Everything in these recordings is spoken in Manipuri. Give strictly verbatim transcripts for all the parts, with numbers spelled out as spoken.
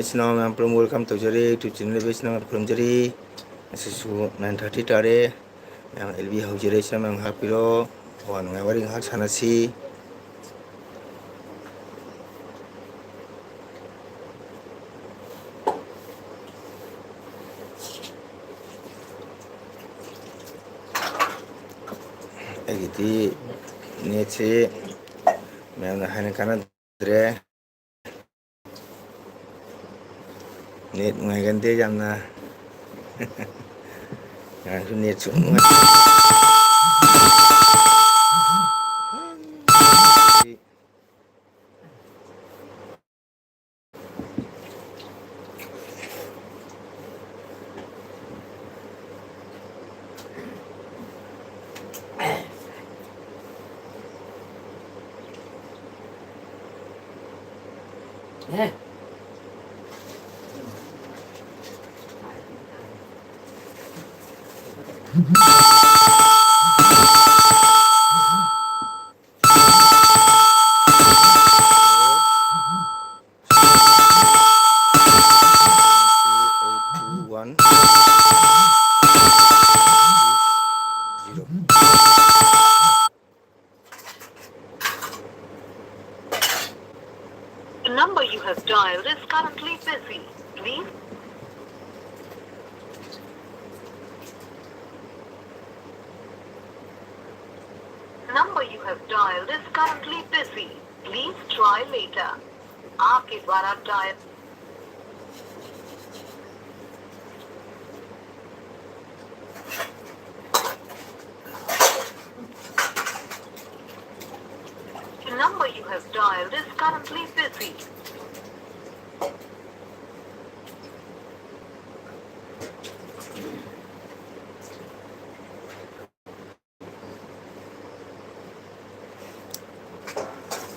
ꯏꯆꯤꯟ ꯏꯅꯥꯎ ꯃꯌꯥꯝ ꯄꯨꯝꯅꯃꯛ welcome ꯇꯧꯖꯔꯤ, YouTube channel ꯂꯩꯕ ꯏꯆꯤꯟ ꯏꯅꯥꯎ ꯃꯌꯥꯝ ꯈꯨꯔꯨꯝꯖꯔꯤ꯫ ꯉꯁꯤꯁꯨ nine thirty ꯇꯥꯔꯦ꯫ ꯃꯌꯥꯝ L B ꯍꯧꯖꯔꯦ, ꯏꯆꯤꯟ ꯏꯅꯥꯎ ꯃꯌꯥꯝ ꯉꯥꯏꯍꯥꯛ ꯄꯤꯔꯣ꯫ ꯑꯋꯥ ꯅꯨꯡꯉꯥꯏ ꯋꯥꯔꯤ ꯉꯥꯏꯍꯥꯛ ꯁꯥꯟꯅꯁꯤ꯫ ꯑꯩꯒꯤꯗꯤ netꯁꯤ ꯃꯌꯥꯝꯅ ꯍꯥꯏꯅ ꯀꯥꯟꯅꯗ꯭ꯔꯦ꯫ Net ꯅꯨꯡꯉꯥꯏꯒꯟꯗꯦ ꯌꯥꯝꯅ꯫ ꯉꯔꯥꯡꯁꯨ net ꯁꯨꯡꯅꯨꯡꯉꯥꯏ- One. Zero. The number you have dialed is currently busy. Please. Number you have dialed is currently busy. Please try later. आपके द्वारा dial The number you have dialed is currently busy.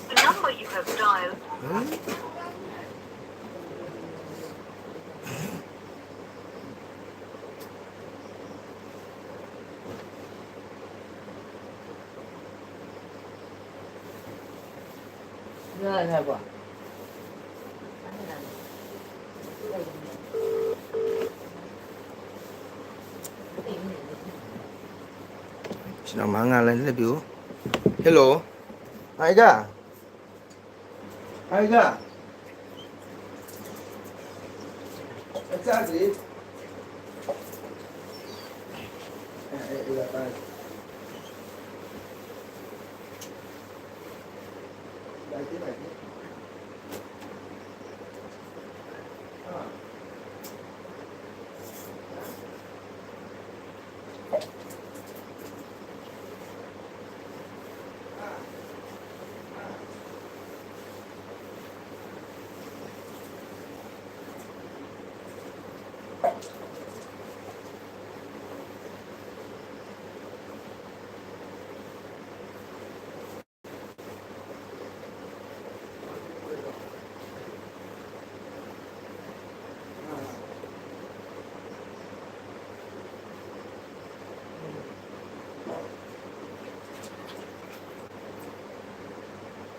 The number you have dialed. ꯅꯃ ꯉꯥ ꯂꯩ ꯂꯩꯕꯤꯌꯨ꯫ ꯍꯦꯜꯂꯣ꯫ ꯍꯥꯏꯒ꯫ ꯍꯥꯏꯒ꯫ ꯆꯥꯛ ꯆꯥꯗ꯭ꯔꯤ꯫ ꯑꯦ, ꯑꯦ, ꯑꯦ, ꯄꯥꯏ꯫ ꯂꯥꯏꯇꯦ, ꯂꯥꯏꯇꯦ꯫ ꯑꯥ꯫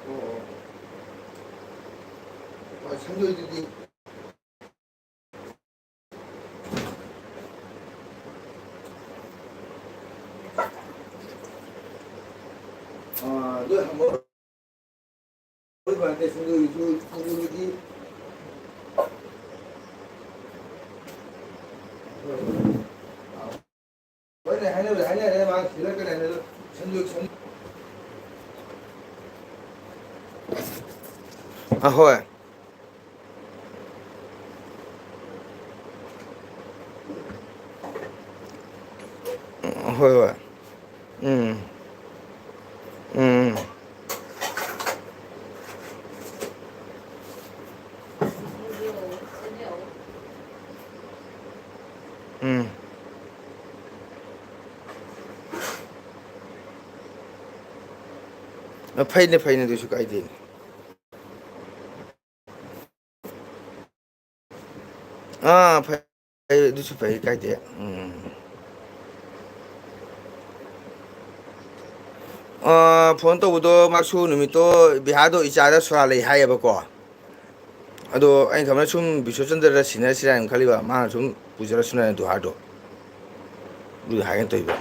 ꯑꯣ, ꯑꯣ꯫ ꯍꯣꯏ, ꯁꯦꯟꯗꯣꯏꯗꯨꯗꯤ꯫ ꯑꯥ, ꯑꯗꯨ ꯍꯪꯕ ꯍꯣꯏ, ꯍꯣꯏ, ꯍꯣꯏ꯫ ꯍꯣꯏꯅꯦ, ꯍꯥꯏꯅꯕꯗꯤ ꯍꯥꯏꯅꯔꯦ, ꯃꯥ ꯁꯤꯜꯂꯛꯀꯅꯤ ꯍꯥꯏꯅ, ꯑꯗꯨ ꯁꯦꯟꯗꯣꯏ, ꯁꯦꯟ-, ꯑꯍꯣꯏ꯫ ꯍꯣꯏ, ꯍꯣꯏ꯫ ꯎꯝ꯫ ꯎꯝ꯫ ꯎꯝ꯫ ꯑ, ꯐꯩꯅꯦ, ꯐꯩꯅꯦ, ꯑꯗꯨꯁꯨ ꯀꯥꯏꯗꯦꯅꯦ꯫ ꯑꯥ, ꯐꯩ, ꯐꯩ, ꯑꯗꯨꯁꯨ ꯐꯩ, ꯀꯥꯏꯗꯦ꯫ ꯎꯝ꯫ ꯑꯥ, ꯐꯣꯟ ꯇꯧꯕꯗꯣ, ꯃꯥꯁꯨ ꯅꯨꯃꯤꯠꯇꯣ ꯕꯤꯍꯥꯔꯗꯣ ꯏꯆꯥꯗ ꯁꯣꯔꯥ ꯂꯩ ꯍꯥꯏꯌꯦꯕꯀꯣ꯫ ꯑꯗꯣ ꯑꯩꯅ ꯈꯟꯕꯅ ꯁꯨꯝ ꯕꯤꯁ꯭ꯋꯆꯟꯗ꯭ꯔꯗ ꯁꯤꯟꯅꯔꯁꯤꯔꯥ ꯍꯥꯏꯅ ꯈꯜꯂꯤꯕ, ꯃꯥꯅ ꯁꯨꯝ ꯄꯨꯖꯔꯁꯅꯨ ꯍꯥꯏꯅ ꯗꯨꯍꯥꯔꯗꯣ꯫ ꯑꯗꯨ ꯍꯥꯏꯒꯦ ꯇꯧꯔꯤꯕ꯫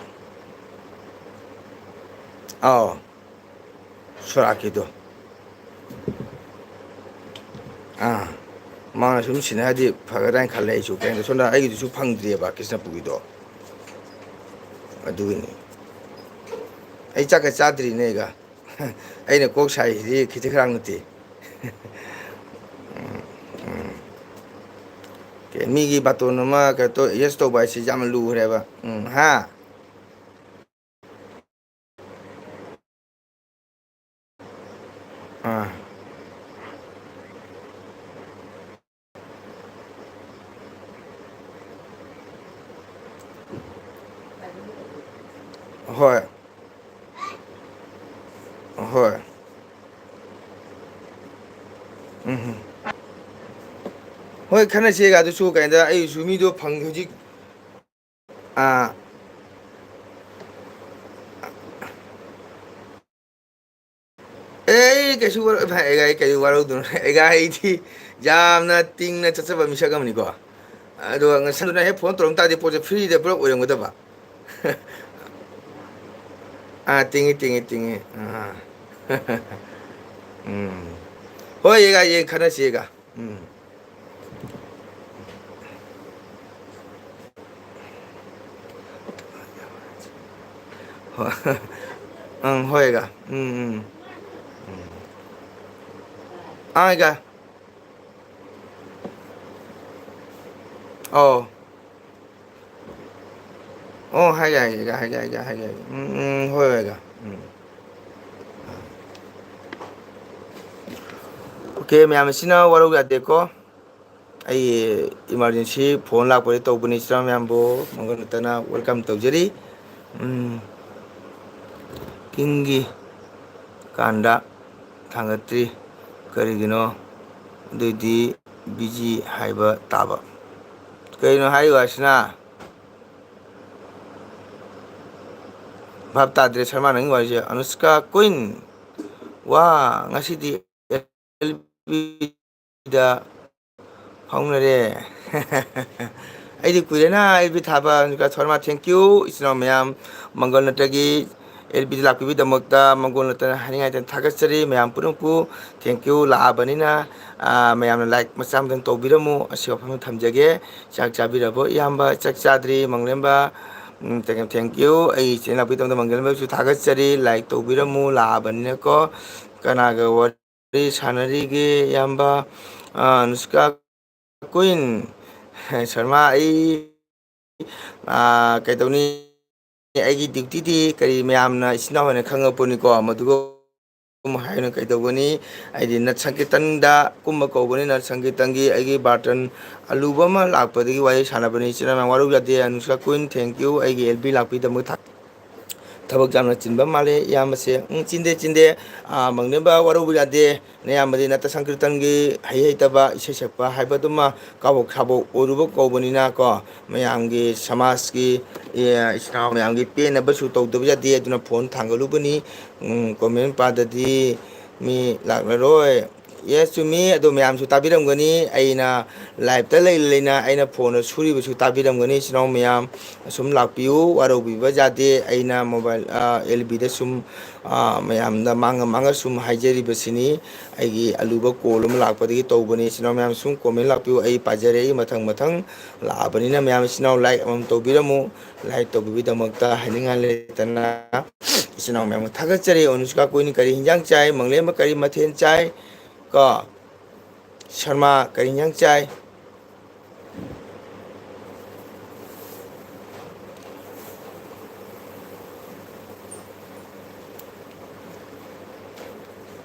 ꯑꯥꯎ, ꯁꯣꯔꯥꯠꯀꯤꯗꯣ꯫ ꯑꯥ, ꯃꯥꯅ ꯁꯨꯝ ꯁꯤꯟꯅꯔꯗꯤ ꯐꯒꯗ꯭ꯔꯥ ꯍꯥꯏꯅ ꯈꯜꯂꯦ ꯑꯩꯁꯨ꯫ ꯀꯩꯅꯣ, ꯁꯣꯝꯗ ꯑꯩꯒꯤꯗꯨꯁꯨ ꯐꯪꯗ꯭ꯔꯤꯑꯕ ꯀ꯭ꯔꯤꯁꯅꯄꯨꯔꯒꯤꯗꯣ꯫ ꯑꯗꯨꯒꯤꯅꯤ꯫ ꯑꯩ ꯆꯥꯛꯀ ꯆꯥꯗ꯭ꯔꯤꯅꯦ ꯑꯩꯒ꯫ ꯑꯩꯅ ꯀꯣꯛ ꯁꯥꯏꯁꯤꯗꯤ ꯈꯤꯇ ꯈꯔ ꯅꯠꯇꯦ꯫ ꯎꯝ, ꯎꯝ꯫ ꯀꯩ, ꯃꯤꯒꯤ ꯕꯥꯇꯣꯟ ꯑꯃ ꯀꯩꯅꯣ ꯇꯧ, yes ꯇꯧꯕ ꯍꯥꯏꯁꯤ ꯌꯥꯝꯅ ꯂꯨꯈ꯭ꯔꯦꯕ꯫ ꯎꯝ, ꯍꯥ? ꯑꯥ꯫ ꯍꯣꯏ꯫ ꯍꯣꯏ꯫ ꯎꯝ꯫ ꯍꯣꯏ, ꯈꯟꯅꯁꯦꯒ ꯑꯗꯨꯁꯨ ꯀꯩꯅꯣꯗ ꯑꯩꯁꯨ ꯃꯤꯗꯣ ꯐꯪ-, ꯍꯧꯖꯤꯛ ꯑꯥ꯫ ꯑꯦ, ꯑꯩ ꯀꯩꯁꯨ ꯋꯥꯔ-, ꯑꯩ, ꯑꯩ ꯀꯩꯁꯨ ꯋꯥꯔꯧꯗꯣꯏꯅꯣ? ꯑꯩꯒ ꯑꯩꯗꯤ ꯌꯥꯝꯅ ꯇꯤꯡꯅ ꯆꯠꯆꯕ ꯃꯤꯁꯛ ꯑꯃꯅꯤꯀꯣ꯫ ꯑꯗꯣ ꯉꯁꯥꯏꯗꯨꯅ ꯍꯦꯛ ꯐꯣꯟ ꯇꯧꯔꯝ ꯇꯥꯔꯗꯤ ꯄꯣꯠꯁꯦ ꯐ꯭ꯔꯤꯗ ꯄꯨꯂꯞ ꯑꯣꯏꯔꯝꯒꯗꯕ꯫ ꯑꯥ, ꯇꯤꯡꯉꯤ, ꯇꯤꯡꯉꯤ, ꯇꯤꯡꯉꯤ꯫ ꯑꯥ꯫ ꯎꯝ꯫ ꯍꯣꯏ, ꯌꯦꯡꯉ-, ꯌꯦꯡ ꯈꯟꯅꯁꯤ ꯌꯦꯡꯉ꯫ ꯎꯝ꯫ ꯍꯣꯏ꯫ ꯑꯪ, ꯍꯣꯏ, ꯑꯒ꯫ ꯎꯝ, ꯎꯝ꯫ ꯎꯝ꯫ ꯑꯥ, ꯑꯒ꯫ ꯑꯧ꯫ ꯑꯣ, ꯍꯥꯏꯒꯦ, ꯍꯥꯏꯒꯦ, ꯍꯥꯏꯒꯦ, ꯍꯥꯏꯒꯦ, ꯍꯥꯏꯒꯦ, ꯍꯥꯏꯒꯦ꯫ ꯎꯝ, ꯎꯝ, ꯍꯣꯏ, ꯍꯣꯏ, ꯑꯒ꯫ ꯎꯝ꯫ ꯑꯣꯀꯦ, ꯃꯌꯥꯝ ꯑꯁꯤꯅ ꯋꯥꯔꯧ ꯌꯥꯗꯦꯀꯣ꯫ ꯑꯩ emergency phone ꯂꯥꯛꯄꯗꯒꯤ ꯇꯧꯕꯅꯤ, ꯏꯆꯤꯟ ꯏꯅꯥꯎ ꯃꯌꯥꯝꯕꯨ ꯃꯪꯒꯜ ꯅꯠꯇꯅ welcome ꯇꯧꯖꯔꯤ꯫ ꯎꯝ, ꯀꯤꯡꯒꯤ ꯀꯥꯟꯗ ꯊꯥꯡꯒꯠꯇ꯭ꯔꯤ꯫ ꯀꯔꯤꯒꯤꯅꯣ? ꯑꯗꯨꯏꯗꯤ busy ꯍꯥꯏꯕ ꯇꯥꯕ꯫ ꯀꯩꯅꯣ ꯍꯥꯏꯔꯤꯕ ꯑꯁꯤꯅ? ꯚꯥꯞ ꯇꯥꯗ꯭ꯔꯦ ꯁꯔꯃꯥ, ꯅꯪꯒꯤ ꯋꯥꯔꯤꯁꯦ꯫ ꯑꯅꯨꯁꯀꯥ queen, ꯋꯥ, ꯉꯁꯤꯗꯤ ꯑꯦꯜꯕꯤꯗ ꯐꯥꯎꯅꯔꯦ꯫ ꯑꯩꯗꯤ ꯀꯨꯏꯔꯦꯅ ꯑꯦꯜꯕꯤ ꯊꯥꯕ꯫ ꯑꯅꯨꯁꯀꯥ ꯁꯔꯃꯥ, thank you꯫ ꯏꯆꯤꯟ ꯏꯅꯥꯎ ꯃꯌꯥꯝ, ꯃꯪꯒꯜ ꯅꯠꯇꯒꯤ ꯑꯦꯜ ꯕꯤꯗ ꯂꯥꯛꯄꯤꯕꯒꯤꯗꯃꯛꯇ ꯃꯪꯒꯣꯜ ꯅꯠꯇꯅ ꯍꯥꯏꯅꯤꯡꯉꯥꯏ ꯂꯩꯇꯅ ꯊꯥꯒꯠꯆꯔꯤ꯫ ꯃꯌꯥꯝ ꯄꯨꯝꯅꯃꯛꯄꯨ thank you꯫ ꯂꯥꯛꯑꯕꯅꯤꯅ, ꯑ, ꯃꯌꯥꯝꯅ like ꯃꯆꯥ ꯑꯃꯇꯪ ꯇꯧꯕꯤꯔꯝꯃꯨ꯫ ꯑꯁꯤ ꯋꯥꯐꯝ ꯊꯝꯖꯒꯦ꯫ ꯆꯥꯛ ꯆꯥꯕꯤꯔꯕꯣ ꯏꯌꯥꯝꯕ? ꯆꯥꯛ ꯆꯥꯗ꯭ꯔꯤ꯫ ꯃꯪꯂꯦꯝꯕ, ꯎꯝ, thank you, thank you꯫ ꯑꯩ ꯏꯆꯦ ꯂꯥꯛꯄꯤꯒꯤꯗꯃꯛꯇ ꯃꯪꯂꯦꯝꯕꯁꯨ ꯊꯥꯒꯠꯆꯔꯤ꯫ Like ꯇꯧꯕꯤꯔꯝꯃꯨ꯫ ꯂꯥꯛꯑꯕꯅꯤꯅꯀꯣ꯫ ꯀꯅꯥꯒ ꯋꯥꯔꯤ ꯁꯥꯟꯅꯔꯤꯒꯦ ꯏꯌꯥꯝꯕ? ꯑ, ꯑꯅꯨꯁꯀꯥ ꯀꯨꯏꯟ ꯁꯔꯃ, ꯑꯩ, ꯑ, ꯀꯩꯗꯧꯅꯤ? ꯑꯩꯒꯤ duty ꯗꯤ ꯀꯔꯤ ꯃꯌꯥꯝꯅ ꯏꯆꯤꯟ ꯏꯅꯥꯎ ꯍꯥꯏꯅ ꯈꯪꯉꯛꯄꯅꯤꯀꯣ, ꯃꯗꯨꯒ ꯍꯥꯏꯅ ꯀꯩꯗꯧꯒꯅꯤ? ꯑꯩꯗꯤ ꯅꯠ ꯁꯪꯀꯤꯔꯇꯟꯗ ꯀꯨꯝꯕ ꯀꯧꯕꯅꯤ, ꯅꯠ ꯁꯪꯀꯤꯔꯇꯟꯒꯤ ꯑꯩꯒꯤ ꯕꯥꯔꯇꯟ ꯑꯂꯨꯕ ꯑꯃ ꯂꯥꯛꯄꯗꯒꯤ ꯋꯥꯔꯤ ꯁꯥꯟꯅꯕꯅꯤ꯫ ꯏꯆꯤꯟ ꯏꯅꯥꯎ ꯃꯌꯥꯝ ꯋꯥꯔꯧꯕ ꯌꯥꯗꯦ, ꯑꯅꯨꯁꯀꯥ ꯀꯨꯏꯟ, thank you, ꯑꯩꯒꯤ ꯑꯦꯜ ꯕꯤ ꯂꯥꯛꯄꯤꯗꯃꯛ ꯊꯥ-, ꯊꯕꯛ ꯌꯥꯝꯅ ꯆꯤꯟꯕ ꯃꯥꯜꯂꯦ ꯏꯌꯥꯝꯕꯁꯦ꯫ ꯎꯝ, ꯆꯤꯟꯗꯦ, ꯆꯤꯟꯗꯦ꯫ ꯑꯥ, ꯃꯪꯂꯦꯝꯕ ꯋꯥꯔꯧꯕ ꯌꯥꯗꯦ꯫ ꯅꯌꯥꯝꯕꯗꯤ ꯅꯠꯇ ꯁꯪꯀꯤꯔꯇꯟꯒꯤ ꯍꯩ ꯍꯩꯇꯕ ꯏꯁꯩ ꯁꯛꯄ ꯍꯥꯏꯕꯗꯨꯃ ꯀꯥꯕꯣꯛ ꯁꯥꯕꯣꯛ ꯑꯣꯏꯔꯨꯕ ꯀꯧꯕꯅꯤꯅ ꯀꯣ, ꯃꯌꯥꯝꯒꯤ ꯁꯃꯥꯖꯀꯤ, ꯑꯦ, ꯏꯆꯤꯟ ꯏꯅꯥꯎ ꯃꯌꯥꯝꯒꯤ ꯄꯦꯟꯅꯕꯁꯨ ꯇꯧꯗꯕ ꯌꯥꯗꯦ꯫ ꯑꯗꯨꯅ ꯐꯣꯟ ꯊꯥꯡꯒꯠꯂꯨꯕꯅꯤ꯫ ꯎꯝ, comment ꯄꯥꯗꯗꯤ ꯃꯤ ꯂꯥꯛꯂꯔꯣꯏ꯫ Yes, ꯆꯨꯝꯃꯤ꯫ ꯑꯗꯣ ꯃꯌꯥꯝꯁꯨ ꯇꯥꯕꯤꯔꯝꯒꯅꯤ꯫ ꯑꯩꯅ live ꯇ ꯂꯩ ꯂꯩꯅ ꯑꯩꯅ ꯐꯣꯟꯗ ꯁꯨꯔꯤꯕꯁꯨ ꯇꯥꯕꯤꯔꯝꯒꯅꯤ꯫ ꯏꯆꯤꯟ ꯏꯅꯥꯎ ꯃꯌꯥꯝ ꯑꯁꯨꯝ ꯂꯥꯛꯄꯤꯌꯨ, ꯋꯥꯔꯧꯕꯤꯕ ꯌꯥꯗꯦ꯫ ꯑꯩꯅ mobile, ꯑ, ꯑꯦꯜ ꯕꯤꯗ ꯁꯨꯝ, ꯑ, ꯃꯌꯥꯝꯗ ꯃꯥꯡꯉ ꯃꯥꯡꯉ ꯁꯨꯝ ꯍꯥꯏꯖꯔꯤꯕꯁꯤꯅꯤ꯫ ꯑꯩꯒꯤ ꯑꯂꯨꯕ call ꯑꯃ ꯂꯥꯛꯄꯗꯒꯤ ꯇꯧꯕꯅꯤ꯫ ꯏꯆꯤꯟ ꯏꯅꯥꯎ ꯃꯌꯥꯝ ꯁꯨꯝ comment ꯂꯥꯛꯄꯤꯌꯨ, ꯑꯩ ꯄꯥꯖꯔꯦ꯫ ꯑꯩ ꯃꯊꯪ ꯃꯊꯪ ꯂꯥꯛꯑꯕꯅꯤꯅ ꯃꯌꯥꯝ ꯏꯆꯤꯟ ꯏꯅꯥꯎ like ꯑꯃꯃꯝ ꯇꯧꯕꯤꯔꯝꯃꯨ꯫ Like ꯇꯧꯕꯤꯕꯒꯤꯗꯃꯛꯇ ꯍꯥꯏꯅꯤꯡꯉꯥꯏ ꯂꯩꯇꯅ ꯏꯆꯤꯟ ꯏꯅꯥꯎ ꯃꯌꯥꯝ ꯊꯥꯒꯠꯆꯔꯤ꯫ ꯑꯅꯨꯁꯀꯥ ꯀꯨꯏꯟ ꯀꯔꯤ ꯍꯤꯟꯖꯥꯡ ꯆꯥꯏ? ꯃꯪꯂꯦꯝꯕ ꯀꯔꯤ ꯃꯊꯦꯜ ꯆꯥꯏ? ꯀꯣ, ꯁꯔꯃ ꯀꯔꯤ ꯍꯤꯟꯖꯥꯡ ꯆꯥꯏ?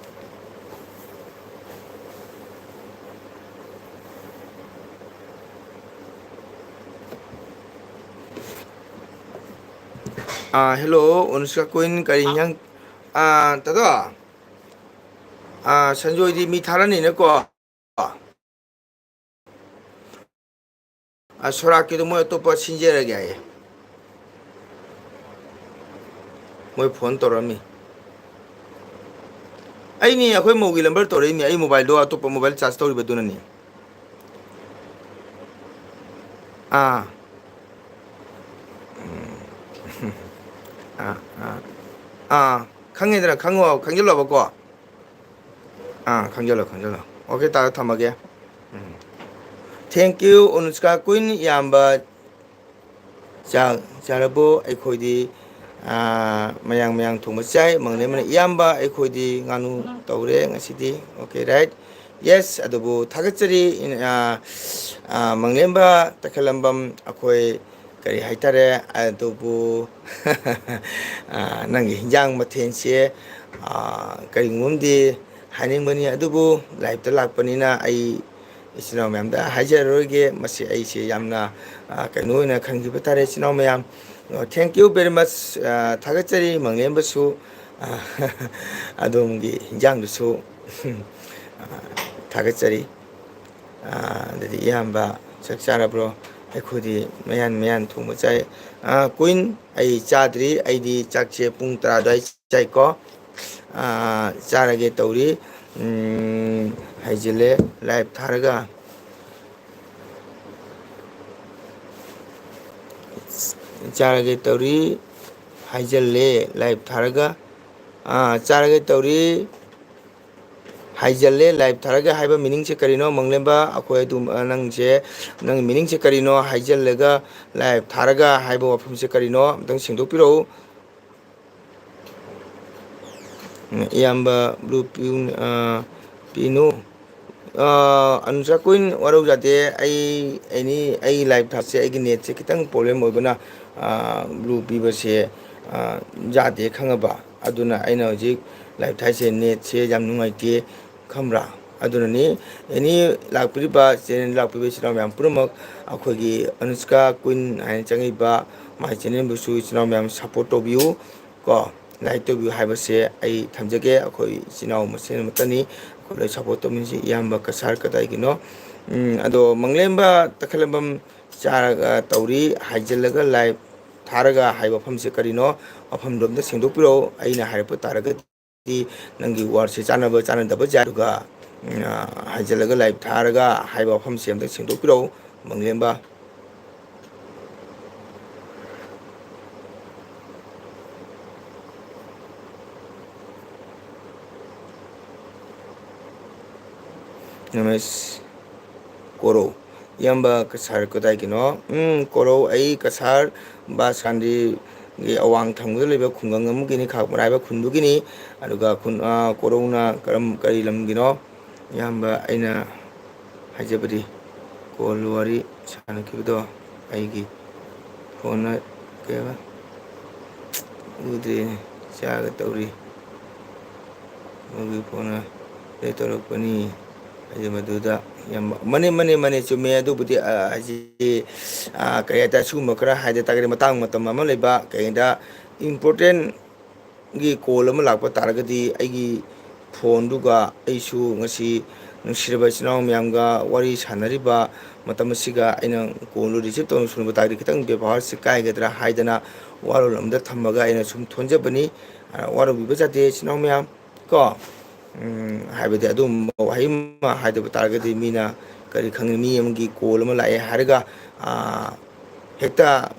ꯑꯥ, hello, ꯑꯅꯨꯁꯀꯥ ꯀꯨꯏꯟ, ꯀꯔꯤ ꯍꯤꯟꯖꯥꯡ? ꯑꯥ, ꯇꯥꯗꯣ? ꯑꯥ, ꯁꯟꯖꯣꯏꯗꯤ ꯃꯤ ꯊꯥꯔꯅꯤꯅꯀꯣ꯫ ꯑꯥ, ꯁꯣꯔꯥꯛꯀꯤꯗꯣ ꯃꯣꯏ ꯑꯇꯣꯞꯄ ꯁꯤꯟꯖꯔꯒꯦ ꯍꯥꯏꯌꯦ꯫ ꯃꯣꯏ ꯐꯣꯟ ꯇꯧꯔꯛꯑꯝꯃꯤ꯫ ꯑꯩꯅꯤ, ꯑꯩꯈꯣꯏ ꯃꯧꯒꯤ number ꯇꯧꯔꯛꯏꯅꯤ꯫ ꯑꯩ mobile ꯗꯣ ꯑꯇꯣꯞꯄ mobile charge ꯇꯧꯔꯤꯕꯗꯨꯅꯅꯤ꯫ ꯑꯥ꯫ ꯎꯝ꯫ ꯑꯥ, ꯑꯥ꯫ ꯑꯥ, ꯈꯪꯉꯦꯗꯅ, ꯈꯪꯉꯣ, ꯈꯪꯖꯤꯜꯂꯣꯕꯀꯣ꯫ ꯑꯥ, ꯈꯪꯖꯤꯜꯂꯣ, ꯈꯪꯖꯤꯜꯂꯣ꯫ ꯑꯣꯀꯦ, ꯇꯥꯔꯣ, ꯊꯝꯃꯒꯦ꯫ ꯎꯝ꯫ Thank you, ꯑꯅꯨꯁꯀꯥ ꯀ꯭ꯋꯤꯟ ꯏꯌꯥꯝꯕ꯫ ꯆꯥꯛ ꯆꯥꯔꯕꯣ? ꯑꯩꯈꯣꯏꯗꯤ, ꯑꯥ, ꯃꯌꯥꯡ ꯃꯌꯥꯡ ꯊꯣꯡꯕ ꯆꯥꯏ꯫ ꯃꯪꯂꯦꯝꯕꯅ, "ꯏꯌꯥꯝꯕ, ꯑꯩꯈꯣꯏꯗꯤ ꯉꯥꯅꯨ ꯇꯧꯔꯦ ꯉꯁꯤꯗꯤ"꯫ Okay, right. ꯌꯦꯁ, ꯑꯗꯨꯕꯨ ꯊꯥꯒꯠꯆꯔꯤ, ꯑꯥ, ꯑꯥ, ꯃꯪꯂꯦꯝꯕ ꯇꯈꯦꯂꯝꯕꯝ꯫ ꯑꯩꯈꯣꯏ ꯀꯔꯤ ꯍꯥꯏꯇꯥꯔꯦ, ꯑꯗꯨꯕꯨ, ꯑꯥ, ꯅꯪꯒꯤ ꯍꯤꯟꯖꯥꯡ ꯃꯊꯦꯜꯁꯦ, ꯑꯥ, ꯀꯔꯤꯒꯨꯝꯕ ꯑꯃꯗꯤ ꯍꯥꯏꯅꯤꯡꯕꯅꯤ, ꯑꯗꯨꯕꯨ ꯂꯥꯏꯞꯇ ꯂꯥꯛꯄꯅꯤꯅ ꯑꯩ ꯏꯆꯤꯟ ꯏꯅꯥꯎ ꯃꯌꯥꯝꯗ ꯍꯥꯏꯖꯔꯔꯣꯏꯒꯦ꯫ ꯃꯁꯤ ꯑꯩꯁꯦ ꯌꯥꯝꯅ, ꯑꯥ, ꯀꯩꯅꯣ ꯑꯣꯏꯅ ꯈꯟꯈꯤꯕ ꯇꯥꯔꯦ, ꯏꯆꯤꯟ ꯏꯅꯥꯎ ꯃꯌꯥꯝ꯫ ꯑꯣ, thank you very much, ꯑꯥ, ꯊꯥꯒꯠꯆꯔꯤ ꯃꯪꯂꯦꯝꯕꯁꯨ, ꯑꯥ, ꯑꯗꯣꯝꯒꯤ ꯍꯤꯟꯖꯥꯡꯗꯨꯁꯨ, ꯑꯥ, ꯊꯥꯒꯠꯆꯔꯤ꯫ ꯑꯥ, ꯑꯗꯨꯗꯤ ꯏꯌꯥꯝꯕ ꯆꯥꯛ ꯆꯥꯔꯕ꯭ꯔꯣ? ꯑꯩꯈꯣꯏꯗꯤ ꯃꯌꯥꯟ ꯃꯌꯥꯟ ꯊꯣꯡꯕ ꯆꯥꯏ꯫ ꯑꯥ, ꯀ꯭ꯋꯤꯟ, ꯑꯩ ꯆꯥꯗ꯭ꯔꯤ꯫ ꯑꯩꯗꯤ ꯆꯥꯛꯁꯦ ꯄꯨꯡ ꯇꯔꯥ ꯑꯗꯨꯋꯥꯏ ꯆꯥꯏꯀꯣ꯫ ꯑꯥ, ꯆꯥꯔꯒꯦ ꯇꯧꯔꯤ꯫ ꯎꯝ, ꯍꯥꯏꯖꯤꯜꯂꯦ ꯂꯥꯏꯞ ꯊꯥꯔꯒ꯫ ꯆꯥꯔꯒꯦ ꯇꯧꯔꯤ꯫ ꯍꯥꯏꯖꯤꯜꯂꯦ ꯂꯥꯏꯞ ꯊꯥꯔꯒ꯫ ꯑꯥ, ꯆꯥꯔꯒꯦ ꯇꯧꯔꯤ꯫ ꯍꯥꯏꯖꯜꯂꯦ, ꯂꯥꯏꯞ ꯊꯥꯔꯒ ꯍꯥꯏꯕ ꯃꯤꯅꯤꯡꯁꯦ ꯀꯔꯤꯅꯣ? ꯃꯪꯂꯦꯝꯕ, ꯑꯩꯈꯣꯏ ꯑꯗꯨꯝ, ꯑ, ꯅꯪꯁꯦ, ꯅꯪꯒꯤ ꯃꯤꯅꯤꯡꯁꯦ ꯀꯔꯤꯅꯣ? ꯍꯥꯏꯖꯜꯂꯒ ꯂꯥꯏꯞ ꯊꯥꯔꯒ ꯍꯥꯏꯕ ꯋꯥꯐꯝꯁꯦ ꯀꯔꯤꯅꯣ? ꯑꯝꯇꯪ ꯁꯦꯡꯗꯣꯛꯄꯤꯔꯛꯎ꯫ ꯎꯝ, ꯏꯌꯥꯝꯕ ꯕ꯭ꯂꯨ ꯄꯤꯌꯨ-, ꯑ, ꯄꯤꯅꯨ꯫ ꯑ, ꯑꯅꯨꯁꯥ ꯀꯨꯏꯟ ꯋꯥꯔꯧ ꯌꯥꯗꯦ꯫ ꯑꯩ, ꯑꯦꯅꯤ, ꯑꯩ ꯂꯥꯏꯞ ꯊꯥꯕꯁꯦ ꯑꯩꯒꯤ ꯅꯦꯠꯁꯦ ꯈꯤꯇꯪ ꯄ꯭ꯔꯣꯕ꯭ꯂꯦꯝ ꯑꯣꯏꯕꯅ, ꯑ, ꯕ꯭ꯂꯨ ꯄꯤꯕꯁꯦ, ꯑ, ꯌꯥꯗꯦ ꯈꯪꯉꯕ? ꯑꯗꯨꯅ ꯑꯩꯅ ꯍꯧꯖꯤꯛ ꯂꯥꯏꯞ ꯊꯥꯏꯁꯦ ꯅꯦꯠꯁꯦ ꯌꯥꯝ ꯅꯨꯡꯉꯥꯏꯇꯦ꯫ ꯈꯪꯕ꯭ꯔꯥ? ꯑꯗꯨꯅꯅꯤ, ꯑꯦꯅꯤ ꯂꯥꯛꯄꯤꯔꯤꯕ, ꯆꯦꯅꯦꯜ ꯂꯥꯛꯄꯤꯔꯤꯕ ꯏꯆꯤꯟ ꯏꯅꯥꯎ ꯃꯌꯥꯝ ꯄꯨꯝꯅꯃꯛ, ꯑꯩꯈꯣꯏꯒꯤ ꯑꯅꯨꯁꯀꯥ ꯀꯨꯏꯟ ꯍꯥꯏꯅ ꯆꯪꯉꯤꯕ ꯃꯥꯏ ꯆꯦꯅꯦꯜꯕꯨꯁꯨ ꯏꯆꯤꯟ ꯏꯅꯥꯎ ꯃꯌꯥꯝ ꯁꯞꯄꯣꯔꯠ ꯇꯧꯕꯤꯌꯨ ꯀꯣ, ꯂꯥꯏꯛ ꯇꯧꯕꯤꯌꯨ ꯍꯥꯏꯕꯁꯦ ꯑꯩ ꯊꯝꯖꯒꯦ꯫ ꯑꯩꯈꯣꯏ ꯏꯆꯤꯟ ꯏꯅꯥꯎ ꯃꯁꯦꯟ ꯑꯃꯠꯇꯅꯤ, ꯑꯩꯈꯣꯏ ꯂꯣꯏ ꯁꯞꯄꯣꯔꯠ ꯇꯧꯃꯤꯟꯅꯁꯤ꯫ ꯏꯌꯥꯝꯕ ꯀꯁꯥꯔ ꯀꯗꯥꯏꯒꯤꯅꯣ? ꯎꯝ, ꯑꯗꯣ ꯃꯪꯂꯦꯝꯕ ꯇꯈꯦꯂꯝꯕꯝ ꯆꯥꯔꯒ ꯇꯧꯔꯤ ꯍꯥꯏꯖꯤꯜꯂꯒ ꯂꯥꯏꯚ ꯊꯥꯔꯒ ꯍꯥꯏꯕ ꯋꯥꯐꯝꯁꯦ ꯀꯔꯤꯅꯣ? ꯋꯥꯐꯝꯗꯣ ꯑꯝꯇ ꯁꯦꯡꯗꯣꯛꯄꯤꯔꯛꯑꯣ꯫ ꯑꯩꯅ ꯍꯥꯏꯔꯛꯄ ꯇꯥꯔꯒꯗꯤ ꯅꯪꯒꯤ ꯋꯥꯔꯗꯁꯦ ꯆꯥꯟꯅꯕ ꯆꯥꯟꯅꯗꯕ ꯌꯥꯏ꯫ ꯑꯗꯨꯒ, ꯎꯝ, ꯑ, ꯍꯥꯏꯖꯤꯜꯂꯒ ꯂꯥꯏꯚ ꯊꯥꯔꯒ ꯍꯥꯏꯕ ꯋꯥꯐꯝꯁꯦ ꯑꯝꯇ ꯁꯦꯡꯗꯣꯛꯄꯤꯔꯛꯎ, ꯃꯪꯂꯦꯝꯕ꯫ ꯅꯃꯁ ꯀꯣꯔꯧ꯫ ꯏꯌꯥꯝꯕ ꯀꯁꯥꯔ ꯀꯗꯥꯏꯒꯤꯅꯣ? ꯎꯝ, ꯀꯣꯔꯧ, ꯑꯩ ꯀꯁꯥꯔ ꯕꯥꯁ ꯀꯥꯟꯗꯤꯒꯤ ꯑꯋꯥꯡ ꯊꯪꯕꯗ ꯂꯩꯕ ꯈꯨꯡꯒꯪ ꯑꯃꯒꯤꯅꯤ, ꯈꯥꯛ ꯃꯔꯥꯏꯕ ꯈꯨꯟꯗꯨꯒꯤꯅꯤ꯫ ꯑꯗꯨꯒ ꯈꯨꯟ, ꯑ, ꯀꯣꯔꯧꯅ ꯀꯔꯝ, ꯀꯔꯤ ꯂꯝꯒꯤꯅꯣ? ꯏꯌꯥꯝꯕ, ꯑꯩꯅ ꯍꯥꯏꯖꯕꯗꯤ, ꯀꯣꯜ ꯋꯥꯔꯤ ꯁꯥꯟꯅꯈꯤꯕꯗꯣ ꯑꯩꯒꯤ ꯐꯣꯟꯅ ꯀꯩꯕ? ꯎꯗ꯭ꯔꯦꯅꯦ, ꯆꯥꯒ ꯇꯧꯔꯤ꯫ ꯃꯣꯏꯒꯤ ꯐꯣꯟꯅ ꯇꯧꯔꯛꯄꯅꯤ ꯍꯥꯏꯗꯤ ꯃꯗꯨꯗ ꯌꯥꯝ ꯃꯅꯦ, ꯃꯅꯦ, ꯃꯅꯦ, ꯆꯨꯝꯃꯦ꯫ ꯑꯗꯨꯕꯨꯗꯤ, ꯑ, ꯍꯥꯏꯗꯤ, ꯑ, ꯀꯔꯤ ꯍꯥꯏꯇꯥꯔꯦ, ꯁꯤꯒꯨꯝꯕ ꯈꯔ ꯍꯥꯏꯗ ꯇꯥꯔꯒꯗꯤ ꯃꯇꯥꯡ ꯃꯇꯝ ꯑꯃ ꯂꯩꯕ, ꯀꯩꯗ important ꯒꯤ ꯀꯣꯜ ꯑꯃ ꯂꯥꯛꯄ ꯇꯥꯔꯒꯗꯤ ꯑꯩꯒꯤ ꯐꯣꯟꯗꯨꯒ ꯑꯩꯁꯨ ꯉꯁꯤ ꯅꯨꯡꯁꯤꯔꯕ ꯏꯆꯤꯟ ꯏꯅꯥꯎ ꯃꯌꯥꯝꯒ ꯋꯥꯔꯤ ꯁꯥꯟꯅꯔꯤꯕ ꯃꯇꯝ ꯑꯁꯤꯒ ꯑꯩꯅ ꯀꯣꯜꯗꯨ receive ꯇꯧꯅ ꯁꯨꯅꯕ ꯇꯥꯔꯒꯗꯤ ꯈꯤꯇꯪ ꯕꯦꯕꯥꯔꯁꯤ ꯀꯥꯏꯒꯗ꯭ꯔꯥ ꯍꯥꯏꯗꯅ ꯋꯥꯔꯣꯜ ꯑꯃꯗ ꯊꯝꯃꯒ ꯑꯩꯅ ꯁꯨꯝ ꯊꯣꯟꯖꯕꯅꯤ꯫ ꯑ, ꯋꯥꯔꯧꯕꯤꯕ ꯌꯥꯗꯦ ꯏꯆꯤꯟ ꯏꯅꯥꯎ ꯃꯌꯥꯝ ꯀꯣ꯫ ꯎꯝ, ꯍꯥꯏꯕꯗꯤ ꯑꯗꯨꯝꯕ ꯋꯥꯍꯩ ꯑꯃ ꯍꯥꯏꯗꯕ ꯇꯥꯔꯒꯗꯤ ꯃꯤꯅ ꯀꯔꯤ ꯈꯪꯅꯤ? ꯃꯤ ꯑꯃꯒꯤ ꯀꯣꯜ ꯑꯃ ꯂꯥꯛꯑꯦ ꯍꯥꯏꯔꯒ, ꯑ, ꯍꯦꯛꯇ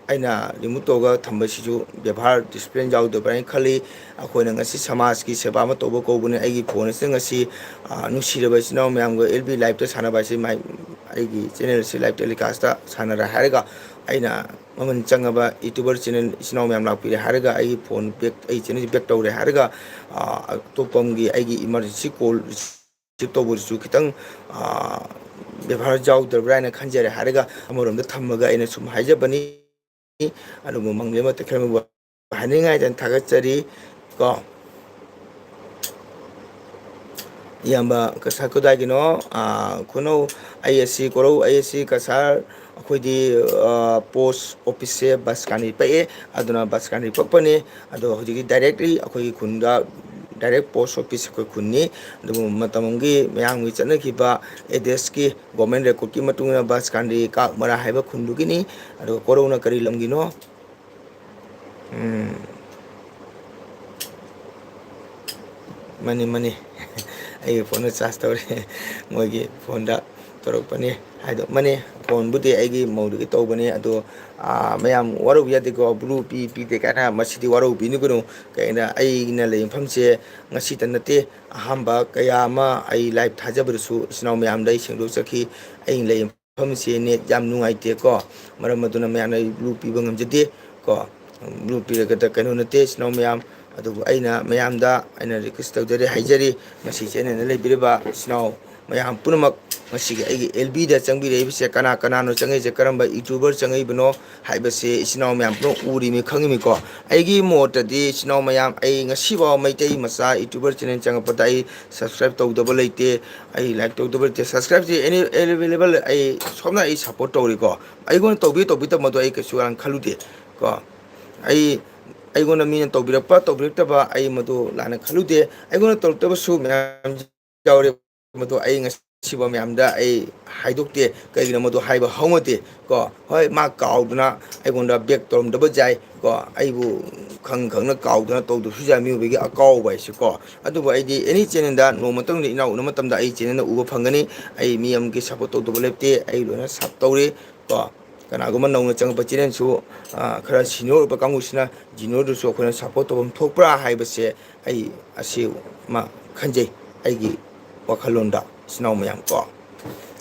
ꯑꯩꯅ remove ꯇꯧꯔꯒ ꯊꯝꯕꯁꯤꯁꯨ ꯕꯦꯕꯥꯔ, discipline ꯌꯥꯎꯗꯕ꯭ꯔꯥ ꯍꯥꯏꯅ ꯈꯜꯂꯤ꯫ ꯑꯩꯈꯣꯏꯅ ꯉꯁꯤ ꯁꯃꯥꯖꯀꯤ ꯁꯦꯕꯥ ꯑꯃ ꯇꯧꯕ ꯀꯧꯕꯅꯤ꯫ ꯑꯩꯒꯤ ꯐꯣꯟ ꯑꯁꯤꯗ ꯉꯁꯤ, ꯑ, ꯅꯨꯡꯁꯤꯔꯕ ꯏꯆꯤꯟ ꯏꯅꯥꯎ ꯃꯌꯥꯝꯒ L B live ꯇ ꯁꯥꯟꯅꯕ ꯍꯥꯏꯁꯤ ꯃꯥꯏ-, ꯑꯩꯒꯤ channel ꯑꯁꯤ live telecast ꯇ ꯁꯥꯟꯅꯔꯦ ꯍꯥꯏꯔꯒ ꯑꯩꯅ ꯃꯃꯜ ꯆꯪꯉꯕ YouTuber channel ꯏꯆꯤꯟ ꯏꯅꯥꯎ ꯃꯌꯥꯝ ꯂꯥꯛꯄꯤꯔꯦ ꯍꯥꯏꯔꯒ ꯑꯩꯒꯤ ꯐꯣꯟ back, ꯑꯩ channel ꯁꯤ back ꯇꯧꯔꯦ ꯍꯥꯏꯔꯒ, ꯑ, ꯑꯇꯣꯞꯄ ꯑꯃꯒꯤ ꯑꯩꯒꯤ emergency call receive ꯇꯧꯕꯗꯨꯁꯨ ꯈꯤꯇꯪ, ꯑ, ꯕꯦꯕꯥꯔ ꯌꯥꯎꯗꯕ꯭ꯔꯥ ꯍꯥꯏꯅ ꯈꯟꯖꯔꯦ ꯍꯥꯏꯔꯒ ꯑꯃꯔꯣꯝꯗ ꯊꯝꯃꯒ ꯑꯩꯅ ꯁꯨꯝ ꯍꯥꯏꯖꯕꯅꯤ꯫ ꯑꯗꯨꯕꯨ ꯃꯪꯂꯦꯝꯕ ꯇꯈꯦꯜꯃꯌꯨꯝꯕꯨ ꯍꯥꯏꯅꯤꯡꯉꯥꯏꯗꯅ ꯊꯥꯒꯠꯆꯔꯤ ꯀꯣ꯫ ꯏꯌꯥꯝꯕ ꯀꯁꯥꯔ ꯀꯗꯥꯏꯒꯤꯅꯣ? ꯑꯥ, ꯈꯨꯅꯧ, ꯑꯩ ꯑꯁꯤ ꯀꯣꯔꯧ, ꯑꯩ ꯑꯁꯤ ꯀꯁꯥꯔ, ꯑꯩꯈꯣꯏꯗꯤ, ꯑꯥ, post office ꯁꯦ ꯕꯁ ꯀꯥꯟꯗꯤ ꯄꯛꯑꯦ, ꯑꯗꯨꯅ ꯕꯁ ꯀꯥꯟꯗꯤ ꯄꯛꯄꯅꯤ꯫ ꯑꯗꯣ ꯍꯧꯖꯤꯛꯇꯤ directly ꯑꯩꯈꯣꯏꯒꯤ ꯈꯨꯟꯗ direct post office ꯑꯩꯈꯣꯏ ꯈꯨꯟꯅꯤ꯫ ꯑꯗꯨꯕꯨ ꯃꯇꯝ ꯑꯃꯒꯤ ꯃꯌꯥꯝꯒꯤ ꯆꯠꯅꯈꯤꯕ address ꯀꯤ government record ꯀꯤ ꯃꯇꯨꯡ ꯏꯟꯅ ꯕꯁ ꯀꯥꯟꯗꯤ ꯀꯥꯛ ꯃꯔꯥ ꯍꯥꯏꯕ ꯈꯨꯟꯗꯨꯒꯤꯅꯤ꯫ ꯑꯗꯨꯒ ꯀꯣꯔꯧꯅ ꯀꯔꯤ ꯂꯝꯒꯤꯅꯣ? ꯎꯝ꯫ ꯃꯥꯅꯤ, ꯃꯥꯅꯤ꯫ ꯑꯩꯒꯤ ꯐꯣꯟꯗ charge ꯇꯧꯔꯦ꯫ ꯃꯣꯏꯒꯤ ꯐꯣꯟꯗ ꯇꯧꯔꯛꯄꯅꯤ꯫ ꯍꯥꯏꯗꯣꯛꯃꯅꯤ꯫ ꯐꯣꯟꯕꯨꯗꯤ ꯑꯩꯒꯤ ꯃꯧꯗꯨꯒꯤ ꯇꯧꯕꯅꯤ, ꯑꯗꯣ, ꯑꯥ, ꯃꯌꯥꯝ ꯋꯥꯔꯧꯕ ꯌꯥꯗꯦꯀꯣ, ꯕ꯭ꯂꯨ ꯄꯤ ꯄꯤꯗꯦ ꯀꯥꯏꯅ ꯃꯁꯤꯗꯤ ꯋꯥꯔꯧꯕꯤꯅꯨ ꯀꯩꯅꯣ꯫ ꯀꯩꯅꯣ, ꯑꯩꯅ ꯂꯩ ꯃꯐꯝꯁꯦ ꯉꯁꯤꯇ ꯅꯠꯇꯦ, ꯑꯍꯥꯟꯕ ꯀꯌꯥ ꯑꯃ ꯑꯩ ꯂꯥꯏꯚ ꯊꯥꯖꯕꯗꯁꯨ ꯏꯆꯤꯟ ꯏꯅꯥꯎ ꯃꯌꯥꯝꯗ ꯑꯩ ꯁꯦꯡꯗꯣꯛꯆꯈꯤ꯫ ꯑꯩꯅ ꯂꯩ ꯃꯐꯝꯁꯦ ꯅꯦꯠ ꯌꯥꯝ ꯅꯨꯡꯉꯥꯏꯇꯦꯀꯣ, ꯃꯔꯝ ꯑꯗꯨꯅ ꯃꯌꯥꯝꯅ ꯑꯩ ꯕ꯭ꯂꯨ ꯄꯤꯕ ꯉꯝꯖꯗꯦ ꯀꯣ꯫ ꯕ꯭ꯂꯨ ꯄꯤꯔꯒꯗ ꯀꯩꯅꯣ ꯅꯠꯇꯦ, ꯏꯆꯤꯟ ꯏꯅꯥꯎ ꯃꯌꯥꯝ꯫ ꯑꯗꯨꯕꯨ ꯑꯩꯅ ꯃꯌꯥꯝꯗ ꯑꯩꯅ ꯔꯤꯀ꯭ꯋꯦꯁ ꯇꯧꯖꯔꯤ, ꯍꯥꯏꯖꯔꯤ, ꯃꯁꯤ ꯆꯦꯅꯦꯜꯗ ꯂꯩꯕꯤꯔꯤꯕ ꯏꯆꯤꯟ ꯏꯅꯥꯎ ꯃꯌꯥꯝ ꯄꯨꯝꯅꯃꯛ, ꯉꯁꯤꯒꯤ ꯑꯩꯒꯤ ꯑꯦꯜ ꯕꯤꯗ ꯆꯪꯕꯤꯔꯛꯏꯕꯁꯦ ꯀꯅꯥ ꯀꯅꯥꯅꯣ ꯆꯪꯉꯛꯏꯁꯦ, ꯀꯔꯝꯕ ꯌꯨꯇ꯭ꯌꯨꯕꯔ ꯆꯪꯉꯛꯏꯕꯅꯣ ꯍꯥꯏꯕꯁꯦ ꯏꯆꯤꯟ ꯏꯅꯥꯎ ꯃꯌꯥꯝ ꯄꯨꯝꯅꯃꯛ ꯎꯔꯤꯃꯤ, ꯈꯪꯉꯤꯃꯤꯀꯣ꯫ ꯑꯩꯒꯤ ꯃꯣꯠꯇꯗꯤ ꯏꯆꯤꯟ ꯏꯅꯥꯎ ꯃꯌꯥꯝ, ꯑꯩ ꯉꯁꯤꯐꯥꯎ ꯃꯩꯇꯩ ꯃꯆꯥ ꯌꯨꯇ꯭ꯌꯨꯕꯔ ꯆꯦꯅꯦꯜ ꯆꯪꯉꯛꯄꯗ ꯑꯩ ꯁꯕꯁꯀ꯭ꯔꯥꯏꯕ ꯇꯧꯗꯕ ꯂꯩꯇꯦ, ꯑꯩ ꯂꯥꯏꯛ ꯇꯧꯗꯕ ꯂꯩꯇꯦ꯫ ꯁꯕꯁꯀ꯭ꯔꯥꯏꯕꯁꯤ ꯑꯦꯅꯤ ꯑꯦꯚꯦꯂꯦꯕꯜ, ꯑꯩ ꯁꯣꯝꯅ ꯑꯩ ꯁꯞꯄꯣꯔꯠ ꯇꯧꯔꯤꯀꯣ꯫ ꯑꯩꯉꯣꯟꯗ ꯇꯧꯕꯤ ꯇꯧꯕꯤꯗꯕ ꯃꯗꯨ ꯑꯩ ꯀꯩꯁꯨ ꯌꯥꯝ ꯈꯜꯂꯨꯗꯦ ꯀꯣ꯫ ꯑꯩ, ꯑꯩꯉꯣꯟꯗ ꯃꯤꯅ ꯇꯧꯕꯤꯔꯛꯄ ꯇꯧꯕꯤꯔꯛꯇꯕ ꯑꯩ ꯃꯗꯨ ꯂꯥꯟꯅ ꯈꯜꯂꯨꯗꯦ꯫ ꯑꯩꯉꯣꯟꯗ ꯇꯧꯔꯛꯇꯕꯁꯨ ꯃꯌꯥꯝ ꯌꯥꯎꯔꯦ, ꯃꯗꯨ ꯑꯩ ꯉꯁꯤꯐꯥꯎ ꯃꯌꯥꯝꯗ ꯑꯩ ꯍꯥꯏꯗꯣꯛꯇꯦ꯫ ꯀꯩꯒꯤꯅꯣ, ꯃꯗꯨ ꯍꯥꯏꯕ ꯍꯧꯅꯗꯦ ꯀꯣ꯫ ꯍꯣꯏ, ꯃꯥ ꯀꯥꯎꯗꯅ ꯑꯩꯉꯣꯟꯗ ꯕꯦꯛ ꯇꯧꯔꯝꯗꯕ ꯌꯥꯏ ꯀꯣ, ꯑꯩꯕꯨ ꯈꯪ ꯈꯪꯅ ꯀꯥꯎꯗꯅ ꯇꯧꯗꯕꯁꯨ ꯌꯥꯏ, ꯃꯤꯑꯣꯏꯕꯒꯤ ꯑꯀꯥꯎꯕ ꯍꯥꯏꯁꯦ ꯀꯣ꯫ ꯑꯗꯨꯕꯨ ꯑꯩꯗꯤ ꯑꯦꯅꯤ ꯆꯦꯅꯦꯜꯗ ꯅꯣꯡꯃꯇꯪꯗꯤ ꯏꯅꯥꯎ ꯎꯅꯕ ꯃꯇꯝꯗ ꯑꯩ ꯆꯦꯅꯦꯜꯗ ꯎꯕ ꯐꯪꯒꯅꯤ꯫ ꯑꯩ ꯃꯤ ꯑꯃꯒꯤ ꯁꯞꯄꯣꯔꯠ ꯇꯧꯗꯕ ꯂꯩꯇꯦ, ꯑꯩ ꯂꯣꯏꯅ ꯁꯞ ꯇꯧꯔꯤ ꯀꯣ꯫ ꯀꯅꯥꯒꯨꯝꯕ ꯅꯧꯅ ꯆꯪꯉꯛꯄ ꯆꯦꯅꯦꯜꯁꯨ, ꯑ, ꯈꯔ ꯁꯤꯅꯤꯌꯔ ꯑꯣꯏꯕ ꯀꯥꯡꯕꯨꯁꯤꯅ ꯖꯨꯅꯤꯌꯔꯗꯨꯁꯨ ꯑꯩꯈꯣꯏꯅ ꯁꯞꯄꯣꯔꯠ ꯇꯧꯐꯝ ꯊꯣꯛꯄ꯭ꯔꯥ ꯍꯥꯏꯕꯁꯦ ꯑꯩ ꯑꯁꯤ ꯑꯃ ꯈꯟꯖꯩ, ꯑꯩꯒꯤ ꯋꯥꯈꯜꯂꯣꯟꯗ, ꯏꯆꯤꯟ ꯏꯅꯥꯎ ꯃꯌꯥꯝ ꯀꯣ꯫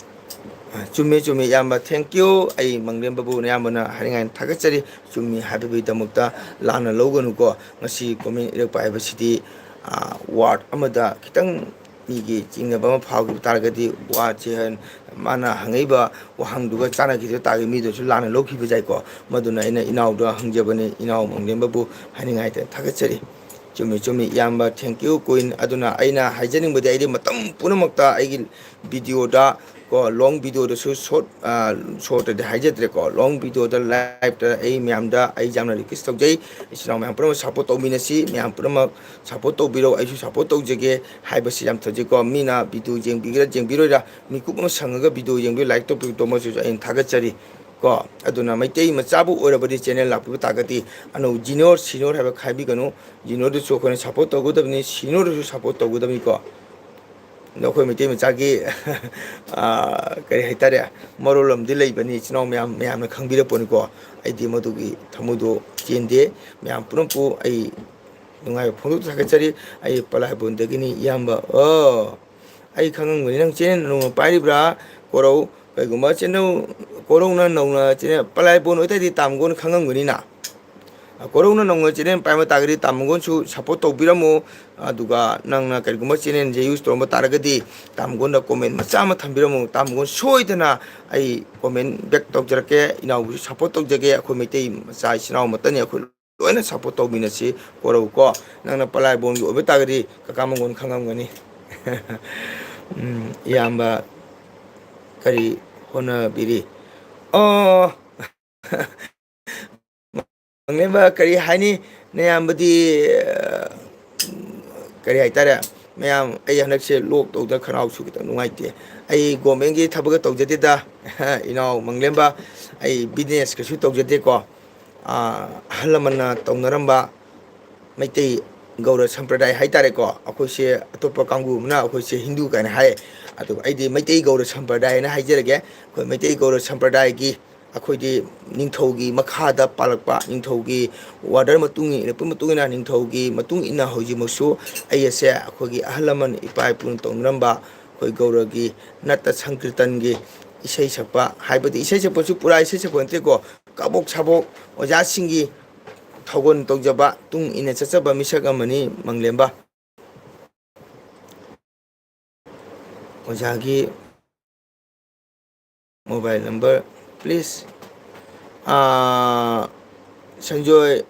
ꯑ, ꯆꯨꯝꯃꯤ, ꯆꯨꯝꯃꯤ, ꯏꯌꯥꯝꯕ, thank you꯫ ꯑꯩ ꯃꯪꯂꯦꯝꯕꯕꯨ ꯑꯌꯥꯝꯕꯅ ꯍꯥꯏꯅꯤꯡꯉꯥꯏ ꯊꯥꯒꯠꯆꯔꯤ꯫ ꯆꯨꯝꯃꯤ ꯍꯥꯏꯕꯒꯤꯗꯃꯛꯇ ꯂꯥꯟꯅ ꯂꯧꯒꯅꯨꯀꯣ꯫ ꯉꯁꯤ ꯀꯣꯃꯦꯟ ꯏꯔꯛꯄ ꯍꯥꯏꯕꯁꯤꯗꯤ, ꯑ, ꯋꯥꯔꯗ ꯑꯃꯗ ꯈꯤꯇꯪ ꯃꯤꯒꯤ ꯆꯤꯡꯅꯕ ꯑꯃ ꯐꯥꯎꯈꯤꯕ ꯇꯥꯔꯒꯗꯤ, ꯋꯥꯁꯦ ꯃꯥꯅ ꯍꯪꯉꯛꯏꯕ ꯋꯥꯍꯪꯗꯨꯒ ꯆꯥꯟꯅꯈꯤꯗꯕ ꯇꯥꯔꯒꯗꯤ ꯃꯤꯗꯨꯁꯨ ꯂꯥꯟꯅ ꯂꯧꯈꯤꯕ ꯌꯥꯏꯀꯣ꯫ ꯃꯗꯨꯅ ꯑꯩꯅ ꯏꯅꯥꯎꯗ ꯍꯪꯖꯕꯅꯤ, ꯏꯅꯥꯎ ꯃꯪꯂꯦꯝꯕꯕꯨ ꯍꯥꯏꯅꯤꯡꯉꯥꯏꯗ ꯊꯥꯒꯠꯆꯔꯤ꯫ ꯆꯨꯝꯃꯤ, ꯆꯨꯝꯃꯤ, ꯏꯌꯥꯝꯕ, thank you, ꯀꯨꯏꯟ꯫ ꯑꯗꯨꯅ ꯑꯩꯅ ꯍꯥꯏꯖꯅꯤꯡꯕꯗꯤ, ꯑꯩꯗꯤ ꯃꯇꯝ ꯄꯨꯝꯅꯃꯛꯇ ꯑꯩꯒꯤ ꯚꯤꯗꯤꯑꯣꯗ ꯀꯣ, ꯂꯣꯡ ꯚꯤꯗꯤꯑꯣꯗꯁꯨ ꯁꯣꯔꯠ, ꯑ, ꯁꯣꯔꯠꯇꯗꯤ ꯍꯥꯏꯖꯗ꯭ꯔꯦꯀꯣ, ꯂꯣꯡ ꯚꯤꯗꯤꯑꯣꯗ ꯂꯥꯏꯞꯇ ꯑꯩ ꯃꯌꯥꯝꯗ ꯑꯩ ꯌꯥꯝꯅ ꯔꯤꯀ꯭ꯋꯦꯁ ꯇꯧꯖꯩ, ꯏꯆꯤꯟ ꯏꯅꯥꯎ ꯃꯌꯥꯝ ꯄꯨꯝꯅꯃꯛ ꯁꯞꯄꯣꯔꯠ ꯇꯧꯃꯤꯟꯅꯁꯤ, ꯃꯌꯥꯝ ꯄꯨꯝꯅꯃꯛ ꯁꯞꯄꯣꯔꯠ ꯇꯧꯕꯤꯔꯣ, ꯑꯩꯁꯨ ꯁꯞꯄꯣꯔꯠ ꯇꯧꯖꯒꯦ ꯍꯥꯏꯕꯁꯤ ꯌꯥꯝ ꯐꯖꯩꯀꯣ꯫ ꯃꯤꯅ ꯚꯤꯗꯤꯑꯣ ꯌꯦꯡꯕꯤꯒꯦꯔꯥ ꯌꯦꯡꯕꯤꯔꯣꯏꯔꯥ, ꯃꯤꯀꯨꯞ ꯑꯃ ꯁꯪꯉꯒ ꯚꯤꯗꯤꯑꯣ ꯌꯦꯡꯕꯤꯌꯨ, ꯂꯥꯏꯛ ꯇꯧꯕꯤꯌꯨ, ꯇꯧꯃꯁꯨ ꯑꯩꯅ ꯊꯥꯒꯠꯆꯔꯤ ꯀꯣ꯫ ꯑꯗꯨꯅ ꯃꯩꯇꯩ ꯃꯆꯥꯕꯨ ꯑꯣꯏꯔꯕꯗꯤ, ꯆꯦꯅꯦꯜ ꯂꯥꯛꯄꯤꯕ ꯇꯥꯔꯒꯗꯤ ꯑꯅꯧ ꯖꯨꯅꯤꯌꯔ ꯁꯤꯅꯤꯌꯔ ꯍꯥꯏꯕ ꯈꯥꯏꯕꯤꯒꯅꯨ꯫ ꯖꯨꯅꯤꯌꯔꯗꯨꯁꯨ ꯑꯩꯈꯣꯏꯅ ꯁꯞꯄꯣꯔꯠ ꯇꯧꯒꯗꯕꯅꯤ, ꯁꯤꯅꯤꯌꯔꯗꯨꯁꯨ ꯁꯞꯄꯣꯔꯠ ꯇꯧꯒꯗꯕꯅꯤꯀꯣ꯫ ꯑꯩꯈꯣꯏ ꯃꯩꯇꯩ ꯃꯆꯥꯒꯤ, ꯑꯥ, ꯀꯔꯤ ꯍꯥꯏꯇꯥꯔꯦ, ꯃꯔꯣꯜ ꯑꯃꯗꯤ ꯂꯩꯕꯅꯤ, ꯏꯆꯤꯟ ꯏꯅꯥꯎ ꯃꯌꯥꯝ, ꯃꯌꯥꯝꯅ ꯈꯪꯕꯤꯔꯛꯄꯅꯤꯀꯣ꯫ ꯑꯩꯗꯤ ꯃꯗꯨꯒꯤ ꯊꯃꯣꯏꯗꯣ ꯆꯦꯟꯗꯦ꯫ ꯃꯌꯥꯝ ꯄꯨꯝꯅꯃꯛꯄꯨ ꯑꯩ ꯅꯨꯡꯉꯥꯏꯕ ꯐꯣꯡꯗꯣꯛ ꯊꯥꯒꯠꯆꯔꯤ꯫ ꯑꯩ ꯄꯂꯥꯏꯕꯣꯟꯗꯒꯤꯅꯤ, ꯏꯌꯥꯝꯕ꯫ ꯑꯣ, ꯑꯩ ꯈꯪꯉꯝꯒꯅꯤ, ꯅꯪ ꯆꯦꯅꯦꯜ ꯅꯧꯅ ꯄꯥꯏꯔꯤꯕ꯭ꯔꯥ? ꯀꯣꯔꯧ, ꯀꯩꯒꯨꯝꯕ ꯆꯦꯅꯦꯜ ꯀꯣꯔꯧꯅ ꯅꯧꯅ ꯆꯦꯅꯦꯜ, ꯄꯂꯥꯏꯕꯣꯟ ꯑꯣꯏꯇꯥꯔꯗꯤ ꯇꯥꯃꯒꯣꯟ ꯈꯪꯉꯝꯒꯅꯤꯅ꯫ ꯀꯣꯔꯧꯅ ꯅꯧꯅ ꯆꯦꯅꯦꯜ ꯄꯥꯏꯕ ꯇꯥꯔꯒꯗꯤ ꯇꯥꯃꯒꯣꯟꯁꯨ ꯁꯞꯄꯣꯔꯠ ꯇꯧꯕꯤꯔꯝꯃꯨ꯫ ꯑꯗꯨꯒ ꯅꯪꯅ ꯀꯔꯤꯒꯨꯝꯕ ꯆꯦꯅꯦꯜꯁꯦ ꯌꯨꯁ ꯇꯧꯔꯝꯕ ꯇꯥꯔꯒꯗꯤ ꯇꯥꯃꯒꯣꯟꯗ ꯀꯣꯃꯦꯟ ꯃꯆꯥ ꯑꯃ ꯊꯝꯕꯤꯔꯝꯃꯨ꯫ ꯇꯥꯃꯒꯣꯟ ꯁꯣꯏꯗꯅ ꯑꯩ ꯀꯣꯃꯦꯟ ꯕꯦꯛ ꯇꯧꯖꯔꯛꯀꯦ꯫ ꯏꯅꯥꯎꯕꯨꯁꯨ ꯁꯞꯄꯣꯔꯠ ꯇꯧꯖꯒꯦ꯫ ꯑꯩꯈꯣꯏ ꯃꯩꯇꯩ ꯃꯆꯥ ꯏꯆꯤꯟ ꯏꯅꯥꯎ ꯑꯃꯠꯇꯅꯤ꯫ ꯑꯩꯈꯣꯏ ꯂꯣꯏꯅ ꯁꯞꯄꯣꯔꯠ ꯇꯧꯃꯤꯟꯅꯁꯤ꯫ ꯀꯣꯔꯧ ꯀꯣ꯫ ꯅꯪꯅ ꯄꯂꯥꯏꯕꯣꯟꯒꯤ ꯑꯣꯏꯕ ꯇꯥꯔꯒꯗꯤ ꯀꯀꯥ ꯃꯪꯒꯣꯟ ꯈꯪꯉꯝꯒꯅꯤ꯫ ꯎꯝ, ꯏꯌꯥꯝꯕ ꯀꯔꯤ ꯍꯣꯠꯅꯕꯤꯔꯤ? ꯑꯣ, ꯃꯪꯂꯦꯝꯕ, ꯀꯔꯤ ꯍꯥꯏꯅꯤ? ꯅꯌꯥꯝꯕꯗꯤ, ꯑ, ꯀꯔꯤ ꯍꯥꯏꯇꯥꯔꯦ? ꯃꯌꯥꯝ, ꯑꯩ ꯍꯟꯗꯛꯁꯦ ꯂꯣꯛ ꯇꯧꯗꯅ ꯈꯅꯥꯎꯁꯨ ꯈꯤꯇꯪ ꯅꯨꯡꯉꯥꯏꯇꯦ꯫ ꯑꯩ ꯒꯣꯔꯃꯦꯟꯒꯤ ꯊꯕꯛꯀ ꯇꯧꯖꯗꯦꯗ, ꯏꯅꯥꯎ ꯃꯪꯂꯦꯝꯕ꯫ ꯑꯩ ꯕꯤꯖꯤꯅꯦꯁ ꯀꯩꯁꯨ ꯇꯧꯖꯗꯦꯀꯣ꯫ ꯑ, ꯑꯍꯜ ꯂꯃꯟꯅ ꯇꯧꯅꯔꯝꯕ ꯃꯩꯇꯩ ꯒꯧꯔ ꯁꯝꯄ꯭ꯔꯗꯥꯏ ꯍꯥꯏꯇꯥꯔꯦꯀꯣ꯫ ꯑꯩꯈꯣꯏꯁꯦ ꯑꯇꯣꯞꯄ ꯀꯥꯡꯕꯨ ꯑꯃꯅ ꯑꯩꯈꯣꯏꯁꯦ ꯍꯤꯟꯗꯨ ꯀꯥꯏꯅ ꯍꯥꯏ꯫ ꯑꯗꯨꯒ ꯑꯩꯗꯤ ꯃꯩꯇꯩ ꯒꯧꯔ ꯁꯝꯄ꯭ꯔꯗꯥꯏ ꯍꯥꯏꯅ ꯍꯥꯏꯖꯔꯒꯦ꯫ ꯑꯩꯈꯣꯏ ꯃꯩꯇꯩ ꯒꯧꯔ ꯁꯝꯄ꯭ꯔꯗꯥꯏꯒꯤ ꯑꯩꯈꯣꯏꯗꯤ ꯅꯤꯡꯊꯧꯒꯤ ꯃꯈꯥꯗ ꯄꯥꯜꯂꯛꯄ, ꯅꯤꯡꯊꯧꯒꯤ ꯑꯣꯔꯗꯔ ꯃꯇꯨꯡ ꯏꯜꯂꯛꯄ ꯃꯇꯨꯡ ꯏꯟꯅ, ꯅꯤꯡꯊꯧꯒꯤ ꯃꯇꯨꯡ ꯏꯟꯅ ꯍꯧꯖꯤꯛꯃꯛꯁꯨ ꯑꯩ ꯑꯁꯦ ꯑꯩꯈꯣꯏꯒꯤ ꯑꯍꯜ ꯂꯃꯟ ꯏꯄꯥ ꯏꯄꯨꯅ ꯇꯧꯅꯔꯝꯕ ꯑꯩꯈꯣꯏ ꯒꯧꯔꯒꯤ ꯅꯠꯇ ꯁꯪꯀꯤꯔꯇꯟꯒꯤ ꯏꯁꯩ ꯁꯛꯄ, ꯍꯥꯏꯕꯗꯤ ꯏꯁꯩ ꯁꯛꯄꯁꯨ ꯄꯨꯔꯥ ꯏꯁꯩ ꯁꯛꯄ ꯅꯠꯇꯦꯀꯣ, ꯀꯕꯣꯛ ꯁꯥꯕꯣꯛ ꯑꯣꯖꯥꯁꯤꯡꯒꯤ ꯊꯧꯒꯜ ꯇꯧꯖꯕ ꯇꯨꯡ ꯏꯟꯅ ꯆꯠꯆꯕ ꯃꯤꯁꯛ ꯑꯃꯅꯤ ꯃꯪꯂꯦꯝꯕ꯫ ꯑꯣꯖꯥꯒꯤ ꯃꯣꯕꯥꯏꯜ ꯅꯝꯕꯔ, ꯄ꯭ꯂꯤꯖ꯫ ꯑꯥ, ꯁꯟꯖꯣꯏ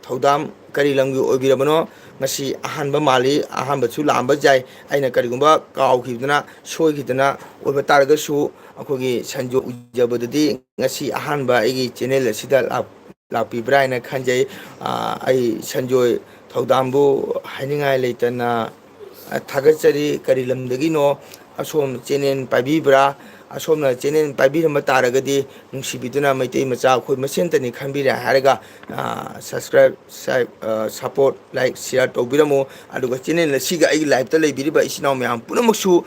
ꯊꯧꯗꯥꯝ ꯀꯔꯤ ꯂꯝꯒꯤ ꯑꯣꯏꯕꯤꯔꯕꯅꯣ? ꯉꯁꯤ ꯑꯍꯥꯟꯕ ꯃꯥꯜꯂꯤ, ꯑꯍꯥꯟꯕꯁꯨ ꯂꯥꯛꯑꯝꯕ ꯌꯥꯏ꯫ ꯑꯩꯅ ꯀꯔꯤꯒꯨꯝꯕ ꯀꯥꯎꯈꯤꯗꯅ, ꯁꯣꯏꯈꯤꯗꯅ ꯑꯣꯏꯕ ꯇꯥꯔꯒꯁꯨ, ꯑꯩꯈꯣꯏꯒꯤ ꯁꯟꯖꯣꯏ ꯎꯖꯕꯗꯗꯤ ꯉꯁꯤ ꯑꯍꯥꯟꯕ ꯑꯩꯒꯤ ꯆꯦꯅꯦꯜ ꯑꯁꯤꯗ ꯂꯥꯛ-, ꯂꯥꯛꯄꯤꯕ꯭ꯔꯥ ꯍꯥꯏꯅ ꯈꯟꯖꯩ꯫ ꯑꯥ, ꯑꯩ ꯁꯟꯖꯣꯏ ꯊꯧꯗꯥꯝꯕꯨ ꯍꯥꯏꯅꯤꯡꯉꯥꯏ ꯂꯩꯇꯅ, ꯑ, ꯊꯥꯒꯠꯆꯔꯤ꯫ ꯀꯔꯤ ꯂꯝꯗꯒꯤꯅꯣ? ꯑꯁꯣꯝ ꯆꯦꯅꯦꯜ ꯄꯥꯏꯕꯤꯕ꯭ꯔꯥ? ꯑꯁꯣꯝꯅ ꯆꯦꯅꯦꯜ ꯄꯥꯏꯕꯤꯔꯝꯕ ꯇꯥꯔꯒꯗꯤ, ꯅꯨꯡꯁꯤꯕꯤꯗꯨꯅ ꯃꯩꯇꯩ ꯃꯆꯥ ꯑꯩꯈꯣꯏ ꯃꯁꯦꯟꯇꯅꯤ ꯈꯟꯕꯤꯔꯦ ꯍꯥꯏꯔꯒ, ꯁꯕꯁꯀ꯭ꯔꯥꯏꯕ, ꯁꯄꯣꯔꯠ, ꯂꯥꯏꯛ, ꯁꯤꯌꯥꯔ ꯇꯧꯕꯤꯔꯝꯃꯨ꯫ ꯑꯗꯨꯒ ꯆꯦꯅꯦꯜ ꯑꯁꯤꯒ ꯑꯩꯒꯤ ꯂꯥꯏꯐꯇ ꯂꯩꯕꯤꯔꯤꯕ ꯏꯆꯤꯟ ꯏꯅꯥꯎ ꯃꯌꯥꯝ ꯄꯨꯝꯅꯃꯛꯁꯨ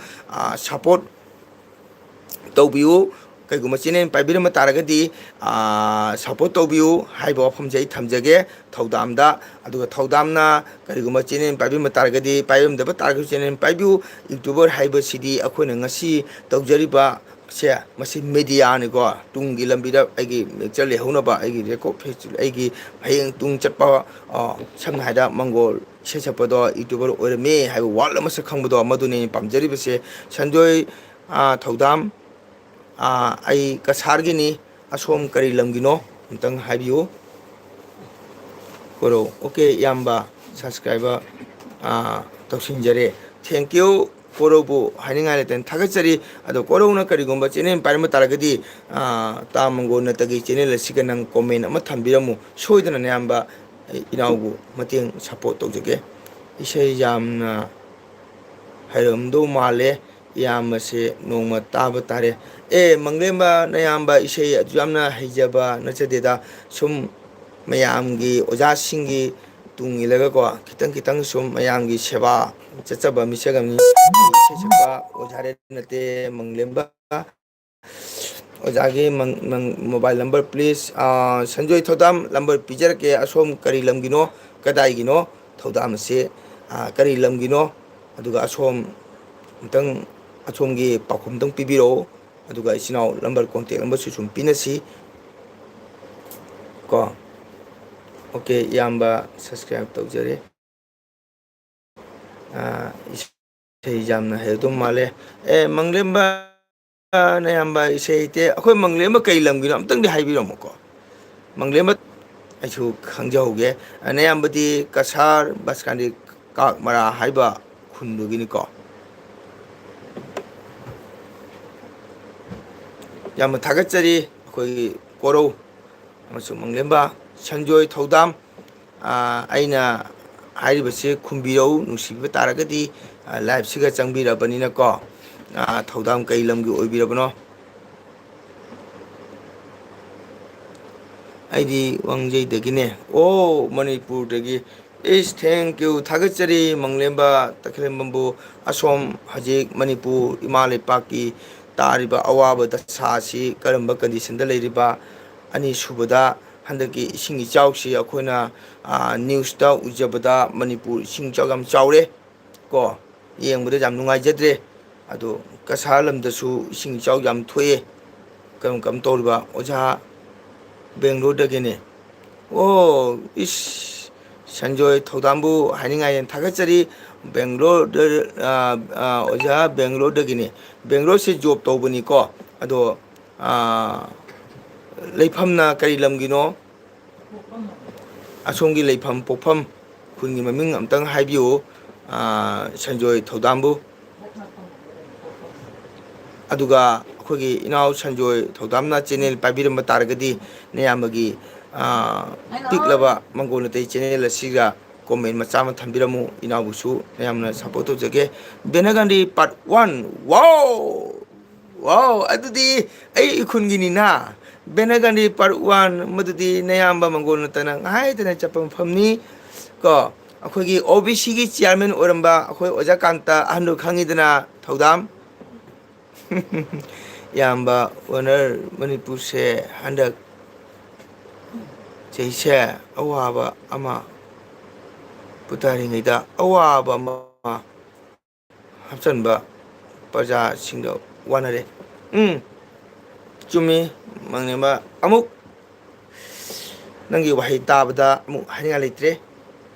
ꯁꯄꯣꯔꯠ ꯇꯧꯕꯤꯌꯨ꯫ ꯀꯩꯒꯨꯝꯕ ꯆꯦꯅꯦꯜ ꯄꯥꯏꯕꯤꯔꯝꯕ ꯇꯥꯔꯒꯗꯤ, ꯁꯄꯣꯔꯠ ꯇꯧꯕꯤꯌꯨ ꯍꯥꯏꯕ ꯋꯥꯐꯝꯁꯦ ꯑꯩ ꯊꯝꯖꯒꯦ ꯊꯧꯗꯥꯝꯗ꯫ ꯑꯗꯨꯒ ꯊꯧꯗꯥꯝꯅ ꯀꯔꯤꯒꯨꯝꯕ ꯆꯦꯅꯦꯜ ꯄꯥꯏꯕꯤꯔꯝꯕ ꯇꯥꯔꯒꯗꯤ, ꯄꯥꯏꯕꯤꯔꯝꯗꯕ ꯇꯥꯔꯒꯁꯨ ꯆꯦꯅꯦꯜ ꯄꯥꯏꯕꯤꯌꯨ꯫ ꯌꯨꯇ꯭ꯌꯨꯕꯔ ꯍꯥꯏꯕꯁꯤꯗꯤ ꯑꯩꯈꯣꯏꯅ ꯉꯁꯤ ꯇꯧꯖꯔꯤꯕ ꯁꯦ, ꯃꯁꯤ ꯃꯦꯗꯤꯌꯥꯅꯤꯀꯣ꯫ ꯇꯨꯡꯒꯤ ꯂꯝꯕꯤꯗ ꯑꯩꯒꯤ ꯃꯤꯡꯆꯠ ꯂꯩꯍꯧꯅꯕ, ꯑꯩꯒꯤ ꯔꯦꯀꯣꯔꯠ, ꯑꯩꯒꯤ ꯍꯌꯦꯡ ꯇꯨꯡ ꯆꯠꯄ, ꯑ, ꯁꯝꯅ ꯍꯥꯏꯔꯕꯗ ꯃꯪꯒꯣꯜ ꯏꯁꯩ ꯁꯛꯄꯗꯣ ꯌꯨꯇ꯭ꯌꯨꯕꯔ ꯑꯣꯏꯔꯝꯃꯦ ꯍꯥꯏꯕ ꯋꯥꯔꯜ ꯑꯃꯁꯛ ꯈꯪꯕꯗꯣ, ꯃꯗꯨꯅꯤ ꯑꯩꯅ ꯄꯥꯝꯖꯔꯤꯕꯁꯦ꯫ ꯁꯟꯖꯣꯏ, ꯑ, ꯊꯧꯗꯥꯝ, ꯑ, ꯑꯩ ꯀꯁꯥꯔꯒꯤꯅꯤ꯫ ꯑꯁꯣꯝ ꯀꯔꯤ ꯂꯝꯒꯤꯅꯣ? ꯑꯝꯇꯪ ꯍꯥꯏꯕꯤꯌꯨ꯫ ꯀꯣꯔꯧ꯫ ꯑꯣꯀꯦ, ꯏꯌꯥꯝꯕ, ꯁꯕꯁꯀ꯭ꯔꯥꯏꯕꯔ, ꯑꯥ, ꯇꯧꯁꯤꯟꯖꯔꯦ꯫ Thank you꯫ ꯀꯣꯔꯧꯕꯨ ꯍꯥꯏꯅꯤꯡꯉꯥꯏ ꯂꯩꯇꯅ ꯊꯥꯒꯠꯆꯔꯤ꯫ ꯑꯗꯣ ꯀꯣꯔꯧꯅ ꯀꯔꯤꯒꯨꯝꯕ ꯆꯦꯅꯦꯜ ꯄꯥꯏꯔꯝꯕ ꯇꯥꯔꯒꯗꯤ, ꯑꯥ, ꯇꯥ ꯃꯪꯒꯣꯜ ꯅꯠꯇꯒꯤ ꯆꯦꯅꯦꯜ ꯑꯁꯤꯒ ꯅꯪ ꯀꯣꯃꯦꯟ ꯑꯃ ꯊꯝꯕꯤꯔꯝꯃꯨ꯫ ꯁꯣꯏꯗꯅ ꯅꯌꯥꯝꯕ ꯏꯅꯥꯎꯕꯨ ꯃꯇꯦꯡ ꯁꯞꯄꯣꯔꯠ ꯇꯧꯖꯒꯦ꯫ ꯏꯁꯩ ꯌꯥꯝꯅ ꯍꯩꯔꯝꯗꯧ ꯃꯥꯜꯂꯦ꯫ ꯏꯌꯥꯝꯕꯁꯦ ꯅꯣꯡꯃ ꯇꯥꯕ ꯇꯥꯔꯦ꯫ ꯑꯦ, ꯃꯪꯂꯦꯝꯕ, ꯅꯌꯥꯝꯕ ꯏꯁꯩ ꯑꯗꯨ ꯌꯥꯝꯅ ꯍꯩꯖꯕ ꯅꯠꯆꯗꯦꯗ꯫ ꯁꯨꯝ ꯃꯌꯥꯝꯒꯤ, ꯑꯣꯖꯥꯁꯤꯡꯒꯤ ꯇꯨꯡ ꯏꯜꯂꯒꯀꯣ, ꯈꯤꯇꯪ ꯈꯤꯇꯪ ꯁꯨꯝ ꯃꯌꯥꯝꯒꯤ ꯁꯦꯕꯥ ꯆꯠꯆꯕ ꯃꯤꯁꯛ ꯑꯃꯅꯤ꯫ ꯏꯁꯩ ꯁꯛꯄ ꯑꯣꯖꯥ ꯔꯦꯟ ꯅꯠꯇꯦ, ꯃꯪꯂꯦꯝꯕ꯫ ꯑꯣꯖꯥꯒꯤ ꯃꯪ-, ꯃꯪ-, ꯃꯣꯕꯥꯏꯜ ꯅꯝꯕꯔ, ꯄ꯭ꯂꯤꯖ꯫ ꯑꯥ, ꯁꯟꯖꯣꯏ ꯊꯧꯗꯥꯝ, ꯅꯝꯕꯔ ꯄꯤꯖꯔꯛꯀꯦ꯫ ꯑꯁꯣꯝ ꯀꯔꯤ ꯂꯝꯒꯤꯅꯣ, ꯀꯗꯥꯏꯒꯤꯅꯣ ꯊꯧꯗꯥꯝ ꯑꯁꯤ? ꯑꯥ, ꯀꯔꯤ ꯂꯝꯒꯤꯅꯣ? ꯑꯗꯨꯒ ꯑꯁꯣꯝ ꯑꯝꯇꯪ, ꯑꯁꯣꯝꯒꯤ ꯄꯥꯎꯈꯨꯝ ꯑꯝꯇꯪ ꯄꯤꯕꯤꯔꯛꯑꯣ꯫ ꯑꯗꯨꯒ ꯏꯆꯤꯟ ꯏꯅꯥꯎ ꯅꯝꯕꯔ, ꯀꯣꯟꯇꯦꯛ ꯅꯝꯕꯔꯁꯨ ꯁꯨꯝ ꯄꯤꯅꯁꯤ ꯀꯣ꯫ ꯑꯣꯀꯦ, ꯏꯌꯥꯝꯕ, ꯁꯕꯁꯀ꯭ꯔꯥꯏꯕ ꯇꯧꯖꯔꯦ꯫ ꯑꯥ, ꯏꯁꯩ ꯌꯥꯝꯅ ꯍꯩꯔꯝꯗꯧ ꯃꯥꯜꯂꯦ꯫ ꯑꯦ, ꯃꯪꯂꯦꯝꯕ, ꯅꯌꯥꯝꯕ ꯏꯁꯩ ꯍꯩꯇꯦ꯫ ꯑꯩꯈꯣꯏ ꯃꯪꯂꯦꯝꯕ ꯀꯩ ꯂꯝꯒꯤꯅꯣ ꯑꯝꯇꯪꯗꯤ ꯍꯥꯏꯕꯤꯔꯝꯃꯨꯀꯣ꯫ ꯃꯪꯂꯦꯝꯕ, ꯑꯩꯁꯨ ꯈꯪꯖꯍꯧꯒꯦ꯫ ꯅꯌꯥꯝꯕꯗꯤ ꯀꯁꯥꯔ ꯕꯁꯀꯥꯟꯗꯤ ꯀꯥꯛꯃꯔꯥ ꯍꯥꯏꯕ ꯈꯨꯟꯗꯨꯒꯤꯅꯤꯀꯣ꯫ ꯌꯥꯝꯅ ꯊꯥꯒꯠꯆꯔꯤ ꯑꯩꯈꯣꯏꯒꯤ ꯀꯣꯔꯧ ꯑꯃꯁꯨꯡ ꯃꯪꯂꯦꯝꯕ ꯁꯟꯖꯣꯏ ꯊꯧꯗꯥꯝ꯫ ꯑꯥ, ꯑꯩꯅ ꯍꯥꯏꯔꯤꯕꯁꯤ ꯈꯨꯝꯕꯤꯔꯧ, ꯅꯨꯡꯁꯤꯕꯤꯕ ꯇꯥꯔꯒꯗꯤ, ꯑꯥ, ꯂꯥꯏꯚꯁꯤꯒ ꯆꯪꯕꯤꯔꯕꯅꯤꯅꯀꯣ꯫ ꯑꯥ, ꯊꯧꯗꯥꯝ ꯀꯩ ꯂꯝꯒꯤ ꯑꯣꯏꯕꯤꯔꯕꯅꯣ? ꯑꯩꯗꯤ ꯋꯥꯡꯖꯩꯗꯒꯤꯅꯦ꯫ ꯑꯣ, ꯃꯅꯤꯄꯨꯔꯗꯒꯤ꯫ ꯏꯁ, thank you, ꯊꯥꯒꯠꯆꯔꯤ ꯃꯪꯂꯦꯝꯕ ꯇꯈꯦꯂꯦꯝꯕꯝꯕꯨ꯫ ꯑꯁꯣꯝ ꯍꯧꯖꯤꯛ ꯃꯅꯤꯄꯨꯔ ꯏꯃꯥ ꯂꯩꯄꯥꯛꯀꯤ ꯇꯥꯔꯤꯕ ꯑꯋꯥꯕ ꯗꯁꯥ ꯑꯁꯤ, ꯀꯔꯝꯕ conditionꯗ ꯂꯩꯔꯤꯕ, ꯑꯅꯤꯁꯨꯕꯗ ꯍꯟꯗꯛꯀꯤ ꯏꯁꯤꯡ ꯏꯆꯥꯎꯁꯤ ꯑꯩꯈꯣꯏꯅ, ꯑꯥ, newsꯇ ꯎꯖꯕꯗ ꯃꯅꯤꯄꯨꯔ ꯏꯁꯤꯡ ꯏꯆꯥꯎ ꯌꯥꯝ ꯆꯥꯎꯔꯦ꯫ ꯀꯣ, ꯌꯦꯡꯕꯗ ꯌꯥꯝ ꯅꯨꯡꯉꯥꯏꯖꯗ꯭ꯔꯦ꯫ ꯑꯗꯣ ꯀꯁꯥꯔ ꯂꯝꯗꯁꯨ ꯏꯁꯤꯡ ꯏꯆꯥꯎ ꯌꯥꯝ ꯊꯣꯛꯑꯦ꯫ ꯀꯔꯝ ꯀꯔꯝ ꯇꯧꯔꯤꯕ? ꯑꯣꯖꯥ ꯕꯦꯡꯒ꯭ꯂꯣꯔꯗꯒꯤꯅꯦ꯫ ꯑꯣ, ꯏꯁ, ꯁꯟꯖꯣꯏ ꯊꯧꯗꯥꯝꯕꯨ ꯍꯥꯏꯅꯤꯡꯉꯥꯏ ꯌꯥꯝ ꯊꯥꯒꯠꯆꯔꯤ꯫ ꯕꯦꯡꯒ꯭ꯂꯣꯔꯗ, ꯑ, ꯑ, ꯑꯣꯖꯥ ꯕꯦꯡꯒ꯭ꯂꯣꯔꯗꯒꯤꯅꯦ꯫ ꯕꯦꯡꯒ꯭ꯂꯣꯔꯁꯦ job ꯇꯧꯕꯅꯤꯀꯣ꯫ ꯑꯗꯣ, ꯑ, ꯂꯩꯐꯝꯅ ꯀꯔꯤ ꯂꯝꯒꯤꯅꯣ? ꯑꯁꯣꯝꯒꯤ ꯂꯩꯐꯝ, ꯄꯣꯛꯐꯝ, ꯈꯨꯟꯒꯤ ꯃꯃꯤꯡ ꯑꯝꯇꯪ ꯍꯥꯏꯕꯤꯌꯨ, ꯑꯥ, ꯁꯟꯖꯣꯏ ꯊꯧꯗꯥꯝꯕꯨ꯫ ꯑꯗꯨꯒ ꯑꯩꯈꯣꯏꯒꯤ ꯏꯅꯥꯎ ꯁꯟꯖꯣꯏ ꯊꯧꯗꯥꯝꯅ channel ꯄꯥꯏꯕꯤꯔꯝꯕ ꯇꯥꯔꯒꯗꯤ, ꯅꯌꯥꯝꯕꯒꯤ, ꯑꯥ, ꯄꯤꯛꯂꯕ ꯃꯪꯒꯣꯜ ꯅꯥꯇꯩ channel ꯑꯁꯤꯒ comment ꯃꯆꯥ ꯑꯃ ꯊꯝꯕꯤꯔꯝꯃꯨ꯫ ꯏꯅꯥꯎꯕꯨꯁꯨ ꯅꯌꯥꯝꯅ support ꯇꯧꯖꯒꯦ꯫ ꯕꯦꯅꯒꯥꯟꯗꯤ part one꯫ Wow! Wow! ꯑꯗꯨꯗꯤ ꯑꯩ ꯏꯈꯨꯟꯒꯤꯅꯤꯅ꯫ ꯕꯦꯅꯒꯥꯟꯗꯤ part one, ꯃꯗꯨꯗꯤ ꯅꯌꯥꯝꯕ ꯃꯪꯒꯣꯜ ꯅꯠꯇꯅ ꯉꯥꯏꯗꯅ ꯆꯠꯄ ꯃꯐꯝꯅꯤ꯫ ꯀꯣ, ꯑꯩꯈꯣꯏꯒꯤ OBCꯒꯤ chairman ꯑꯣꯏꯔꯝꯕ ꯑꯩꯈꯣꯏ ꯑꯣꯖꯥ ꯀꯥꯟꯇ ꯑꯍꯟꯗꯨ ꯈꯪꯉꯤꯗꯅ, ꯊꯧꯗꯥꯝ? ꯏꯌꯥꯝꯕ owner, ꯃꯅꯤꯄꯨꯔꯁꯦ ꯍꯟꯗꯛ ꯆꯍꯤꯁꯦ ꯑꯋꯥꯕ ꯑꯃ ꯄꯨꯊꯔꯤꯉꯩꯗ ꯑꯋꯥꯕ ꯑꯃ ꯍꯥꯞꯆꯟꯕ ꯄ꯭ꯔꯖꯥꯁꯤꯡꯗ ꯋꯥꯅꯔꯦ꯫ ꯎꯝ, ꯆꯨꯝꯃꯤ, ꯃꯪꯂꯦꯝꯕ꯫ ꯑꯃꯨꯛ ꯅꯪꯒꯤ ꯋꯥꯍꯩ ꯇꯥꯕꯗ ꯑꯃꯨꯛ ꯍꯥꯏꯅꯤꯡꯉꯥꯏ ꯂꯩꯇ꯭ꯔꯦ꯫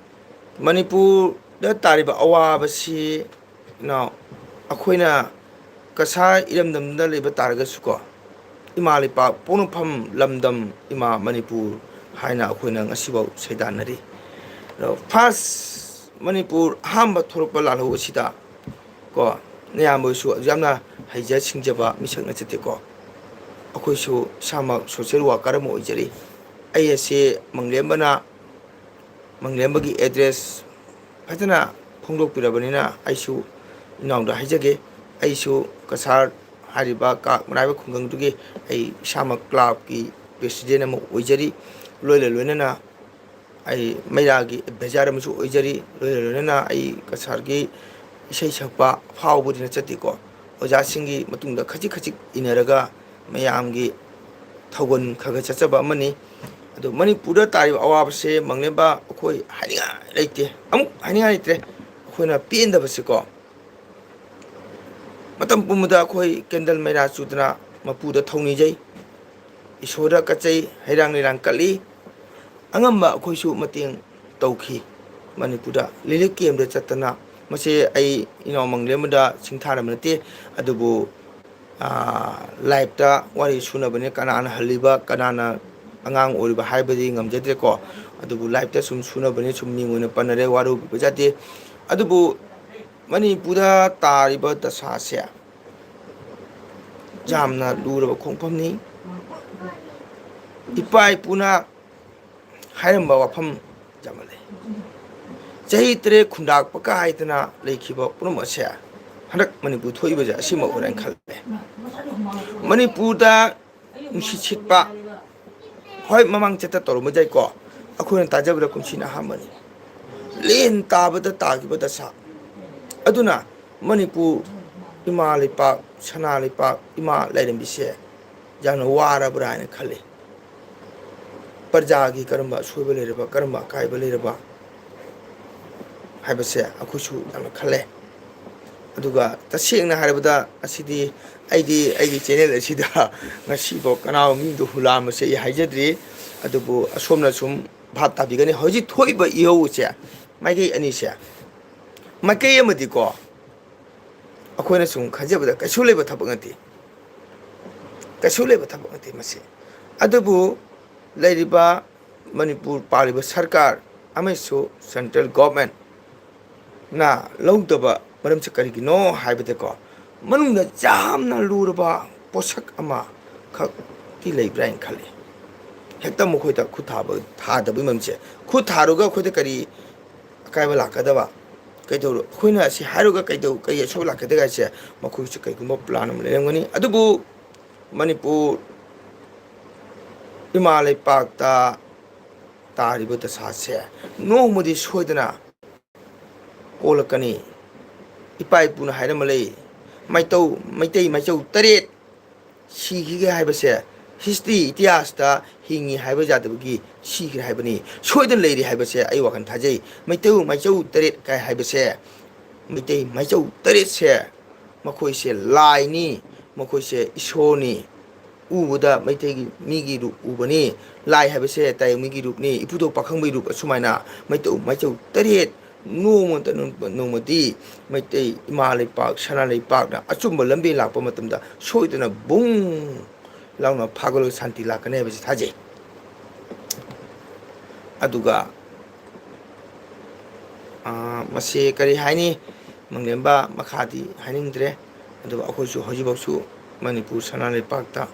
ꯃꯅꯤꯄꯨꯔꯗ ꯇꯥꯔꯤꯕ ꯑꯋꯥꯕꯁꯤ, ꯏꯅꯥꯎ, ꯑꯩꯈꯣꯏꯅ ꯀꯁꯥꯔ ꯏꯔꯝꯗꯝꯗ ꯂꯩꯕ ꯇꯥꯔꯒꯁꯨꯀꯣ, ꯏꯃꯥ ꯂꯩꯄꯥꯛ ꯄꯣꯛꯅꯐꯝ ꯂꯝꯗꯝ ꯏꯃꯥ ꯃꯅꯤꯄꯨꯔ ꯍꯥꯏꯅ ꯑꯩꯈꯣꯏꯅ ꯉꯁꯤꯐꯥꯎ ꯁꯩꯗꯥꯟꯅꯔꯤ꯫ ꯑꯗꯣ first ꯃꯅꯤꯄꯨꯔ ꯑꯍꯥꯟꯕ ꯊꯣꯛꯂꯛꯄ ꯂꯥꯜꯍꯧ ꯑꯁꯤꯗ ꯀꯣ, ꯅꯌꯥꯝꯕꯁꯨ ꯑꯗꯨ ꯌꯥꯝꯅ ꯍꯩꯖ ꯁꯤꯡꯖꯕ ꯃꯤꯁꯛ ꯅꯠꯆꯗꯦꯀꯣ꯫ ꯑꯩꯈꯣꯏꯁꯨ ꯏꯁꯥꯃꯛ social worker ꯑꯃ ꯑꯣꯏꯖꯔꯤ꯫ ꯑꯩ ꯑꯁꯤ ꯃꯪꯂꯦꯝꯕꯅ, ꯃꯪꯂꯦꯝꯕꯒꯤ address ꯐꯖꯅ ꯐꯣꯡꯗꯣꯛꯄꯤꯔꯕꯅꯤꯅ ꯑꯩꯁꯨ ꯏꯅꯥꯎꯗ ꯍꯥꯏꯖꯒꯦ꯫ ꯑꯩꯁꯨ ꯀꯁꯥꯔ ꯍꯥꯏꯔꯤꯕ ꯀꯥꯛ ꯃꯔꯥꯏꯕ ꯈꯨꯡꯒꯪꯗꯨꯒꯤ ꯑꯩ ꯏꯁꯥꯃꯛ ꯀ꯭ꯂꯕꯀꯤ ꯄ꯭ꯔꯦꯁꯤꯗꯦꯟ ꯑꯃ ꯑꯣꯏꯖꯔꯤ꯫ ꯂꯣꯏꯅ ꯂꯣꯏꯅꯅ ꯑꯩ ꯃꯩꯔꯥꯒꯤ ꯑꯦꯗꯚꯥꯏꯖꯔ ꯑꯃꯁꯨ ꯑꯣꯏꯖꯔꯤ꯫ ꯂꯣꯏꯅ ꯂꯣꯏꯅꯅ ꯑꯩ ꯀꯁꯥꯔꯒꯤ ꯏꯁꯩ ꯁꯛꯄ ꯑꯐꯥꯎꯕꯗꯤ ꯅꯠꯆꯗꯦꯀꯣ, ꯑꯣꯖꯥꯁꯤꯡꯒꯤ ꯃꯇꯨꯡꯗ ꯈꯖꯤꯛ ꯈꯖꯤꯛ ꯏꯟꯅꯔꯒ ꯃꯌꯥꯝꯒꯤ ꯊꯧꯒꯜ ꯈꯔ ꯈꯔ ꯆꯠꯆꯕ ꯑꯃꯅꯤ꯫ ꯑꯗꯨ ꯃꯅꯤꯄꯨꯔꯗ ꯇꯥꯔꯤꯕ ꯑꯋꯥꯕꯁꯦ ꯃꯪꯂꯦꯝꯕ ꯑꯩꯈꯣꯏ ꯍꯥꯏꯅꯤꯡꯉꯥꯏ ꯂꯩꯇꯦ, ꯑꯃꯨꯛ ꯍꯥꯏꯅꯤꯡꯉꯥꯏ ꯂꯩꯇ꯭ꯔꯦ꯫ ꯑꯩꯈꯣꯏꯅ ꯄꯦꯟꯗꯕꯁꯤꯀꯣ, ꯃꯇꯝ ꯄꯨꯝꯕꯗ ꯑꯩꯈꯣꯏ ꯀꯦꯟꯗꯜ ꯃꯩꯔꯥ ꯆꯨꯗꯅ ꯃꯄꯨꯗ ꯊꯧꯅꯤꯖꯩ, ꯏꯁꯣꯔꯗ ꯀꯠꯆꯩ, ꯍꯩꯔꯥꯡ ꯂꯩꯔꯥꯡ ꯀꯠꯂꯤ꯫ ꯑꯉꯝꯕ ꯑꯩꯈꯣꯏꯁꯨ ꯃꯇꯦꯡ ꯇꯧꯈꯤ꯫ ꯃꯅꯤꯄꯨꯔꯗ ꯔꯤꯂꯤꯐ ꯀꯦꯝꯗ ꯆꯠꯇꯅ, ꯃꯁꯦ ꯑꯩ ꯏꯅꯥꯎ ꯃꯪꯂꯦꯝꯕꯗ ꯁꯤꯡꯊꯥꯅꯕ ꯅꯠꯇꯦ, ꯑꯗꯨꯕꯨ ꯂꯥꯏꯐꯇ ꯋꯥꯔꯤ ꯁꯨꯅꯕꯅꯤ, ꯀꯅꯥꯅ ꯍꯜꯂꯤꯕ, ꯀꯅꯥꯅ ꯑꯉꯥꯡ ꯑꯣꯏꯔꯤꯕ ꯍꯥꯏꯕꯗꯤ ꯉꯝꯖꯗ꯭ꯔꯦꯀꯣ꯫ ꯑꯗꯨꯕꯨ ꯂꯥꯏꯐꯇ ꯁꯨꯝ ꯁꯨꯅꯕꯅꯤ, ꯁꯨꯝ ꯃꯤꯡ ꯑꯣꯏꯅ ꯄꯟꯅꯔꯦ, ꯋꯥꯔꯧꯕꯤꯕ ꯌꯥꯗꯦ꯫ ꯑꯗꯨꯕꯨ ꯃꯅꯤꯄꯨꯔꯗ ꯇꯥꯔꯤꯕ ꯗꯁꯥꯁꯦ ꯌꯥꯝꯅ ꯂꯨꯔꯕ ꯈꯣꯡꯐꯝꯅꯤ꯫ ꯏꯄꯥ ꯏꯄꯨꯅ ꯍꯥꯏꯔꯝꯕ ꯋꯥꯐꯝ ꯌꯥꯝꯅ ꯂꯩ꯫ ꯆꯍꯤ ꯇꯔꯦꯠ ꯈꯨꯟꯗꯥꯛꯄ ꯀꯥꯏꯗꯅ ꯂꯩꯈꯤꯕ ꯄꯨꯝꯅꯃꯛ ꯑꯁꯦ ꯍꯟꯗꯛ ꯃꯅꯤꯄꯨꯔ ꯊꯣꯛꯏꯕꯁꯦ ꯑꯁꯤꯃꯛ ꯑꯣꯏꯔꯦꯅ ꯈꯜꯂꯦ꯫ ꯃꯅꯤꯄꯨꯔꯗ ꯅꯨꯡꯁꯤꯠ ꯁꯤꯠꯄ, ꯍꯣꯏ, ꯃꯃꯥꯡ ꯆꯠꯇ ꯇꯧꯔꯝꯕ ꯌꯥꯏꯀꯣ, ꯑꯩꯈꯣꯏꯅ ꯇꯥꯖꯕꯗ ꯀꯨꯝꯁꯤꯅ ꯑꯍꯥꯟꯕꯅꯤ꯫ ꯂꯦꯟ ꯇꯥꯕꯗ ꯇꯥꯈꯤꯕ ꯗꯁꯥ ꯑꯗꯨꯅ ꯃꯅꯤꯄꯨꯔ ꯏꯃꯥ ꯂꯩꯄꯥꯛ, ꯁꯅꯥ ꯂꯩꯄꯥꯛ, ꯏꯃꯥ ꯂꯥꯏꯔꯦꯝꯕꯤꯁꯦ ꯌꯥꯝꯅ ꯋꯥꯔꯕ꯭ꯔꯥ ꯍꯥꯏꯅ ꯈꯜꯂꯤ꯫ ꯄ꯭ꯔꯖꯥꯒꯤ ꯀꯔꯝꯕ ꯑꯁꯣꯏꯕ ꯂꯩꯔꯕ, ꯀꯔꯝꯕ ꯑꯀꯥꯏꯕ ꯂꯩꯔꯕ ꯍꯥꯏꯕꯁꯦ ꯑꯩꯈꯣꯏꯁꯨ ꯌꯥꯝꯅ ꯈꯜꯂꯦ꯫ ꯑꯗꯨꯒ ꯇꯁꯦꯡꯅ ꯍꯥꯏꯔꯕꯗ ꯑꯁꯤꯗꯤ ꯑꯩꯗꯤ ꯑꯩꯒꯤ ꯆꯦꯅꯦꯜ ꯑꯁꯤꯗ ꯉꯁꯤꯐꯥꯎ ꯀꯅꯥꯒꯨꯝꯕ ꯃꯤꯗꯣ ꯍꯨꯂꯥꯝꯕꯁꯦ ꯑꯩ ꯍꯥꯏꯖꯗ꯭ꯔꯤ꯫ ꯑꯗꯨꯕꯨ ꯑꯁꯣꯝꯅ ꯁꯨꯝ ꯚꯥꯞ ꯇꯥꯕꯤꯒꯅꯤ꯫ ꯍꯧꯖꯤꯛ ꯊꯣꯛꯏꯕ ꯏꯍꯧꯁꯦ, ꯃꯥꯏꯀꯩ ꯑꯅꯤꯁꯦ, ꯃꯥꯏꯀꯩ ꯑꯃꯗꯤꯀꯣ, ꯑꯩꯈꯣꯏꯅ ꯁꯨꯝ ꯈꯟꯖꯕꯗ ꯀꯩꯁꯨ ꯂꯩꯕ ꯊꯕꯛ ꯅꯠꯇꯦ, ꯀꯩꯁꯨ ꯂꯩꯕ ꯊꯕꯛ ꯅꯠꯇꯦ ꯃꯁꯤ꯫ ꯑꯗꯨꯕꯨ ꯂꯩꯔꯤꯕ ꯃꯅꯤꯄꯨꯔ ꯄꯥꯜꯂꯤꯕ ꯁꯔꯀꯥꯔ ꯑꯃꯁꯨ ꯁꯦꯟꯇ꯭ꯔꯦꯜ ꯒꯣꯚꯔꯟꯃꯦꯟꯅ ꯂꯧꯗꯕ ꯃꯔꯝꯁꯦ ꯀꯔꯤꯒꯤꯅꯣ ꯍꯥꯏꯕꯗꯀꯣ, ꯃꯅꯨꯡꯗ ꯌꯥꯝꯅ ꯂꯨꯔꯕ ꯄꯣꯠꯁꯛ ꯑꯃꯈꯛꯇꯤ ꯂꯩꯕ꯭ꯔꯥ ꯍꯥꯏꯅ ꯈꯜꯂꯤ꯫ ꯍꯦꯛꯇ ꯃꯈꯣꯏꯗ ꯈꯨꯠ ꯊꯥꯕ, ꯊꯥꯗꯕꯒꯤ ꯃꯔꯝꯁꯦ, ꯈꯨꯠ ꯊꯥꯔꯨꯒ ꯑꯩꯈꯣꯏꯗ ꯀꯔꯤ ꯑꯀꯥꯏꯕ ꯂꯥꯛꯀꯗꯕ? ꯀꯩꯗꯧꯔ-, ꯑꯩꯈꯣꯏꯅ ꯑꯁꯤ ꯍꯥꯏꯔꯒ ꯀꯩꯗꯧ-, ꯀꯩ ꯑꯁꯣꯏ ꯂꯥꯛꯀꯗꯒꯦ ꯍꯥꯏꯁꯦ, ꯃꯈꯣꯏꯁꯨ ꯀꯩꯒꯨꯝꯕ plan ꯑꯃ ꯂꯩꯔꯝꯒꯅꯤ꯫ ꯑꯗꯨꯕꯨ ꯃꯅꯤꯄꯨꯔ ꯏꯃꯥ ꯂꯩꯄꯥꯛꯇ ꯇꯥꯔꯤꯕ ꯗꯁꯥꯁꯦ ꯅꯣꯡꯃꯗꯤ ꯁꯣꯏꯗꯅ ꯀꯣꯜꯂꯛꯀꯅꯤ꯫ ꯏꯄꯥ ꯏꯄꯨꯅ ꯍꯥꯏꯔꯝꯕ ꯂꯩ, ꯃꯩꯇꯧ-, ꯃꯩꯇꯩ ꯃꯩꯆꯧ ꯇꯔꯦꯠ ꯁꯤꯈꯤꯒꯦ ꯍꯥꯏꯕꯁꯦ history, ꯏꯇꯤꯍꯥꯁꯇ ꯍꯤꯡꯉꯤ ꯍꯥꯏꯕ ꯌꯥꯗꯕꯒꯤ ꯁꯤꯈ꯭ꯔꯦ ꯍꯥꯏꯕꯅꯤ꯫ ꯁꯣꯏꯗꯅ ꯂꯩꯔꯤ ꯍꯥꯏꯕꯁꯦ ꯑꯩ ꯋꯥꯈꯜ ꯊꯥꯖꯩ꯫ ꯃꯩꯇꯩ ꯃꯩꯆꯧ ꯇꯔꯦꯠ ꯀꯥꯏ ꯍꯥꯏꯕꯁꯦ, ꯃꯩꯇꯩ ꯃꯩꯆꯧ ꯇꯔꯦꯠꯁꯦ, ꯃꯈꯣꯏꯁꯦ ꯂꯥꯏꯅꯤ, ꯃꯈꯣꯏꯁꯦ ꯏꯁꯣꯔꯅꯤ꯫ ꯎꯕꯗ ꯃꯩꯇꯩꯒꯤ ꯃꯤꯒꯤ ꯔꯨꯞ ꯎꯕꯅꯤ꯫ ꯂꯥꯏ ꯍꯥꯏꯕꯁꯦ ꯇꯥꯏꯕꯪꯒꯤ ꯔꯨꯞꯅꯤ, ꯏꯄꯨꯊꯧ ꯄꯥꯈꯪꯕꯒꯤ ꯔꯨꯞ꯫ ꯑꯁꯨꯃꯥꯏꯅ ꯃꯩꯇꯧ ꯃꯩꯆꯧ ꯇꯔꯦꯠ ꯅꯣꯡꯃꯇ ꯅꯣꯡꯃꯗꯤ ꯃꯩꯇꯩ ꯏꯃꯥ ꯂꯩꯄꯥꯛ, ꯁꯅꯥ ꯂꯩꯄꯥꯛꯅ ꯑꯆꯨꯝꯕ ꯂꯝꯕꯤ ꯂꯥꯛꯄ ꯃꯇꯝꯗ ꯁꯣꯏꯗꯅ ꯕꯨꯡ ꯂꯥꯎꯅ ꯐꯥꯒꯠꯂꯒ ꯁꯥꯟꯇꯤ ꯂꯥꯛꯀꯅꯤ ꯍꯥꯏꯕꯁꯤ ꯊꯥꯖꯩ꯫ ꯑꯗꯨꯒ, ꯑꯥ, ꯃꯁꯤ ꯀꯔꯤ ꯍꯥꯏꯅꯤ? ꯃꯪꯂꯦꯝꯕ ꯃꯈꯥꯗꯤ ꯍꯥꯏꯅꯤꯡꯗ꯭ꯔꯦ꯫ ꯑꯗꯨꯒ ꯑꯩꯈꯣꯏꯁꯨ ꯍꯧꯖꯤꯛꯐꯥꯎꯁꯨ ꯃꯅꯤꯄꯨꯔ ꯁꯅꯥ ꯂꯩꯄꯥꯛꯇ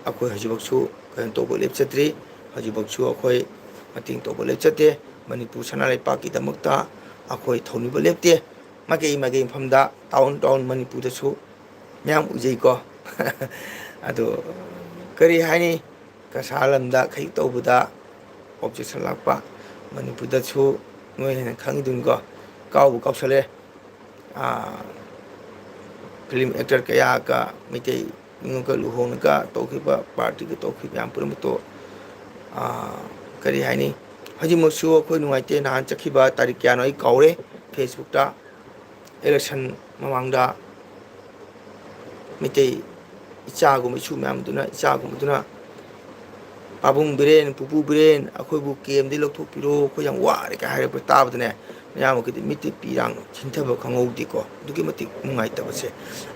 ꯑꯩꯈꯣꯏ ꯍꯧꯖꯤꯛꯐꯥꯎꯁꯨ ꯀꯩꯅꯣ ꯇꯧꯕ ꯂꯦꯞꯆꯗ꯭ꯔꯤ꯫ ꯍꯧꯖꯤꯛꯐꯥꯎꯁꯨ ꯑꯩꯈꯣꯏ ꯃꯇꯦꯡ ꯇꯧꯕ ꯂꯦꯞꯆꯗꯦ꯫ ꯃꯅꯤꯄꯨꯔ ꯁꯅꯥ ꯂꯩꯄꯥꯛꯀꯤꯗꯃꯛꯇ ꯑꯩꯈꯣꯏ ꯊꯧꯅꯤꯕ ꯂꯦꯞꯇꯦ꯫ ꯃꯥꯏꯀꯩ ꯃꯥꯏꯀꯩ ꯃꯐꯝꯗ, town town ꯃꯅꯤꯄꯨꯔꯗꯁꯨ ꯃꯌꯥꯝ ꯎꯖꯩꯀꯣ꯫ ꯑꯗꯣ ꯀꯔꯤ ꯍꯥꯏꯅꯤ? ꯀꯁꯥꯔ ꯂꯝꯗ ꯈꯖꯤꯛ ꯇꯧꯕꯗ objection ꯂꯥꯛꯄ꯫ ꯃꯅꯤꯄꯨꯔꯗꯁꯨ ꯅꯣꯏ ꯍꯦꯟꯅ ꯈꯪꯉꯤꯗꯨꯅꯤꯀꯣ꯫ ꯀꯥꯎꯕꯨ ꯀꯥꯎꯁꯜꯂꯦ꯫ ꯑꯥ, film actor ꯀꯌꯥꯒ ꯃꯩꯇꯩ ꯃꯤꯉꯣꯟꯒ ꯂꯨꯍꯣꯡꯉꯒ ꯇꯧꯈꯤꯕ, partyꯒ ꯇꯧꯈꯤꯕ ꯃꯌꯥꯝ ꯄꯨꯝꯅꯃꯛꯇꯣ, ꯑꯥ, ꯀꯔꯤ ꯍꯥꯏꯅꯤ? ꯍꯧꯖꯤꯛꯃꯛꯁꯨ ꯑꯩꯈꯣꯏ ꯅꯨꯡꯉꯥꯏꯇꯦ꯫ ꯅꯍꯥꯟ ꯆꯠꯈꯤꯕ ꯇꯥꯔꯤꯛ ꯀꯌꯥꯅꯣ ꯑꯩ ꯀꯥꯎꯔꯦ, Facebookꯇ election ꯃꯃꯥꯡꯗ ꯃꯩꯇꯩ ꯏꯆꯥꯒꯨꯝꯕ, ꯏꯁꯨ ꯃꯌꯥꯝꯗꯨꯅ, ꯏꯆꯥꯒꯨꯝꯕꯗꯨꯅ, "ꯄꯥꯕꯨꯡ ꯕꯤꯔꯦꯟ, ꯄꯨꯄꯨ ꯕꯤꯔꯦꯟ, ꯑꯩꯈꯣꯏꯕꯨ campꯇꯒꯤ ꯂꯧꯊꯣꯛꯄꯤꯔꯣ, ꯑꯩꯈꯣꯏ ꯌꯥꯝ ꯋꯥꯔꯦ" ꯀꯥꯏ ꯍꯥꯏꯔꯛꯄ ꯇꯥꯕꯗꯅꯦ, ꯃꯌꯥꯝ ꯑꯩꯈꯣꯏꯗꯤ ꯃꯤꯠꯇ ꯄꯤꯔꯥꯡ ꯆꯤꯟꯊꯕ ꯈꯪꯍꯧꯗꯦꯀꯣ꯫ ꯑꯗꯨꯛꯀꯤ ꯃꯇꯤꯛ ꯅꯨꯡꯉꯥꯏꯇꯕꯁꯦ꯫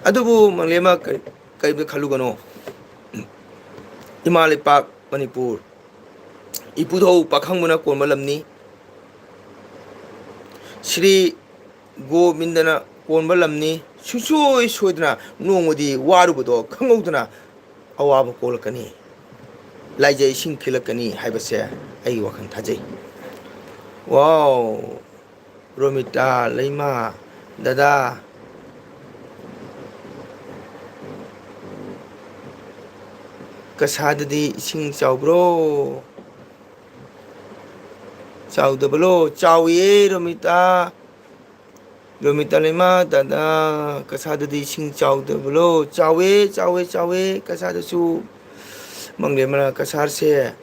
ꯑꯗꯨꯕꯨ ꯃꯪꯂꯦꯝꯃ ꯀꯔꯤ-, ꯀꯔꯤꯝꯇ ꯈꯜꯂꯨꯒꯅꯨ꯫ ꯏꯃꯥ ꯂꯩꯄꯥꯛ ꯃꯅꯤꯄꯨꯔ, ꯏꯄꯨꯙꯧ ꯄꯥꯈꯪꯕꯅ ꯀꯣꯟꯕ ꯂꯝꯅꯤ꯫ ꯁ꯭ꯔꯤ ꯒꯣꯕꯤꯟꯗꯅ ꯀꯣꯟꯕ ꯂꯝꯅꯤ꯫ ꯁꯨꯡꯁꯣꯏ ꯁꯣꯏꯗꯅ ꯅꯣꯡꯃꯗꯤ ꯋꯥꯔꯨꯕꯗꯣ ꯈꯪꯍꯧꯗꯅ ꯑꯋꯥꯕ ꯀꯣꯛꯂꯛꯀꯅꯤ, ꯂꯥꯏꯖ ꯏꯁꯤꯡ ꯈꯤꯜꯂꯛꯀꯅꯤ ꯍꯥꯏꯕꯁꯦ ꯑꯩꯒꯤ ꯋꯥꯈꯜ ꯊꯥꯖꯩ꯫ Wow! ꯔꯣꯃꯤꯇꯥ ꯂꯩꯃ, ꯗꯗꯥ, ꯀꯁꯥꯗꯗꯤ ꯏꯁꯤꯡ ꯆꯥꯎꯕ꯭ꯔꯣ? ꯆꯥꯎꯗꯕꯂꯣ? ꯆꯥꯎꯏꯌꯦ, ꯔꯣꯃꯤꯇꯥ꯫ ꯔꯣꯃꯤꯇꯥ ꯂꯩꯃ, ꯗꯗꯥ, ꯀꯁꯥꯗꯗꯤ ꯏꯁꯤꯡ ꯆꯥꯎꯗꯕꯂꯣ? ꯆꯥꯎꯋꯦ, ꯆꯥꯎꯋꯦ, ꯆꯥꯎꯋꯦ꯫ ꯀꯁꯥꯗꯁꯨ ꯃꯪꯂꯦꯝꯕꯅ ꯀꯁꯥꯔꯁꯦ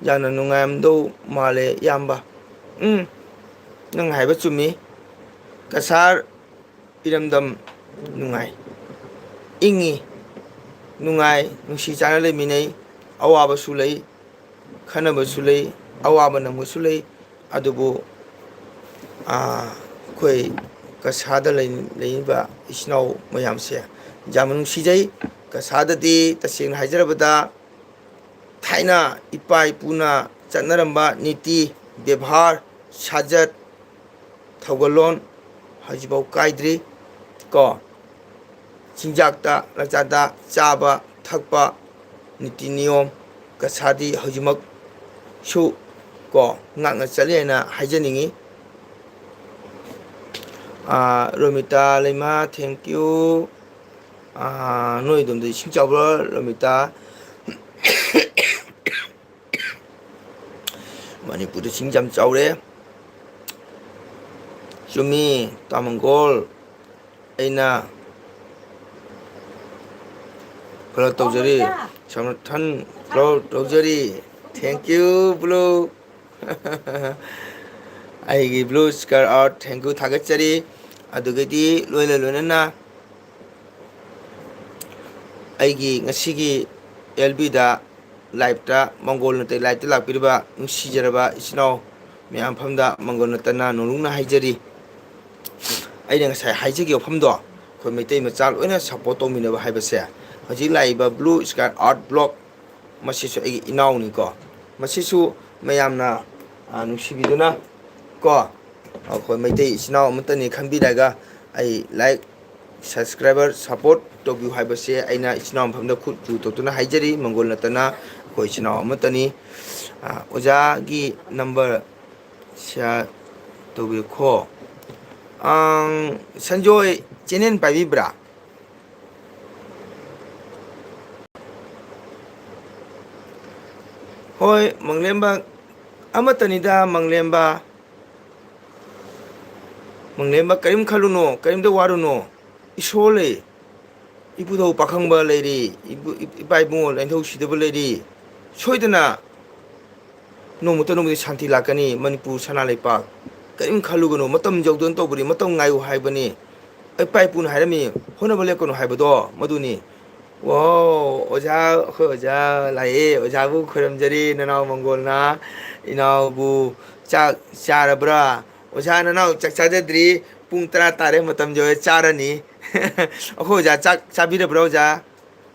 ꯌꯥꯝꯅ ꯅꯨꯡꯉꯥꯏꯔꯝꯗꯧ ꯃꯥꯜꯂꯦ, ꯏꯌꯥꯝꯕ꯫ ꯎꯝ, ꯅꯪ ꯍꯥꯏꯕ ꯆꯨꯝꯃꯤ꯫ ꯀꯁꯥꯔ ꯏꯔꯝꯗꯝ ꯅꯨꯡꯉꯥꯏ, ꯏꯪꯉꯤ, ꯅꯨꯡꯉꯥꯏ, ꯅꯨꯡꯁꯤ ꯆꯥꯟꯅ ꯂꯩꯃꯤꯟꯅꯩ꯫ ꯑꯋꯥꯕꯁꯨ ꯂꯩ, ꯈꯟꯅꯕꯁꯨ ꯂꯩ, ꯑꯋꯥꯕ ꯅꯪꯕꯁꯨ ꯂꯩ꯫ ꯑꯗꯨꯕꯨ, ꯑꯥ, ꯑꯩꯈꯣꯏ ꯀꯁꯥꯗ ꯂꯩ-, ꯂꯩꯔꯤꯕ ꯏꯆꯤꯟ ꯏꯅꯥꯎ ꯃꯌꯥꯝꯁꯦ ꯌꯥꯝꯅ ꯅꯨꯡꯁꯤꯖꯩ꯫ ꯀꯁꯥꯗꯗꯤ ꯇꯁꯦꯡꯅ ꯍꯥꯏꯖꯔꯕꯗ ꯊꯥꯏꯅ ꯏꯄꯥ ꯏꯄꯨꯅ ꯆꯠꯅꯔꯝꯕ ꯅꯤꯇꯤ, ꯕꯦꯕꯥꯔ, ꯁꯥꯖꯠ, ꯊꯧꯒꯜꯂꯣꯟ ꯍꯧꯖꯤꯛꯐꯥꯎ ꯀꯥꯏꯗ꯭ꯔꯤ ꯀꯣ꯫ ꯆꯤꯟꯖꯥꯛꯇ, ꯂꯆꯥꯗ, ꯆꯥꯕ ꯊꯛꯄ, ꯅꯤꯇꯤ ꯅꯤꯌꯣꯝ ꯀꯁꯥꯗꯤ ꯍꯧꯖꯤꯛꯃꯛꯁꯨ ꯀꯣ ꯉꯥꯛꯅ ꯆꯠꯂꯤ ꯍꯥꯏꯅ ꯍꯥꯏꯖꯅꯤꯡꯉꯤ꯫ ꯑꯥ, ꯔꯣꯃꯤꯇꯥ ꯂꯩꯃ, thank you꯫ ꯑꯥ, ꯅꯣꯏ ꯑꯗꯣꯝꯗ ꯏꯁꯤꯡ ꯆꯥꯎꯕ꯭ꯔꯥ, ꯔꯣꯃꯤꯇꯥ? ꯃꯅꯤꯄꯨꯔꯗ ꯏꯁꯤꯡ ꯌꯥꯝ ꯆꯥꯎꯔꯦ꯫ ꯆꯨꯝꯃꯤ, ꯇꯥꯃꯪꯒꯣꯜ꯫ ꯑꯩꯅ follow ꯇꯧꯖꯔꯤ, ꯁꯃꯔꯊꯟ follow ꯇꯧꯖꯔꯤ꯫ Thank you, blue꯫ ꯑꯩꯒꯤ blue scar art, thank you, ꯊꯥꯒꯠꯆꯔꯤ꯫ ꯑꯗꯨꯒꯗꯤ ꯂꯣꯏꯅ ꯂꯣꯏꯅꯅ ꯑꯩꯒꯤ ꯉꯁꯤꯒꯤ L B ꯗ live ꯇ ꯃꯪꯒꯣꯜ ꯅꯠꯇꯦ, live ꯇ ꯂꯥꯛꯄꯤꯔꯤꯕ ꯅꯨꯡꯁꯤꯖꯔꯕ ꯏꯆꯤꯟ ꯏꯅꯥꯎ ꯃꯌꯥꯝ ꯃꯐꯝꯗ ꯃꯪꯒꯣꯜ ꯅꯠꯇꯅ ꯅꯣꯡꯂꯨꯛꯅ ꯍꯥꯏꯖꯔꯤ꯫ ꯑꯩꯅ ꯉꯁꯥꯏ ꯍꯥꯏꯖꯈꯤꯕ ꯋꯥꯐꯝꯗꯣ, ꯑꯩꯈꯣꯏ ꯃꯩꯇꯩ ꯃꯆꯥ ꯂꯣꯏꯅ support ꯇꯧꯃꯤꯟꯅꯕ ꯍꯥꯏꯕꯁꯦ, ꯍꯧꯖꯤꯛ ꯂꯥꯛꯏꯕ blue scar art block, ꯃꯁꯤꯁꯨ ꯑꯩꯒꯤ ꯏꯅꯥꯎꯅꯤꯀꯣ꯫ ꯃꯁꯤꯁꯨ ꯃꯌꯥꯝꯅ, ꯑ, ꯅꯨꯡꯁꯤꯕꯤꯗꯨꯅ ꯀꯣ, ꯑꯩꯈꯣꯏ ꯃꯩꯇꯩ ꯏꯆꯤꯟ ꯏꯅꯥꯎ ꯑꯃꯠꯇꯅꯤ ꯈꯟꯕꯤꯔꯒ ꯑꯩ like, subscriber, support ꯇꯧꯕꯤꯌꯨ ꯍꯥꯏꯕꯁꯦ ꯑꯩꯅ ꯏꯆꯤꯟ ꯏꯅꯥꯎ ꯃꯐꯝꯗ ꯈꯨꯠ ꯖꯣꯔ ꯇꯧꯗꯨꯅ ꯍꯥꯏꯖꯔꯤ꯫ ꯃꯪꯒꯣꯜ ꯅꯠꯇꯅ ꯑꯩꯈꯣꯏ ꯏꯆꯤꯟ ꯏꯅꯥꯎ ꯑꯃꯠꯇꯅꯤ꯫ ꯑ, ꯑꯣꯖꯥꯒꯤ number share ꯇꯧꯕꯤꯔꯛꯈꯣ꯫ ꯑꯪ, ꯁꯟꯖꯣꯏ ꯆꯦꯅꯦꯜ ꯄꯥꯏꯕꯤꯕ꯭ꯔꯥ? ꯍꯣꯏ, ꯃꯪꯂꯦꯝꯕ ꯑꯃꯠꯇꯅꯤꯗ, ꯃꯪꯂꯦꯝꯕ꯫ ꯃꯪꯂꯦꯝꯕ ꯀꯔꯤꯝ ꯈꯜꯂꯨꯅꯣ, ꯀꯔꯤꯝꯇ ꯋꯥꯔꯨꯅꯣ꯫ ꯏꯁꯣꯔ ꯂꯩ꯫ ꯏꯄꯨꯗꯧ ꯄꯥꯈꯪꯕ ꯂꯩꯔꯤ, ꯏꯄꯨ-, ꯏꯄꯥ ꯏꯕꯨꯡꯉꯣ ꯂꯥꯏꯅꯤꯡꯊꯧ ꯁꯤꯗꯕ ꯂꯩꯔꯤ꯫ ꯁꯣꯏꯗꯅ ꯅꯣꯡꯃꯇ ꯅꯣꯡꯃꯗꯤ ꯁꯥꯟꯇꯤ ꯂꯥꯛꯀꯅꯤ ꯃꯅꯤꯄꯨꯔ ꯁꯅꯥ ꯂꯩꯄꯥꯛ꯫ ꯀꯔꯤꯝ ꯈꯜꯂꯨꯒꯅꯨ, ꯃꯇꯝ ꯌꯧꯗꯅ ꯇꯧꯕꯅꯤ, ꯃꯇꯝ ꯉꯥꯏꯌꯨ ꯍꯥꯏꯕꯅꯤ꯫ ꯏꯄꯥ ꯏꯄꯨꯅ ꯍꯥꯏꯔꯝꯃꯤ, "ꯍꯣꯠꯅꯕ ꯂꯦꯞꯀꯅꯨ" ꯍꯥꯏꯕꯗꯣ ꯃꯗꯨꯅꯤ꯫ ꯋꯥꯎ, ꯑꯣꯖꯥ, ꯑꯩꯈꯣꯏ ꯑꯣꯖꯥ ꯂꯥꯛꯑꯦ꯫ ꯑꯣꯖꯥꯕꯨ ꯈꯣꯏꯔꯝꯖꯔꯤ, ꯅꯅꯥꯎ ꯃꯪꯒꯣꯜꯅ꯫ ꯏꯅꯥꯎꯕꯨ ꯆꯥꯛ ꯆꯥꯔꯕ꯭ꯔꯥ? ꯑꯣꯖꯥ, ꯅꯅꯥꯎ ꯆꯥꯛ ꯆꯥꯖꯗ꯭ꯔꯤ꯫ ꯄꯨꯡ ꯇꯔꯥ ꯇꯥꯔꯦ, ꯃꯇꯝ ꯌꯧꯔꯦ, ꯆꯥꯔꯅꯤ꯫ ꯑꯩꯈꯣꯏ ꯑꯣꯖꯥ ꯆꯥꯛ ꯆꯥꯕꯤꯔꯕ꯭ꯔꯥ, ꯑꯣꯖꯥ?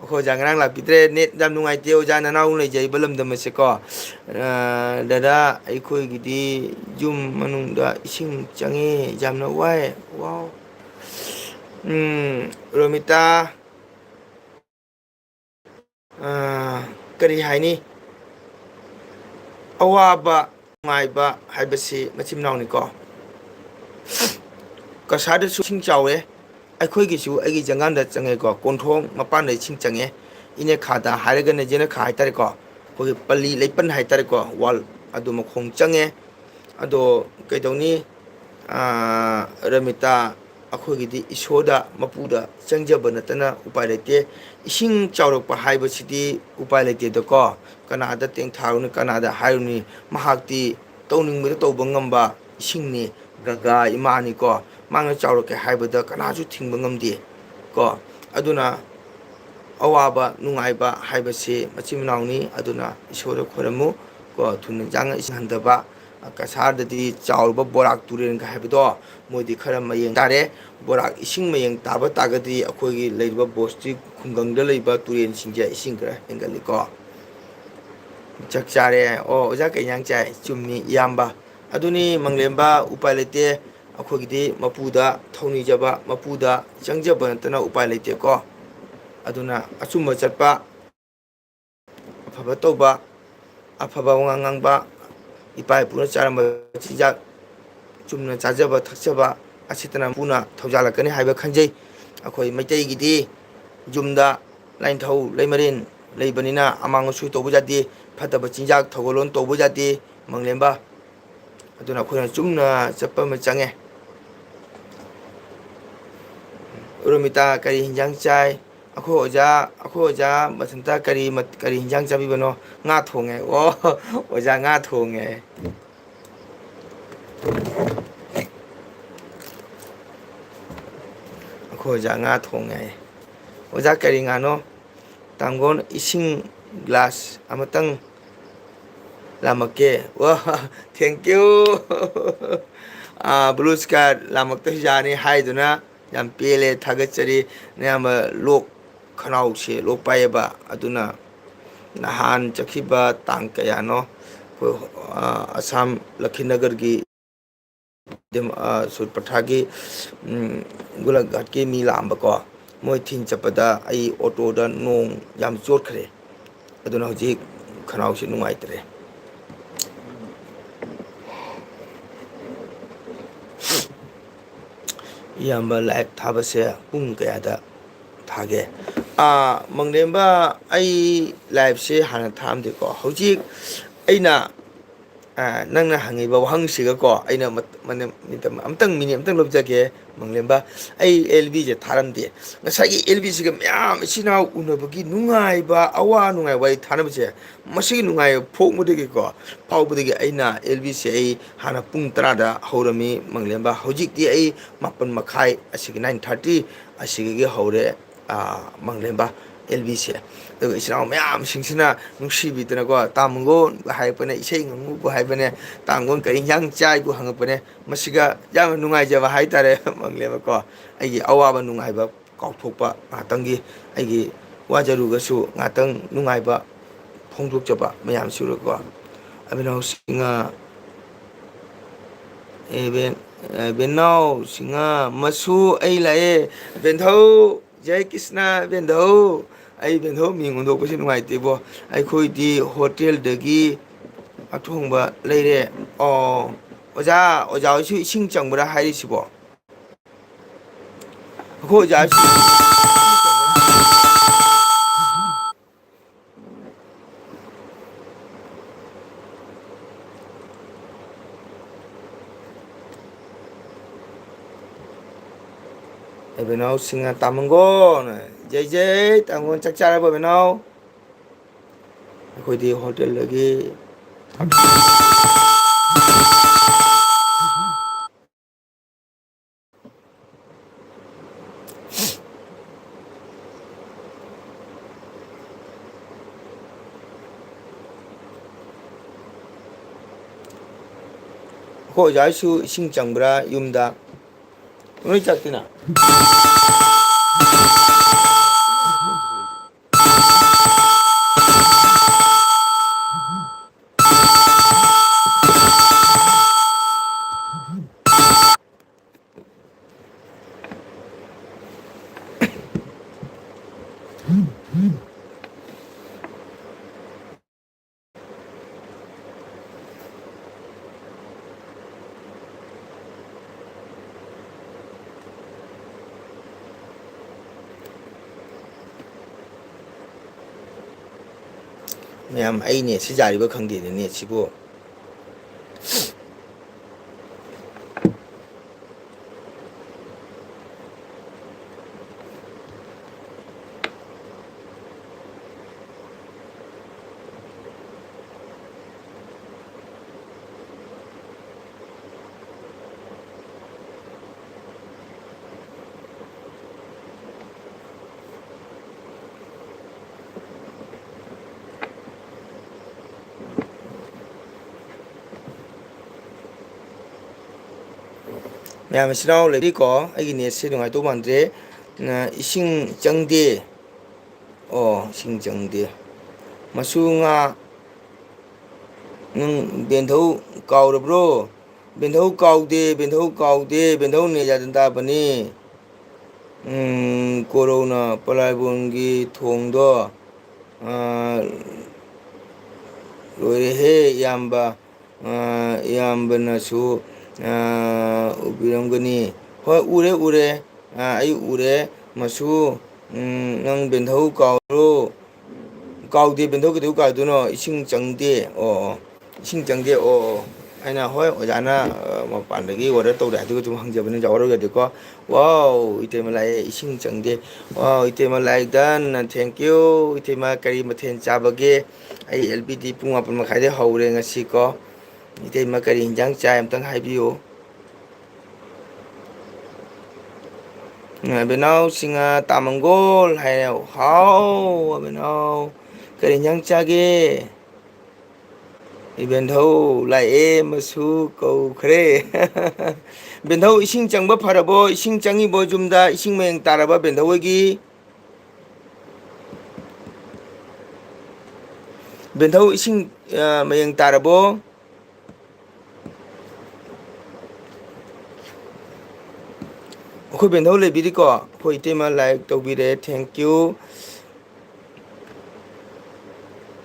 ꯑꯩꯈꯣꯏ ꯑꯣꯖꯥ ꯉꯔꯥꯡ ꯂꯥꯛꯄꯤꯗ꯭ꯔꯦ꯫ ꯅꯦꯠ ꯌꯥꯝ ꯅꯨꯡꯉꯥꯏꯇꯦ, ꯑꯣꯖꯥ, ꯅꯅꯥꯎ ꯂꯩꯖꯔꯤꯕ ꯂꯝꯗꯝ ꯑꯁꯦꯀꯣ꯫ ꯑ, ꯗꯗꯥ, ꯑꯩꯈꯣꯏꯒꯤꯗꯤ ꯌꯨꯝ ꯃꯅꯨꯡꯗ ꯏꯁꯤꯡ ꯆꯪꯉꯦ, ꯌꯥꯝꯅ ꯋꯥꯏ꯫ ꯋꯥꯎ꯫ ꯎꯝ, ꯔꯣꯃꯤꯇꯥ, ꯑ, ꯀꯔꯤ ꯍꯥꯏꯅꯤ? ꯑꯋꯥꯕ, ꯅꯨꯡꯉꯥꯏꯕ ꯍꯥꯏꯕꯁꯤ ꯃꯆꯤꯟ ꯃꯅꯥꯎꯅꯤꯀꯣ꯫ ꯀꯁꯥꯔꯗꯁꯨ ꯏꯁꯤꯡ ꯆꯥꯎꯋꯦ, ꯑꯩꯈꯣꯏꯒꯤꯁꯨ ꯑꯩꯒꯤ ꯖꯪꯒꯥꯟꯗ ꯆꯪꯉꯦꯀꯣ, ꯀꯣꯟꯊꯣꯡ ꯃꯄꯥꯟꯗ ꯏꯁꯤꯡ ꯆꯪꯉꯦ꯫ ꯏꯅꯦꯈꯥꯗ ꯍꯥꯏꯔꯒꯅ ꯌꯦꯅꯈꯥ ꯍꯥꯏꯇꯥꯔꯦꯀꯣ, ꯑꯩꯈꯣꯏꯒꯤ ꯄꯜꯂꯤ ꯂꯩꯄꯟ ꯍꯥꯏꯇꯥꯔꯦꯀꯣ, ꯋꯥꯜ ꯑꯗꯨ ꯃꯈꯣꯡ ꯆꯪꯉꯦ꯫ ꯑꯗꯣ ꯀꯩꯗꯧꯅꯤ? ꯑꯥ, ꯔꯃꯤꯇꯥ, ꯑꯩꯈꯣꯏꯒꯤꯗꯤ ꯏꯁꯣꯔꯗ, ꯃꯄꯨꯗ ꯆꯪꯖꯕ ꯅꯠꯇꯅ ꯎꯄꯥꯏ ꯂꯩꯇꯦ꯫ ꯏꯁꯤꯡ ꯆꯥꯎꯔꯛꯄ ꯍꯥꯏꯕꯁꯤꯗꯤ ꯎꯄꯥꯏ ꯂꯩꯇꯦꯗꯀꯣ꯫ ꯀꯅꯥꯗ ꯇꯦꯡꯊꯥꯔꯨꯅꯤ, ꯀꯅꯥꯗ ꯍꯥꯏꯔꯨꯅꯤ? ꯃꯍꯥꯛꯇꯤ ꯇꯧꯅꯤꯡꯕꯗ ꯇꯧꯕ ꯉꯝꯕ ꯏꯁꯤꯡꯅꯤ, ꯒꯪꯒꯥ ꯏꯃꯥꯅꯤꯀꯣ꯫ ꯃꯥꯅ ꯆꯥꯎꯔꯛꯀꯦ ꯍꯥꯏꯕꯗ ꯀꯅꯥꯁꯨ ꯊꯤꯡꯕ ꯉꯝꯗꯦ ꯀꯣ꯫ ꯑꯗꯨꯅ ꯑꯋꯥꯕ ꯅꯨꯡꯉꯥꯏꯕ ꯍꯥꯏꯕꯁꯤ ꯃꯆꯤꯟ ꯃꯅꯥꯎꯅꯤ꯫ ꯑꯗꯨꯅ ꯏꯁꯣꯔꯗ ꯈꯣꯏꯔꯝꯃꯨ ꯀꯣ, ꯊꯨꯅ ꯆꯥꯡꯅ ꯏꯁꯤꯡ ꯍꯟꯊꯕ꯫ ꯀꯁꯥꯔꯗꯗꯤ ꯆꯥꯎꯔꯕ ꯕꯣꯔꯥꯛ ꯇꯨꯔꯦꯜꯒ ꯍꯥꯏꯕꯗꯣ, ꯃꯣꯏꯗꯤ ꯈꯔ ꯃꯌꯦꯡ ꯇꯥꯔꯦ꯫ ꯕꯣꯔꯥꯛ ꯏꯁꯤꯡ ꯃꯌꯦꯡ ꯇꯥꯕ ꯇꯥꯔꯒꯗꯤ ꯑꯩꯈꯣꯏꯒꯤ ꯂꯩꯔꯤꯕ ꯕꯣꯁꯇ꯭ꯔꯤ ꯈꯨꯡꯒꯪꯗ ꯂꯩꯕ ꯇꯨꯔꯦꯜꯁꯤꯡꯁꯦ ꯏꯁꯤꯡ ꯈꯔ ꯍꯦꯟꯒꯠꯂꯤꯀꯣ꯫ ꯆꯥꯛ ꯆꯥꯔꯦ꯫ ꯑꯣ, ꯑꯣꯖꯥ, ꯀꯩ ꯏꯟꯖꯥꯡ ꯆꯥꯏ? ꯆꯨꯝꯃꯤ, ꯏꯌꯥꯝꯕ꯫ ꯑꯗꯨꯅꯤ, ꯃꯪꯂꯦꯝꯕ, ꯎꯄꯥꯏ ꯂꯩꯇꯦ꯫ ꯑꯩꯈꯣꯏꯒꯤꯗꯤ ꯃꯄꯨꯗ ꯊꯧꯅꯤꯖꯕ, ꯃꯄꯨꯗ ꯆꯪꯖꯕ ꯅꯠꯇꯅ ꯎꯄꯥꯏ ꯂꯩꯇꯦꯀꯣ꯫ ꯑꯗꯨꯅ ꯑꯆꯨꯝꯕ ꯆꯠꯄ, ꯑꯐꯕ ꯇꯧꯕ, ꯑꯐꯕ ꯋꯥꯉꯥꯡ ꯉꯥꯡꯕ, ꯏꯄꯥ ꯏꯄꯨꯅ ꯆꯥꯔꯝꯕ ꯆꯤꯟꯖꯥꯛ, ꯆꯨꯝꯅ ꯆꯥꯖꯕ ꯊꯛꯆꯕ, ꯁꯤꯠꯇꯅ ꯃꯄꯨꯅ ꯊꯧꯖꯥꯜꯂꯛꯀꯅꯤ ꯍꯥꯏꯕ ꯈꯟꯖꯩ꯫ ꯑꯩꯈꯣꯏ ꯃꯩꯇꯩꯒꯤꯗꯤ ꯌꯨꯝꯗ ꯂꯥꯏꯅꯤꯡꯊꯧ ꯂꯩꯃꯔꯦꯟ ꯂꯩꯕꯅꯤꯅ ꯑꯃꯥꯡ ꯑꯁꯣꯏ ꯇꯧꯕ ꯌꯥꯗꯦ, ꯐꯠꯇꯕ ꯆꯤꯟꯖꯥꯛ ꯊꯧꯒꯜꯂꯣꯟ ꯇꯧꯕ ꯌꯥꯗꯦ꯫ ꯃꯪꯂꯦꯝꯕ, ꯑꯗꯨꯅ ꯑꯩꯈꯣꯏꯅ ꯆꯨꯝꯅ ꯆꯠꯄ ꯑꯃ ꯆꯪꯉꯦ꯫ ꯎꯔꯃꯤꯇꯥ, ꯀꯔꯤ ꯍꯤꯟꯖꯥꯡ ꯆꯥꯏ? ꯑꯩꯈꯣꯏ ꯑꯣꯖꯥ, ꯑꯩꯈꯣꯏ ꯑꯣꯖꯥ ꯃꯊꯟꯇ ꯀꯔꯤ ꯃꯠ-, ꯀꯔꯤ ꯍꯤꯟꯖꯥꯡ ꯆꯥꯕꯤꯕꯅꯣ? ꯉꯥ ꯊꯣꯡꯉꯦ꯫ ꯑꯣ, ꯑꯣꯖꯥ ꯉꯥ ꯊꯣꯡꯉꯦ꯫ ꯑꯩꯈꯣꯏ ꯑꯣꯖꯥ ꯉꯥ ꯊꯣꯡꯉꯦ ꯍꯥꯏꯌꯦ꯫ ꯑꯣꯖꯥ, ꯀꯔꯤ ꯉꯥꯅꯣ? ꯇꯥꯡꯒꯣꯟ, ꯏꯁꯤꯡ ꯒ꯭ꯂꯥꯁ ꯑꯃꯇꯪ ꯂꯥꯝꯃꯛꯀꯦ꯫ ꯋꯥ, thank you꯫ Ah, blue sky ꯂꯥꯝꯃꯛꯇꯁꯨ ꯌꯥꯅꯤ ꯍꯥꯏꯗꯨꯅ ꯌꯥꯝ ꯄꯦꯜꯂꯦ, ꯊꯥꯒꯠꯆꯔꯤ꯫ ꯅꯌꯥꯝꯕ ꯂꯣꯛ ꯈꯅꯥꯎꯁꯦ ꯂꯣꯛ ꯄꯥꯏꯌꯦꯕ, ꯑꯗꯨꯅ ꯅꯍꯥꯟ ꯆꯠꯈꯤꯕ ꯇꯥꯡ ꯀꯌꯥꯅꯣ ꯑꯩꯈꯣꯏ, ꯑꯥ, ꯑꯁꯥꯝ ꯂꯈꯤꯅꯒꯔꯒꯤ ꯗꯤꯝ-, ꯑ, ꯁꯨꯠ ꯄꯊꯥꯒꯤ, ꯎꯝ, ꯒꯣꯂꯥꯘꯥꯠꯀꯤ ꯃꯤ ꯂꯥꯛꯑꯝꯕꯀꯣ, ꯃꯣꯏ ꯊꯤꯟ ꯆꯠꯄꯗ ꯑꯩ ꯑꯣꯇꯣꯗ ꯅꯣꯡ ꯌꯥꯝ ꯆꯣꯠꯈ꯭ꯔꯦ, ꯑꯗꯨꯅ ꯍꯧꯖꯤꯛ ꯈꯅꯥꯎꯁꯤ ꯅꯨꯡꯉꯥꯏꯇ꯭ꯔꯦ꯫ ꯏꯌꯥꯝꯕ, live ꯊꯥꯕꯁꯦ ꯄꯨꯡ ꯀꯌꯥꯗ ꯊꯥꯒꯦ? ꯑꯥ, ꯃꯪꯂꯦꯝꯕ, ꯑꯩ liveꯁꯦ ꯍꯥꯟꯅ ꯊꯥꯔꯝꯗꯦꯀꯣ꯫ ꯍꯧꯖꯤꯛ ꯑꯩꯅ ꯑ, ꯅꯪꯅ ꯍꯪꯉꯤꯕ ꯋꯥꯍꯪꯁꯤꯒꯀꯣ, ꯑꯩꯅ ꯃꯠ-, ꯃꯅ-, ꯃꯤꯇꯝ ꯑꯝꯇꯪ, ꯃꯤꯅꯤꯠ ꯑꯝꯇꯪ ꯂꯧꯖꯒꯦ, ꯃꯪꯂꯦꯝꯕ꯫ ꯑꯩ ꯑꯦꯜ ꯕꯤꯁꯦ ꯊꯥꯔꯝꯗꯦ꯫ ꯉꯁꯥꯏꯒꯤ ꯑꯦꯜ ꯕꯤꯁꯤꯒ ꯃꯌꯥꯝ ꯏꯆꯤꯟ ꯏꯅꯥꯎ ꯎꯅꯕꯒꯤ ꯅꯨꯡꯉꯥꯏꯕ, ꯑꯋꯥ ꯅꯨꯡꯉꯥꯏ ꯋꯥꯔꯤ ꯊꯥꯅꯕꯁꯦ, ꯃꯁꯤꯒꯤ ꯅꯨꯡꯉꯥꯏꯕ ꯐꯣꯡꯕꯗꯒꯤꯀꯣ, ꯐꯥꯎꯕꯗꯒꯤ ꯑꯩꯅ ꯑꯦꯜ ꯕꯤꯁꯦ ꯑꯩ ꯍꯥꯟꯅ ꯄꯨꯡ ꯇꯔꯥꯗ ꯍꯧꯔꯝꯃꯤ, ꯃꯪꯂꯦꯝꯕ꯫ ꯍꯧꯖꯤꯛꯇꯤ ꯑꯩ ꯃꯥꯄꯟ ꯃꯈꯥꯏ, ꯑꯁꯤꯒꯤ nine thirty, ꯑꯁꯤꯗꯒꯤ ꯍꯧꯔꯦ꯫ ꯑꯥ, ꯃꯪꯂꯦꯝꯕ ꯑꯦꯜ ꯕꯤꯁꯦ꯫ ꯑꯗꯨꯒ ꯏꯆꯤꯟ ꯏꯅꯥꯎ ꯃꯌꯥꯝꯁꯤꯡꯁꯤꯅ ꯅꯨꯡꯁꯤꯕꯤꯗꯅꯀꯣ, "ꯇꯥ ꯃꯪꯒꯣꯟ" ꯍꯥꯏꯔꯛꯄꯅꯦ, ꯏꯁꯩ ꯉꯪꯉꯨꯕꯨ ꯍꯥꯏꯕꯅꯦ, "ꯇꯥ ꯃꯪꯒꯣꯟ ꯀꯔꯤ ꯏꯟꯖꯥꯡ ꯆꯥꯏꯕꯨ" ꯍꯪꯉꯛꯄꯅꯦ꯫ ꯃꯁꯤꯒ ꯌꯥꯝꯅ ꯅꯨꯡꯉꯥꯏꯖꯕ ꯍꯥꯏꯇꯥꯔꯦ, ꯃꯪꯂꯦꯝꯕꯀꯣ꯫ ꯑꯩꯒꯤ ꯑꯋꯥꯕ ꯅꯨꯡꯉꯥꯏꯕ ꯀꯥꯎꯊꯣꯛꯄ ꯉꯥꯛꯇꯪꯒꯤ, ꯑꯩꯒꯤ ꯋꯥꯖꯔꯨꯒꯁꯨ ꯉꯥꯛꯇꯪ ꯅꯨꯡꯉꯥꯏꯕ ꯐꯣꯡꯗꯣꯛꯆꯕ ꯃꯌꯥꯝꯁꯤꯒꯀꯣ꯫ ꯑꯕꯦꯟꯅꯥꯎ ꯁꯤꯡꯍ, ꯑꯦꯕꯦꯟ-, ꯑꯦꯕꯦꯟꯅꯥꯎ ꯁꯤꯡꯍ, ꯃꯁꯨ ꯑꯩ ꯂꯥꯛꯑꯦ꯫ ꯕꯦꯟꯙꯧ, ꯖꯩ ꯀ꯭ꯔꯤꯁꯅ, ꯕꯦꯟꯙꯧ꯫ ꯑꯩ ꯕꯦꯟꯙꯧ ꯃꯤꯡ ꯑꯣꯟꯊꯣꯛꯄꯁꯤ ꯅꯨꯡꯉꯥꯏꯇꯦꯕꯣ꯫ ꯑꯩꯈꯣꯏꯗꯤ ꯍꯣꯇꯦꯜꯗꯒꯤ ꯑꯊꯣꯡꯕ ꯂꯩꯔꯦ꯫ ꯑꯣ, ꯑꯣꯖꯥ, ꯑꯣꯖꯥ ꯍꯣꯏꯁꯨ ꯏꯁꯤꯡ ꯆꯪꯕ꯭ꯔꯥ ꯍꯥꯏꯔꯤꯁꯤꯕꯣ? ꯑꯩꯈꯣꯏ ꯑꯣꯖꯥ ꯑꯕꯦꯅꯥꯎ ꯁꯤꯡꯅ ꯇꯥꯃꯪꯒꯣꯟ꯫ ꯖꯩ ꯖꯩ ꯇꯥꯃꯪꯒꯣꯟ, ꯆꯥꯛ ꯆꯥꯔꯕꯣ ꯑꯕꯦꯅꯥꯎ? ꯑꯩꯈꯣꯏꯗꯤ ꯍꯣꯇꯦꯜꯗꯒꯤ ꯑꯩꯈꯣꯏ ꯑꯣꯖꯥ ꯍꯣꯏꯁꯨ ꯏꯁꯤꯡ ꯆꯪꯕ꯭ꯔꯥ ꯌꯨꯝꯗ? ꯅꯣꯏ ꯆꯠꯇꯦꯅ꯫ ꯃꯌꯥꯝ, ꯑꯩ ꯅꯦꯠꯁꯤ ꯌꯥꯔꯤꯕ ꯈꯪꯗꯦꯅꯦ, ꯅꯦꯠꯁꯤꯕꯨ꯫ ꯃꯌꯥꯝ ꯃꯆꯤꯟ ꯃꯅꯥꯎ ꯂꯩꯕꯤꯀꯣ, ꯑꯩꯒꯤ ꯅꯦꯠꯁꯦ ꯅꯨꯡꯉꯥꯏꯇꯧ ꯃꯥꯟꯗ꯭ꯔꯦ꯫ ꯅ, ꯏꯁꯤꯡ ꯆꯪꯗꯦ꯫ ꯑꯣ, ꯏꯁꯤꯡ ꯆꯪꯗꯦ꯫ ꯃꯆꯨ ꯉꯥ, ꯅꯪ ꯕꯦꯟꯙꯧ ꯀꯥꯎꯔꯕ꯭ꯔꯣ? ꯕꯦꯟꯙꯧ ꯀꯥꯎꯗꯦ, ꯕꯦꯟꯙꯧ ꯀꯥꯎꯗꯦ, ꯕꯦꯟꯙꯧ ꯅꯦꯠ ꯌꯥꯗꯅ ꯇꯥꯕꯅꯤ꯫ ꯎꯝ, ꯀꯣꯔꯧꯅ ꯄꯂꯥꯏꯕꯣꯟꯒꯤ ꯊꯣꯡꯗꯣ, ꯑꯥ, ꯂꯣꯏꯔꯦꯍꯦ, ꯏꯌꯥꯝꯕ꯫ ꯑꯥ, ꯏꯌꯥꯝꯕꯅꯁꯨ, ꯑꯥ, ꯎꯕꯤꯔꯝꯒꯅꯤ꯫ ꯍꯣꯏ, ꯎꯔꯦ, ꯎꯔꯦ꯫ ꯑꯥ, ꯑꯩ ꯎꯔꯦ꯫ ꯃꯁꯨ, ꯎꯝ, ꯅꯪ ꯕꯦꯟꯙꯧ ꯀꯥꯎꯔꯣ? ꯀꯥꯎꯗꯦ, ꯕꯦꯟꯙꯧ ꯀꯩꯗꯧ ꯀꯥꯎꯗꯣꯏꯅꯣ? ꯏꯁꯤꯡ ꯆꯪꯗꯦ꯫ ꯑꯣ, ꯑꯣ꯫ ꯏꯁꯤꯡ ꯆꯪꯗꯦ꯫ ꯑꯣ, ꯑꯣ꯫ ꯑꯩꯅ, "ꯍꯣꯏ, ꯑꯣꯖꯥꯅ, ꯑ, ꯃꯄꯥꯟꯗꯒꯤ order ꯇꯧꯔꯦ" ꯍꯥꯏꯗꯨꯒ ꯑꯗꯨꯝ ꯍꯪꯖꯕꯅꯤ, ꯑꯣꯖꯥ ꯋꯥꯔꯧ ꯌꯥꯗꯦꯀꯣ꯫ Wow, ꯏꯇꯩꯃ ꯂꯥꯛꯑꯦ, ꯏꯁꯤꯡ ꯆꯪꯗꯦ꯫ Wow, ꯏꯇꯩꯃ like done, thank you꯫ ꯏꯇꯩꯃ ꯀꯔꯤ ꯃꯊꯦꯜ ꯆꯥꯕꯒꯦ? ꯑꯩ L B D ꯄꯨꯡ ꯃꯥꯄꯟ ꯃꯈꯥꯏꯗꯩ ꯍꯧꯔꯦ ꯉꯁꯤꯀꯣ꯫ ꯏꯇꯩꯃ ꯀꯔꯤ ꯏꯟꯖꯥꯡ ꯆꯥꯏ ꯑꯝꯇꯪ ꯍꯥꯏꯕꯤꯌꯨ꯫ ꯑꯕꯦꯅꯥꯎ ꯁꯤꯡꯍ ꯇꯥꯃꯪꯒꯣꯜ ꯍꯥꯏꯔꯦ꯫ ꯍꯥꯎ, ꯑꯕꯦꯅꯥꯎ꯫ ꯀꯔꯤ ꯏꯟꯖꯥꯡ ꯆꯥꯒꯦ? ꯏꯕꯦꯟꯙꯧ ꯂꯥꯛꯑꯦ, ꯃꯁꯨ ꯀꯧꯈ꯭ꯔꯦ꯫ ꯕꯦꯟꯙꯧ, ꯏꯁꯤꯡ ꯆꯪꯕ ꯐꯔꯕꯣ? ꯏꯁꯤꯡ ꯆꯪꯉꯤꯕꯣ ꯌꯨꯝꯗ? ꯏꯁꯤꯡ ꯃꯌꯦꯡ ꯇꯥꯔꯕ ꯕꯦꯟꯙꯧ ꯍꯣꯏꯒꯤ? ꯕꯦꯟꯙꯧ, ꯏꯁꯤꯡ, ꯑ, ꯃꯌꯦꯡ ꯇꯥꯔꯕꯣ? ꯑꯩꯈꯣꯏ ꯕꯦꯟꯙꯧ ꯂꯩꯕꯤꯔꯤꯀꯣ? ꯑꯩꯈꯣꯏ ꯏꯇꯩꯃ like ꯇꯧꯕꯤꯔꯦ, thank you꯫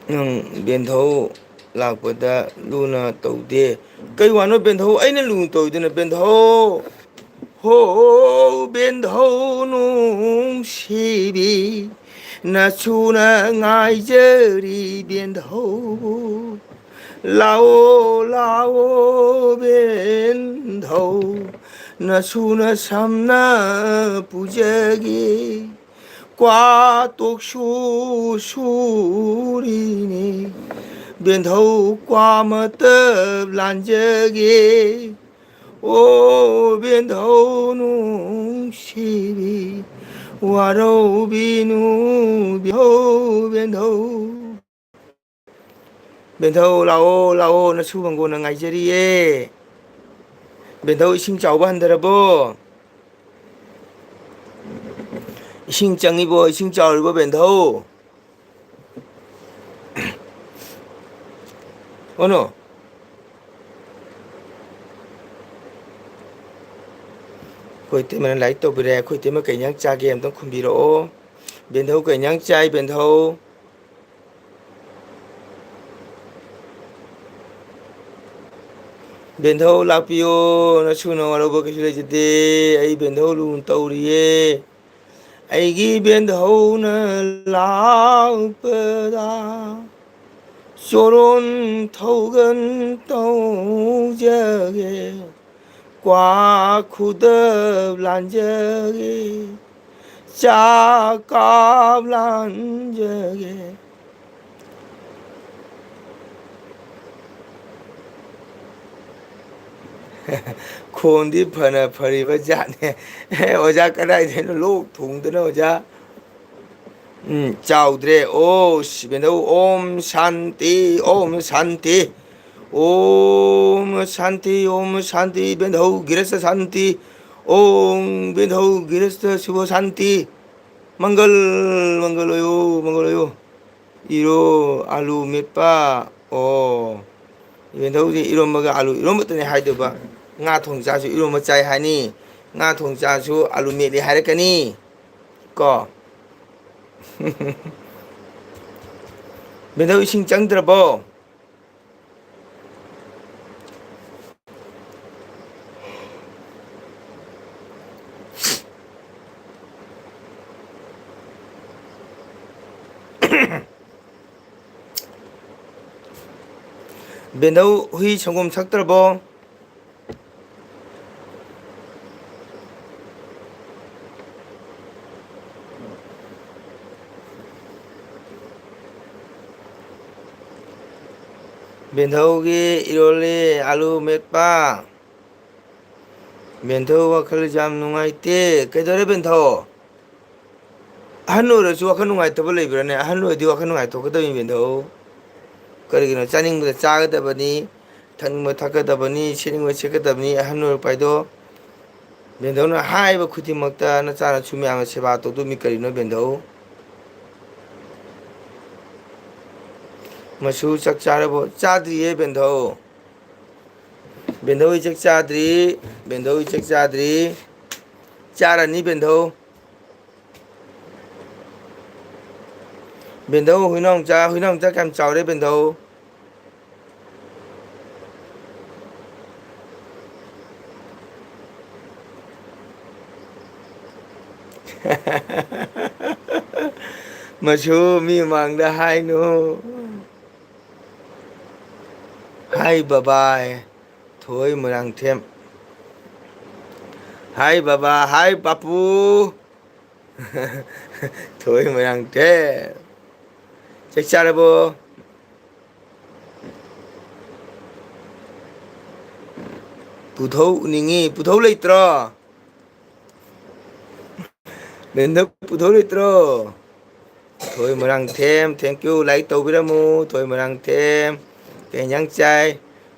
ꯅꯪ ꯕꯦꯟꯙꯧ ꯂꯥꯛꯄꯗ ꯂꯨꯅ ꯇꯧꯗꯦ꯫ ꯀꯩ ꯋꯥꯅꯣ ꯕꯦꯟꯙꯧ? ꯑꯩꯅ ꯂꯨꯅ ꯇꯧꯗꯅ ꯕꯦꯟꯙꯧ꯫ ꯍꯣ ꯕꯦꯟꯙꯧ ꯅꯨꯡꯁꯤꯕꯤ, ꯅꯁꯨꯅ ꯉꯥꯏꯖꯔꯤ ꯕꯦꯟꯙꯧ꯫ ꯂꯥꯛꯑꯣ, ꯂꯥꯛꯑꯣ ꯕꯦꯟꯙꯧ, ꯅꯁꯨꯅ ꯁꯝꯅ ꯄꯨꯖꯒꯦ꯫ ꯀ꯭ꯋꯥ ꯇꯣꯛꯁꯨ ꯁꯨꯔꯤꯅꯦ, ꯕꯦꯟꯙꯧ ꯀ꯭ꯋꯥ ꯃꯇꯞ ꯂꯥꯟꯖꯒꯦ꯫ ꯑꯣ ꯕꯦꯟꯙꯧ ꯅꯨꯡꯁꯤꯕꯤ, ꯋꯥꯔꯧꯕꯤꯅꯨ ꯕꯦꯟꯙꯧ, ꯕꯦꯟꯙꯧ꯫ ꯕꯦꯟꯙꯧ, ꯂꯥꯛꯑꯣ, ꯂꯥꯛꯑꯣ, ꯅꯁꯨ ꯃꯪꯒꯣꯟꯅ ꯉꯥꯏꯖꯔꯤꯌꯦ꯫ ꯕꯦꯟꯙꯧ, ꯏꯁꯤꯡ ꯆꯥꯎꯕ ꯍꯟꯊꯔꯕꯣ? ꯏꯁꯤꯡ ꯆꯪꯉꯤꯕꯣ? ꯏꯁꯤꯡ ꯆꯥꯎꯔꯤꯕꯣ, ꯕꯦꯟꯙꯧ? ꯑꯣꯅꯣ꯫ ꯑꯩꯈꯣꯏ ꯏꯇꯩꯃꯅ like ꯇꯧꯕꯤꯔꯦ꯫ ꯑꯩꯈꯣꯏ ꯏꯇꯩꯃ ꯀꯩ ꯏꯟꯖꯥꯡ ꯆꯥꯒꯦ ꯑꯝꯇꯪ ꯈꯨꯝꯕꯤꯔꯛꯑꯣ꯫ ꯕꯦꯟꯙꯧ, ꯀꯩ ꯏꯟꯖꯥꯡ ꯆꯥꯏ, ꯕꯦꯟꯙꯧ? ꯕꯦꯟꯙꯧ ꯂꯥꯛꯄꯤꯌꯣ, ꯅꯁꯨꯅ ꯋꯥꯔꯧꯕ ꯀꯩꯁꯨ ꯂꯩꯖꯗꯦ꯫ ꯑꯩ ꯕꯦꯟꯙꯧ ꯂꯨꯅ ꯇꯧꯔꯤꯌꯦ꯫ ꯑꯩꯒꯤ ꯕꯦꯟꯙꯧꯅ ꯂꯥꯛꯄꯗ ꯆꯣꯔꯣꯟ ꯊꯧꯒꯟ ꯇꯧꯖꯒꯦ, ꯀ꯭ꯋꯥ ꯈꯨꯗꯞ ꯂꯥꯟꯖꯒꯦ, ꯆꯥꯛ ꯀꯥꯞ ꯂꯥꯟꯖꯒꯦ꯫ ꯈꯣꯟꯗꯤ ꯐꯅ ꯐꯔꯤꯕ ꯖꯥꯠꯅꯦ꯫ ꯑꯣꯖꯥ ꯀꯗꯥꯏꯗꯩꯅꯣ ꯂꯣꯛ ꯊꯨꯡꯗꯅ ꯑꯣꯖꯥ꯫ ꯎꯝ, ꯆꯥꯎꯗ꯭ꯔꯦ꯫ ꯑꯣ, ꯁꯤ ꯕꯦꯟꯙꯧ, ꯑꯣꯝ ꯁꯥꯟꯇꯤ, ꯑꯣꯝ ꯁꯥꯟꯇꯤ, ꯑꯣꯝ ꯁꯥꯟꯇꯤ, ꯑꯣꯝ ꯁꯥꯟꯇꯤ, ꯕꯦꯟꯙꯧ ꯒꯤꯔꯁ ꯁꯥꯟꯇꯤ, ꯑꯣꯝ ꯕꯦꯟꯙꯧ ꯒꯤꯔꯁ ꯁꯨꯚ ꯁꯥꯟꯇꯤ, ꯃꯪꯒꯜ, ꯃꯪꯒꯜ ꯑꯣꯏꯌꯣ, ꯃꯪꯒꯜ ꯑꯣꯏꯌꯣ꯫ ꯏꯔꯣ, ꯑꯂꯨ ꯃꯦꯠꯄ꯫ ꯑꯣ, ꯕꯦꯟꯙꯧꯁꯦ ꯏꯔꯣꯝꯕꯒ ꯑꯂꯨ ꯏꯔꯣꯝꯕꯇꯅꯦ ꯍꯥꯏꯗꯣꯏꯕ꯫ ꯉꯥ ꯊꯣꯡ ꯆꯥꯁꯨ ꯏꯔꯣꯝꯕ ꯆꯥꯏ ꯍꯥꯏꯅꯤ, ꯉꯥ ꯊꯣꯡ ꯆꯥꯁꯨ ꯑꯂꯨ ꯃꯦꯠꯂꯤ ꯍꯥꯏꯔꯛꯀꯅꯤ꯫ ꯀꯣ꯫ ꯕꯦꯟꯙꯧ ꯏꯁꯤꯡ ꯆꯪꯗ꯭ꯔꯕꯣ? ꯕꯦꯟꯙꯧ ꯍꯨꯏ ꯁꯪꯒꯣꯝ ꯊꯛꯇ꯭ꯔꯕꯣ? ꯕꯦꯟꯙꯧꯒꯤ ꯏꯔꯣꯜꯂꯤ ꯑꯂꯨ ꯃꯦꯠꯄ꯫ ꯕꯦꯟꯙꯧ ꯋꯥꯈꯜ ꯌꯥꯝ ꯅꯨꯡꯉꯥꯏꯇꯦ꯫ ꯀꯩꯗꯧꯔꯦ ꯕꯦꯟꯙꯧ? ꯑꯍꯟ ꯑꯣꯏꯔꯁꯨ ꯋꯥꯈꯜ ꯅꯨꯡꯉꯥꯏꯇꯕ ꯂꯩꯕ꯭ꯔꯥꯅꯦ? ꯑꯍꯟ ꯑꯣꯏꯔꯗꯤ ꯋꯥꯈꯜ ꯅꯨꯡꯉꯥꯏꯊꯣꯛꯀꯗꯕꯅꯤ ꯕꯦꯟꯙꯧ꯫ ꯀꯔꯤꯒꯤꯅꯣ? ꯆꯥꯅꯤꯡꯕꯗ ꯆꯥꯒꯗꯕꯅꯤ, ꯊꯛꯅꯤꯡꯕ ꯊꯛꯀꯗꯕꯅꯤ, ꯁꯦꯠꯅꯤꯡꯕ ꯁꯦꯠꯀꯗꯕꯅꯤ꯫ ꯑꯍꯟ ꯑꯣꯏꯔꯛꯄ ꯍꯥꯏꯗꯣ, ꯕꯦꯟꯙꯧꯅ ꯍꯥꯏꯕ ꯈꯨꯗꯤꯡꯃꯛꯇ ꯅꯆꯥꯅꯁꯨ ꯃꯌꯥꯝꯅ ꯁꯦꯕꯥ ꯇꯧꯗꯣꯃꯤ꯫ ꯀꯔꯤꯅꯣ ꯕꯦꯟꯙꯧ? ꯃꯁꯨ ꯆꯥꯛ ꯆꯥꯔꯕꯣ? ꯆꯥꯗ꯭ꯔꯤꯌꯦ ꯕꯦꯟꯙꯧ꯫ ꯕꯦꯟꯙꯧ, ꯑꯩ ꯆꯥꯛ ꯆꯥꯗ꯭ꯔꯤ꯫ ꯕꯦꯟꯙꯧ, ꯑꯩ ꯆꯥꯛ ꯆꯥꯗ꯭ꯔꯤ꯫ ꯆꯥꯔꯅꯤ ꯕꯦꯟꯙꯧ꯫ ꯕꯦꯟꯙꯧ, ꯍꯨꯏꯅꯥꯎꯆꯥ, ꯍꯨꯏꯅꯥꯎꯆꯥ ꯀꯌꯥꯝ ꯆꯥꯎꯔꯦ ꯕꯦꯟꯙꯧ? ꯃꯁꯨ ꯃꯤ ꯃꯥꯡꯗ ꯍꯥꯏꯅꯨ꯫ ꯍꯥꯏ ꯕꯕꯥ꯫ ꯊꯣꯏ ꯃꯣꯏꯔꯥꯡꯊꯦꯝ꯫ ꯍꯥꯏ ꯕꯕꯥ꯫ ꯍꯥꯏ ꯄꯥꯄꯨ꯫ ꯊꯣꯏ ꯃꯣꯏꯔꯥꯡꯊꯦꯝ꯫ ꯆꯥꯛ ꯆꯥꯔꯕꯣ? ꯄꯨꯊꯧ ꯎꯅꯤꯡꯉꯤ꯫ ꯄꯨꯊꯧ ꯂꯩꯇ꯭ꯔꯣ? ꯃꯦꯟꯗ ꯄꯨꯊꯧ ꯂꯩꯇ꯭ꯔꯣ? ꯊꯣꯏ ꯃꯣꯏꯔꯥꯡꯊꯦꯝ, thank you, like ꯇꯧꯕꯤꯔꯝꯃꯨ꯫ ꯊꯣꯏ ꯃꯣꯏꯔꯥꯡꯊꯦꯝ, ꯀꯩ ꯏꯟꯖꯥꯡ ꯆꯥꯏ?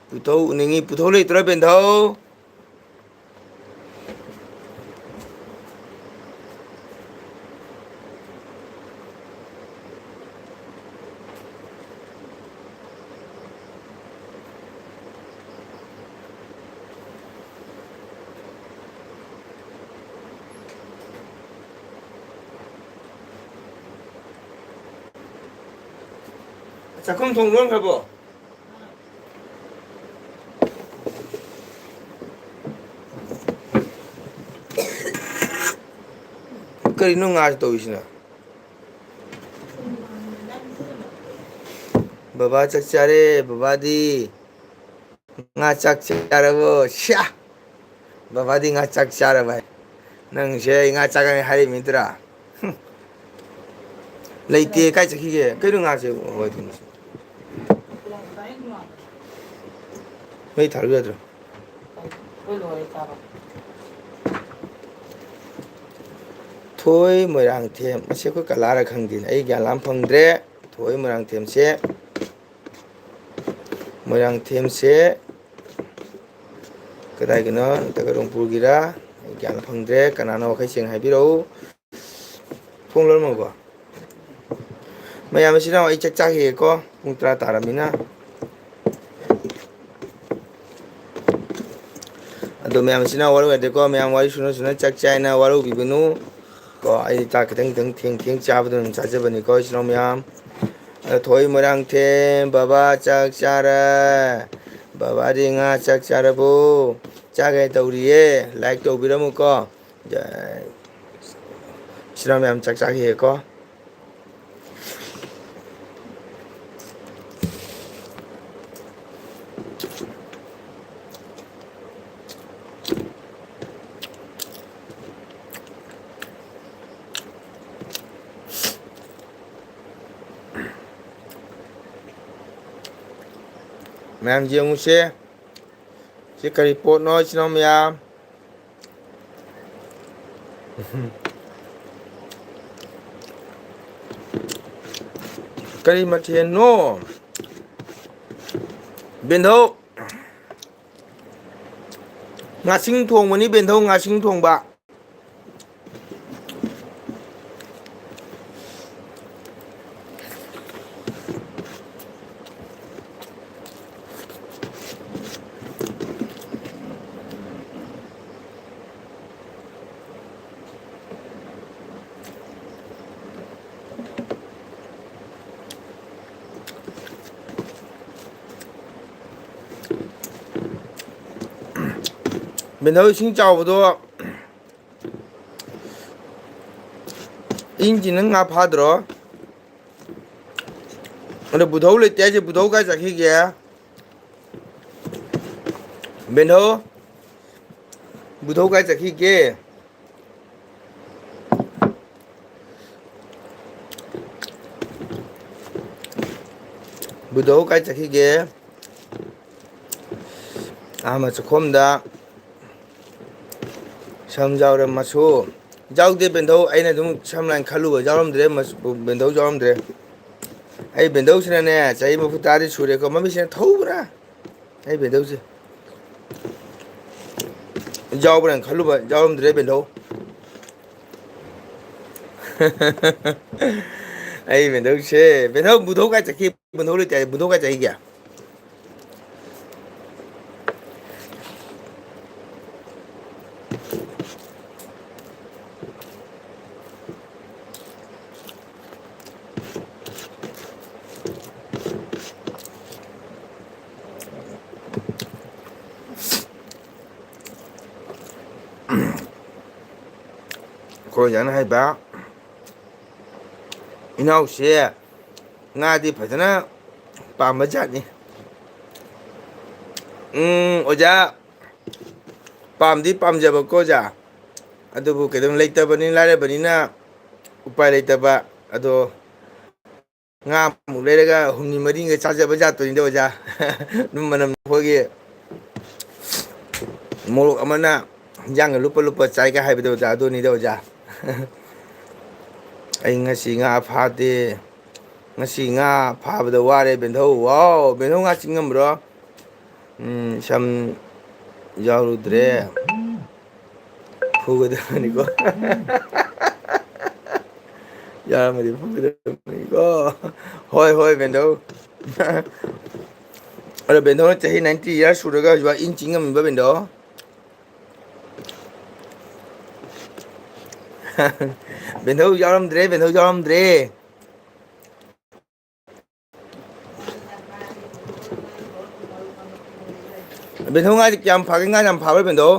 ꯄꯨꯊꯧ ꯎꯅꯤꯡꯉꯤ꯫ ꯄꯨꯊꯧ ꯂꯩꯇ꯭ꯔꯣ, ꯕꯦꯟꯙꯧ? ꯆꯥꯛꯈꯨꯝ ꯊꯣꯡ ꯂꯣꯟꯈ꯭ꯔꯕꯣ? ꯀꯔꯤꯅꯣ ꯉꯥꯁꯦ ꯇꯧꯔꯤꯁꯤꯅ? ꯕꯕꯥ ꯆꯥꯛ ꯆꯥꯔꯦ, ꯕꯕꯥꯗꯤ꯫ ꯉꯥ ꯆꯥꯛ ꯆꯥꯔꯕꯣ? ꯁ꯭ꯌꯥ! ꯕꯕꯥꯗꯤ ꯉꯥ ꯆꯥꯛ ꯆꯥꯔꯕ ꯍꯥꯏ꯫ ꯅꯪꯁꯦ ꯑꯩ ꯉꯥ ꯆꯥꯒꯅꯤ ꯍꯥꯏꯔꯤꯕ ꯅꯠꯇ꯭ꯔꯥ? ꯍꯨꯝ꯫ ꯂꯩꯇꯦ, ꯀꯥꯏ ꯆꯠꯈꯤꯒꯦ? ꯀꯩꯅꯣ ꯉꯥꯁꯦ? ꯍꯣꯏ, ꯑꯗꯨꯅꯤ꯫ ꯃꯩ ꯊꯥꯜꯂꯨ ꯌꯥꯗ꯭ꯔꯣ? ꯊꯣꯏ ꯃꯣꯏꯔꯥꯡꯊꯦꯝ꯫ ꯃꯁꯤ ꯑꯩꯈꯣꯏ ꯀꯂꯥꯔ ꯈꯪꯗꯦꯅꯦ꯫ ꯑꯩ ꯒ꯭ꯌꯥꯟ ꯂꯥꯝ ꯐꯪꯗ꯭ꯔꯦ꯫ ꯊꯣꯏ ꯃꯣꯏꯔꯥꯡꯊꯦꯝꯁꯦ꯫ ꯃꯣꯏꯔꯥꯡꯊꯦꯝꯁꯦ ꯀꯗꯥꯏꯒꯤꯅꯣ? ꯇꯒꯔꯣꯡꯄꯨꯔꯒꯤꯔ? ꯑꯩ ꯒ꯭ꯌꯥꯟ ꯐꯪꯗ꯭ꯔꯦ꯫ ꯀꯅꯥꯅꯣ ꯋꯥꯈꯩ ꯁꯦꯡꯅ ꯍꯥꯏꯕꯤꯔꯛꯎ꯫ ꯊꯣꯡ ꯂꯣꯜꯂꯝꯃꯕꯣ? ꯃꯌꯥꯝ ꯏꯆꯤꯟ ꯏꯅꯥꯎ, ꯑꯩ ꯆꯥꯛ ꯆꯥꯈꯤꯒꯦꯀꯣ꯫ ꯄꯨꯡ ꯇꯔꯥ ꯇꯥꯔꯕꯅꯤꯅ꯫ ꯑꯗꯣ ꯃꯌꯥꯝ ꯏꯆꯤꯟ ꯏꯅꯥꯎ ꯋꯥꯔꯧ ꯌꯥꯗꯦꯀꯣ꯫ ꯃꯌꯥꯝ ꯋꯥꯔꯤ ꯁꯨꯅ ꯁꯨꯅ ꯆꯥꯛ ꯆꯥꯏꯅ ꯋꯥꯔꯧꯕꯤꯒꯅꯨ꯫ ꯀꯣ, ꯑꯩ ꯆꯥꯛ ꯈꯤꯇꯪ ꯈꯤꯇꯪ ꯊꯦꯡ ꯊꯦꯡ ꯆꯥꯕꯗꯨꯅ ꯆꯥꯖꯕꯅꯤꯀꯣ, ꯏꯆꯤꯟ ꯏꯅꯥꯎ ꯃꯌꯥꯝ꯫ ꯑꯗꯣ ꯊꯣꯏ ꯃꯣꯏꯔꯥꯡꯊꯦꯝ, ꯕꯕꯥ ꯆꯥꯛ ꯆꯥꯔꯦ꯫ ꯕꯕꯥꯗꯤ ꯉꯥ ꯆꯥꯛ ꯆꯥꯔꯕꯣ? ꯆꯥꯒꯦ ꯇꯧꯔꯤꯌꯦ꯫ Like ꯇꯧꯕꯤꯔꯝꯃꯨꯀꯣ꯫ ꯖꯥꯏ꯫ ꯏꯆꯤꯟ ꯏꯅꯥꯎ ꯃꯌꯥꯝ ꯆꯥꯛ ꯆꯥꯈꯤꯒꯦꯀꯣ꯫ ꯃꯌꯥꯝ ꯌꯦꯡꯉꯨꯁꯦ꯫ ꯁꯤ ꯀꯔꯤ ꯄꯣꯠꯅꯣ, ꯏꯆꯤꯟ ꯏꯅꯥꯎ ꯃꯌꯥꯝ? ꯀꯔꯤ ꯃꯊꯦꯜꯅꯣ? ꯕꯦꯟꯙꯧ꯫ ꯉꯥꯁꯤꯡ ꯊꯣꯡꯕꯅꯤ, ꯕꯦꯟꯙꯧ, ꯉꯥꯁꯤꯡ ꯊꯣꯡꯕ꯫ ꯕꯦꯟꯙꯧ, ꯏꯁꯤꯡ ꯆꯥꯎꯕꯗꯣ ꯏꯟꯁꯤ ꯅꯪ ꯉꯥ ꯐꯥꯗ꯭ꯔꯣ? ꯑꯗꯣ ꯕꯨꯙꯧ ꯂꯩꯇꯦ ꯍꯥꯏꯁꯦ, ꯕꯨꯙꯧ ꯀꯥꯏ ꯆꯠꯈꯤꯒꯦ? ꯕꯦꯟꯙꯧ, ꯕꯨꯙꯧ ꯀꯥꯏ ꯆꯠꯈꯤꯒꯦ? ꯕꯨꯙꯧ ꯀꯥꯏ ꯆꯠꯈꯤꯒꯦ? ꯑꯥ, ꯃꯆꯨꯈꯣꯝꯗ ꯁꯝ ꯌꯥꯎꯔꯝꯃꯁꯨ꯫ ꯌꯥꯎꯗꯦ ꯕꯦꯟꯙꯧ, ꯑꯩꯅ ꯑꯗꯨꯝ ꯁꯝ ꯂꯥꯏꯟ ꯈꯜꯂꯨꯕ ꯌꯥꯎꯔꯝꯗ꯭ꯔꯦ, ꯃꯆꯨ-, ꯕꯦꯟꯙꯧ ꯌꯥꯎꯔꯝꯗ꯭ꯔꯦ꯫ ꯑꯩ ꯕꯦꯟꯙꯧꯁꯤꯅꯅꯦ, ꯆꯍꯤ ꯃꯔꯤꯐꯨ ꯇꯔꯥꯗꯤ ꯁꯨꯔꯦꯀꯣ, ꯃꯃꯤꯠꯁꯤꯅ ꯊꯧꯕ꯭ꯔꯥ? ꯑꯩ ꯕꯦꯟꯙꯧꯁꯦ ꯌꯥꯎꯕ꯭ꯔꯥꯅ ꯈꯜꯂꯨꯕ, ꯌꯥꯎꯔꯝꯗ꯭ꯔꯦ ꯕꯦꯟꯙꯧ꯫ ꯑꯩ ꯕꯦꯟꯙꯧꯁꯦ, ꯕꯦꯟꯙꯧ, ꯕꯨꯙꯧ ꯀꯥꯏ ꯆꯠꯈꯤ? ꯕꯨꯙꯧ ꯂꯩꯇꯦ ꯍꯥꯏ, ꯕꯨꯙꯧ ꯀꯥꯏ ꯆꯠꯈꯤꯒꯦ? ꯑꯩꯈꯣꯏ ꯑꯣꯖꯥꯅ ꯍꯥꯏꯕ, ꯏꯅꯥꯎꯁꯦ ꯉꯥꯗꯤ ꯐꯖꯅ ꯄꯥꯝꯕ ꯖꯥꯠꯅꯤ꯫ ꯎꯝ, ꯑꯣꯖꯥ, ꯄꯥꯝꯗꯤ ꯄꯥꯝꯖꯕꯀꯣ ꯑꯣꯖꯥ, ꯑꯗꯨꯕꯨ ꯀꯩꯗꯧ, ꯂꯩꯇꯕꯅꯤ, ꯂꯥꯏꯔꯕꯅꯤꯅ ꯎꯄꯥꯏ ꯂꯩꯇꯕ꯫ ꯑꯗꯣ ꯉꯥꯃꯨꯛ ꯂꯩꯔꯒ ꯍꯨꯝꯅꯤ ꯃꯔꯤꯒ ꯆꯥꯖꯕ ꯖꯥꯠꯇꯨꯅꯤꯗ ꯑꯣꯖꯥ꯫ ꯑꯗꯨꯝ ꯃꯅꯝ ꯑꯩꯈꯣꯏꯒꯤ ꯃꯣꯔꯣꯛ ꯑꯃꯅ ꯍꯤꯟꯖꯥꯡꯒ ꯂꯨꯞꯄ ꯂꯨꯞꯄ ꯆꯥꯏꯒ ꯍꯥꯏꯕꯗꯣ ꯑꯣꯖꯥ, ꯑꯗꯨꯅꯤꯗ ꯑꯣꯖꯥ꯫ ꯑꯩ ꯉꯁꯤ ꯉꯥ ꯐꯥꯗꯦ, ꯉꯁꯤ ꯉꯥ ꯐꯥꯕꯗ ꯋꯥꯔꯦ ꯕꯦꯟꯙꯧ꯫ ꯋꯥꯎ, ꯕꯦꯟꯙꯧ ꯉꯥ ꯆꯤꯡꯉꯝꯕ꯭ꯔꯣ? ꯎꯝ, ꯁꯝ ꯌꯥꯎꯔꯨꯗ꯭ꯔꯦ꯫ ꯐꯨꯒꯗꯕꯅꯤꯀꯣ꯫ ꯌꯥꯔꯝꯃꯗꯤ ꯐꯨꯒꯗꯕꯅꯤꯀꯣ꯫ ꯍꯣꯏ, ꯍꯣꯏ, ꯕꯦꯟꯗꯧ꯫ ꯑꯗꯣ ꯕꯦꯟꯗꯧꯅ ꯆꯍꯤ ninety years ꯁꯨꯔꯒ ꯍꯧꯖꯤꯛ ꯏꯟ ꯆꯤꯡ ꯉꯝꯃꯤꯕ ꯕꯦꯟꯗꯧ꯫ ꯕꯦꯟꯗꯧ ꯌꯥꯎꯔꯝꯗ꯭ꯔꯦ, ꯕꯦꯟꯗꯧ ꯌꯥꯎꯔꯝꯗ꯭ꯔꯦ꯫ ꯕꯦꯟꯗꯧ ꯉꯥꯗꯤ ꯀꯌꯥꯝ ꯐꯥꯒꯦ? ꯉꯥ ꯌꯥꯝ ꯐꯥꯕ꯭ꯔꯥ ꯕꯦꯟꯗꯧ?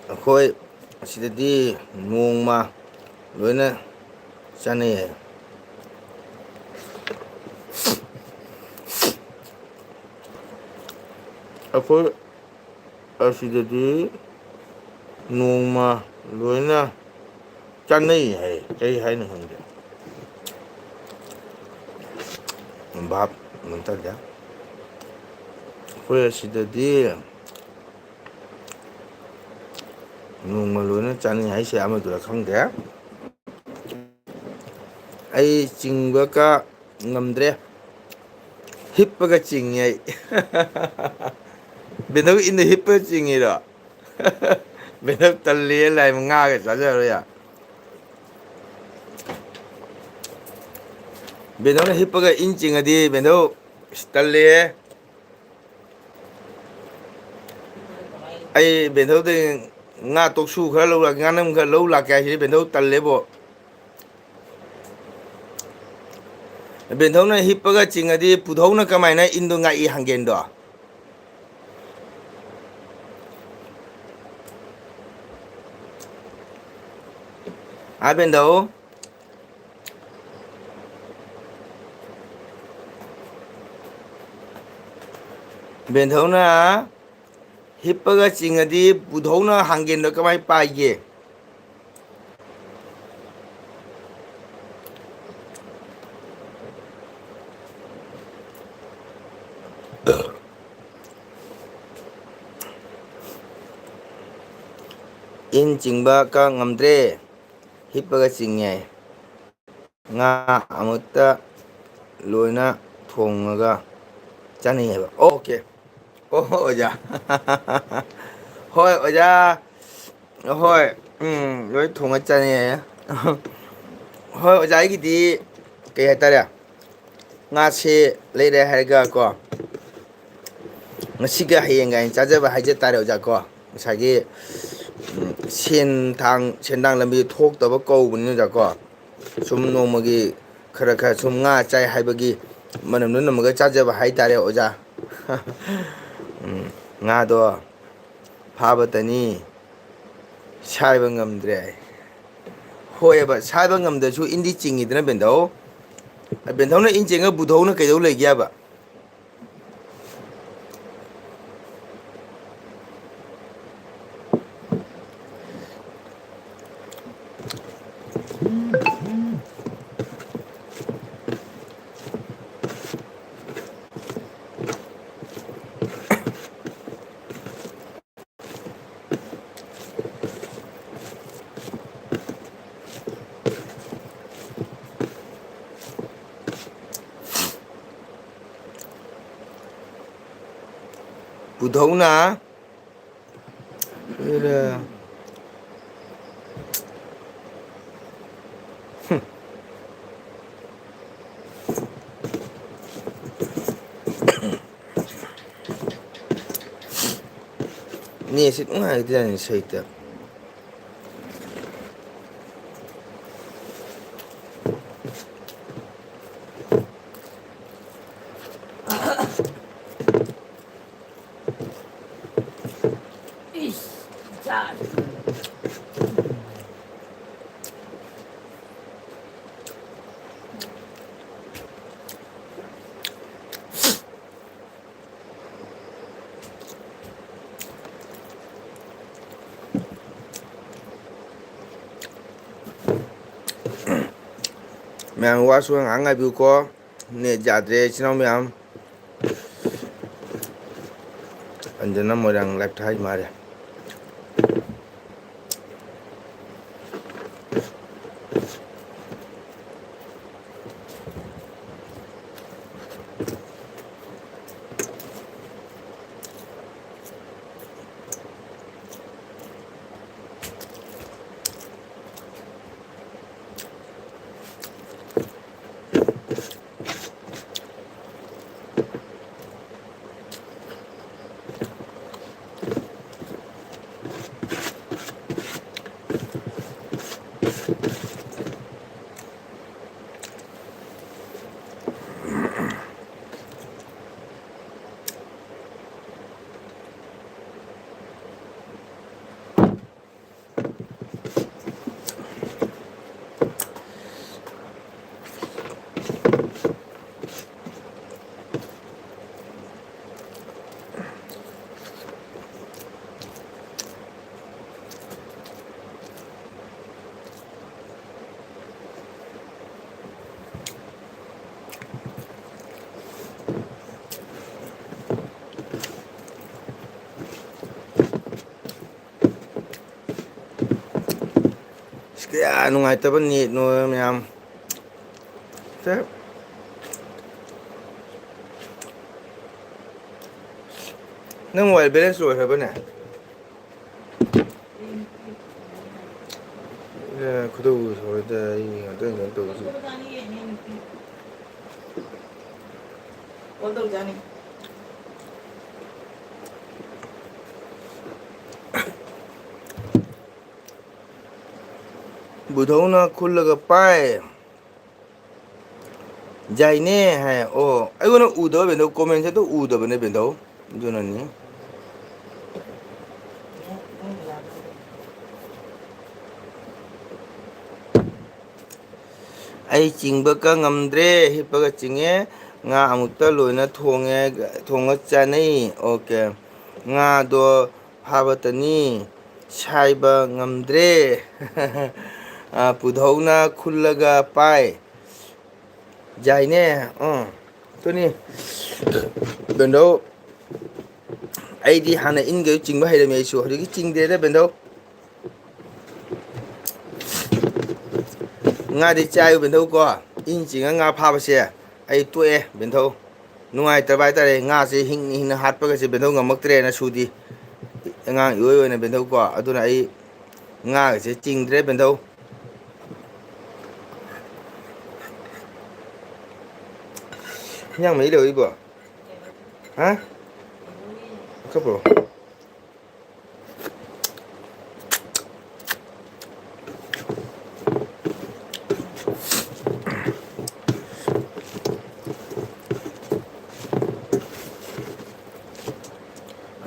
ꯑꯩꯈꯣꯏ ꯑꯁꯤꯗꯗꯤ ꯅꯣꯡꯃ ꯂꯣꯏꯅ ꯆꯥꯅꯩ ꯍꯥꯏ꯫ ꯑꯩꯈꯣꯏ ꯑꯁꯤꯗꯗꯤ ꯅꯣꯡꯃ ꯂꯣꯏꯅ ꯆꯥꯅꯩ ꯍꯥꯏ꯫ ꯀꯔꯤ ꯍꯥꯏꯅꯣ ꯈꯪꯗꯦ꯫ ꯚꯥꯞ ꯑꯃ ꯇꯥꯗꯦ꯫ ꯑꯩꯈꯣꯏ ꯑꯁꯤꯗꯗꯤ ꯅꯣꯡꯃ ꯂꯣꯏꯅ ꯆꯥꯅꯩ ꯍꯥꯏꯁꯦ ꯑꯃꯗꯨꯔ ꯈꯪꯗꯦ꯫ ꯑꯩ ꯆꯤꯡꯕ ꯀ ꯉꯝꯗ꯭ꯔꯦ꯫ ꯍꯤꯞꯄꯒ ꯆꯤꯡꯉꯤ ꯑꯩ꯫ ꯕꯦꯟꯗꯧ ꯏꯟꯗ ꯍꯤꯞꯄꯒ ꯆꯤꯡꯉꯤꯔꯣ? ꯕꯦꯟꯊꯧ ꯇꯜꯂꯦ, ꯂꯥꯏ ꯉꯥꯒ ꯆꯥꯖꯔꯣꯏ ꯌꯥ꯫ ꯕꯦꯟꯊꯧꯅ ꯍꯤꯞꯄꯒ ꯏꯟ ꯆꯤꯡꯉꯗꯤ ꯕꯦꯟꯊꯧ, "ꯑꯁ, ꯇꯜꯂꯦꯍꯦ, ꯑꯩ ꯕꯦꯟꯊꯧꯗꯒꯤ ꯉꯥ ꯇꯣꯛꯁꯨ ꯈꯔ ꯂꯧ ꯂꯥꯛꯀꯦ, ꯉꯥꯅꯝ ꯈꯔ ꯂꯧ ꯂꯥꯛꯀꯦ" ꯍꯥꯏꯁꯤꯗꯤ ꯕꯦꯟꯊꯧ ꯇꯜꯂꯦꯕꯣ꯫ ꯕꯦꯟꯊꯧꯅ ꯍꯤꯞꯄꯒ ꯆꯤꯡꯉꯗꯤ ꯄꯨꯊꯧꯅ ꯀꯃꯥꯏꯅ ꯏꯟꯗꯣ ꯉꯥꯛꯏ, ꯍꯪꯒꯦꯟꯗꯣ? ꯍꯥ ꯕꯦꯟꯊꯧ? ꯕꯦꯟꯊꯧꯅ ꯍꯤꯞꯄꯒ ꯆꯤꯡꯉꯗꯤ ꯄꯨꯊꯧꯅ ꯍꯪꯒꯦꯟꯗꯣ ꯀꯃꯥꯏ ꯄꯥꯏꯒꯦ? ꯏꯟ ꯆꯤꯡꯕ ꯀ ꯉꯝꯗ꯭ꯔꯦ, ꯍꯤꯞꯄꯒ ꯆꯤꯡꯉꯦ꯫ ꯉꯥ ꯑꯃꯨꯛꯇ ꯂꯣꯏꯅ ꯊꯣꯡꯉꯒ ꯆꯥꯅꯤꯡꯉꯦꯕ꯫ ꯑꯣꯀꯦ꯫ ꯑꯣ, ꯑꯣꯖꯥ꯫ ꯍꯣꯏ, ꯑꯣꯖꯥ꯫ ꯍꯣꯏ꯫ ꯎꯝ, ꯂꯣꯏ ꯊꯣꯡꯉ ꯆꯥꯅꯤꯡꯉꯦ꯫ ꯍꯣꯏ, ꯑꯣꯖꯥ, ꯑꯩꯒꯤꯗꯤ ꯀꯩ ꯍꯥꯏꯇꯥꯔꯦ? ꯉꯥꯁꯦ ꯂꯩꯔꯦ ꯍꯥꯏꯔꯒ ꯀꯣ, ꯉꯁꯤꯒ ꯍꯌꯦꯡꯒ ꯑꯩꯅ ꯆꯥꯖꯕ ꯍꯥꯏꯖ ꯇꯥꯔꯦ, ꯑꯣꯖꯥ ꯀꯣ꯫ ꯉꯁꯥꯏꯒꯤ, ꯎꯝ, ꯁꯦꯟ ꯊꯥꯡ, ꯁꯦꯟꯗꯥꯡ ꯂꯝꯕꯤ ꯊꯣꯛꯇꯕ ꯀꯧꯕꯅꯤꯅ, ꯑꯣꯖꯥ ꯀꯣ꯫ ꯁꯨꯝ ꯅꯣꯡꯃꯒꯤ ꯈꯔ ꯈꯔ ꯁꯨꯝ ꯉꯥ ꯆꯥꯏ ꯍꯥꯏꯕꯒꯤ ꯃꯅꯝꯗꯣ ꯅꯝꯃꯒ ꯆꯥꯖꯕ ꯍꯥꯏꯇꯥꯔꯦ, ꯑꯣꯖꯥ꯫ ꯎꯝ, ꯉꯥꯗꯣ ꯐꯥꯕꯇꯅꯤ, ꯁꯥꯏꯕ ꯉꯝꯗ꯭ꯔꯦ꯫ ꯍꯣꯏꯑꯕ, ꯁꯥꯏꯕ ꯉꯝꯗ꯭ꯔꯁꯨ ꯏꯟꯗꯤ ꯆꯤꯡꯉꯤꯗꯅ ꯕꯦꯟꯊꯧ꯫ ꯕꯦꯟꯊꯧꯅ ꯏꯟ ꯆꯤꯡꯉ ꯕꯨꯙꯧꯅ ꯀꯩꯗꯧ ꯂꯩꯒꯦꯕ? ꯄꯨꯊꯧꯅ꯫ ꯅꯦꯠꯁꯤ ꯅꯨꯡꯉꯥꯏꯇꯦꯅꯦ ꯁꯩꯇ꯫ ꯏꯁ, ꯆꯥꯔꯦ꯫ ꯃꯌꯥꯝ ꯋꯥꯁꯨ ꯉꯥꯏꯍꯥꯛ ꯉꯥꯏꯕꯤꯌꯨꯀꯣ꯫ ꯅꯦꯠ ꯌꯥꯗ꯭ꯔꯦ, ꯏꯆꯤꯟ ꯏꯅꯥꯎ ꯃꯌꯥꯝ꯫ ꯑꯟꯖꯅꯥ ꯃꯣꯏꯔꯥꯡ ꯂꯥꯏꯞ ꯊꯥꯏ ꯃꯥꯜꯂꯦ꯫ ꯑꯁ, ꯀꯌꯥ ꯅꯨꯡꯉꯥꯏꯇꯕ ꯅꯦꯠꯅꯣ ꯃꯌꯥꯝ꯫ ꯁꯦ, ꯅꯪ ꯃꯣꯕꯥꯏꯜ ꯕꯦꯂꯦꯟꯁ ꯂꯣꯏꯈ꯭ꯔꯕꯅꯦ? ꯑꯦ, ꯈꯨꯗꯧ ꯁꯥꯎꯔꯦꯗ, ꯑꯩ ꯉꯥꯛꯇꯪ ꯀꯩꯅꯣ ꯇꯧꯕꯁꯨ꯫ ꯀꯣꯜ ꯇꯧꯖꯥꯠꯅꯤ꯫ ꯕꯨꯙꯧꯅ ꯈꯨꯜꯂꯒ ꯄꯥꯏ꯫ ꯌꯥꯏꯅꯦ ꯍꯥꯏ꯫ ꯑꯣ, ꯑꯩꯉꯣꯟꯗ ꯎꯗꯕ ꯕꯦꯟꯗꯧ, comment ꯁꯦ ꯑꯗꯨ ꯎꯗꯕꯅꯦ ꯕꯦꯟꯗꯧ, ꯑꯗꯨꯅꯅꯤ꯫ ꯑꯩ ꯆꯤꯡꯕꯒ ꯉꯝꯗ꯭ꯔꯦ, ꯍꯤꯞꯄꯒ ꯆꯤꯡꯉꯦ꯫ ꯉꯥ ꯑꯃꯨꯛꯇ ꯂꯣꯏꯅ ꯊꯣꯡꯉꯦ, ꯊꯣꯡꯉ ꯆꯥꯅꯩ꯫ ꯑꯣꯀꯦ꯫ ꯉꯥꯗꯣ ꯐꯥꯕꯇꯅꯤ, ꯁꯥꯏꯕ ꯉꯝꯗ꯭ꯔꯦ꯫ ꯑ, ꯄꯨꯙꯧꯅ ꯈꯨꯜꯂꯒ ꯄꯥꯏ꯫ ꯌꯥꯏꯅꯦ꯫ ꯑ, ꯑꯗꯨꯅꯤ꯫ ꯕꯦꯟꯗꯧ, ꯑꯩꯗꯤ ꯍꯥꯟꯅ ꯏꯟꯒ ꯆꯤꯡꯕ ꯍꯩꯔꯝꯃꯤ ꯑꯩꯁꯨ꯫ ꯍꯧꯖꯤꯛꯇꯤ ꯆꯤꯡꯗ꯭ꯔꯦꯗ ꯕꯦꯟꯗꯧ꯫ ꯉꯥꯗꯤ ꯆꯥꯏꯌꯨ ꯕꯦꯟꯗꯧ ꯀꯣ꯫ ꯏꯟ ꯆꯤꯡꯉ ꯉꯥ ꯐꯥꯕꯁꯦ ꯑꯩ ꯇꯣꯛꯑꯦ ꯕꯦꯟꯗꯧ꯫ ꯅꯨꯡꯉꯥꯏꯇꯕ ꯍꯥꯏꯇꯥꯔꯦ꯫ ꯉꯥꯁꯦ ꯍꯤꯡꯅ ꯍꯤꯡꯅ ꯍꯥꯠꯄꯒꯁꯦ ꯕꯦꯟꯗꯧ ꯉꯝꯃꯛꯇ꯭ꯔꯦꯅ ꯁꯨꯗꯤ꯫ ꯑꯉꯥꯡ ꯏꯑꯣꯏ ꯑꯣꯏꯅ ꯕꯦꯟꯗꯧ ꯀꯣ꯫ ꯑꯗꯨꯅ ꯑꯩ ꯉꯥꯒꯁꯦ ꯆꯤꯡꯗ꯭ꯔꯦ ꯕꯦꯟꯗꯧ꯫ ꯍꯤꯟꯖꯥꯡ ꯃꯍꯤ ꯂꯩꯍꯧꯔꯤꯕꯣ? ꯍꯥ? ꯈꯔ ꯄꯨꯔꯛꯑꯣ꯫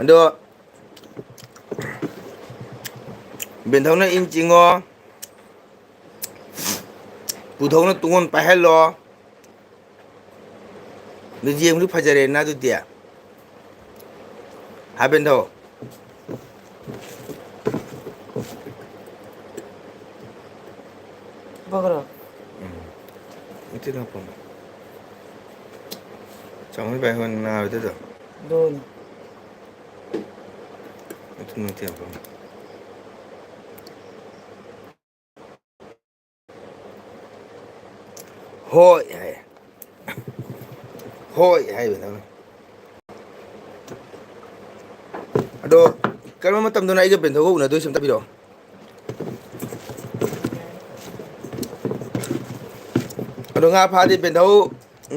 ꯑꯗꯣ ꯕꯦꯟꯊꯧꯅ ꯏꯟ ꯆꯤꯡꯉꯣ, ꯄꯨꯊꯧꯅ ꯇꯨꯡꯉꯣꯟ ꯄꯥꯏꯍꯜꯂꯣ꯫ ꯑꯗꯨ ꯌꯦꯡꯕꯗꯤ ꯐꯖꯔꯦꯅ ꯑꯗꯨꯗꯤ꯫ ꯍꯥ ꯕꯦꯟꯊꯧ? ꯕꯒ꯭ꯔꯣ꯫ ꯎꯝ꯫ ꯏꯆꯦ ꯅꯥꯎꯄꯝ꯫ ꯆꯥꯎꯃꯩ ꯕꯥꯏ ꯍꯣꯏ ꯅꯥꯕꯗꯨꯗ꯫ ꯑꯗꯨꯅꯤ꯫ ꯑꯗꯨ ꯅꯠꯇꯦ ꯅꯥꯎꯄꯝ꯫ ꯍꯣꯏ ꯍꯥꯏ꯫ ꯍꯣꯏ ꯍꯥꯏꯕ ꯅꯪꯅ꯫ ꯑꯗꯣ ꯀꯔꯝꯕ ꯃꯇꯝꯗꯅꯣ ꯑꯩꯒ ꯕꯦꯟꯊꯧꯒ ꯎꯅꯗꯣꯏꯁꯦ ꯑꯝꯇ ꯄꯤꯔꯛꯑꯣ꯫ ꯑꯗꯣ ꯉꯥ ꯐꯥꯗꯤ ꯕꯦꯟꯊꯧ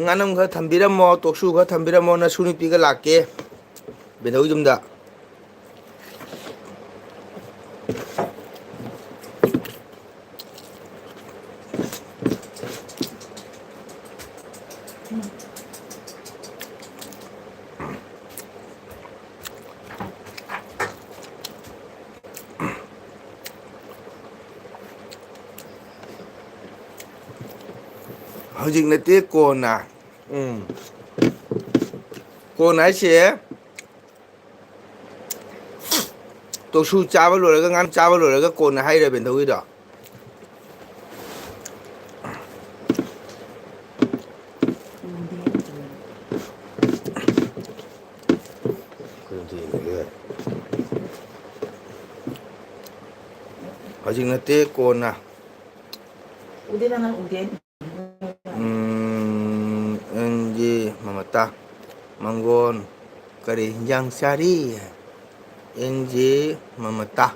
ꯉꯥꯅꯝ ꯈꯔ ꯊꯝꯕꯤꯔꯝꯃꯣ, ꯇꯣꯛꯁꯨ ꯈꯔ ꯊꯝꯕꯤꯔꯝꯃꯣ, ꯅꯁꯨ ꯅꯨꯄꯤꯒ ꯂꯥꯛꯀꯦ ꯕꯦꯟꯊꯧꯒꯤ ꯌꯨꯝꯗ꯫ ꯍꯧꯖꯤꯛ ꯅꯠꯇꯦ, ꯀꯣꯟꯅ꯫ ꯎꯝ꯫ ꯀꯣꯟꯅ ꯍꯥꯏꯁꯦ, ꯇꯣꯁꯨ ꯆꯥꯕ ꯂꯣꯏꯔꯒ, ꯉꯥ ꯆꯥꯕ ꯂꯣꯏꯔꯒ ꯀꯣꯟꯅ ꯍꯥꯏꯔ ꯕꯦꯟꯊꯧꯒꯤꯗꯣ? ꯍꯧꯖꯤꯛ ꯅꯠꯇꯦ, ꯀꯣꯟꯅ꯫ ꯎꯝ, ꯑꯦꯟ ꯖꯤ ꯃꯃꯇꯥ, ꯃꯪꯒꯣꯟ ꯀꯔꯤ ꯍꯤꯟꯖꯥꯡ ꯆꯥꯔꯤ? ꯑꯦꯟ ꯖꯤ ꯃꯃꯇꯥ,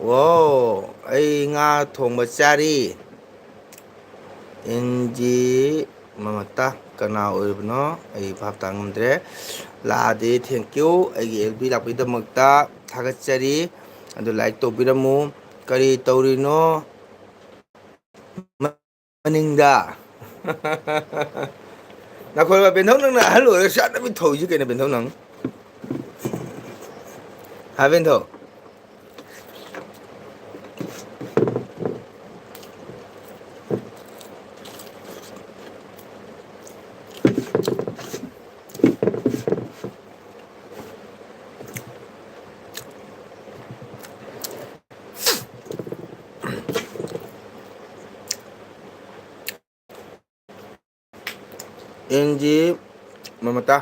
ꯑꯣ, ꯑꯩ ꯉꯥ ꯊꯣꯡꯕ ꯆꯥꯔꯤ꯫ ꯑꯦꯟ ꯖꯤ ꯃꯃꯇꯥ ꯀꯅꯥ ꯑꯣꯏꯔꯤꯕꯅꯣ? ꯑꯩ ꯚꯥꯞ ꯇꯥ ꯉꯝꯗ꯭ꯔꯦ꯫ ꯂꯥꯛꯑꯗꯤ thank you꯫ ꯑꯩꯒꯤ ꯑꯦꯜ ꯕꯤ ꯂꯥꯛꯄꯒꯤꯗꯃꯛꯇ ꯊꯥꯒꯠꯆꯔꯤ꯫ ꯑꯗꯨ like ꯇꯧꯕꯤꯔꯝꯃꯨ꯫ ꯀꯔꯤ ꯇꯧꯔꯤꯅꯣ? ꯃꯅꯤꯡꯗ꯫ ꯅꯈꯣꯏ ꯕꯦꯟꯊꯧ, ꯅꯪꯅ ꯑꯍꯜ ꯑꯣꯏꯔꯒ ꯆꯥꯠꯅꯕꯤ ꯊꯧꯏꯁꯤ ꯀꯩꯅꯣ, ꯕꯦꯟꯊꯧ ꯅꯪ? ꯍꯥ, ꯕꯦꯟꯊꯧ? ꯑꯦꯟ ꯖꯤ ꯃꯃꯇꯥ,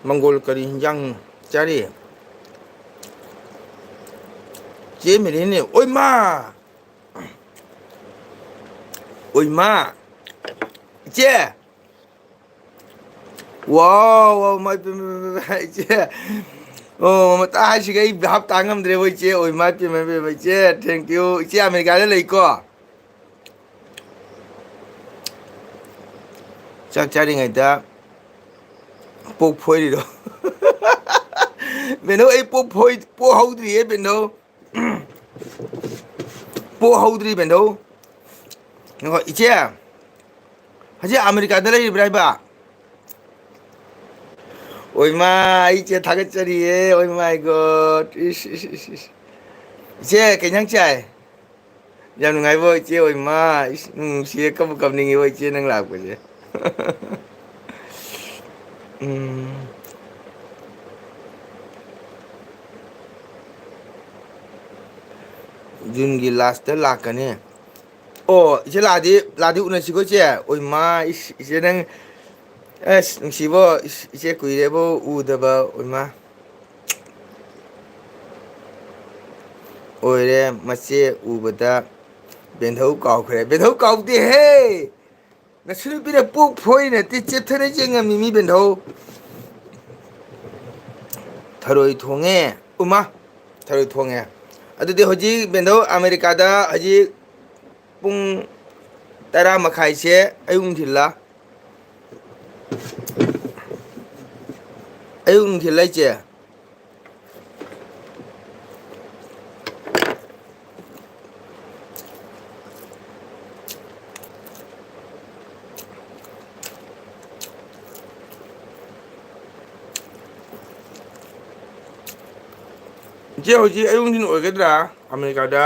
ꯃꯪꯒꯣꯜ ꯀꯔꯤ ꯍꯤꯟꯖꯥꯡ ꯆꯥꯔꯤ? ꯆꯦ ꯃꯦꯔꯤꯅꯦ꯫ ꯑꯣꯏꯃꯥ! ꯑꯣꯏꯃꯥ! ꯏꯆꯦ! ꯋꯥꯎ, ꯋꯥꯎ, ꯃꯥꯏ ꯄꯦꯝꯃ, ꯄꯦꯝꯃ, ꯄꯦꯝꯃ, ꯏꯆꯦ꯫ ꯑꯣ, ꯃꯃꯇꯥ ꯍꯥꯏꯁꯤꯒ ꯑꯩ ꯚꯥꯞ ꯇꯥ ꯉꯝꯗ꯭ꯔꯦꯕꯣ, ꯏꯆꯦ꯫ ꯑꯣꯏꯃꯥ, ꯄꯦꯝꯃ, ꯄꯦꯝꯃ, ꯏꯆꯦ, thank you꯫ ꯏꯆꯦ ꯑꯃꯦꯔꯤꯀꯥꯗ ꯂꯩꯀꯣ? ꯆꯥꯛ ꯆꯥꯔꯤꯉꯩꯗ ꯄꯣꯛ ꯐꯣꯏꯔꯤꯔꯣ? ꯕꯦꯟꯗꯧ, ꯑꯩ ꯄꯣꯛ ꯐꯣꯏ-, ꯄꯣꯛꯍꯧꯗ꯭ꯔꯤꯌꯦ, ꯕꯦꯟꯗꯧ꯫ ꯄꯣꯛꯍꯧꯗ꯭ꯔꯤ, ꯕꯦꯟꯗꯧ꯫ ꯉꯥꯏꯈꯣ, ꯏꯆꯦ, ꯍꯧꯖꯤꯛ ꯑꯃꯦꯔꯤꯀꯥꯗ ꯂꯩꯔꯤꯕ꯭ꯔꯥ ꯍꯥꯏꯕ? ꯑꯣꯏꯃꯥ, ꯑꯩ ꯏꯆꯦ ꯊꯥꯒꯠꯆꯔꯤꯌꯦ꯫ Oh my God. ꯏꯁ, ꯏꯁ, ꯏꯁ, ꯏꯁ꯫ ꯏꯆꯦ, ꯀꯩ ꯏꯟꯖꯥꯡ ꯆꯥꯏ? ꯌꯥꯝ ꯅꯨꯡꯉꯥꯏꯕ ꯏꯆꯦ ꯑꯣꯏꯃ, ꯏꯁ, ꯅꯨꯡꯁꯤꯌꯦ, ꯀꯞꯄꯨ ꯀꯞꯅꯤꯡꯉꯦꯕ ꯏꯆꯦ ꯅꯪ ꯂꯥꯛꯄꯁꯦ꯫ ꯎꯝ꯫ ꯖꯨꯟꯒꯤ ꯂꯥꯁꯇ ꯂꯥꯛꯀꯅꯤ꯫ ꯑꯣ, ꯏꯆꯦ ꯂꯥꯛꯑꯗꯤ, ꯂꯥꯛꯑꯗꯤ ꯎꯅꯁꯤꯀꯣ ꯏꯆꯦ꯫ ꯑꯣꯏꯃ, ꯏꯁ, ꯏꯆꯦ ꯅꯪ, ꯑꯁ, ꯅꯨꯡꯁꯤꯕꯣ, ꯏꯁ, ꯏꯆꯦ ꯀꯨꯏꯔꯦꯕꯣ ꯎꯗꯕ, ꯑꯣꯏꯃ꯫ ꯑꯣꯏꯔꯦ, ꯃꯆꯦ ꯎꯕꯗ ꯕꯦꯟꯙꯧ ꯀꯥꯎꯈ꯭ꯔꯦ꯫ ꯕꯦꯟꯙꯧ ꯀꯥꯎꯗꯦꯍꯦ! ꯅꯁꯨ ꯅꯨꯄꯤꯅ ꯄꯣꯛ ꯐꯣꯏ ꯅꯠꯇꯦ, ꯆꯦꯞꯊꯅ ꯌꯦꯡꯉꯝꯃꯤ ꯃꯤ ꯕꯦꯟꯙꯧ꯫ ꯊꯔꯣꯏ ꯊꯣꯡꯉꯦ꯫ ꯎꯃꯥ! ꯊꯔꯣꯏ ꯊꯣꯡꯉꯦ꯫ ꯑꯗꯨꯗꯤ ꯍꯧꯖꯤꯛ ꯕꯦꯟꯙꯧ ꯑꯃꯦꯔꯤꯀꯥꯗ ꯍꯧꯖꯤꯛ ꯄꯨꯡ ꯇꯔꯥ ꯃꯈꯥꯏꯁꯦ ꯑꯌꯨꯛ ꯅꯨꯡꯊꯤꯜꯂ? ꯑꯌꯨꯛ ꯅꯨꯡꯊꯤꯜ ꯍꯥꯏꯁꯦ꯫ ꯏꯆꯦ, ꯍꯧꯖꯤꯛ ꯑꯌꯨꯛ ꯅꯨꯡꯊꯤꯜ ꯑꯣꯏꯒꯗ꯭ꯔꯥ ꯑꯃꯦꯔꯤꯀꯥꯗ?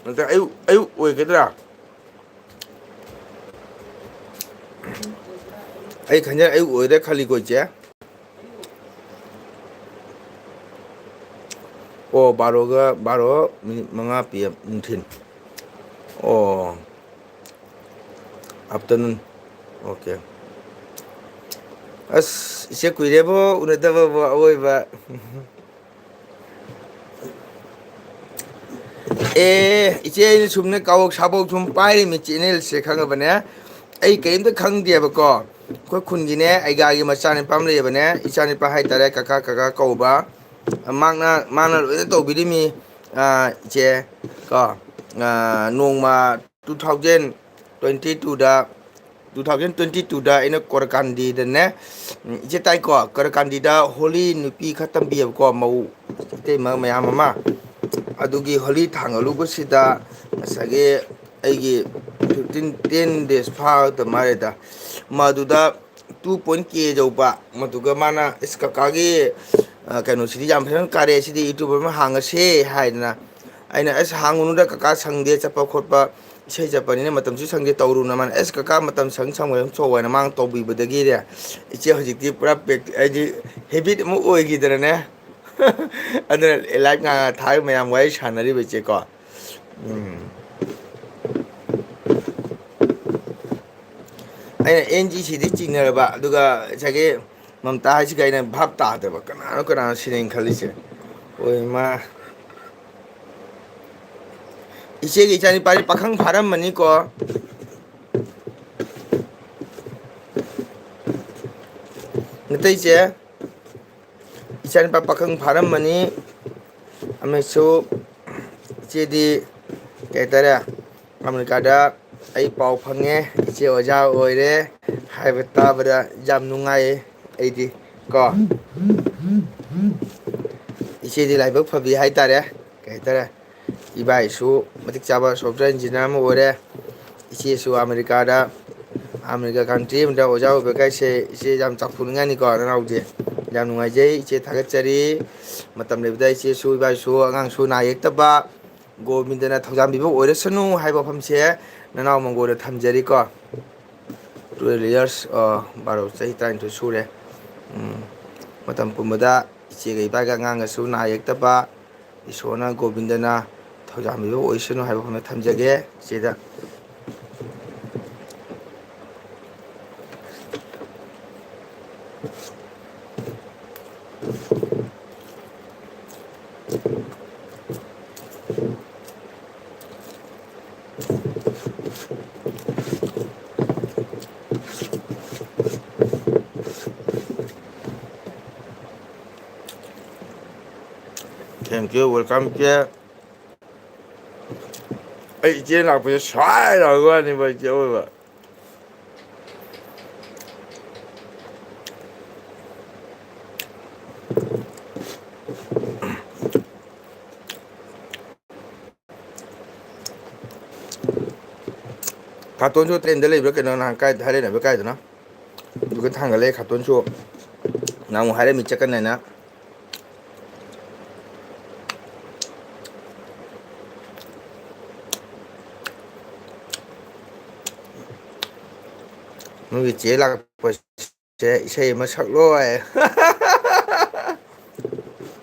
ꯅꯠꯇ꯭ꯔ ꯑꯌꯨꯛ, ꯑꯌꯨꯛ ꯑꯣꯏꯒꯗ꯭ꯔꯥ? ꯑꯩ ꯈꯟꯖꯩ ꯑꯌꯨꯛ ꯑꯣꯏꯗ꯭ꯔꯥ ꯈꯜꯂꯤꯀꯣ, ꯏꯆꯦ꯫ ꯑꯣ, ꯕꯥꯔꯣꯒ, ꯕꯥꯔꯣ ꯃꯤꯅꯤꯠ ꯃꯉꯥ ꯄꯤ ꯑꯦꯝ ꯅꯨꯡꯊꯤꯜ꯫ ꯑꯣ, afternoon꯫ Okay꯫ ꯑꯁ, ꯏꯆꯦ ꯀꯨꯏꯔꯦꯕꯣ ꯎꯅꯗꯕꯕꯣ ꯑꯋꯣꯏꯕ꯫ ꯑꯦ, ꯏꯆꯦ, ꯑꯩꯅ ꯁꯨꯝꯅ ꯀꯥꯕꯣꯛ ꯁꯥꯕꯣꯛ ꯁꯨꯝ ꯄꯥꯏꯔꯤꯃꯤ channelꯁꯦ, ꯈꯪꯉꯕꯅꯦ? ꯑꯩ ꯀꯔꯤꯝꯇ ꯈꯪꯗꯦꯕꯀꯣ꯫ ꯑꯩꯈꯣꯏ ꯈꯨꯟꯒꯤꯅꯦ, ꯑꯩꯒꯥꯒꯤ ꯃꯆꯥꯅꯤꯄꯥ ꯑꯃ ꯂꯩꯌꯦꯕꯅꯦ, ꯏꯆꯥꯅꯤꯄꯥ ꯍꯥꯏꯇꯥꯔꯦ, ꯀꯀꯥ, ꯀꯀꯥ ꯀꯧꯕ꯫ ꯃꯥꯅ, ꯃꯥꯅ ꯂꯣꯏꯅ ꯇꯧꯕꯤꯔꯤꯃꯤ, ꯑꯥ, ꯏꯆꯦ, ꯀꯣ꯫ ꯑꯥ, ꯅꯣꯡꯃ two thousand twenty twoꯗ, two thousand twenty twoꯗ ꯑꯩꯅ ꯀꯣꯔꯀꯥꯟꯗꯤꯗꯅꯦ, ꯎꯝ, ꯏꯆꯦ ꯇꯥꯏꯀꯣ, ꯀꯣꯔꯀꯥꯟꯗꯤꯗ ꯍꯣꯂꯤ ꯅꯨꯄꯤ ꯈꯔ ꯇꯝꯕꯤꯌꯦꯕꯀꯣ, ꯃꯧ ꯏꯇꯩꯃ ꯃꯌꯥꯝ ꯑꯃ꯫ ꯑꯗꯨꯒꯤ ꯍꯣꯂꯤ ꯊꯥꯡꯒꯠꯂꯨꯕꯁꯤꯗ ꯉꯁꯥꯏꯒꯤ ꯑꯩꯒꯤ fifteen, ten days ꯐꯥꯗ ꯃꯥꯜꯂꯦꯗ, ꯃꯗꯨꯗ two point K ꯌꯧꯕ꯫ ꯃꯗꯨꯒ ꯃꯥꯅ, "ꯏꯁ, ꯀꯀꯥꯒꯤ, ꯑ, ꯀꯩꯅꯣꯁꯤꯗꯤ ꯌꯥꯝ ꯐꯖꯅ ꯀꯥꯔꯦ, ꯁꯤꯗꯤ YouTuber ꯑꯃ ꯍꯥꯡꯉꯁꯦ" ꯍꯥꯏꯗꯅ ꯑꯩꯅ "ꯑꯁ, ꯍꯥꯡꯉꯨꯅꯨꯗ ꯀꯀꯥ, ꯁꯪꯗꯦ, ꯆꯠꯄ ꯈꯣꯠꯄ, ꯏꯁꯩ ꯆꯠꯄꯅꯤꯅ ꯃꯇꯝꯁꯨ ꯁꯪꯗꯦ" ꯇꯧꯔꯨꯅ, ꯃꯥꯅ "ꯑꯁ ꯀꯀꯥ, ꯃꯇꯝ ꯁꯪ ꯁꯪꯉꯣꯏ ꯑꯗꯨꯝ ꯊꯣꯛꯑꯣ" ꯍꯥꯏꯅ ꯃꯥꯅ ꯇꯧꯕꯤꯕꯗꯒꯤꯅꯦ, ꯏꯆꯦ ꯍꯧꯖꯤꯛꯇꯤ ꯄꯨꯔꯥ ꯄ꯭ꯔꯦꯛꯇꯤ-, ꯍꯥꯏꯗꯤ ꯍꯦꯕꯤꯠ ꯑꯃ ꯑꯣꯏꯈꯤꯗꯅꯅꯦ꯫ ꯑꯗꯨꯅ ꯂꯥꯏꯞ ꯉꯥꯡꯉ ꯊꯥꯔꯒ ꯃꯌꯥꯝ ꯋꯥꯔꯤ ꯁꯥꯟꯅꯔꯤꯕ ꯏꯆꯦꯀꯣ꯫ ꯎꯝ꯫ ꯑꯩꯅ ꯑꯦꯟ ꯖꯤ ꯁꯤꯗꯤ ꯆꯤꯡꯅꯔꯕ, ꯑꯗꯨꯒ ꯉꯁꯥꯏꯒꯤ ꯃꯝꯇꯥ ꯍꯥꯏꯁꯤꯒ ꯑꯩꯅ ꯚꯥꯞ ꯇꯥꯗꯕ, ꯀꯅꯥꯅꯣ ꯀꯅꯥꯅꯣ ꯁꯤꯅꯦ ꯑꯩꯅ ꯈꯜꯂꯤꯁꯦ꯫ ꯍꯣꯏ, ꯃꯥ ꯏꯆꯦꯒꯤ ꯏꯆꯥꯅꯨꯄꯥꯁꯦ ꯄꯥꯈꯪ ꯐꯥꯔꯝꯃꯅꯤꯀꯣ꯫ ꯅꯠꯇꯦ ꯏꯆꯦ, ꯏꯆꯥꯅꯨꯄꯥ ꯄꯥꯈꯪ ꯐꯥꯔꯝꯃꯅꯤ꯫ ꯑꯃꯁꯨ ꯏꯆꯦꯗꯤ ꯀꯩ ꯍꯥꯏꯇꯥꯔꯦ, ꯑꯃꯦꯔꯤꯀꯥꯗ ꯑꯩ ꯄꯥꯎ ꯐꯪꯉꯦ, ꯏꯆꯦ ꯑꯣꯖꯥ ꯑꯣꯏꯔꯦ ꯍꯥꯏꯕ ꯇꯥꯕꯗ ꯌꯥꯝ ꯅꯨꯡꯉꯥꯏꯌꯦ ꯑꯩꯗꯤ ꯀꯣ꯫ ꯏꯆꯦꯗꯤ ꯂꯥꯏꯕꯛ ꯐꯕꯤ ꯍꯥꯏꯇꯥꯔꯦ, ꯀꯩ ꯍꯥꯏꯇꯥꯔꯦ, ꯏꯕꯥ ꯏꯁꯨ ꯃꯇꯤꯛ ꯆꯥꯕ software engineer ꯑꯃ ꯑꯣꯏꯔꯦ, ꯏꯆꯦꯁꯨ ꯑꯃꯦꯔꯤꯀꯥꯗ, ꯑꯃꯦꯔꯤꯀꯥ country ꯑꯃꯗ ꯑꯣꯖꯥ ꯑꯣꯏꯕ ꯀꯥꯏꯁꯦ ꯏꯆꯦ ꯌꯥꯝ ꯆꯥꯎꯊꯣꯛꯅꯤꯡꯉꯥꯏꯅꯤꯀꯣ ꯅꯅꯥꯎꯗꯤ꯫ ꯌꯥꯝ ꯅꯨꯡꯉꯥꯏꯖꯩ ꯏꯆꯦ, ꯊꯥꯒꯠꯆꯔꯤ꯫ ꯃꯇꯝ ꯂꯩꯕꯗ ꯏꯆꯦꯁꯨ ꯏꯕꯥ ꯏꯁꯨ ꯑꯉꯥꯡꯁꯨ ꯅꯥ ꯌꯦꯛꯇꯕ ꯒꯣꯕꯤꯟꯗꯅ ꯊꯧꯖꯥꯟꯕꯤꯕ ꯑꯣꯏꯔꯁꯅꯨ ꯍꯥꯏꯕ ꯋꯥꯐꯝꯁꯦ ꯅꯅꯥꯎ ꯃꯪꯒꯣꯜꯗ ꯊꯝꯖꯔꯤꯀꯣ꯫ Twelve years, ꯑ, ꯕꯥꯔꯣ, ꯆꯍꯤ ꯇꯔꯥꯅꯤꯊꯣꯏ ꯁꯨꯔꯦ꯫ ꯎꯝ, ꯃꯇꯝ ꯄꯨꯝꯕꯗ ꯏꯆꯦꯒ ꯏꯕꯥꯒ ꯑꯉꯥꯡꯒꯁꯨ ꯅꯥ ꯌꯦꯛꯇꯕ, ꯏꯁꯣꯔꯅ ꯒꯣꯕꯤꯟꯗꯅ ꯊꯧꯖꯥꯟꯕꯤꯕ ꯑꯣꯏꯁꯅꯨ ꯍꯥꯏꯕ ꯋꯥꯐꯝꯗ ꯊꯝꯖꯒꯦ ꯏꯆꯦꯗ꯫ Thank you, welcome ꯏꯆꯦ꯫ ꯑꯩ ꯏꯆꯦ ꯂꯥꯛꯄꯁꯦ ꯁ꯭ꯋꯥꯏ ꯂꯥꯎꯕ ꯋꯥꯅꯤꯕ, ꯏꯆꯦ ꯑꯣꯏꯕ꯫ ꯈꯥꯇꯣꯟꯁꯨ ꯇ꯭ꯔꯦꯟꯗ ꯂꯩꯕ꯭ꯔꯥ ꯀꯩꯅꯣ, ꯅꯍꯥꯟ ꯀꯥꯏꯗ ꯍꯥꯏꯔꯛꯏꯅꯣ ꯀꯥꯏꯗꯅꯣ? ꯑꯗꯨꯒ ꯊꯥꯡꯒꯠꯂꯛꯑꯦ ꯈꯥꯇꯣꯟꯁꯨ꯫ ꯅꯍꯥꯟꯃꯨꯛ ꯍꯥꯏꯔꯝꯃꯤ ꯆꯠꯀꯅꯦꯅ꯫ ꯅꯣꯏꯒꯤ ꯆꯦ ꯂꯥꯛꯄꯁꯦ ꯏꯁꯩ ꯑꯃ ꯁꯛꯂꯣ ꯍꯥꯏ꯫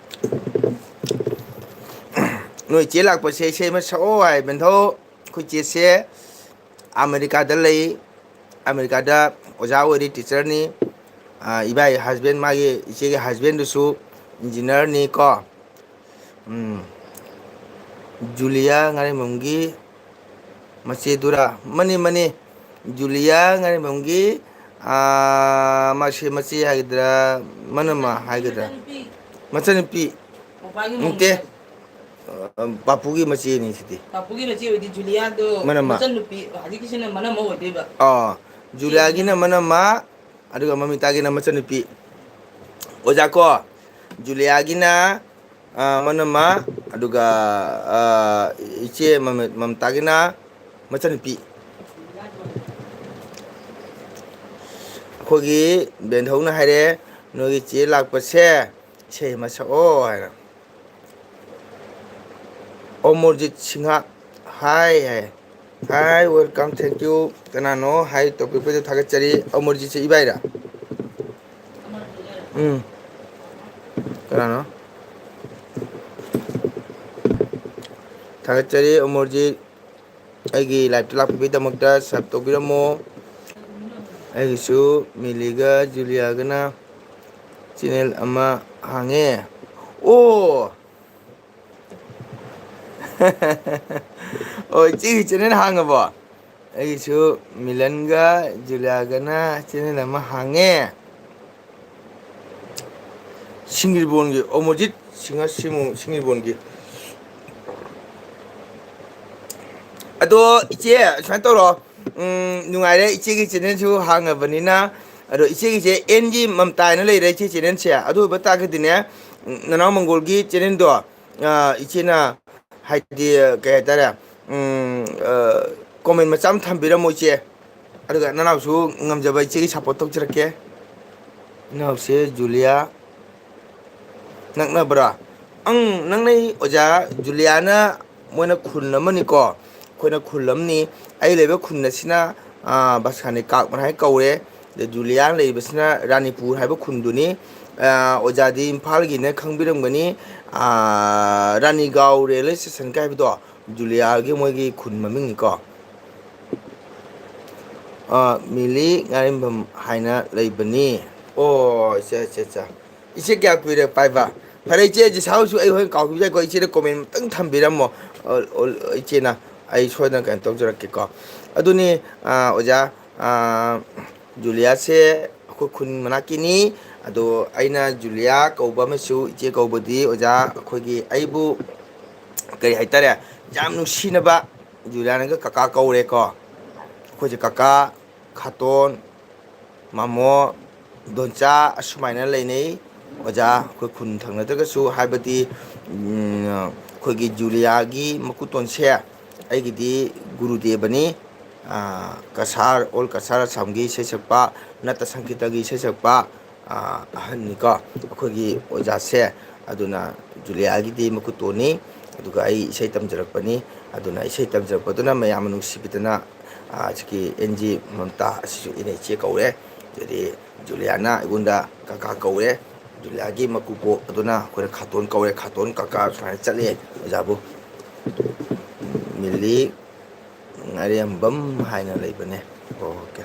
ꯅꯣꯏ ꯆꯦ ꯂꯥꯛꯄꯁꯦ ꯏꯁꯩ ꯑꯃ ꯁꯛꯑꯣ ꯍꯥꯏ, ꯕꯦꯟꯊꯧ꯫ ꯑꯩꯈꯣꯏ ꯆꯦꯁꯦ ꯑꯃꯦꯔꯤꯀꯥꯗ ꯂꯩ꯫ ꯑꯃꯦꯔꯤꯀꯥꯗ ꯑꯣꯖꯥ ꯑꯣꯏꯔꯤ, ꯇꯤꯆꯔꯅꯤ꯫ ꯑ, ꯏꯕꯥꯏ ꯍꯁꯕꯦꯟ, ꯃꯥꯒꯤ ꯏꯆꯦꯒꯤ ꯍꯁꯕꯦꯟꯗꯨꯁꯨ ꯏꯟꯖꯤꯅꯤꯌꯥꯔꯅꯤ ꯀꯣ꯫ ꯎꯝ꯫ ꯖꯨꯂꯤꯌꯥ ꯉꯥꯔꯦꯝꯕꯝꯒꯤ ꯃꯆꯦꯗꯨꯔꯥ? Money, money. ꯖꯨꯂꯤꯌꯥ ꯉꯥꯔꯦꯝꯕꯝꯒꯤ, ꯑꯥ, ꯃꯁꯤ ꯃꯆꯦ ꯍꯥꯏꯒꯗ꯭ꯔꯥ, ꯃꯅꯝꯃ ꯍꯥꯏꯒꯗ꯭ꯔꯥ? ꯃꯆꯟꯅꯨꯄꯤ꯫ ꯅꯠꯇꯦ꯫ ꯑ, ꯄꯥꯄꯨꯒꯤ ꯃꯆꯦꯅꯤ ꯁꯤꯗꯤ꯫ ꯄꯥꯄꯨꯒꯤ ꯃꯆꯦ ꯑꯣꯏꯗꯤ ꯖꯨꯂꯤꯌꯥꯗꯣ ꯃꯅꯝꯃ꯫ ꯃꯆꯟꯅꯨꯄꯤ, ꯍꯧꯖꯤꯛꯀꯤꯁꯤꯅ ꯃꯅꯝꯃ ꯑꯣꯏꯗꯣꯏꯕ꯫ ꯑꯥ, ꯖꯨꯂꯤꯌꯥꯒꯤꯅ ꯃꯅꯝꯃ, ꯑꯗꯨꯒ ꯃꯃꯤꯇꯥꯒꯤꯅ ꯃꯆꯟꯅꯨꯄꯤ꯫ ꯑꯣꯖꯥ ꯀꯣ, ꯖꯨꯂꯤꯌꯥꯒꯤꯅ, ꯑ, ꯃꯅꯝꯃ, ꯑꯗꯨꯒ, ꯑ, ꯏꯆꯦ ꯃꯃ-, ꯃꯃꯇꯥꯒꯤꯅ ꯃꯆꯟꯅꯨꯄꯤ꯫ ꯑꯩꯈꯣꯏꯒꯤ ꯕꯦꯟꯙꯧꯅ ꯍꯥꯏꯔꯦ, "ꯅꯣꯏꯒꯤ ꯆꯦ ꯂꯥꯛꯄꯁꯦ ꯏꯁꯩ ꯑꯃ ꯁꯛꯑꯣ" ꯍꯥꯏꯅ꯫ ꯑꯃꯔꯖꯤꯠ ꯁꯤꯡꯍ, ꯍꯥꯏ ꯍꯥꯏ꯫ ꯍꯥꯏ, welcome, thank you꯫ ꯀꯅꯥꯅꯣ? ꯍꯥꯏ, ꯇꯣꯄꯤꯛꯄꯨꯗꯤ ꯊꯥꯒꯠꯆꯔꯤ꯫ ꯑꯃꯔꯖꯤꯠꯁꯦ ꯏꯕꯥꯏꯔꯥ? ꯎꯝ꯫ ꯀꯅꯥꯅꯣ? ꯊꯥꯒꯠꯆꯔꯤ, ꯑꯃꯔꯖꯤꯠ꯫ ꯑꯩꯒꯤ ꯂꯥꯏꯞꯇ ꯂꯥꯛꯄꯤꯕꯒꯤꯗꯃꯛꯇ ꯁꯕ ꯇꯧꯕꯤꯔꯝꯃꯣ꯫ ꯑꯩꯒꯤꯁꯨ ꯃꯤꯂꯤꯒ ꯖꯨꯂꯤꯌꯥꯒꯅ ꯆꯦꯅꯦꯜ ꯑꯃ ꯍꯥꯡꯉꯦ꯫ ꯑꯣ! ꯑꯣ, ꯏꯆꯦꯒꯤ ꯆꯦꯅꯦꯜ ꯍꯥꯡꯉꯕꯣ? ꯑꯩꯒꯤꯁꯨ ꯃꯤꯂꯟꯒ ꯖꯨꯂꯤꯌꯥꯒꯅ ꯆꯦꯅꯦꯜ ꯑꯃ ꯍꯥꯡꯉꯦ꯫ ꯁꯤꯡꯖꯤꯕꯣꯟꯒꯤ, ꯑꯣꯃꯣꯖꯤꯠ ꯁꯤꯡꯍ ꯁꯤꯃꯨ-, ꯁꯤꯡꯖꯤꯕꯣꯟꯒꯤ꯫ ꯑꯗꯣ ꯏꯆꯦ, ꯁꯨꯃꯥꯏꯅ ꯇꯧꯔꯣ꯫ ꯎꯝ, ꯅꯨꯡꯉꯥꯏꯔꯦ, ꯏꯆꯦꯒꯤ ꯆꯦꯅꯦꯜꯁꯨ ꯍꯥꯡꯉꯕꯅꯤꯅ꯫ ꯑꯗꯣ ꯏꯆꯦꯒꯤꯁꯦ ꯑꯦꯟꯒꯤ ꯃꯝꯇꯥ ꯍꯥꯏꯅ ꯂꯩꯔꯦ, ꯏꯆꯦ ꯆꯦꯅꯦꯜꯁꯦ꯫ ꯑꯗꯨ ꯑꯣꯏꯕ ꯇꯥꯔꯒꯗꯤꯅꯦ, ꯅꯅꯥꯎ ꯃꯪꯒꯣꯜꯒꯤ ꯆꯦꯅꯦꯜꯗꯣ, ꯑ, ꯏꯆꯦꯅ ꯍꯥꯏꯗꯤ, ꯀꯩ ꯍꯥꯏꯇꯥꯔꯦ, ꯎꯝ, ꯑ, ꯀꯣꯃꯦꯟ ꯃꯆꯥ ꯑꯃ ꯊꯝꯕꯤꯔꯝꯃꯣ ꯏꯆꯦ꯫ ꯑꯗꯨꯒ ꯅꯅꯥꯎꯁꯨ ꯉꯝꯖꯕ ꯏꯆꯦꯒꯤ ꯁꯞꯄꯣꯔꯠ ꯇꯧꯖꯔꯛꯀꯦ꯫ ꯏꯅꯥꯎꯁꯦ ꯖꯨꯂꯤꯌꯥ ꯅꯛꯅꯕ꯭ꯔꯥ? ꯑꯪ, ꯅꯛꯅꯩ ꯑꯣꯖꯥ꯫ ꯖꯨꯂꯤꯌꯥꯅ, ꯃꯣꯏꯅ ꯈꯨꯟ ꯑꯃꯅꯤꯀꯣ, ꯑꯩꯈꯣꯏꯅ ꯈꯨꯜ ꯑꯃꯅꯤ꯫ ꯑꯩ ꯂꯩꯕ ꯈꯨꯟ ꯑꯁꯤꯅ ꯑꯥ, ꯕꯁꯀꯥꯅꯤ ꯀꯥꯛꯃꯟ ꯍꯥꯏꯅ ꯀꯧꯔꯦ꯫ ꯑꯗ ꯖꯨꯂꯤꯌꯥ ꯂꯩꯔꯤꯕꯁꯤꯅ ꯔꯥꯅꯤꯄꯨꯔ ꯍꯥꯏꯕ ꯈꯨꯟꯗꯨꯅꯤ꯫ ꯑꯥ, ꯑꯣꯖꯥꯗꯤ ꯏꯝꯐꯥꯜꯒꯤꯅ ꯈꯪꯕꯤꯔꯝꯒꯅꯤ꯫ ꯑꯥ, ꯔꯥꯅꯤꯒꯥꯎ ꯔꯦꯜꯋꯦ ꯁ꯭ꯇꯦꯁꯟꯒ ꯍꯥꯏꯕꯗꯣ ꯖꯨꯂꯤꯌꯥꯒꯤ ꯃꯣꯏꯒꯤ ꯈꯨꯟ ꯃꯃꯤꯡꯅꯤꯀꯣ꯫ ꯑꯥ, ꯃꯤꯂꯤ ꯉꯥꯔꯦꯝꯕꯝ ꯍꯥꯏꯅ ꯂꯩꯕꯅꯤ꯫ ꯑꯣ, ꯏꯆꯦ, ꯏꯆꯦ, ꯏꯆꯦ꯫ ꯏꯆꯦ ꯀꯌꯥ ꯀꯨꯏꯔꯦ ꯄꯥꯏꯕ? ꯐꯔꯦ ꯏꯆꯦ, ꯏꯆꯦ ꯁꯥꯎꯁꯨ ꯑꯩ ꯍꯣꯔꯦꯟ ꯀꯥꯎꯈꯤꯕ ꯌꯥꯏꯀꯣ꯫ ꯏꯆꯦꯗ comment ꯑꯝꯇꯪ ꯊꯝꯕꯤꯔꯝꯃꯣ꯫ ꯑꯣ, ꯑꯣ, ꯏꯆꯦꯅ ꯑꯩ ꯁꯣꯏꯗꯅ ꯀꯩꯅꯣ ꯇꯧꯖꯔꯛꯀꯦꯀꯣ꯫ ꯑꯗꯨꯅꯤ, ꯑꯥ, ꯑꯣꯖꯥ, ꯑꯥ, ꯖꯨꯂꯤꯌꯥꯁꯦ ꯑꯩꯈꯣꯏ ꯈꯨꯟ ꯃꯅꯥꯛꯀꯤꯅꯤ꯫ ꯑꯗꯣ ꯑꯩꯅ ꯖꯨꯂꯤꯌꯥ ꯀꯧꯕ ꯑꯃꯁꯨ ꯏꯆꯦ ꯀꯧꯕꯗꯤ ꯑꯣꯖꯥ ꯑꯩꯈꯣꯏꯒꯤ ꯑꯩꯕꯨ ꯀꯔꯤ ꯍꯥꯏꯇꯥꯔꯦ, ꯌꯥꯝ ꯅꯨꯡꯁꯤꯅꯕ ꯖꯨꯂꯤꯌꯥꯅꯒ ꯀꯀꯥ ꯀꯧꯔꯦꯀꯣ꯫ ꯑꯩꯈꯣꯏꯁꯦ ꯀꯀꯥ, ꯈꯥꯇꯣꯟ, ꯃꯥꯃꯣ, ꯗꯣꯟꯆꯥ ꯑꯁꯨꯃꯥꯏꯅ ꯂꯩꯅꯩ꯫ ꯑꯣꯖꯥ, ꯑꯩꯈꯣꯏ ꯈꯨꯟ ꯊꯪꯅꯗ꯭ꯔꯒꯁꯨ, ꯍꯥꯏꯕꯗꯤ, ꯎꯝ, ꯑꯩꯈꯣꯏꯒꯤ ꯖꯨꯂꯤꯌꯥꯒꯤ ꯃꯀꯨꯇꯣꯟꯁꯦ ꯑꯩꯒꯤꯗꯤ ꯒꯨꯔꯨꯗꯦꯕꯅꯤ꯫ ꯑꯥ, ꯀꯁꯥꯔ, all ꯀꯁꯥꯔ ꯑꯁꯥꯝꯒꯤ ꯏꯁꯩ ꯁꯛꯄ, ꯅꯠꯇ ꯁꯪꯒꯤꯇꯒꯤ ꯏꯁꯩ ꯁꯛꯄ, ꯑꯥ, ꯑꯍꯟꯅꯤꯀꯣ ꯑꯩꯈꯣꯏꯒꯤ ꯑꯣꯖꯥꯁꯦ꯫ ꯑꯗꯨꯅ ꯖꯨꯂꯤꯌꯥꯒꯤꯗꯤ ꯃꯀꯨꯇꯣꯟꯅꯤ, ꯑꯗꯨꯒ ꯑꯩ ꯏꯁꯩ ꯇꯝꯖꯔꯛꯄꯅꯤ꯫ ꯑꯗꯨꯅ ꯏꯁꯩ ꯇꯝꯖꯔꯛꯄꯗꯨꯅ ꯃꯌꯥꯝꯅ ꯅꯨꯡꯁꯤꯕꯤꯗꯅ, ꯑꯥ, ꯍꯧꯖꯤꯛꯀꯤ ꯑꯦꯟ ꯖꯤ ꯃꯝꯇꯥ ꯑꯁꯤꯁꯨ ꯏꯅꯦ ꯏꯆꯦ ꯀꯧꯔꯦ꯫ ꯑꯗꯩꯗꯤ ꯖꯨꯂꯤꯌꯥꯅ ꯑꯩꯉꯣꯟꯗ ꯀꯀꯥ ꯀꯧꯔꯦ꯫ ꯖꯨꯂꯤꯌꯥꯒꯤ ꯃꯀꯨꯕꯣꯛ ꯑꯗꯨꯅ ꯑꯩꯈꯣꯏꯅ ꯈꯥꯇꯣꯟ ꯀꯧꯔꯦ, ꯈꯥꯇꯣꯟ ꯀꯀꯥ ꯁꯨꯃꯥꯏꯅ ꯆꯠꯂꯦ ꯑꯣꯖꯥꯕꯨ꯫ ꯃꯤꯂꯤ ꯉꯥꯔꯦꯝꯕꯝ ꯍꯥꯏꯅ ꯂꯩꯕꯅꯦ꯫ ꯑꯣꯀꯦ꯫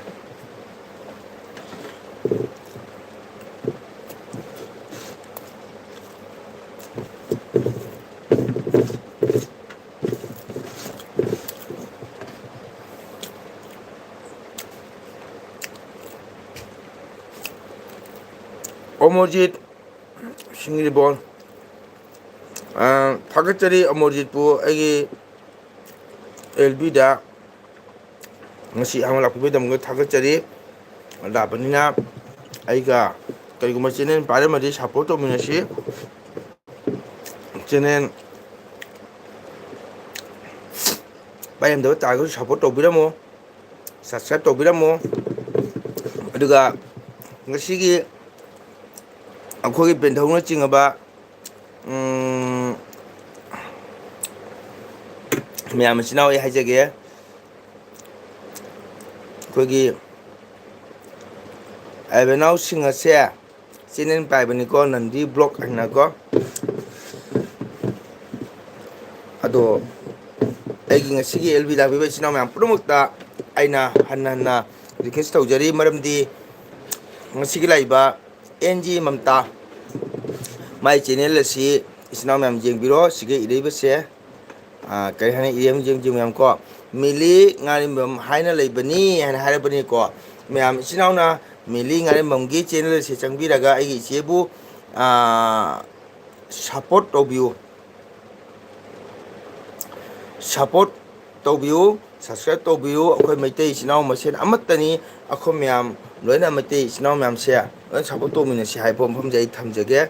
ꯑꯃꯔꯖꯤꯠ ꯁꯤꯡꯖꯤꯕꯣꯟ, ꯑ, ꯊꯥꯒꯠꯆꯔꯤ ꯑꯃꯔꯖꯤꯠꯄꯨ ꯑꯩꯒꯤ ꯑꯦꯜ ꯕꯤꯗ ꯉꯁꯤ ꯑꯍꯥꯟꯕ ꯂꯥꯛꯄꯤꯕꯒꯤꯗꯃꯛꯇ ꯊꯥꯒꯠꯆꯔꯤ꯫ ꯂꯥꯛꯄꯅꯤꯅ ꯑꯩꯒ ꯀꯔꯤꯒꯨꯝꯕ channel ꯄꯥꯏꯔꯝꯃꯗꯤ support ꯇꯧꯃꯤꯟꯅꯁꯤ꯫ Channel ꯄꯥꯏꯔꯝꯗꯕ ꯇꯥꯔꯒꯁꯨ support ꯇꯧꯕꯤꯔꯝꯃꯣ, subscribe ꯇꯧꯕꯤꯔꯝꯃꯣ꯫ ꯑꯗꯨꯒ ꯉꯁꯤꯒꯤ ꯑꯩꯈꯣꯏꯒꯤ ꯄꯦꯟꯙꯧꯅ ꯆꯤꯡꯉꯕ, ꯎꯝ, ꯃꯌꯥꯝ ꯃꯆꯤꯟ ꯃꯅꯥꯎ ꯑꯩ ꯍꯥꯏꯖꯒꯦ, ꯑꯩꯈꯣꯏꯒꯤ ꯑꯦꯕꯦꯅꯥꯎ ꯁꯤꯡ ꯑꯁꯦ ꯆꯦꯅꯦꯜ ꯄꯥꯏꯕꯅꯤꯀꯣ, ꯅꯟꯗꯤ ꯕ꯭ꯂꯣꯛ ꯍꯥꯏꯅꯀꯣ꯫ ꯑꯗꯣ ꯑꯩꯒꯤ ꯉꯁꯤꯒꯤ ꯑꯦꯜ ꯕꯤ ꯂꯥꯛꯄꯤꯕ ꯏꯆꯤꯟ ꯏꯅꯥꯎ ꯃꯌꯥꯝ ꯄꯨꯝꯅꯃꯛꯇ ꯑꯩꯅ ꯍꯟꯅ ꯍꯟꯅ ꯔꯤꯀ꯭ꯋꯦꯁ ꯇꯧꯖꯔꯤ, ꯃꯔꯝꯗꯤ ꯉꯁꯤꯒꯤ ꯂꯥꯛꯏꯕ and G Mamta my channel ꯑꯁꯤ ꯏꯆꯤꯟ ꯏꯅꯥꯎ ꯃꯌꯥꯝ ꯌꯦꯡꯕꯤꯔꯣ꯫ ꯁꯤꯒ ꯏꯔꯩꯕꯁꯦ, ꯑꯥ, ꯀꯔꯤ ꯍꯥꯏꯅ ꯏꯔꯩ ꯌꯦꯡ ꯌꯦꯡ ꯃꯌꯥꯝ ꯀꯣ, ꯃꯤꯂꯤ ꯉꯥꯔꯤꯝꯕꯝ ꯍꯥꯏꯅ ꯂꯩꯕꯅꯤ ꯍꯥꯏꯅ ꯍꯥꯏꯔꯕꯅꯤꯀꯣ꯫ ꯃꯌꯥꯝ ꯏꯆꯤꯟ ꯏꯅꯥꯎꯅ ꯃꯤꯂꯤ ꯉꯥꯔꯤꯝꯕꯝꯒꯤ ꯆꯦꯅꯦꯜ ꯑꯁꯤ ꯆꯪꯕꯤꯔꯒ ꯑꯩꯒꯤ ꯏꯆꯦꯕꯨ, ꯑꯥ, ꯁꯞꯄꯣꯔꯠ ꯇꯧꯕꯤꯌꯨ꯫ ꯁꯞꯄꯣꯔꯠ ꯇꯧꯕꯤꯌꯨ, ꯁꯕꯁꯀ꯭ꯔꯥꯏꯕ ꯇꯧꯕꯤꯌꯨ꯫ ꯑꯩꯈꯣꯏ ꯃꯩꯇꯩ ꯏꯆꯤꯟ ꯏꯅꯥꯎ ꯃꯁꯦꯟ ꯑꯃꯠꯇꯅꯤ꯫ ꯑꯩꯈꯣꯏ ꯃꯌꯥꯝ ꯂꯣꯏꯅ ꯃꯩꯇꯩ ꯏꯆꯤꯟ ꯏꯅꯥꯎ ꯃꯌꯥꯝꯁꯦ ꯂꯣꯏꯅ ꯁꯞꯄꯣꯔꯠ ꯇꯧꯃꯤꯟꯅꯁꯤ ꯍꯥꯏꯕ ꯋꯥꯐꯝꯁꯦ ꯑꯩ ꯊꯝꯖꯒꯦ꯫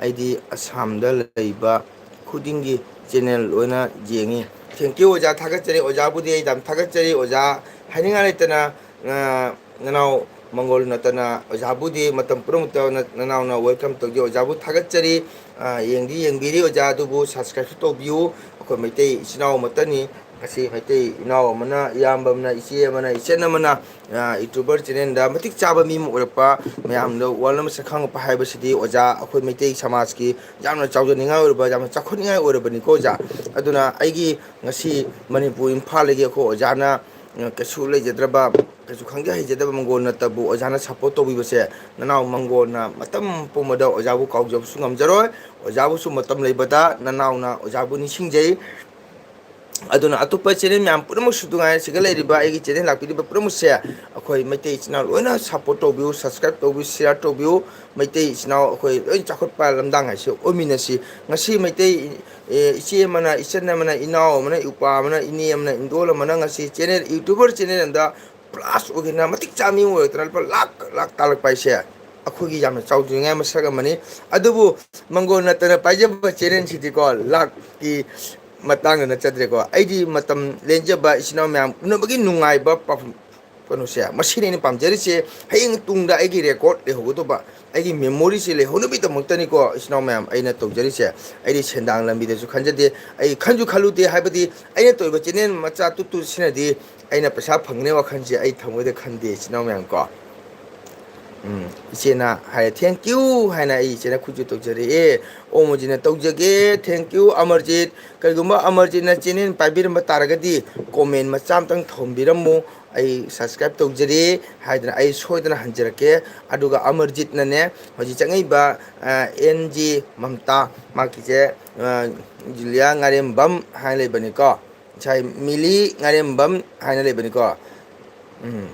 ꯑꯩꯗꯤ ꯑꯁꯥꯝꯗ ꯂꯩꯕ ꯈꯨꯗꯤꯡꯒꯤ ꯆꯦꯅꯦꯜ ꯂꯣꯏꯅ ꯌꯦꯡꯉꯤ꯫ Thank you ꯑꯣꯖꯥ, ꯊꯥꯒꯠꯆꯔꯤ꯫ ꯑꯣꯖꯥꯕꯨꯗꯤ ꯑꯩ ꯌꯥꯝ ꯊꯥꯒꯠꯆꯔꯤ꯫ ꯑꯣꯖꯥ ꯍꯥꯏꯅꯤꯡꯉꯥꯏ ꯂꯩꯇꯅ, ꯑ, ꯅꯅꯥꯎ ꯃꯪꯒꯣꯜ ꯅꯠꯇꯅ ꯑꯣꯖꯥꯕꯨꯗꯤ ꯃꯇꯝ ꯄꯨꯝꯅꯃꯛꯇ ꯅ-, ꯅꯅꯥꯎꯅ welcome ꯇꯧꯖꯩ꯫ ꯑꯣꯖꯥꯕꯨ ꯊꯥꯒꯠꯆꯔꯤ꯫ ꯑ, ꯌꯦꯡꯗꯤ ꯌꯦꯡꯕꯤꯔꯤ ꯑꯣꯖꯥ, ꯑꯗꯨꯕꯨ subscribeꯁꯨ ꯇꯧꯕꯤꯌꯨ꯫ ꯑꯩꯈꯣꯏ ꯃꯩꯇꯩ ꯏꯆꯤꯟ ꯏꯅꯥꯎ ꯑꯃꯠꯇꯅꯤ꯫ ꯉꯁꯤ ꯃꯩꯇꯩ ꯏꯅꯥꯎ ꯑꯃꯅ, ꯏꯌꯥꯝꯕ ꯑꯃꯅ, ꯏꯆꯦ ꯑꯃꯅ, ꯏꯆꯟ ꯑꯃꯅ, ꯑ, YouTuber channelꯗ ꯃꯇꯤꯛ ꯆꯥꯕ ꯃꯤ ꯑꯃ ꯑꯣꯏꯔꯛꯄ, ꯃꯌꯥꯝꯗ world ꯑꯃ ꯁꯛꯈꯪꯉꯛꯄ ꯍꯥꯏꯕꯁꯤꯗꯤ ꯑꯣꯖꯥ, ꯑꯩꯈꯣꯏ ꯃꯩꯇꯩ ꯁꯃꯥꯖꯀꯤ ꯌꯥꯝꯅ ꯆꯥꯎꯖꯅꯤꯡꯉꯥꯏ ꯑꯣꯏꯔꯕ, ꯌꯥꯝꯅ ꯆꯥꯎꯈꯠꯅꯤꯡꯉꯥꯏ ꯑꯣꯏꯔꯕꯅꯤꯀꯣ ꯑꯣꯖꯥ꯫ ꯑꯗꯨꯅ ꯑꯩꯒꯤ ꯉꯁꯤ ꯃꯅꯤꯄꯨꯔ ꯏꯝꯐꯥꯜꯗꯒꯤ ꯑꯩꯈꯣꯏ ꯑꯣꯖꯥꯅ, ꯑ, ꯀꯩꯁꯨ ꯂꯩꯖꯗ꯭ꯔꯕ, ꯀꯩꯁꯨ ꯈꯪꯖ ꯍꯩꯖꯗꯕ ꯃꯪꯒꯣꯜ ꯅꯠꯇꯕꯨ ꯑꯣꯖꯥꯅ support ꯇꯧꯕꯤꯕꯁꯦ ꯅꯅꯥꯎ ꯃꯪꯒꯣꯜꯅ ꯃꯇꯝ ꯄꯨꯝꯕꯗ ꯑꯣꯖꯥꯕꯨ ꯀꯥꯎꯖꯕꯁꯨ ꯉꯝꯖꯔꯣꯏ꯫ ꯑꯣꯖꯥꯕꯨꯁꯨ ꯃꯇꯝ ꯂꯩꯕꯗ ꯅꯅꯥꯎꯅ ꯑꯣꯖꯥꯕꯨ ꯅꯤꯡꯁꯤꯡꯖꯩ꯫ ꯑꯗꯨꯅ ꯑꯇꯣꯞꯄ channel ꯃꯌꯥꯝ ꯄꯨꯝꯅꯃꯛꯁꯨ ꯅꯨꯡꯉꯥꯏꯅ ꯁꯤꯒ ꯂꯩꯔꯤꯕ ꯑꯩꯒꯤ channel ꯂꯥꯛꯄꯤꯔꯤꯕ ꯄꯨꯝꯅꯃꯛꯁꯦ ꯑꯩꯈꯣꯏ ꯃꯩꯇꯩ ꯏꯆꯤꯟ ꯏꯅꯥꯎ ꯂꯣꯏꯅ support ꯇꯧꯕꯤꯌꯨ, subscribe ꯇꯧꯕꯤꯌꯨ, share ꯇꯧꯕꯤꯌꯨ꯫ ꯃꯩꯇꯩ ꯏꯆꯤꯟ ꯏꯅꯥꯎ ꯑꯩꯈꯣꯏ ꯂꯣꯏ ꯆꯥꯎꯈꯠꯄ ꯂꯝꯗꯥꯡ ꯍꯥꯏꯁꯦ ꯑꯣꯏꯃꯤꯟꯅꯁꯤ꯫ ꯉꯁꯤ ꯃꯩꯇꯩ, ꯑꯦ, ꯏꯆꯦ ꯑꯃꯅ, ꯏꯆꯟ ꯑꯃꯅ, ꯏꯅꯥꯎ ꯑꯃꯅ, ꯏꯄ꯭ꯋꯥ ꯑꯃꯅ, ꯏꯅꯦ ꯑꯃꯅ, ꯏꯟꯗꯣꯜ ꯑꯃꯅ ꯉꯁꯤ channel, YouTuber channel ꯑꯃꯗ plus ꯑꯣꯏꯒꯦꯅ ꯃꯇꯤꯛ ꯆꯥꯕ ꯃꯤ ꯑꯣꯏꯔꯛꯇꯅ ꯂꯨꯄꯥ ꯂꯥꯛ ꯂꯥꯛ ꯇꯥꯜꯂꯛꯄ ꯍꯥꯏꯁꯦ ꯑꯩꯈꯣꯏꯒꯤ ꯌꯥꯝꯅ ꯆꯥꯎꯖꯅꯤꯡꯉꯥꯏ ꯃꯁꯛ ꯑꯃꯅꯤ꯫ ꯑꯗꯨꯕꯨ ꯃꯪꯒꯣꯜ ꯅꯠꯇꯅ ꯄꯥꯏꯖꯕ channelꯁꯤꯗꯤꯀꯣ, ꯂꯥꯛꯀꯤ ꯃꯇꯥꯡꯗ ꯅꯠꯆꯗ꯭ꯔꯦꯀꯣ꯫ ꯑꯩꯗꯤ ꯃꯇꯝ ꯂꯦꯟꯖꯕ ꯏꯆꯤꯟ ꯏꯅꯥꯎ ꯃꯌꯥꯝ ꯎꯅꯕꯒꯤ ꯅꯨꯡꯉꯥꯏꯕ ꯄꯥꯎ-, ꯀꯩꯅꯣꯁꯦ, ꯃꯁꯤꯅꯤ ꯑꯩꯅ ꯄꯥꯝꯖꯔꯤꯁꯦ꯫ ꯍꯌꯦꯡ ꯇꯨꯡꯗ ꯑꯩꯒꯤ ꯔꯦꯀꯣꯔꯗ ꯂꯩꯍꯧꯒꯗꯧꯕ, ꯑꯩꯒꯤ ꯃꯦꯃꯣꯔꯤꯁꯦ ꯂꯩꯍꯧꯅꯕꯒꯤꯗꯃꯛꯇꯅꯤꯀꯣ, ꯏꯆꯤꯟ ꯏꯅꯥꯎ ꯃꯌꯥꯝ, ꯑꯩꯅ ꯇꯧꯖꯔꯤꯁꯦ꯫ ꯑꯩꯗꯤ ꯁꯦꯟꯗꯥꯡ ꯂꯝꯕꯤꯗꯁꯨ ꯈꯟꯖꯗꯦ, ꯑꯩ ꯈꯟꯁꯨ ꯈꯜꯂꯨꯗꯦ꯫ ꯍꯥꯏꯕꯗꯤ ꯑꯩꯅ ꯇꯧꯔꯤꯕ ꯆꯦꯅꯦꯜ ꯃꯆꯥ ꯇꯨ ꯇꯨ ꯁꯤꯅꯗꯤ ꯑꯩꯅ ꯄꯩꯁꯥ ꯐꯪꯒꯅꯤ ꯋꯥꯈꯜꯁꯦ ꯑꯩ ꯊꯃꯣꯏꯗ ꯈꯟꯗꯦ, ꯏꯆꯤꯟ ꯏꯅꯥꯎ ꯃꯌꯥꯝ ꯀꯣ꯫ ꯎꯝ, ꯏꯆꯦꯅ ꯍꯥꯏꯔꯦ, "Thank you" ꯍꯥꯏꯅ ꯑꯩ ꯏꯆꯦꯅ ꯈꯨꯠꯁꯨ ꯇꯧꯖꯔꯛꯑꯦ꯫ ꯑꯣꯃꯣꯖꯤꯠꯅ, "ꯇꯧꯖꯒꯦ, thank you ꯑꯃꯔꯖꯤꯠ꯫ ꯀꯔꯤꯒꯨꯝꯕ ꯑꯃꯔꯖꯤꯠꯅ ꯆꯦꯅꯦꯜ ꯄꯥꯏꯕꯤꯔꯝꯕ ꯇꯥꯔꯒꯗꯤ ꯀꯣꯃꯦꯟ ꯃꯆꯥ ꯑꯃꯇꯪ ꯊꯝꯕꯤꯔꯝꯃꯨ, ꯑꯩ ꯁꯕꯁꯀ꯭ꯔꯥꯏꯕ ꯇꯧꯖꯔꯦ" ꯍꯥꯏꯗꯅ ꯑꯩ ꯁꯣꯏꯗꯅ ꯍꯟꯖꯔꯛꯀꯦ꯫ ꯑꯗꯨꯒ ꯑꯃꯔꯖꯤꯠꯅꯅꯦ, ꯍꯧꯖꯤꯛ ꯆꯪꯉꯛꯏꯕ, ꯑ, ꯑꯦꯟ ꯖꯤ ꯃꯝꯇꯥ, ꯃꯍꯥꯛꯀꯤꯁꯦ, ꯑ, ꯖꯨꯂꯤꯌꯥ ꯉꯥꯔꯦꯝꯕꯝ ꯍꯥꯏꯅ ꯂꯩꯕꯅꯤꯀꯣ꯫ ꯉꯁꯥꯏ ꯃꯤꯂꯤ ꯉꯥꯔꯦꯝꯕꯝ ꯍꯥꯏꯅ ꯂꯩꯕꯅꯤꯀꯣ꯫ ꯎꯝ꯫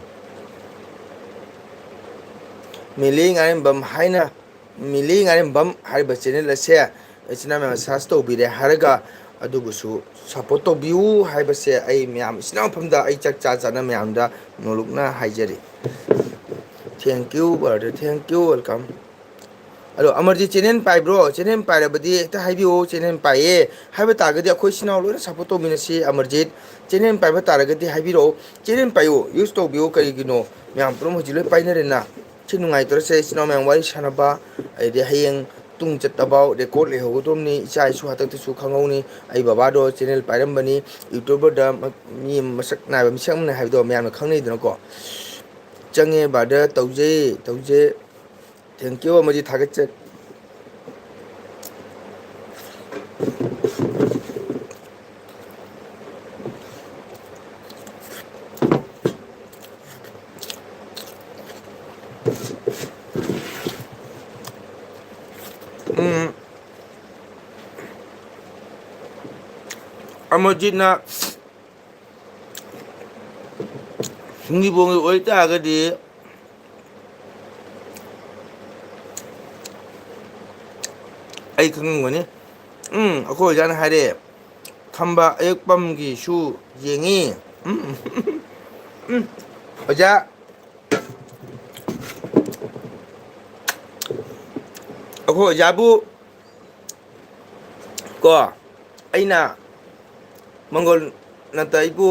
ꯃꯤꯂꯤ ꯉꯥꯔꯦꯝꯕꯝ ꯍꯥꯏꯅ, ꯃꯤꯂꯤ ꯉꯥꯔꯦꯝꯕꯝ ꯍꯥꯏꯔꯤꯕ ꯆꯦꯅꯦꯜ ꯑꯁꯦ ꯏꯆꯤꯟ ꯏꯅꯥꯎ ꯃꯌꯥꯝ ꯁꯔꯁ ꯇꯧꯕꯤꯔꯦ ꯍꯥꯏꯔꯒ, ꯑꯗꯨꯕꯨꯁꯨ ꯁꯞꯄꯣꯔꯠ ꯇꯧꯕꯤꯌꯨ ꯍꯥꯏꯕꯁꯦ ꯑꯩ ꯃꯌꯥꯝ ꯏꯆꯤꯟ ꯏꯅꯥꯎ ꯃꯐꯝꯗ ꯑꯩ ꯆꯥꯛ ꯆꯥ ꯆꯥꯅ ꯃꯌꯥꯝꯗ ꯅꯣꯂꯨꯛꯅ ꯍꯥꯏꯖꯔꯤ꯫ Thank you, brother. Thank you, welcome. ꯑꯗꯣ ꯑꯃꯔꯖꯤꯠ ꯆꯦꯅꯦꯜ ꯄꯥꯏꯕ꯭ꯔꯣ? ꯆꯦꯅꯦꯜ ꯄꯥꯏꯔꯕꯗꯤ ꯍꯦꯛꯇ ꯍꯥꯏꯕꯤꯌꯨ, "ꯆꯦꯅꯦꯜ ꯄꯥꯏꯌꯦ" ꯍꯥꯏꯕ ꯇꯥꯔꯒꯗꯤ ꯑꯩꯈꯣꯏ ꯏꯆꯤꯟ ꯏꯅꯥꯎ ꯂꯣꯏꯅ ꯁꯞꯄꯣꯔꯠ ꯇꯧꯃꯤꯟꯅꯁꯤ꯫ ꯑꯃꯔꯖꯤꯠ, ꯆꯦꯅꯦꯜ ꯄꯥꯏꯕ ꯇꯥꯔꯒꯗꯤ ꯍꯥꯏꯕꯤꯔꯛꯑꯣ꯫ ꯆꯦꯅꯦꯜ ꯄꯥꯏꯌꯨ, use ꯇꯧꯕꯤꯌꯨ꯫ ꯀꯔꯤꯒꯤꯅꯣ? ꯃꯌꯥꯝ ꯄꯨꯝꯅꯃꯛ ꯍꯧꯖꯤꯛ ꯂꯣꯏ ꯄꯥꯏꯅꯔꯦꯅ꯫ ꯁꯤ ꯅꯨꯡꯉꯥꯏꯇ꯭ꯔꯁꯦ, ꯏꯆꯤꯟ ꯏꯅꯥꯎ ꯃꯌꯥꯝ ꯋꯥꯔꯤ ꯁꯥꯟꯅꯕ, ꯑꯗꯩꯗꯤ ꯍꯌꯦꯡ ꯇꯨꯡ ꯆꯠꯇꯐꯥꯎ ꯔꯦꯀꯣꯔꯗ ꯂꯩꯍꯧꯒꯗꯧꯔꯤꯕꯅꯤ꯫ ꯏꯆꯥ ꯏꯁꯨ ꯍꯥꯛꯇꯛꯇꯁꯨ ꯈꯪꯍꯧꯅꯤ꯫ ꯑꯩ ꯕꯕꯥꯗꯣ ꯆꯦꯅꯦꯜ ꯄꯥꯏꯔꯝꯕꯅꯤ, ꯌꯨꯇ꯭ꯌꯨꯕꯔꯗ ꯃ-, ꯃꯤ ꯃꯁꯛ ꯅꯥꯏꯕ ꯃꯤꯁꯛ ꯑꯃꯅꯤ ꯍꯥꯏꯕꯗꯣ ꯃꯌꯥꯝꯅ ꯈꯪꯅꯩꯗꯅꯀꯣ꯫ ꯆꯪꯉꯦ ꯕ꯭ꯔꯗꯔ, ꯇꯧꯖꯩ, ꯇꯧꯖꯩ꯫ Thank you ꯑꯃꯗꯤ ꯊꯥꯒꯠꯆꯔꯤ꯫ ꯎꯝ꯫ ꯑꯃꯔꯖꯤꯠꯅ ꯁꯤꯡꯖꯤꯕꯣꯡꯒꯤ ꯑꯣꯏꯇꯥꯔꯒꯗꯤ ꯑꯩ ꯈꯪꯉꯝꯒꯅꯤ꯫ ꯎꯝ, ꯑꯩꯈꯣꯏ ꯑꯣꯖꯥꯅ ꯍꯥꯏꯔꯛꯑꯦ, "ꯈꯝꯕ ꯑꯌꯦꯛꯄꯝꯒꯤꯁꯨ ꯌꯦꯡꯉꯤ"꯫ ꯎꯝ, ꯎꯝ, ꯑꯣꯖꯥ, ꯑꯩꯈꯣꯏ ꯑꯣꯖꯥꯕꯨ ꯀꯣ, ꯑꯩꯅ ꯃꯪꯒꯣꯜ ꯅꯠꯇ ꯑꯩꯕꯨ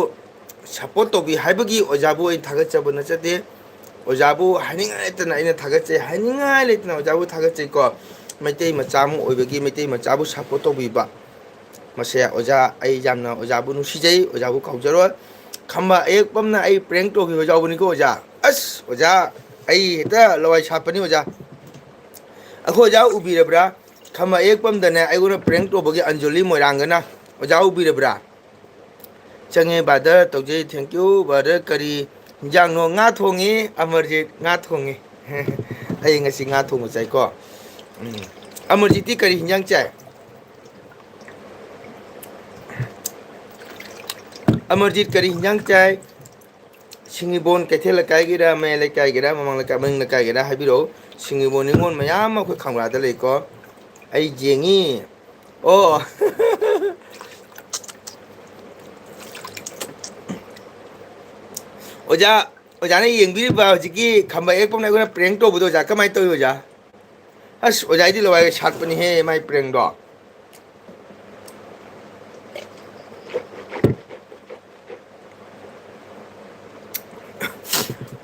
ꯁꯞꯄꯣꯔꯠ ꯇꯧꯕꯤ ꯍꯥꯏꯕꯒꯤ ꯑꯣꯖꯥꯕꯨ ꯑꯩ ꯊꯥꯒꯠꯆꯕ ꯅꯠꯆꯗꯦ꯫ ꯑꯣꯖꯥꯕꯨ ꯍꯥꯏꯅꯤꯡꯉꯥꯏ ꯂꯩꯇꯅ ꯑꯩꯅ ꯊꯥꯒꯠꯆꯩ, ꯍꯥꯏꯅꯤꯡꯉꯥꯏ ꯂꯩꯇꯅ ꯑꯣꯖꯥꯕꯨ ꯊꯥꯒꯠꯆꯩꯀꯣ꯫ ꯃꯩꯇꯩ ꯃꯆꯥ ꯑꯃ ꯑꯣꯏꯕꯒꯤ ꯃꯩꯇꯩ ꯃꯆꯥꯕꯨ ꯁꯞꯄꯣꯔꯠ ꯇꯧꯕꯤꯕ, ꯃꯁꯦ ꯑꯣꯖꯥ, ꯑꯩ ꯌꯥꯝꯅ ꯑꯣꯖꯥꯕꯨ ꯅꯨꯡꯁꯤꯖꯩ, ꯑꯣꯖꯥꯕꯨ ꯀꯥꯎꯖꯔꯣꯏ꯫ ꯈꯝꯕ ꯑꯌꯦꯛꯄꯝꯅ ꯑꯩ ꯄ꯭ꯔꯦꯡ ꯇꯧꯈꯤꯕ ꯌꯥꯎꯕꯅꯤꯀꯣ ꯑꯣꯖꯥ꯫ ꯑꯁ ꯑꯣꯖꯥ, ꯑꯩ ꯍꯦꯛꯇ ꯂꯋꯥꯏ ꯁꯥꯠꯄꯅꯤ ꯑꯣꯖꯥ꯫ ꯑꯩꯈꯣꯏ ꯑꯣꯖꯥ ꯎꯕꯤꯔꯕ꯭ꯔꯥ? ꯈꯝꯕ ꯑꯌꯦꯛꯄꯝꯗꯅꯦ ꯑꯩꯉꯣꯟꯗ ꯄ꯭ꯔꯦꯡ ꯇꯧꯕꯒꯤ ꯑꯟꯖꯂꯤ ꯃꯣꯏꯔꯥꯡꯒꯅ꯫ ꯑꯣꯖꯥ ꯎꯕꯤꯔꯕ꯭ꯔꯥ? ꯆꯪꯉꯦ brother, ꯇꯧꯖꯩ, thank you brother꯫ ꯀꯔꯤ ꯍꯤꯟꯖꯥꯡꯅꯣ? ꯉꯥ ꯊꯣꯡꯉꯤ ꯑꯃꯔꯖꯤꯠ, ꯉꯥ ꯊꯣꯡꯉꯤ꯫ ꯑꯩ ꯉꯁꯤ ꯉꯥ ꯊꯣꯡꯕ ꯆꯥꯏꯀꯣ꯫ ꯎꯝ꯫ ꯑꯃꯔꯖꯤꯠꯇꯤ ꯀꯔꯤ ꯍꯤꯟꯖꯥꯡ ꯆꯥꯏ? ꯑꯃꯔꯖꯤꯠ ꯀꯔꯤ ꯍꯤꯟꯖꯥꯡ ꯆꯥꯏ? ꯁꯤꯡꯉꯤꯕꯣꯟ ꯀꯩꯊꯦꯜ ꯂꯩꯀꯥꯏꯒꯤꯔ, ꯃꯌꯥꯏ ꯂꯩꯀꯥꯏꯒꯤꯔ, ꯃꯃꯥꯡ ꯂꯩꯀꯥꯏ, ꯃꯅꯤꯡ ꯂꯩꯀꯥꯏꯒꯤꯔ ꯍꯥꯏꯕꯤꯔꯛꯎ꯫ ꯁꯤꯡꯉꯤꯕꯣꯟ ꯅꯤꯉꯣꯜ ꯃꯌꯥꯝ ꯑꯃ ꯑꯩꯈꯣꯏ ꯈꯪꯕ꯭ꯔꯥꯗ ꯂꯩꯀꯣ꯫ ꯑꯩ ꯌꯦꯡꯉꯤ꯫ ꯑꯣ꯫ ꯑꯣꯖꯥ, ꯑꯣꯖꯥꯅ ꯌꯦꯡꯕꯤꯔꯤꯕ ꯍꯧꯖꯤꯛꯀꯤ ꯈꯝꯕ ꯑꯦꯛꯄꯝꯅ ꯑꯩꯈꯣꯏꯅ ꯄ꯭ꯔꯦꯡ ꯇꯧꯕꯗꯣ ꯑꯣꯖꯥ ꯀꯃꯥꯏꯅ ꯇꯧꯏ ꯑꯣꯖꯥ? ꯑꯁ, ꯑꯣꯖꯥ ꯑꯩꯗꯤ ꯂꯋꯥꯏꯒ ꯁꯥꯠꯄꯅꯤꯍꯦ ꯃꯥꯏ ꯄ꯭ꯔꯦꯡꯗꯣ꯫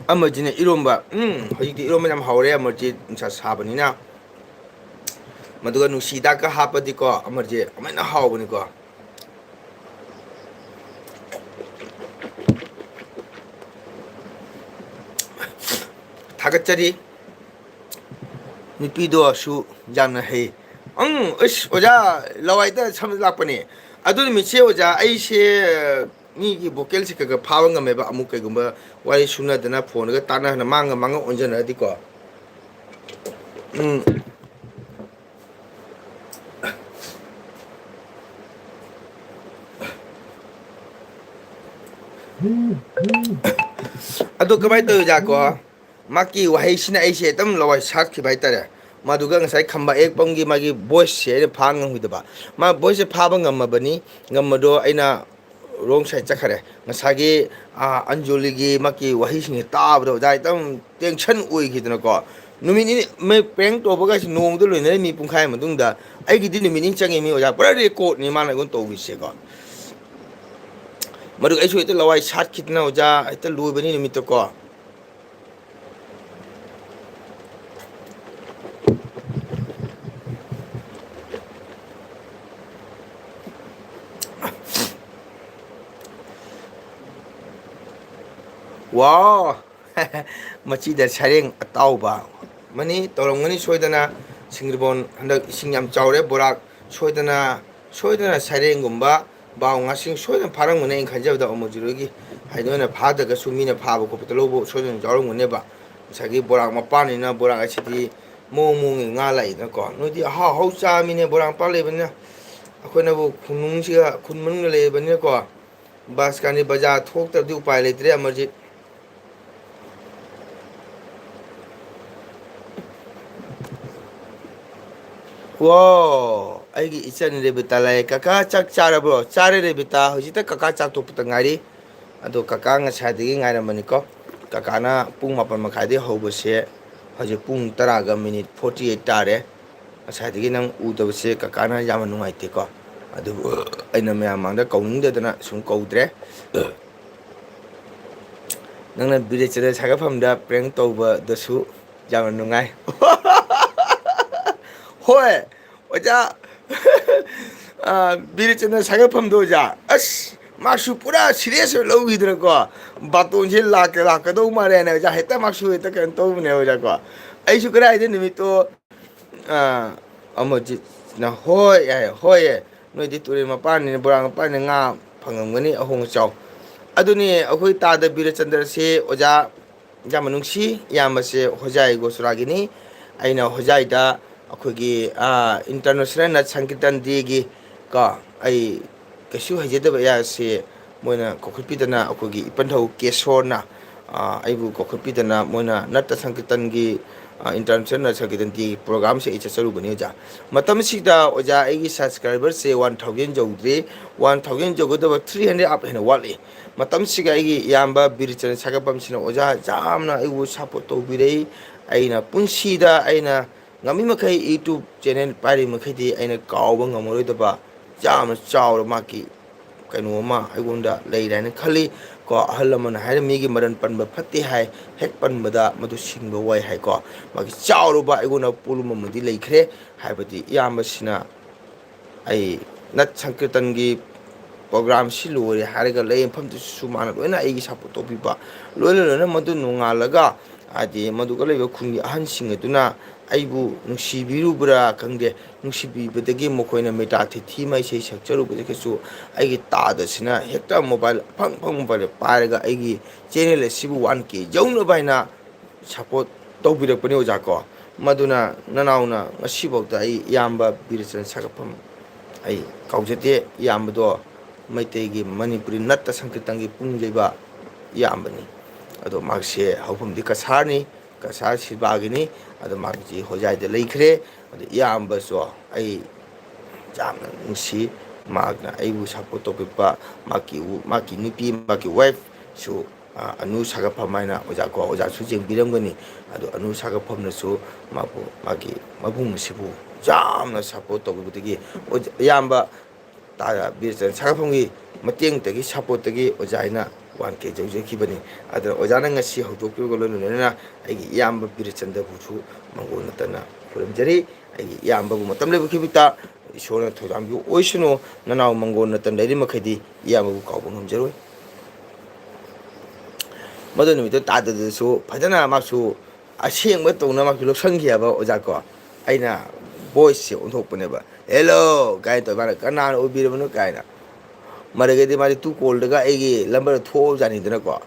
ꯑꯃꯁꯤꯅ ꯏꯔꯣꯝꯕ꯫ ꯎꯝ, ꯍꯧꯖꯤꯛꯇꯤ ꯏꯔꯣꯝꯕ ꯌꯥꯝ ꯍꯥꯎꯔꯦ, ꯑꯃꯔꯖꯤꯠ ꯅꯨꯡꯁꯥ ꯁꯥꯕꯅꯤꯅ꯫ ꯃꯗꯨꯒ ꯅꯨꯡꯁꯤ ꯍꯤꯗꯥꯛꯀ ꯍꯥꯞꯄꯗꯤꯀꯣ, ꯑꯃꯔꯖꯤꯠ ꯑꯃꯨꯛ ꯍꯦꯟꯅ ꯍꯥꯎꯕꯅꯤꯀꯣ꯫ ꯊꯥꯒꯠꯆꯔꯤ꯫ ꯅꯨꯄꯤꯗꯣꯁꯨ ꯌꯥꯝꯅ ꯍꯩ꯫ ꯑꯪ, ꯑꯁ, ꯑꯣꯖꯥ, ꯂꯋꯥꯏꯗ ꯁꯝ ꯂꯥꯛꯄꯅꯦ꯫ ꯑꯗꯨ ꯅꯨꯃꯤꯠꯁꯦ, ꯑꯣꯖꯥ, ꯑꯩꯁꯦ ꯃꯤꯒꯤ ꯚꯣꯀꯦꯜꯁꯦ ꯈꯔ ꯈꯔ ꯐꯥꯕ ꯉꯝꯃꯦꯕ꯫ ꯑꯃꯨꯛ ꯀꯩꯒꯨꯝꯕ ꯋꯥꯔꯤ ꯁꯨꯅꯗꯅ ꯐꯣꯟꯒ ꯇꯥꯟꯅꯗꯅ ꯃꯥꯡꯒ ꯃꯥꯡꯒ ꯑꯣꯟꯁꯤꯟꯅꯔꯗꯤꯀꯣ꯫ ꯎꯝ꯫ ꯑꯗꯣ ꯀꯃꯥꯏꯅ ꯇꯧꯔꯤꯖꯥꯠꯀꯣ? ꯃꯥꯒꯤ ꯋꯥꯍꯩꯁꯤꯅ ꯑꯩꯁꯦ ꯑꯗꯨꯝ ꯂꯋꯥꯏ ꯁꯥꯠꯈꯤꯕ ꯍꯥꯏꯇꯥꯔꯦ꯫ ꯃꯗꯨꯒ ꯉꯁꯥꯏ ꯈꯝꯕ ꯑꯦꯛꯄꯝꯒꯤ ꯃꯥꯒꯤ ꯚꯣꯏꯁꯁꯦ ꯑꯩꯅ ꯐꯥ ꯉꯝꯈꯤꯗꯕ꯫ ꯃꯥ ꯚꯣꯏꯁꯁꯦ ꯐꯥꯕ ꯉꯝꯃꯕꯅꯤ, ꯉꯝꯕꯗꯣ ꯑꯩꯅ ꯔꯣꯡ ꯁꯥꯏꯠ ꯆꯠꯈꯔꯦ꯫ ꯉꯁꯥꯏꯒꯤ, ꯑꯥ, ꯑꯟꯖꯣꯂꯤꯒꯤ ꯃꯥꯒꯤ ꯋꯥꯍꯩꯁꯤꯡꯁꯦ ꯇꯥꯕꯗ ꯑꯣꯖꯥ ꯈꯤꯇꯪ ꯇꯦꯟꯁꯟ ꯑꯣꯏꯈꯤꯗꯅꯀꯣ꯫ ꯅꯨꯃꯤꯠ ꯅꯤꯅꯤ ꯃꯣꯏ ꯄ꯭ꯔꯦꯡ ꯇꯧꯕꯒ ꯅꯣꯡꯃꯗ ꯂꯣꯏꯅꯔꯦ, ꯃꯤ ꯄꯨꯡꯈꯥꯏ ꯃꯇꯨꯡꯗ꯫ ꯑꯩꯒꯤꯗꯤ ꯅꯨꯃꯤꯠ ꯅꯤꯅꯤ ꯆꯪꯉꯤ ꯃꯤ ꯑꯣꯖꯥ, ꯄꯨꯔꯥ ꯔꯦꯀꯣꯔꯠꯅꯤ ꯃꯥꯅ ꯑꯩꯉꯣꯟꯗ ꯇꯧꯕꯤꯁꯦꯀꯣ꯫ ꯃꯔꯨꯞ, ꯑꯩꯁꯨ ꯍꯦꯛꯇ ꯂꯋꯥꯏ ꯁꯥꯠꯈꯤꯗꯅ ꯑꯣꯖꯥ, ꯍꯦꯛꯇ ꯂꯣꯏꯕꯅꯤ ꯅꯨꯃꯤꯠꯇꯀꯣ꯫ ꯋꯥ! ꯃꯆꯤꯗ ꯁꯔꯦꯡ ꯑꯇꯥꯎꯕ ꯑꯃꯅꯤ ꯇꯧꯔꯝꯒꯅꯤ ꯁꯣꯏꯗꯅ꯫ ꯁꯤꯡꯖꯕꯣꯟ ꯍꯟꯗꯛ ꯏꯁꯤꯡ ꯌꯥꯝ ꯆꯥꯎꯔꯦ, ꯕꯣꯔꯥꯛ ꯁꯣꯏꯗꯅ, ꯁꯣꯏꯗꯅ ꯁꯔꯦꯡꯒꯨꯝꯕ, ꯕꯥꯎ ꯉꯥꯁꯤꯡ ꯁꯣꯏꯗꯅ ꯐꯥꯔꯝꯒꯅꯤ ꯑꯩꯅ ꯈꯟꯖꯕꯗ꯫ ꯑꯃꯨꯖꯤꯔꯣꯏꯒꯤ ꯍꯥꯏꯗꯤ ꯅꯣꯏꯅ ꯐꯥꯗ꯭ꯔꯒꯁꯨ ꯃꯤꯅ ꯐꯥꯕ ꯈꯣꯠꯄꯗ ꯂꯧꯕ ꯁꯣꯏꯗꯅ ꯌꯥꯎꯔꯝꯒꯅꯦꯕ꯫ ꯉꯁꯥꯏꯒꯤ ꯕꯣꯔꯥꯛ ꯃꯄꯥꯟꯅꯤꯅ ꯕꯣꯔꯥꯛ ꯑꯁꯤꯗꯤ ꯃꯑꯣꯡ ꯃꯑꯣꯡꯒꯤ ꯉꯥ ꯂꯥꯛꯏꯗꯅꯀꯣ꯫ ꯅꯣꯏꯗꯤ ꯑꯍꯥꯎ ꯑꯍꯥꯎ ꯆꯥꯃꯤꯅꯦ ꯕꯣꯔꯥꯛ ꯃꯄꯥꯟ ꯂꯩꯕꯅꯤꯅ꯫ ꯑꯩꯈꯣꯏꯅꯕꯨ ꯈꯨꯅꯨꯡꯁꯤꯒ ꯈꯨꯟ ꯃꯅꯨꯡꯗ ꯂꯩꯕꯅꯤꯅꯀꯣ꯫ ꯕꯁꯀꯥꯟꯗꯤ ꯕꯖꯥꯔ ꯊꯣꯛꯇ꯭ꯔꯕꯗꯤ ꯎꯄꯥꯏ ꯂꯩꯇ꯭ꯔꯦ ꯑꯃꯔꯖꯤꯠ꯫ ꯋꯥ! ꯑꯩꯒꯤ ꯏꯆꯟ ꯔꯦꯕꯤꯇꯥ ꯂꯥꯛꯑꯦ꯫ "ꯀꯀꯥ ꯆꯥꯛ ꯆꯥꯔꯕ꯭ꯔꯣ?" "ꯆꯥꯔꯦ ꯔꯦꯕꯤꯇꯥ, ꯍꯧꯖꯤꯛꯇ ꯀꯀꯥ ꯆꯥꯛ ꯇꯣꯛꯄꯇ ꯉꯥꯏꯔꯤ꯫ ꯑꯗꯣ ꯀꯀꯥ ꯉꯁꯥꯏꯗꯒꯤ ꯉꯥꯏꯔꯝꯕꯅꯤꯀꯣ꯫ ꯀꯀꯥꯅ ꯄꯨꯡ ꯃꯥꯄꯟ ꯃꯈꯥꯏꯗꯒꯤ ꯍꯧꯕꯁꯦ ꯍꯧꯖꯤꯛ ꯄꯨꯡ ꯇꯔꯥꯒ ꯃꯤꯅꯤꯠ ꯐꯣꯔꯇꯤ ꯑꯩꯠ ꯇꯥꯔꯦ꯫ ꯉꯁꯥꯏꯗꯒꯤ ꯅꯪ ꯎꯗꯕꯁꯦ ꯀꯀꯥꯅ ꯌꯥꯝꯅ ꯅꯨꯡꯉꯥꯏꯇꯦꯀꯣ꯫ ꯑꯗꯨꯕꯨ ꯑꯩꯅ ꯃꯌꯥꯝ ꯃꯥꯡꯗ ꯀꯧꯅꯤꯡꯗꯗꯅ ꯁꯨꯝ ꯀꯧꯗ꯭ꯔꯦ꯫ ꯅꯪꯅ ꯕꯤꯔꯦꯆꯟꯗ꯭ꯔ ꯁꯥꯒꯠꯐꯝꯗ ꯄ꯭ꯔꯦꯡ ꯇꯧꯕꯗꯁꯨ ꯌꯥꯝꯅ ꯅꯨꯡꯉꯥꯏ꯫ ꯍꯣꯏ, ꯑꯣꯖꯥ꯫ ꯑ, ꯕꯤꯔꯦꯆꯟꯗ꯭ꯔ ꯁꯥꯒꯠꯐꯝꯗꯣ, ꯑꯣꯖꯥ꯫ ꯑꯁ, ꯃꯥꯁꯨ ꯄꯨꯔꯥ ꯁꯤꯔꯤꯌꯁ ꯑꯣꯏꯅ ꯂꯧꯈꯤꯗꯅꯀꯣ꯫ ꯕꯥꯇꯣꯟꯁꯦ ꯂꯥꯛꯀ-, ꯂꯥꯛꯀꯗꯧ ꯃꯥꯜꯂꯦꯅ, ꯑꯣꯖꯥ, ꯍꯦꯛꯇ ꯃꯥꯁꯨ ꯍꯦꯛꯇ ꯀꯩꯅꯣ ꯇꯧꯕꯅꯦ, ꯑꯣꯖꯥꯀꯣ꯫ ꯑꯩꯁꯨ ꯀꯗꯥꯏꯗ ꯅꯨꯃꯤꯠꯇꯣ ꯑ, ꯑꯃꯔꯖꯤꯠꯅ, "ꯍꯣꯏ" ꯍꯥꯏ, "ꯍꯣꯏ, ꯅꯣꯏꯗꯤ ꯇꯨꯔꯦꯜ ꯃꯄꯥꯟꯅꯤꯅ, ꯕꯣꯔꯥꯛ ꯃꯄꯥꯟꯅꯤꯅ ꯉꯥ ꯐꯪꯉꯝꯒꯅꯤ ꯑꯍꯣꯡ ꯑꯆꯥꯎ"꯫ ꯑꯗꯨꯅꯤ ꯑꯩꯈꯣꯏ ꯇꯥꯗ ꯕꯤꯔꯆꯟꯗ꯭ꯔꯁꯤ ꯑꯣꯖꯥ ꯌꯥꯝꯅ ꯅꯨꯡꯁꯤ꯫ ꯏꯌꯥꯝꯕꯁꯦ ꯍꯣꯖꯥꯏ ꯒꯣꯁꯨꯔꯥꯒꯤꯅꯤ꯫ ꯑꯩꯅ ꯍꯣꯖꯥꯏꯗ ꯑꯩꯈꯣꯏꯒꯤ, ꯑ, International Nat Sankirtan Day ꯒꯤ ꯀꯣ, ꯑꯩ ꯀꯩꯁꯨ ꯍꯩꯖꯗꯕ ꯑꯌꯥꯁꯤ ꯃꯣꯏꯅ ꯀꯧꯈꯠꯄꯤꯗꯅ, ꯑꯩꯈꯣꯏꯒꯤ ꯏꯄꯟꯊꯧ ꯀꯦꯁꯣꯔꯅ, ꯑ, ꯑꯩꯕꯨ ꯀꯧꯈꯠꯄꯤꯗꯅ ꯃꯣꯏꯅ ꯅꯠꯇ ꯁꯪꯀꯤꯔꯇꯟꯒꯤ, ꯑ, International Nat Sankirtan Day ꯒꯤ program ꯁꯦ ꯑꯩ ꯆꯠꯆꯔꯨꯕꯅꯤ, ꯑꯣꯖꯥ꯫ ꯃꯇꯝꯁꯤꯗ, ꯑꯣꯖꯥ, ꯑꯩꯒꯤ subscriber ꯁꯦ one thousand ꯌꯧꯗ꯭ꯔꯤ, one thousand ꯌꯧꯒꯗꯕ three hundred up ꯍꯦꯟꯅ ꯋꯥꯠꯂꯤ꯫ ꯃꯇꯝꯁꯤꯒ ꯑꯩꯒꯤ ꯏꯌꯥꯝꯕ ꯕꯤꯔꯆꯟ ꯁꯥꯒꯠꯐꯝꯁꯤꯅ, ꯑꯣꯖꯥ, ꯌꯥꯝꯅ ꯑꯩꯕꯨ support ꯇꯧꯕꯤꯔꯛꯏ꯫ ꯑꯩꯅ ꯄꯨꯟꯁꯤꯗ ꯑꯩꯅ ꯉꯝꯃꯤ ꯃꯈꯩ YouTube channel ꯄꯥꯏꯔꯤ ꯃꯈꯩꯗꯤ ꯑꯩꯅ ꯀꯥꯎꯕ ꯉꯝꯃꯔꯣꯏꯗꯕ ꯌꯥꯝꯅ ꯆꯥꯎꯔ ꯃꯥꯒꯤ ꯀꯩꯅꯣ ꯑꯃ ꯑꯩꯉꯣꯟꯗ ꯂꯩꯔꯦ ꯍꯥꯏꯅ ꯈꯜꯂꯤ꯫ ꯀꯣ, ꯑꯍꯜ ꯂꯃꯟ ꯍꯥꯏꯔ ꯃꯤꯒꯤ ꯃꯔꯟ ꯄꯟꯕ ꯐꯠꯇꯦ ꯍꯥꯏ, ꯍꯦꯛ ꯄꯟꯕꯗ ꯃꯗꯨ ꯁꯤꯡꯕ ꯋꯥꯏ ꯍꯥꯏꯀꯣ꯫ ꯃꯥꯒꯤ ꯆꯥꯎꯔꯕ ꯑꯩꯉꯣꯟꯗ ꯄꯣꯠꯂꯨꯝ ꯑꯃꯗꯤ ꯂꯩꯈ꯭ꯔꯦ꯫ ꯍꯥꯏꯕꯗꯤ ꯏꯌꯥꯝꯕꯁꯤꯅ ꯑꯩ ꯅꯠ ꯁꯪꯀꯤꯔꯇꯟꯒꯤ ꯄ꯭ꯔꯣꯒ꯭ꯔꯥꯝꯁꯤ ꯂꯣꯏꯔꯦ ꯍꯥꯏꯔꯒ ꯂꯩ ꯃꯐꯝꯗꯨꯁꯨ ꯃꯥꯅ ꯂꯣꯏꯅ ꯑꯩꯒꯤ ꯁꯞꯄꯣꯔꯠ ꯇꯧꯕꯤꯕ, ꯂꯣꯏꯅ ꯂꯣꯏꯅ ꯃꯗꯨ ꯅꯣꯡꯉꯥꯜꯂꯒ ꯍꯥꯏꯗꯤ ꯃꯗꯨꯒ ꯂꯩꯕ ꯈꯨꯟꯒꯤ ꯑꯍꯟꯁꯤꯡ ꯑꯗꯨꯅ ꯑꯩꯕꯨ ꯅꯨꯡꯁꯤꯕꯤꯔꯨꯕ꯭ꯔꯥ ꯈꯪꯗꯦ, ꯅꯨꯡꯁꯤꯕꯤꯕꯗꯒꯤ ꯃꯈꯣꯏꯅ ꯃꯦꯇꯥ ꯊꯤꯊꯤ ꯑꯃ ꯏꯁꯩ ꯁꯛꯆꯔꯨꯕꯗꯒꯤꯁꯨ ꯑꯩꯒꯤ ꯇꯥꯗꯁꯤꯅ ꯍꯦꯛꯇ ꯃꯣꯕꯥꯏꯜ ꯑꯐꯪ ꯑꯐꯪꯕ ꯃꯣꯕꯥꯏꯜ ꯄꯥꯏꯔꯒ ꯑꯩꯒꯤ ꯆꯦꯅꯦꯜ ꯑꯁꯤꯕꯨ ꯋꯥꯟ ꯀꯦ ꯌꯧꯅꯕ ꯍꯥꯏꯅ ꯁꯞꯄꯣꯔꯠ ꯇꯧꯕꯤꯔꯛꯄꯅꯤ ꯑꯣꯖꯥ ꯀꯣ꯫ ꯃꯗꯨꯅ ꯅꯅꯥꯎꯅ ꯉꯁꯤꯐꯥꯎꯗ ꯑꯩ ꯏꯌꯥꯝꯕ ꯕꯤꯔꯆꯟ ꯁꯥꯒꯠꯐꯝ ꯑꯩ ꯀꯥꯎꯖꯗꯦ꯫ ꯏꯌꯥꯝꯕꯗꯣ ꯃꯩꯇꯩꯒꯤ ꯃꯅꯤꯄꯨꯔꯤ ꯅꯠꯇ ꯁꯪꯀꯤꯔꯇꯟꯒꯤ ꯄꯨꯡ ꯌꯩꯕ ꯏꯌꯥꯝꯕꯅꯤ꯫ ꯑꯗꯣ ꯃꯍꯥꯛꯁꯦ ꯍꯧꯐꯝꯗꯤ ꯀꯁꯥꯔꯅꯤ, ꯀꯁꯥꯔ ꯁꯤꯜꯕꯥꯒꯤꯅꯤ꯫ ꯑꯗꯣ ꯃꯍꯥꯛꯁꯤ ꯍꯣꯖꯥꯏꯗ ꯂꯩꯈ꯭ꯔꯦ꯫ ꯑꯗꯣ ꯏꯌꯥꯝꯕꯁꯨ ꯑꯩ ꯌꯥꯝꯅ ꯅꯨꯡꯁꯤ꯫ ꯃꯍꯥꯛꯅ ꯑꯩꯕꯨ ꯁꯞꯄꯣꯔꯠ ꯇꯧꯕꯤꯕ, ꯃꯍꯥꯛꯀꯤ ꯃꯍꯥꯛꯀꯤ ꯅꯨꯄꯤ, ꯃꯍꯥꯛꯀꯤ ꯋꯥꯏꯐꯁꯨ, ꯑ, ꯑꯅꯨ ꯁꯥꯒꯠꯐꯝ ꯍꯥꯏꯅ ꯑꯣꯖꯥ ꯀꯣ, ꯑꯣꯖꯥꯁꯨ ꯌꯦꯡꯕꯤꯔꯝꯒꯅꯤ꯫ ꯑꯗꯣ ꯑꯅꯨ ꯁꯥꯒꯠꯐꯝꯅꯁꯨ ꯃꯍꯥꯛꯄꯨ, ꯃꯥꯒꯤ ꯃꯕꯨꯡ ꯑꯁꯤꯕꯨ ꯌꯥꯝꯅ ꯁꯞꯄꯣꯔꯠ ꯇꯧꯕꯤꯕꯗꯒꯤ ꯑꯣꯖꯥ, ꯏꯌꯥꯝꯕ ꯇꯥ-, ꯕꯤꯔꯆꯟ ꯁꯥꯒꯠꯐꯝꯒꯤ ꯃꯇꯦꯡꯗꯒꯤ, ꯁꯞꯄꯣꯔꯠꯇꯒꯤ ꯑꯣꯖꯥ ꯍꯥꯏꯅ ꯋꯥꯟ ꯀꯦ ꯌꯧꯖꯈꯤꯕꯅꯤ꯫ ꯑꯗꯨꯅ ꯑꯣꯖꯥꯅ ꯉꯁꯤ ꯍꯧꯗꯣꯛꯄꯤꯕꯒ ꯂꯣꯏꯅ ꯂꯣꯏꯅꯅ ꯑꯩꯒꯤ ꯏꯌꯥꯝꯕ ꯕꯤꯔꯆꯟꯗꯕꯨꯁꯨ ꯃꯪꯒꯣꯜ ꯅꯠꯇꯅ ꯈꯨꯔꯨꯝꯖꯔꯤ꯫ ꯑꯩꯒꯤ ꯏꯌꯥꯝꯕꯕꯨ ꯃꯇꯝ ꯂꯩꯕ ꯈꯤꯕꯤꯛꯇ ꯏꯁꯣꯔꯅ ꯊꯧꯖꯥꯟꯕꯤꯌꯨ ꯑꯣꯏꯁꯅꯨ꯫ ꯅꯅꯥꯎ ꯃꯪꯒꯣꯜ ꯅꯠꯇꯅ ꯂꯩꯔꯤ ꯃꯈꯩꯗꯤ ꯏꯌꯥꯝꯕꯕꯨ ꯀꯥꯎꯕ ꯉꯝꯖꯔꯣꯏ꯫ ꯃꯗꯨ ꯅꯨꯃꯤꯠꯇꯨ ꯇꯥꯗꯗꯁꯨ ꯐꯖꯅ ꯃꯥꯁꯨ ꯑꯁꯦꯡꯕ ꯇꯧꯅ ꯃꯥꯁꯨ ꯂꯧꯁꯟꯈꯤ ꯍꯥꯏꯕ ꯑꯣꯖꯥ ꯀꯣ꯫ ꯑꯩꯅ ꯚꯣꯏꯁꯁꯦ ꯑꯣꯟꯊꯣꯛꯄꯅꯦꯕ, "ꯍꯦꯜꯂꯣ" ꯀꯥꯏꯅ ꯇꯧꯔ ꯃꯥꯅ "ꯀꯅꯥꯅ ꯑꯣꯏꯕꯤꯔꯕꯅꯣ?" ꯀꯥꯏꯅ꯫ ꯃꯔꯒꯗꯤ ꯃꯥꯗꯤ ꯇꯨ ꯀꯣꯜꯗꯒ ꯑꯩꯒꯤ ꯅꯝꯕꯔ ꯊꯣꯛꯑꯕꯖꯥꯠꯅꯤꯗꯅꯀꯣ,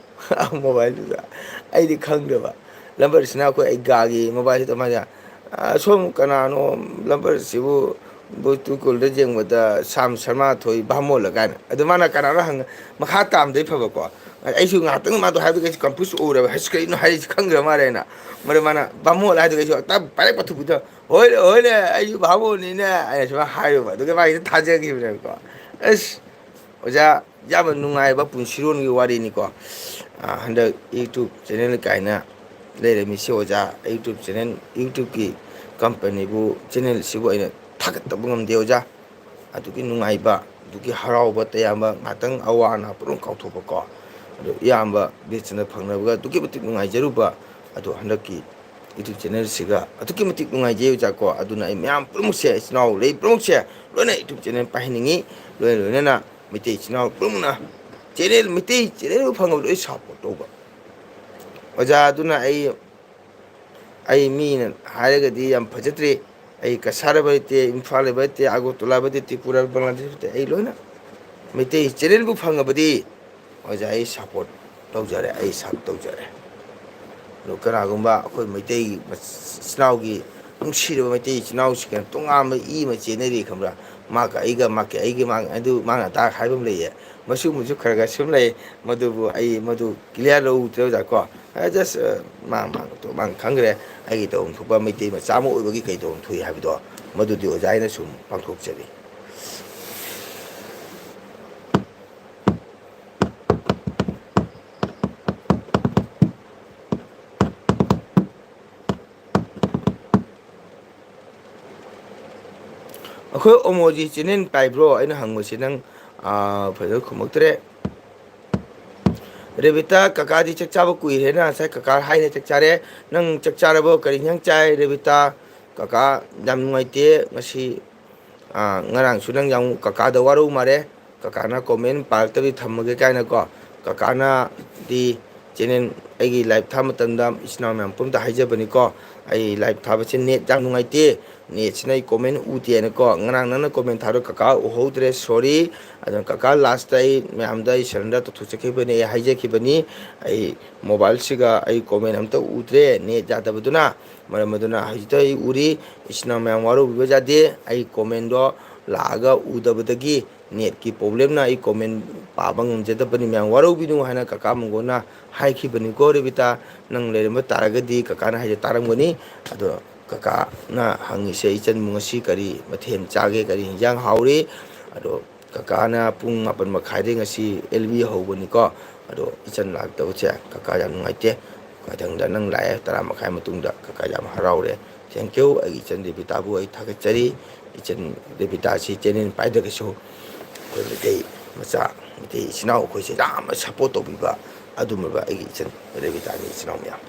ꯃꯣꯕꯥꯏꯜꯗꯨꯗ꯫ ꯑꯩꯗꯤ ꯈꯪꯗꯕ꯫ ꯅꯝꯕꯔꯁꯤꯅ ꯑꯩꯈꯣꯏ ꯑꯩꯒꯥꯒꯤ ꯃꯣꯕꯥꯏꯜꯁꯤꯗ ꯃꯥꯅ, "ꯑ, ꯁꯣꯝ ꯀꯅꯥꯅꯣ ꯅꯝꯕꯔꯁꯤꯕꯨ?" ꯕꯨ ꯇꯨ ꯀꯣꯜꯗ ꯌꯦꯡꯕꯗ ꯁꯥꯝ ꯁꯔꯃꯥ ꯊꯣꯏ ꯚꯥꯃꯣꯜꯂ ꯀꯥꯏꯅ꯫ ꯑꯗꯨ ꯃꯥꯅ ꯀꯅꯥꯅꯣ ꯍꯪꯉ-, ꯃꯈꯥ ꯇꯥꯝꯗꯩ ꯐꯕꯀꯣ꯫ ꯑꯩꯁꯨ ꯉꯥꯏꯍꯥꯛꯇꯪ ꯃꯥꯗꯣ ꯍꯥꯏꯕꯗ ꯑꯩꯁꯨ ꯀꯟꯐ꯭ꯌꯨꯁ ꯑꯣꯏꯔꯕ, "ꯍꯩꯁ, ꯀꯩꯅꯣ ꯍꯥꯏꯔꯤꯁꯤ ꯈꯪꯗ꯭ꯔ ꯃꯥꯜꯂꯦ" ꯍꯥꯏꯅ꯫ ꯃꯔꯝ ꯃꯥꯅ ꯚꯥꯃꯣꯜ ꯍꯥꯏꯗꯨꯒ ꯑꯩꯁꯨ ꯍꯦꯛꯇ ꯄꯥꯏꯔꯛ ꯄꯊꯨꯞꯄꯤꯗ, "ꯍꯣꯏꯅꯦ, ꯍꯣꯏꯅꯦ, ꯑꯩꯁꯨ ꯚꯥꯃꯣꯜꯅꯤꯅꯦ" ꯑꯩꯅ ꯁꯨꯃꯥꯏꯅ ꯍꯥꯏꯔꯨꯕ꯫ ꯑꯗꯨꯒ ꯃꯥꯒꯤꯗ ꯊꯥꯖꯈꯤꯕꯅꯦꯕꯀꯣ꯫ ꯑꯁ, ꯑꯣꯖꯥ, ꯌꯥꯝꯅ ꯅꯨꯡꯉꯥꯏꯕ ꯄꯨꯟꯁꯤꯔꯣꯟꯒꯤ ꯋꯥꯔꯤꯅꯤꯀꯣ꯫ ꯑ, ꯍꯟꯗꯛ YouTube ꯆꯦꯅꯦꯜ ꯀꯥꯏꯅ ꯂꯩꯔꯝꯃꯤꯁꯦ ꯑꯣꯖꯥ, YouTube ꯆꯦꯅꯦꯜ, YouTubeꯀꯤ ꯀꯝꯄꯅꯤꯕꯨ, ꯆꯦꯅꯦꯜꯁꯤꯕꯨ ꯑꯩꯅ ꯊꯥꯒꯠꯇꯕ ꯉꯝꯗꯦ ꯑꯣꯖꯥ꯫ ꯑꯗꯨꯒꯤ ꯅꯨꯡꯉꯥꯏꯕ ꯑꯗꯨꯒꯤ ꯍꯔꯥꯎꯕ ꯇꯌꯥꯝꯕ, ꯉꯥꯛꯇꯪ ꯑꯋꯥ ꯑꯅꯥ ꯄꯨꯝꯅꯃꯛ ꯀꯥꯎꯊꯣꯛꯄꯀꯣ꯫ ꯑꯗꯣ ꯏꯌꯥꯝꯕ ꯕꯤꯔꯆꯟꯗ꯭ꯔ ꯐꯪꯅꯕꯒ ꯑꯗꯨꯛꯀꯤ ꯃꯇꯤꯛ ꯅꯨꯡꯉꯥꯏꯖꯔꯨꯕ, ꯑꯗꯣ ꯍꯟꯗꯛꯀꯤ YouTube channelꯁꯤꯒ ꯑꯗꯨꯛꯀꯤ ꯃꯇꯤꯛ ꯅꯨꯡꯉꯥꯏꯖꯩ ꯑꯣꯖꯥꯀꯣ꯫ ꯑꯗꯨꯅ ꯑꯩ ꯃꯌꯥꯝ ꯄꯨꯝꯅꯃꯛꯁꯦ, ꯏꯆꯤꯟ ꯏꯅꯥꯎ ꯂꯩ ꯄꯨꯝꯅꯃꯛꯁꯦ ꯂꯣꯏꯅ YouTube channel ꯄꯥꯏꯍꯟꯅꯤꯡꯉꯤ꯫ ꯂꯣꯏꯅ ꯂꯣꯏꯅꯅ ꯃꯩꯇꯩ ꯏꯆꯤꯟ ꯏꯅꯥꯎ ꯄꯨꯝꯅꯃꯛꯅ channel, ꯃꯩꯇꯩ channelꯕꯨ ꯐꯪꯉꯕꯗ ꯂꯣꯏ support ꯇꯧꯕ꯫ ꯑꯣꯖꯥ ꯑꯗꯨꯅ ꯑꯩ, ꯑꯩ ꯃꯤꯅ ꯍꯥꯏꯔꯒꯗꯤ ꯌꯥꯝ ꯐꯖꯗ꯭ꯔꯦ, ꯑꯩ ꯀꯁꯥꯔ ꯍꯥꯏꯕ ꯂꯩꯇꯦ, ꯏꯝꯐꯥꯜ ꯍꯥꯏꯕ ꯂꯩꯇꯦ, ꯑꯒꯔꯇꯂꯥ ꯍꯥꯏꯕ ꯂꯩꯇꯦ, ꯇ꯭ꯔꯤꯄꯨꯔꯥ, ꯕꯪꯒ꯭ꯂꯥꯗꯦꯁ ꯂꯩꯇꯦ, ꯑꯩ ꯂꯣꯏꯅ ꯃꯩꯇꯩ channelꯕꯨ ꯐꯪꯉꯕꯗꯤ ꯑꯣꯖꯥ ꯑꯩ support ꯇꯧꯖꯔꯦ, ꯑꯩ ꯁꯞ ꯇꯧꯖꯔꯦ꯫ ꯑꯗꯣ ꯀꯅꯥꯒꯨꯝꯕ ꯑꯩꯈꯣꯏ ꯃꯩꯇꯩ ꯃꯆ-, ꯏꯆꯤꯟ ꯏꯅꯥꯎꯒꯤ ꯅꯨꯡꯁꯤꯔꯕ ꯃꯩꯇꯩ ꯏꯆꯤꯟ ꯏꯅꯥꯎꯁꯤꯡꯅ ꯇꯣꯉꯥꯟꯕ ꯏ ꯑꯃ ꯆꯦꯟꯅꯔꯤ ꯈꯪꯕ꯭ꯔꯥ? ꯃꯥꯒ ꯑꯩꯒ, ꯃꯥꯒ ꯑꯩꯒꯤ, ꯃꯥꯒ ꯑꯗꯨ, ꯃꯥꯅ ꯑꯗꯥ ꯍꯥꯏꯕ ꯑꯃ ꯂꯩꯌꯦ꯫ ꯃꯁꯤꯒꯨꯝꯕꯁꯨ ꯈꯔ ꯈꯔ ꯁꯨꯝ ꯂꯩ꯫ ꯃꯗꯨꯕꯨ ꯑꯩ ꯃꯗꯨ clear ꯂꯧꯗ꯭ꯔꯦ ꯑꯣꯖꯥ ꯀꯣ꯫ ꯑ, just, ꯑ, ꯃꯥ, ꯃꯥ, ꯃꯥꯅ ꯈꯪꯈ꯭ꯔꯦ꯫ ꯑꯩꯒꯤ ꯇꯧꯐꯝ ꯊꯣꯛꯄ ꯃꯩꯇꯩ ꯃꯆꯥ ꯑꯃ ꯑꯣꯏꯕꯒꯤ ꯀꯩ ꯇꯧꯐꯝ ꯊꯣꯛꯏ ꯍꯥꯏꯕꯗꯣ, ꯃꯗꯨꯗꯤ ꯑꯣꯖꯥ ꯑꯩꯅ ꯁꯨꯝ ꯄꯥꯡꯊꯣꯛꯆꯔꯤ꯫ ꯑꯩꯈꯣꯏ ꯑꯣꯃꯣꯖꯤ channel ꯄꯥꯏꯕ꯭ꯔꯣ? ꯑꯩꯅ ꯍꯪꯕꯁꯤ ꯅꯪ, ꯑꯥ, ꯐꯖꯅ ꯈꯨꯝꯃꯛꯇ꯭ꯔꯦ꯫ ꯔꯦꯕꯤꯇꯥ, ꯀꯀꯥꯗꯤ ꯆꯥꯛ ꯆꯥꯕ ꯀꯨꯏꯔꯦꯅ ꯉꯁꯥꯏ ꯀꯀꯥ ꯍꯥꯏꯅ ꯆꯥꯛ ꯆꯥꯔꯦ꯫ ꯅꯪ ꯆꯥꯛ ꯆꯥꯔꯕꯣ? ꯀꯔꯤ ꯏꯟꯖꯥꯡ ꯆꯥꯏ? ꯔꯦꯕꯤꯇꯥ, ꯀꯀꯥ ꯌꯥꯝ ꯅꯨꯡꯉꯥꯏꯇꯦ ꯉꯁꯤ꯫ ꯑꯥ, ꯉꯔꯥꯡꯁꯨ ꯅꯪ ꯌꯥꯝ ꯀꯀꯥꯗ ꯋꯥꯔꯧ ꯃꯥꯜꯂꯦ꯫ ꯀꯀꯥꯅ comment ꯄꯥꯔꯛꯇꯕꯤ ꯊꯝꯃꯒꯦ ꯀꯥꯏꯅꯀꯣ꯫ ꯀꯀꯥꯅꯗꯤ channel, ꯑꯩꯒꯤ live ꯊꯥꯕ ꯃꯇꯝꯗ ꯏꯆꯤꯟ ꯏꯅꯥꯎ ꯃꯌꯥꯝ ꯄꯨꯝꯅꯃꯛꯇ ꯍꯥꯏꯖꯕꯅꯤꯀꯣ, ꯑꯩ live ꯊꯥꯕꯁꯦ net ꯌꯥꯝ ꯅꯨꯡꯉꯥꯏꯇꯦ, netꯁꯤꯅ ꯑꯩ comment ꯎꯗꯦꯅꯀꯣ꯫ ꯉꯔꯥꯡ ꯅꯪꯅ comment ꯊꯥꯔꯣ ꯀꯀꯥ ꯎꯍꯧꯗ꯭ꯔꯦ, sorry꯫ ꯑꯗꯨꯅ ꯀꯀꯥ lastꯇ ꯑꯩ ꯃꯌꯥꯝꯗ ꯑꯩ surrender ꯇꯧꯊꯣꯛꯆꯈꯤꯕꯅꯤ, ꯑꯩ ꯍꯥꯏꯖꯈꯤꯕꯅꯤ꯫ ꯑꯩ mobileꯁꯤꯒ ꯑꯩ comment ꯑꯝꯇ ꯎꯗ꯭ꯔꯦ, net ꯌꯥꯗꯕꯗꯨꯅ꯫ ꯃꯔꯝ ꯑꯗꯨꯅ ꯍꯧꯖꯤꯛꯇ ꯑꯩ ꯎꯔꯤ, ꯏꯆꯤꯟ ꯏꯅꯥꯎ ꯃꯌꯥꯝ ꯋꯥꯔꯧꯕꯤꯕ ꯌꯥꯗꯦ꯫ ꯑꯩ commentꯗꯣ ꯂꯥꯛꯑꯒ ꯎꯗꯕꯗꯒꯤ netꯀꯤ problemꯅ ꯑꯩ comment ꯄꯥꯕ ꯉꯝꯖꯗꯕꯅꯤ꯫ ꯃꯌꯥꯝ ꯋꯥꯔꯧꯕꯤꯅꯨ ꯍꯥꯏꯅ ꯀꯀꯥ ꯃꯪꯒꯣꯟꯅ ꯍꯥꯏꯈꯤꯕꯅꯤꯀꯣ꯫ ꯔꯦꯕꯤꯇꯥ, ꯅꯪ ꯂꯩꯔꯝꯕ ꯇꯥꯔꯒꯗꯤ ꯀꯀꯥꯅ ꯍꯥꯏꯁꯦ ꯇꯥꯔꯝꯒꯅꯤ꯫ ꯑꯗꯣ ꯀꯀꯥꯅ ꯍꯪꯉꯤꯁꯦ, "ꯏꯆꯟꯕꯨ ꯉꯁꯤ ꯀꯔꯤ ꯃꯊꯦꯜ ꯆꯥꯒꯦ? ꯀꯔꯤ ꯍꯤꯟꯖꯥꯡ ꯍꯥꯎꯔꯤ?" ꯑꯗꯣ ꯀꯀꯥꯅ ꯄꯨꯡ ꯃꯥꯄꯟ ꯃꯈꯥꯏꯗꯩ ꯉꯁꯤ L B ꯍꯧꯕꯅꯤꯀꯣ꯫ ꯑꯗꯣ ꯏꯆꯟ ꯂꯥꯛꯇꯕꯁꯦ ꯀꯀꯥ ꯌꯥꯝ ꯅꯨꯡꯉꯥꯏꯇꯦ꯫ ꯃꯊꯪꯗ ꯅꯪ ꯂꯥꯛꯑꯦ, ꯇꯔꯥ ꯃꯈꯥꯏ ꯃꯇꯨꯡꯗ ꯀꯀꯥ ꯌꯥꯝ ꯍꯔꯥꯎꯔꯦ꯫ Thank you꯫ ꯑꯩꯒꯤ ꯏꯆꯟ ꯔꯦꯕꯤꯇꯥꯕꯨ ꯑꯩ ꯊꯥꯒꯠꯆꯔꯤ꯫ ꯏꯆꯟ ꯔꯦꯕꯤꯇꯥꯁꯤ channel ꯄꯥꯏꯗ꯭ꯔꯒꯁꯨ ꯑꯩꯈꯣꯏ ꯃꯩꯇꯩ ꯃꯆꯥ, ꯃꯩꯇꯩ ꯏꯆꯤꯟ ꯏꯅꯥꯎ ꯑꯩꯈꯣꯏꯁꯦ ꯌꯥꯝꯅ ꯁꯞꯄꯣꯔꯠ ꯇꯧꯕꯤꯕ ꯑꯗꯨꯒꯨꯝꯂꯕ ꯑꯩꯒꯤ ꯏꯆꯟ ꯔꯦꯕꯤꯇꯥꯅꯤ, ꯏꯆꯤꯟ ꯏꯅꯥꯎ ꯃꯌꯥꯝ꯫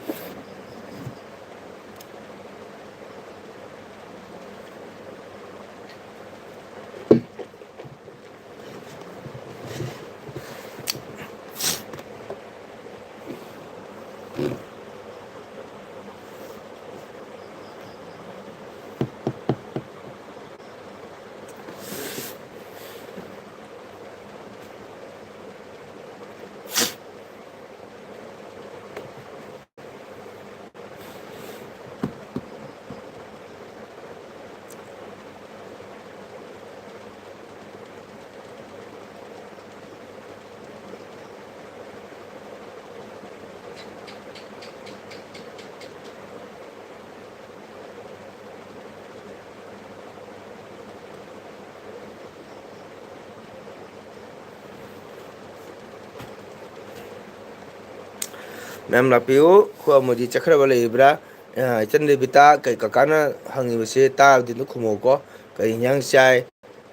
ꯃꯌꯥꯝ ꯂꯥꯛꯄꯤꯌꯨ꯫ ꯑꯩꯈꯣꯏ ꯑꯃꯨꯗꯤ ꯆꯠꯈ꯭ꯔꯕ ꯂꯩꯔꯤꯕ꯭ꯔꯥ? ꯑ, ꯏꯆꯟ ꯔꯦꯕꯤꯇꯥ, ꯀꯩ ꯀꯀꯥꯅ ꯍꯪꯉꯤꯕꯁꯦ ꯇꯥꯕꯗꯤ ꯑꯗꯨꯝ ꯈꯨꯝꯃꯧꯀꯣ꯫ ꯀꯔꯤ ꯏꯟꯖꯥꯡ ꯆꯥꯏ?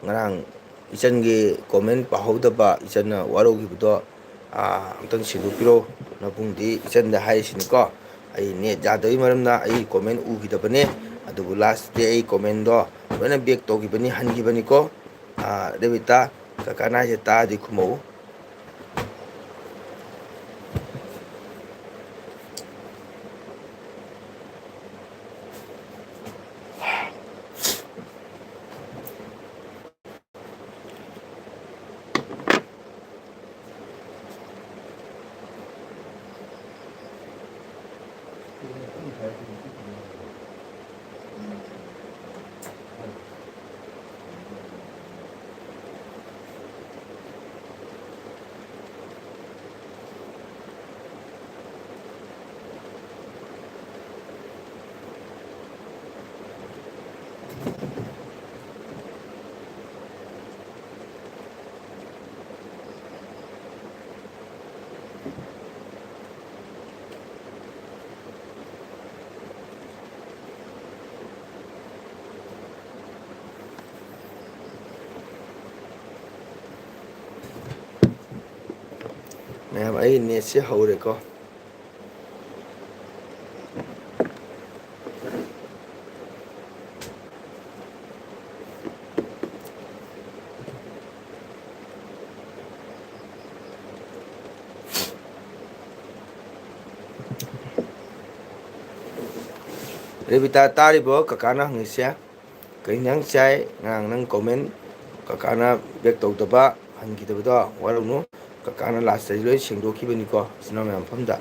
ꯉꯔꯥꯡ ꯏꯆꯟꯒꯤ ꯀꯣꯃꯦꯟ ꯄꯥꯍꯧꯗꯕ, ꯏꯆꯟꯅ ꯋꯥꯔꯧꯈꯤꯕꯗꯣ, ꯑ, ꯑꯝꯇꯪ ꯁꯦꯡꯗꯣꯛꯄꯤꯔꯣ꯫ ꯅꯕꯨꯡꯗꯤ ꯏꯆꯟꯗ ꯍꯥꯏꯔꯤꯁꯤꯅꯤꯀꯣ꯫ ꯑꯩ ꯅꯦꯠ ꯌꯥꯗꯕꯒꯤ ꯃꯔꯝꯅ ꯑꯩ ꯀꯣꯃꯦꯟ ꯎꯈꯤꯗꯕꯅꯦ꯫ ꯑꯗꯨꯕꯨ ꯂꯥꯁꯇꯗꯤ ꯑꯩ ꯀꯣꯃꯦꯟꯗꯣ ꯂꯣꯏꯅ ꯕꯦꯛ ꯇꯧꯈꯤꯕꯅꯤ, ꯍꯟꯈꯤꯕꯅꯤꯀꯣ꯫ ꯑ, ꯔꯦꯕꯤꯇꯥ, ꯀꯀꯥꯅ ꯍꯥꯏꯁꯦ ꯇꯥꯔꯗꯤ ꯈꯨꯝꯃꯛꯎ꯫ ꯃꯌꯥꯝ, ꯑꯩ ꯅꯦꯠꯁꯦ ꯍꯧꯔꯦꯀꯣ꯫ ꯔꯦꯕꯤꯇꯥ, ꯇꯥꯔꯤꯕꯣ ꯀꯀꯥꯅ ꯍꯪꯉꯤꯁꯦ? ꯀꯩ ꯏꯟꯖꯥꯡ ꯆꯥꯏ? ꯉꯔꯥꯡ ꯅꯪ ꯀꯣꯃꯦꯟ ꯀꯀꯥꯅ ꯕꯦꯛ ꯇꯧꯗꯕ, ꯍꯟꯈꯤꯗꯕꯗꯣ ꯋꯥꯔꯧꯅꯨ꯫ ꯀꯀꯥꯅ ꯂꯥꯁꯇꯗꯤ ꯂꯣꯏ ꯁꯦꯡꯗꯣꯛꯈꯤꯕꯅꯤꯀꯣ, ꯏꯆꯤꯟ ꯏꯅꯥꯎ ꯃꯌꯥꯝ ꯃꯐꯝꯗ꯫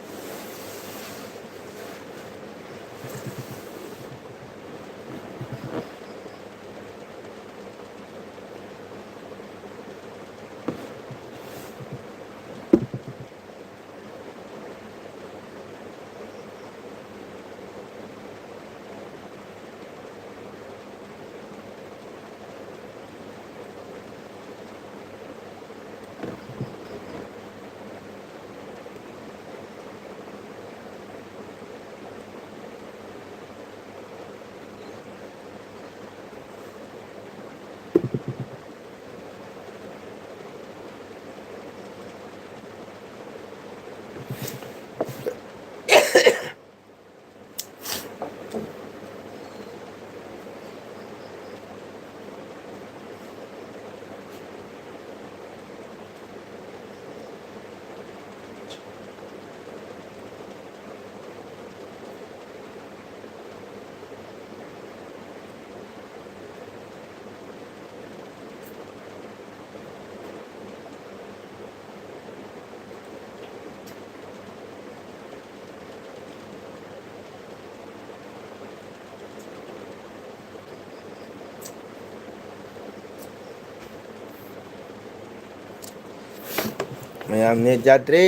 ꯃꯌꯥꯝ, ꯅꯦꯠ ꯌꯥꯗ꯭ꯔꯦ꯫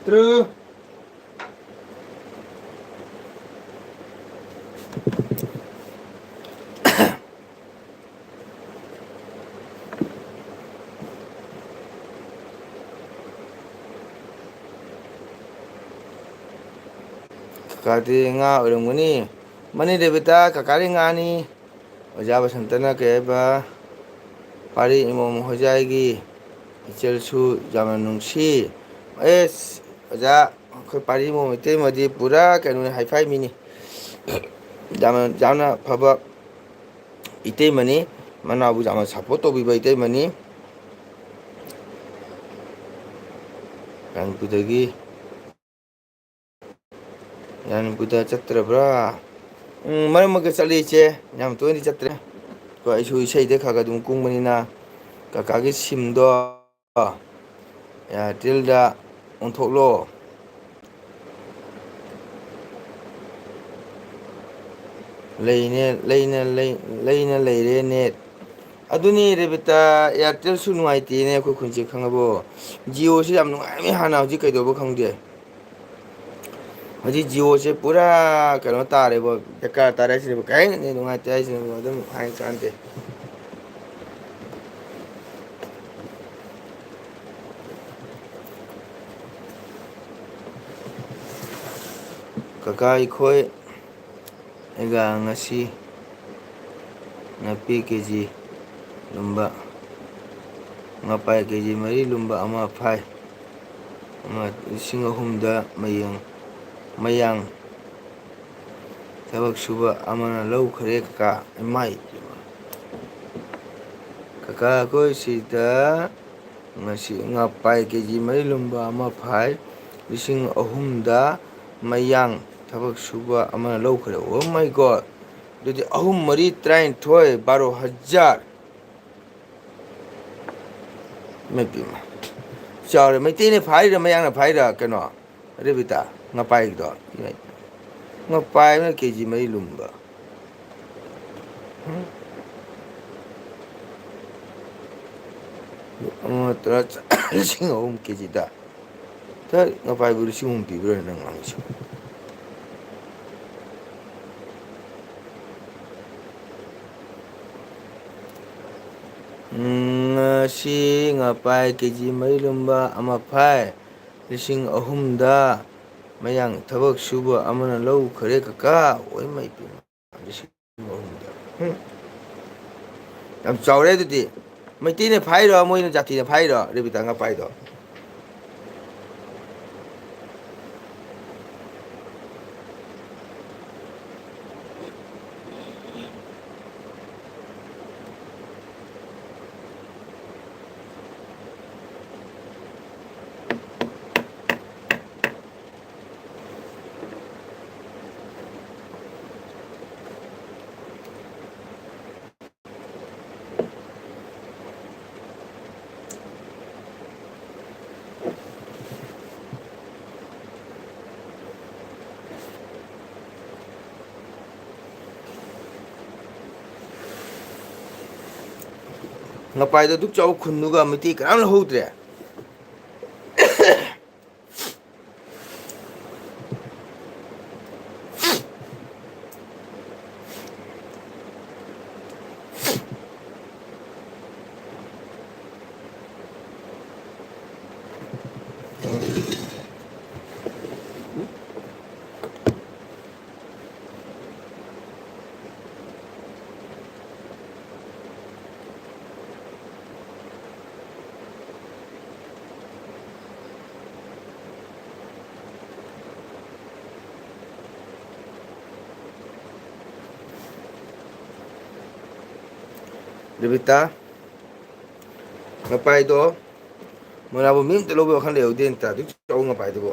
ꯇꯔꯨꯛ꯫ ꯀꯀꯥꯗꯤ ꯉꯥ ꯑꯣꯏꯔꯝꯒꯅꯤ꯫ ꯃꯥꯅꯤ ꯔꯦꯕꯤꯇꯥ, ꯀꯀꯥꯗꯤ ꯉꯥꯅꯤ꯫ ꯑꯣꯖꯥ ꯕꯁꯟꯇꯅ ꯀꯩ ꯍꯥꯏꯕ? ꯄꯥꯔꯤ ꯏꯃꯣꯝ ꯍꯣꯏꯖꯥꯏꯒꯤ ꯏꯆꯜꯁꯨ ꯌꯥꯝꯅ ꯅꯨꯡꯁꯤ꯫ ꯑꯦꯁ, ꯑꯣꯖꯥ, ꯑꯩꯈꯣꯏ ꯄꯥꯔꯤ ꯏꯃꯣꯝ ꯏꯇꯩꯃꯗꯤ ꯄꯨꯔꯥ ꯀꯩꯅꯣꯅꯤ, ꯍꯥꯏꯐꯥꯏ ꯃꯤꯅꯤ꯫ ꯌꯥꯝꯅ, ꯌꯥꯝꯅ ꯐꯕ ꯏꯇꯩꯃꯅꯤ꯫ ꯃꯅꯥꯎꯕꯨ ꯌꯥꯝꯅ ꯁꯞꯄꯣꯔꯠ ꯇꯧꯕꯤꯕ ꯏꯇꯩꯃꯅꯤ꯫ ꯀꯥꯟꯄꯨꯔꯗꯒꯤ ꯌꯥꯅꯤꯄꯨꯔꯗ ꯆꯠꯇ꯭ꯔꯕ꯭ꯔꯥ? ꯎꯝ, ꯃꯔꯛ ꯃꯔꯛꯇ ꯆꯠꯂꯤ, ꯏꯆꯦ꯫ ꯌꯥꯝ ꯇꯣꯏꯅꯗꯤ ꯆꯠꯇ꯭ꯔꯦ꯫ ꯀꯣ, ꯑꯩꯁꯨ ꯏꯁꯩꯗ ꯈꯔ ꯈꯔ ꯑꯗꯨꯝ ꯀꯨꯝꯕꯅꯤꯅ꯫ ꯀꯀꯥꯒꯤ ꯁꯤꯝꯗꯣ ꯏꯌꯥꯔꯇꯦꯜꯗ ꯑꯣꯟꯊꯣꯛꯂꯣ꯫ ꯂꯩꯅꯦ, ꯂꯩꯅ, ꯂꯩ-, ꯂꯩꯅ ꯂꯩꯔꯦ ꯅꯦꯠ꯫ ꯑꯗꯨꯅꯤ ꯔꯦꯕꯤꯇꯥ, ꯏꯌꯥꯔꯇꯦꯜꯁꯨ ꯅꯨꯡꯉꯥꯏꯇꯦꯅꯦ ꯑꯩꯈꯣꯏ ꯈꯨꯟꯁꯦ, ꯈꯪꯉꯕꯣ? ꯖꯤꯑꯣꯁꯦ ꯌꯥꯝ ꯅꯨꯡꯉꯥꯏꯔꯝꯃꯤ ꯍꯥꯟꯅ, ꯍꯧꯖꯤꯛ ꯀꯩꯗꯧꯕ ꯈꯪꯗꯦ꯫ ꯍꯧꯖꯤꯛ ꯖꯤꯑꯣꯁꯦ ꯄꯨꯔꯥ ꯀꯩꯅꯣ ꯇꯥꯔꯦꯕꯣ, ꯕꯦꯀꯥꯔ ꯇꯥꯔꯦ ꯍꯥꯏꯁꯤꯅꯦꯕꯣ꯫ ꯀꯔꯤ ꯍꯥꯏꯅ ꯅꯨꯡꯉꯥꯏꯇꯦ ꯍꯥꯏꯁꯤꯅꯦꯕꯣ, ꯑꯗꯨꯝ ꯍꯥꯏꯅ ꯆꯥꯟꯅꯗꯦ꯫ ꯀꯀꯥ, ꯑꯩꯈꯣꯏ ꯑꯩꯒ ꯉꯁꯤ ꯉꯥꯄꯤ ꯀꯦ ꯖꯤ ꯂꯨꯝꯕ, ꯉꯥꯄꯥꯏ ꯀꯦ ꯖꯤ ꯃꯔꯤ ꯂꯨꯝꯕ ꯑꯃ ꯐꯥꯏ꯫ ꯑꯃ ꯂꯤꯁꯤꯡ ꯑꯍꯨꯝꯗ ꯃꯌꯦꯡ-, ꯃꯌꯥꯡ ꯊꯕꯛ ꯁꯨꯕ ꯑꯃꯅ ꯂꯧꯈ꯭ꯔꯦ ꯀꯀꯥ꯫ ꯏꯃꯥꯏ ꯄꯦꯝꯃ꯫ ꯀꯀꯥ, ꯑꯩꯈꯣꯏ ꯁꯤꯗ ꯉꯁꯤ ꯉꯥꯄꯥꯏ ꯀꯦ ꯖꯤ ꯃꯔꯤ ꯂꯨꯝꯕ ꯑꯃ ꯐꯥꯏ, ꯂꯤꯁꯤꯡ ꯑꯍꯨꯝꯗ ꯃꯌꯥꯡ ꯊꯕꯛ ꯁꯨꯕ ꯑꯃꯅ ꯂꯧꯈ꯭ꯔꯦ꯫ Oh my God! ꯑꯗꯨꯗꯤ ꯑꯍꯨꯝ ꯃꯔꯤ ꯇꯔꯥꯅꯤꯊꯣꯏ, ꯕꯥꯔꯣ ꯍꯖꯥꯔ꯫ ꯏꯃꯥꯏ ꯄꯦꯝꯃ꯫ ꯆꯥꯎꯔꯦ꯫ ꯃꯩꯇꯩꯅ ꯐꯥꯔꯤꯔ ꯃꯌꯥꯡꯅ ꯐꯥꯔꯤꯔ ꯀꯩꯅꯣ? ꯔꯦꯕꯤꯇꯥ, ꯉꯄꯥꯏꯒꯤꯗꯣ꯫ ꯉꯄꯥꯏ ꯑꯃꯅ ꯀꯦ ꯖꯤ ꯃꯔꯤ ꯂꯨꯝꯕ꯫ ꯎꯝ? ꯑꯃ ꯇꯔꯥ ꯆ-, ꯂꯤꯁꯤꯡ ꯑꯍꯨꯝ ꯀꯦ ꯖꯤꯗ꯫ ꯊꯠ, ꯉꯄꯥꯏꯕꯨ ꯂꯤꯁꯤꯡ ꯑꯍꯨꯝ ꯄꯤꯕ꯭ꯔꯥ ꯅꯪ ꯉꯥꯡꯉꯤꯁꯤ? ꯎꯝ, ꯉꯁꯤ ꯉꯄꯥꯏ ꯀꯦ ꯖꯤ ꯃꯔꯤ ꯂꯨꯝꯕ ꯑꯃ ꯐꯥꯏ꯫ ꯂꯤꯁꯤꯡ ꯑꯍꯨꯝꯗ ꯃꯌꯥꯡ ꯊꯕꯛ ꯁꯨꯕ ꯑꯃꯅ ꯂꯧꯈ꯭ꯔꯦ ꯀꯀꯥ꯫ ꯑꯣꯏ ꯃꯩ ꯄꯦꯝꯃ꯫ ꯂꯤꯁꯤꯡ ꯑꯍꯨꯝꯗ꯫ ꯍꯨꯝ꯫ ꯌꯥꯝ ꯆꯥꯎꯔꯦ ꯑꯗꯨꯗꯤ꯫ ꯃꯩꯇꯩꯅ ꯐꯥꯏꯔꯣ, ꯃꯣꯏꯅ ꯖꯥꯇꯤꯅ ꯐꯥꯏꯔꯣ, ꯔꯦꯕꯤꯇꯥ ꯉꯄꯥꯏꯗꯣ? ꯉꯄꯥꯏꯗꯣ ꯑꯗꯨꯛ ꯆꯥꯎꯕ ꯈꯨꯟꯗꯨꯒ ꯃꯩꯇꯩ ꯀꯅꯥꯝ ꯂꯧꯍꯧꯗ꯭ꯔꯦ꯫ ꯔꯦꯕꯤꯇꯥ, ꯉꯄꯥꯏꯗꯣ ꯃꯣꯏꯔꯥꯡꯕꯝ ꯃꯤ ꯑꯝꯇ ꯂꯧꯕꯩ ꯋꯥꯈꯜ ꯂꯩꯍꯧꯗꯦ, ꯅꯠꯇ꯭ꯔꯥ? ꯑꯗꯨꯛ ꯆꯥꯎꯕ ꯉꯄꯥꯏꯗꯨꯕꯣ꯫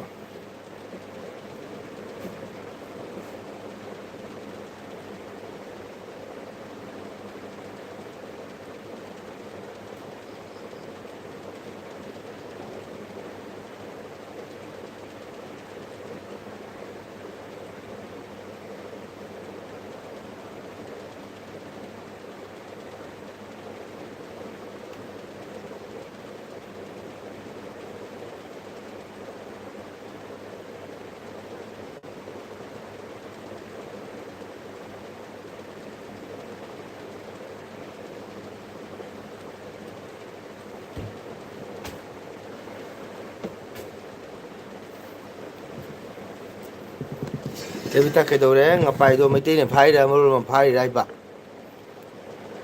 ꯔꯦꯕꯤꯇꯥ, ꯀꯩꯗꯧꯔꯦ? ꯉꯄꯥꯏꯗꯣ ꯃꯩꯇꯩꯅ ꯐꯥꯔꯤꯔꯥ, ꯃꯔꯣꯜ ꯑꯃ ꯐꯥꯔꯤꯔꯥ ꯍꯥꯏꯕ?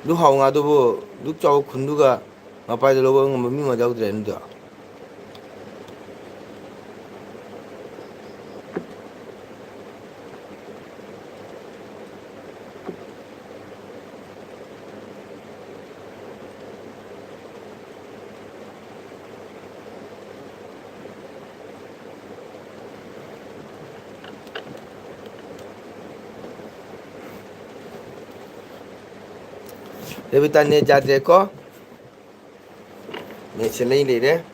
ꯗꯨꯛ ꯍꯥꯎ ꯉꯥꯗꯨꯕꯨ, ꯗꯨꯛ ꯆꯥꯎꯕ ꯈꯨꯟꯗꯨꯒ ꯉꯄꯥꯏꯗꯣ ꯂꯧꯕ ꯉꯝꯕ ꯃꯤ ꯑꯃ ꯌꯥꯎꯗ꯭ꯔꯦ ꯑꯗꯨꯗꯣ꯫ ꯔꯦꯕꯤꯇꯥ, ꯅꯦꯠ ꯌꯥꯗ꯭ꯔꯦꯀꯣ? ꯅꯦꯠꯁꯦ ꯂꯩ ꯂꯩꯔꯦ꯫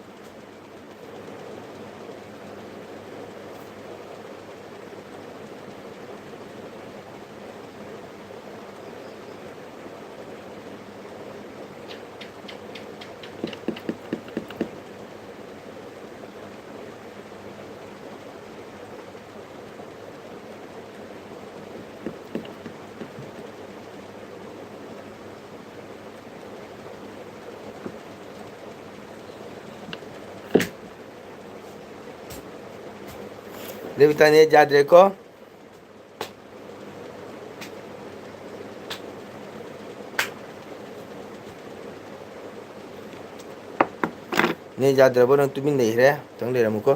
ꯔꯦꯕꯤꯇꯥ, ꯅꯦꯠ ꯌꯥꯗ꯭ꯔꯦꯀꯣ? ꯅꯦꯠ ꯌꯥꯗ꯭ꯔꯕꯣ? ꯅꯪ ꯇꯨꯃꯤꯟ ꯂꯩꯈ꯭ꯔꯦ꯫ ꯉꯥꯛꯇꯪ ꯂꯩꯔꯝꯃꯨꯀꯣ꯫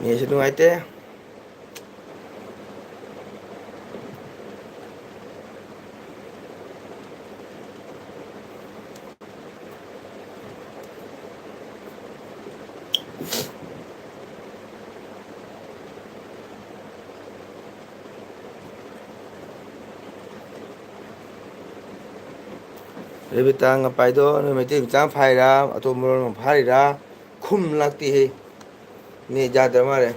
ꯅꯦꯠꯁꯦ ꯅꯨꯡꯉꯥꯏꯇꯦ꯫ ꯔꯦꯕꯤꯇꯥ ꯉꯄꯥꯏꯗꯣ ꯅꯣꯏ ꯃꯩꯇꯩ ꯃꯆꯥ ꯐꯥꯏꯔꯥ, ꯑꯇꯣꯞꯄ ꯃꯔꯣꯟ ꯑꯃ ꯐꯥꯔꯤꯔꯥ? ꯈꯨꯝ ꯂꯥꯛꯇꯦꯍꯦ꯫ ꯅꯦꯠ ꯌꯥꯗ꯭ꯔ ꯃꯥꯜꯂꯦ꯫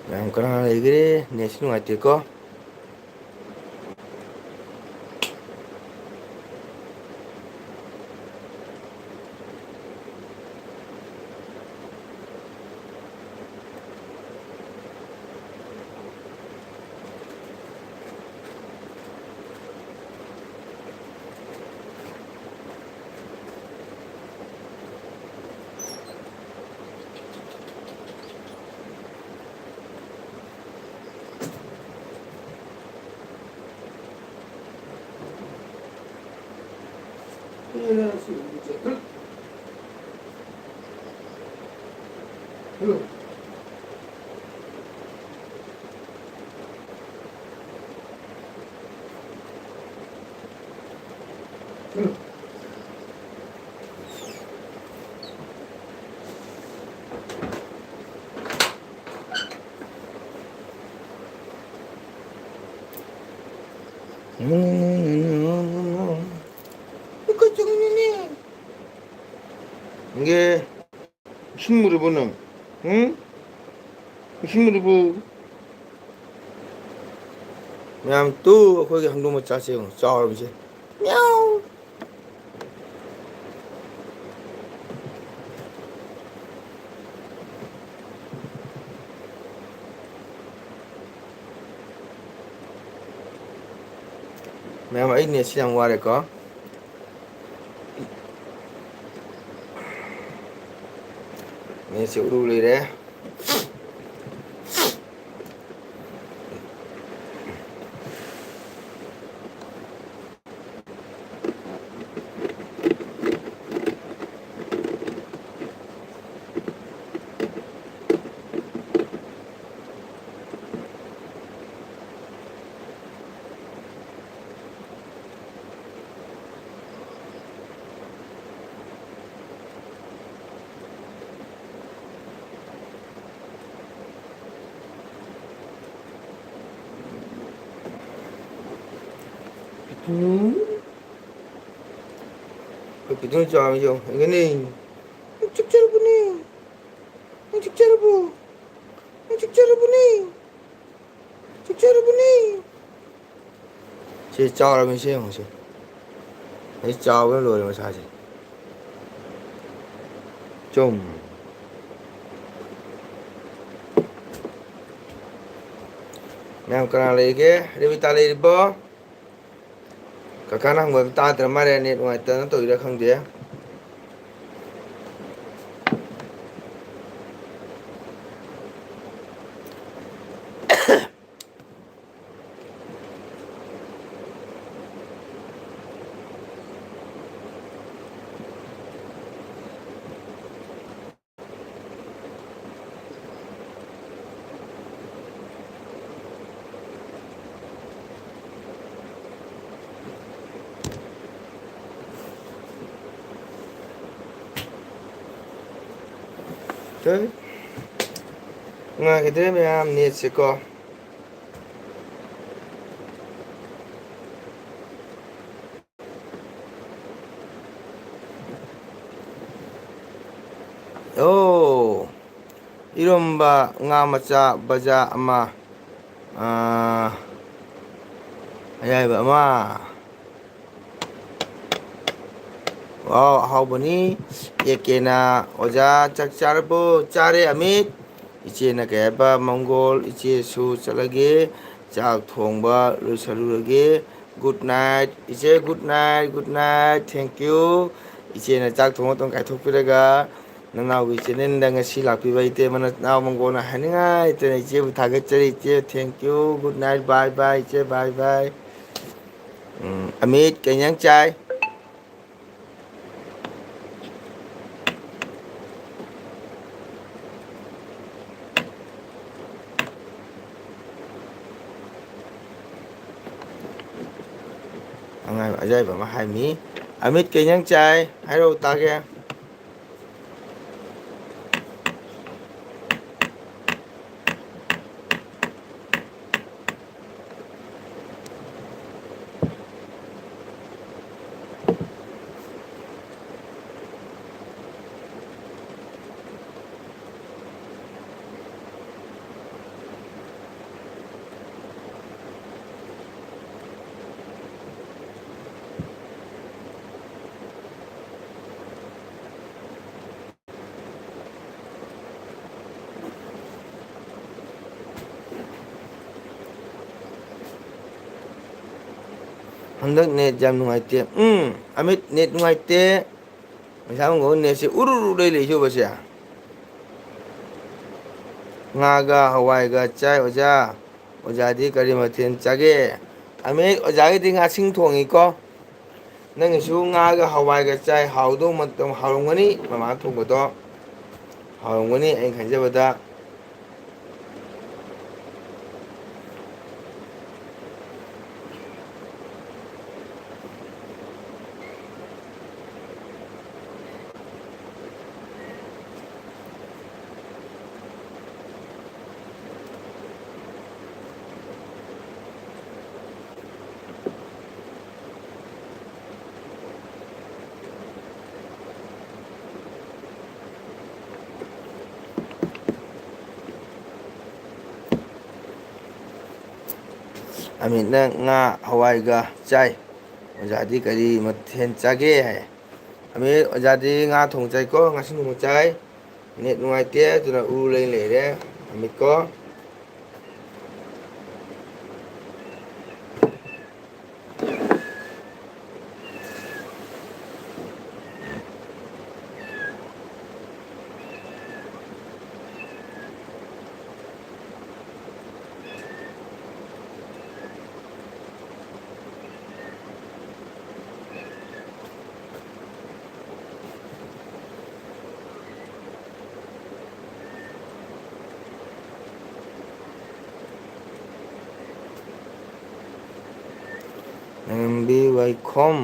ꯃꯌꯥꯝ ꯀꯅꯥ ꯂꯩꯒꯦ? ꯅꯦꯠꯁꯤ ꯅꯨꯡꯉꯥꯏꯇꯦꯀꯣ꯫ ꯅꯪꯒꯤ ꯏꯁꯤꯡ ꯃꯨꯔꯨꯕ ꯅꯪ? ꯎꯝ? ꯏꯁꯤꯡ ꯃꯨꯔꯨꯕ? ꯃꯌꯥꯝ ꯇꯨ, ꯑꯩꯈꯣꯏꯒꯤ ꯍꯪꯗꯣꯡ ꯃꯆꯥꯁꯦ ꯌꯦꯡꯉꯨ, ꯆꯥꯎꯔꯕꯁꯦ꯫ ꯃꯤꯌꯥꯎ꯫ ꯃꯌꯥꯝ, ꯑꯩ ꯅꯦꯠꯁꯤ ꯌꯥꯝ ꯋꯥꯔꯦꯀꯣ꯫ ꯅꯦꯠꯁꯤ ꯎꯔꯨ ꯂꯩꯔꯦ꯫ ꯄꯤꯇꯨ꯫ ꯑꯩꯈꯣꯏ ꯄꯤꯇꯨ ꯆꯥꯎꯔꯤ ꯌꯦꯡꯉꯨ꯫ ꯌꯦꯡꯒꯅꯤ꯫ ꯅꯪ ꯆꯤꯛꯆꯔꯕꯅꯦ꯫ ꯅꯪ ꯆꯤꯛꯆꯔꯕꯣ? ꯅꯪ ꯆꯤꯛꯆꯔꯕꯅꯦ꯫ ꯆꯤꯛꯆꯔꯕꯅꯦ꯫ ꯁꯤ ꯆꯥꯎꯔꯕꯅꯤ, ꯁꯤ ꯌꯦꯡꯉꯨ ꯁꯤ꯫ ꯑꯩ ꯆꯥꯎꯕꯅ ꯂꯣꯏꯔꯦ ꯃꯁꯥꯁꯦ꯫ ꯆꯨꯝ꯫ ꯃꯌꯥꯝ ꯀꯅꯥ ꯂꯩꯔꯤꯒꯦ? ꯔꯦꯕꯤꯇꯥ ꯂꯩꯔꯤꯕꯣ? ꯀꯀꯥꯅ ꯍꯪꯕꯗ ꯇꯥꯗ꯭ꯔ ꯃꯥꯜꯂꯦ, ꯅꯦꯠ ꯅꯨꯡꯉꯥꯏꯇꯗꯅ ꯇꯧꯔꯤꯔꯥ ꯈꯪꯗꯦ꯫ ꯀꯔꯤ? ꯅꯨꯡꯉꯥꯏꯈꯤꯗ꯭ꯔꯦ ꯃꯌꯥꯝ ꯅꯦꯠꯁꯦꯀꯣ꯫ ꯑꯣ, ꯏꯔꯣꯝꯕ, ꯉꯥ ꯃꯆꯥ ꯕꯖꯥ ꯑꯃ, ꯑꯥ, ꯑꯌꯥꯏꯕ ꯑꯃ꯫ ꯋꯥꯎ, ꯑꯍꯥꯎꯕꯅꯤ꯫ ꯑꯦ ꯀꯦꯅ, "ꯑꯣꯖꯥ, ꯆꯥꯛ ꯆꯥꯔꯕꯣ?" "ꯆꯥꯔꯦ, ꯑꯃꯤꯠ꯫" ꯏꯆꯦꯅ ꯀꯩ ꯍꯥꯏꯕ, "ꯃꯪꯒꯣꯜ, ꯏꯆꯦꯁꯨ ꯆꯠꯂꯒꯦ, ꯆꯥꯛ ꯊꯣꯡꯕ ꯂꯣꯏꯁꯜꯂꯨꯔꯒꯦ꯫ Good night, ꯏꯆꯦ, good night, good night, thank you꯫" ꯏꯆꯦꯅ ꯆꯥꯛ ꯊꯣꯡꯕ ꯃꯇꯝ ꯀꯥꯏꯊꯣꯛꯄꯤꯔꯒ, ꯅꯅꯥꯎꯒꯤ ꯆꯦꯅꯦꯜꯗ ꯉꯁꯤ ꯂꯥꯛꯄꯤꯕ ꯏꯇꯩꯃ ꯅꯅꯥꯎ ꯃꯪꯒꯣꯜꯅ ꯍꯥꯏꯅꯤꯡꯉꯥꯏ ꯂꯩꯇꯅ ꯏꯆꯦꯕꯨ ꯊꯥꯒꯠꯆꯔꯤ꯫ ꯏꯆꯦ, thank you, good night, bye bye, ꯏꯆꯦ, bye bye꯫ ꯎꯝ, ꯑꯃꯤꯠ, ꯀꯩ ꯏꯟꯖꯥꯡ ꯆꯥꯏ? ꯑꯉꯥꯡ ꯑꯖꯥꯏꯕ ꯑꯃ ꯍꯥꯏꯃꯤ꯫ ꯑꯃꯤꯠ, ꯀꯩ ꯏꯟꯖꯥꯡ ꯆꯥꯏ? ꯍꯥꯏꯔꯛꯑꯣ ꯇꯥꯒꯦ꯫ ꯍꯟꯗꯛ ꯅꯦꯠ ꯌꯥꯝ ꯅꯨꯡꯉꯥꯏꯇꯦ꯫ ꯎꯝ, ꯑꯃꯤꯠ, ꯅꯦꯠ ꯅꯨꯡꯉꯥꯏꯇꯦ꯫ ꯃꯩꯁꯥꯡꯒꯣꯡ ꯅꯦꯠꯁꯦ ꯎꯔꯨꯔꯨ ꯂꯩ ꯂꯩꯁꯨꯕꯁꯦ꯫ ꯉꯥꯒ ꯍꯋꯥꯏꯒ ꯆꯥꯏ ꯑꯣꯖꯥ꯫ ꯑꯣꯖꯥꯗꯤ ꯀꯔꯤ ꯃꯊꯦꯜ ꯆꯥꯒꯦ? ꯑꯃꯤꯠ, ꯑꯣꯖꯥꯒꯤꯗꯤ ꯉꯥꯁꯤꯡ ꯊꯣꯡꯉꯤꯀꯣ꯫ ꯅꯪꯒꯤꯁꯨ ꯉꯥꯒ ꯍꯋꯥꯏꯒ ꯆꯥꯏ꯫ ꯍꯥꯎꯗꯧ ꯃꯇꯝ ꯍꯥꯎꯔꯝꯒꯅꯤ, ꯃꯃꯥ ꯊꯣꯡꯕꯗꯣ ꯍꯥꯎꯔꯝꯒꯅꯤ ꯑꯩꯅ ꯈꯟꯖꯕꯗ꯫ ꯑꯃꯤꯠꯅ ꯉꯥ ꯍꯋꯥꯏꯒ ꯆꯥꯏ꯫ ꯑꯣꯖꯥꯗꯤ ꯀꯔꯤ ꯃꯊꯦꯜ ꯆꯥꯒꯦ ꯍꯥꯏ꯫ ꯑꯃꯤꯠ, ꯑꯣꯖꯥꯗꯤ ꯉꯥ ꯊꯣꯡ ꯆꯥꯏꯀꯣ, ꯉꯁꯤ ꯅꯣꯡꯃ ꯆꯥꯏ꯫ ꯅꯦꯠ ꯅꯨꯡꯉꯥꯏꯇꯦ, ꯑꯗꯨꯅ ꯎꯔꯨ ꯂꯩ ꯂꯩꯔꯦ꯫ ꯑꯃꯤꯠꯀꯣ꯫ ꯉꯝꯕꯤ ꯋꯥꯏꯈꯣꯝ꯫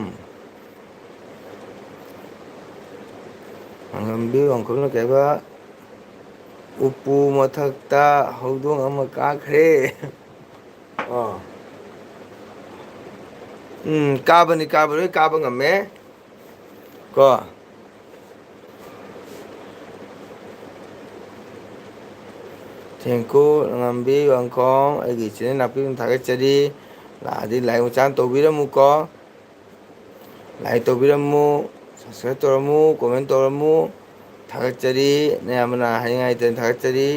ꯉꯝꯕꯤ ꯋꯥꯏꯈꯣꯝꯅ ꯀꯩꯕ? ꯎꯄꯨ ꯃꯊꯛꯇ ꯍꯧꯗꯣꯡ ꯑꯃ ꯀꯥꯈ꯭ꯔꯦ꯫ ꯑꯣ꯫ ꯎꯝ, ꯀꯥꯕꯅꯤ, ꯀꯥꯕ ꯂꯣꯏ ꯀꯥꯕ ꯉꯝꯃꯦ꯫ ꯀꯣ꯫ Thank you, ꯉꯝꯕꯤ ꯋꯥꯡꯈꯣꯡ, ꯑꯩꯒꯤ channel ꯂꯥꯛꯄꯤꯕ ꯊꯥꯒꯠꯆꯔꯤ꯫ ꯂꯥꯛꯑꯗꯤ like ꯃꯆꯥ ꯑꯃ ꯇꯧꯕꯤꯔꯝꯃꯨꯀꯣ꯫ Like ꯇꯧꯕꯤꯔꯝꯃꯨ, subscribe ꯇꯧꯔꯝꯃꯨ, comment ꯇꯧꯔꯝꯃꯨ꯫ ꯊꯥꯒꯠꯆꯔꯤ, ꯅꯌꯥꯝꯕꯅ ꯍꯥꯏꯅꯤꯡꯉꯥꯏ ꯂꯩꯇꯅ ꯊꯥꯒꯠꯆꯔꯤ꯫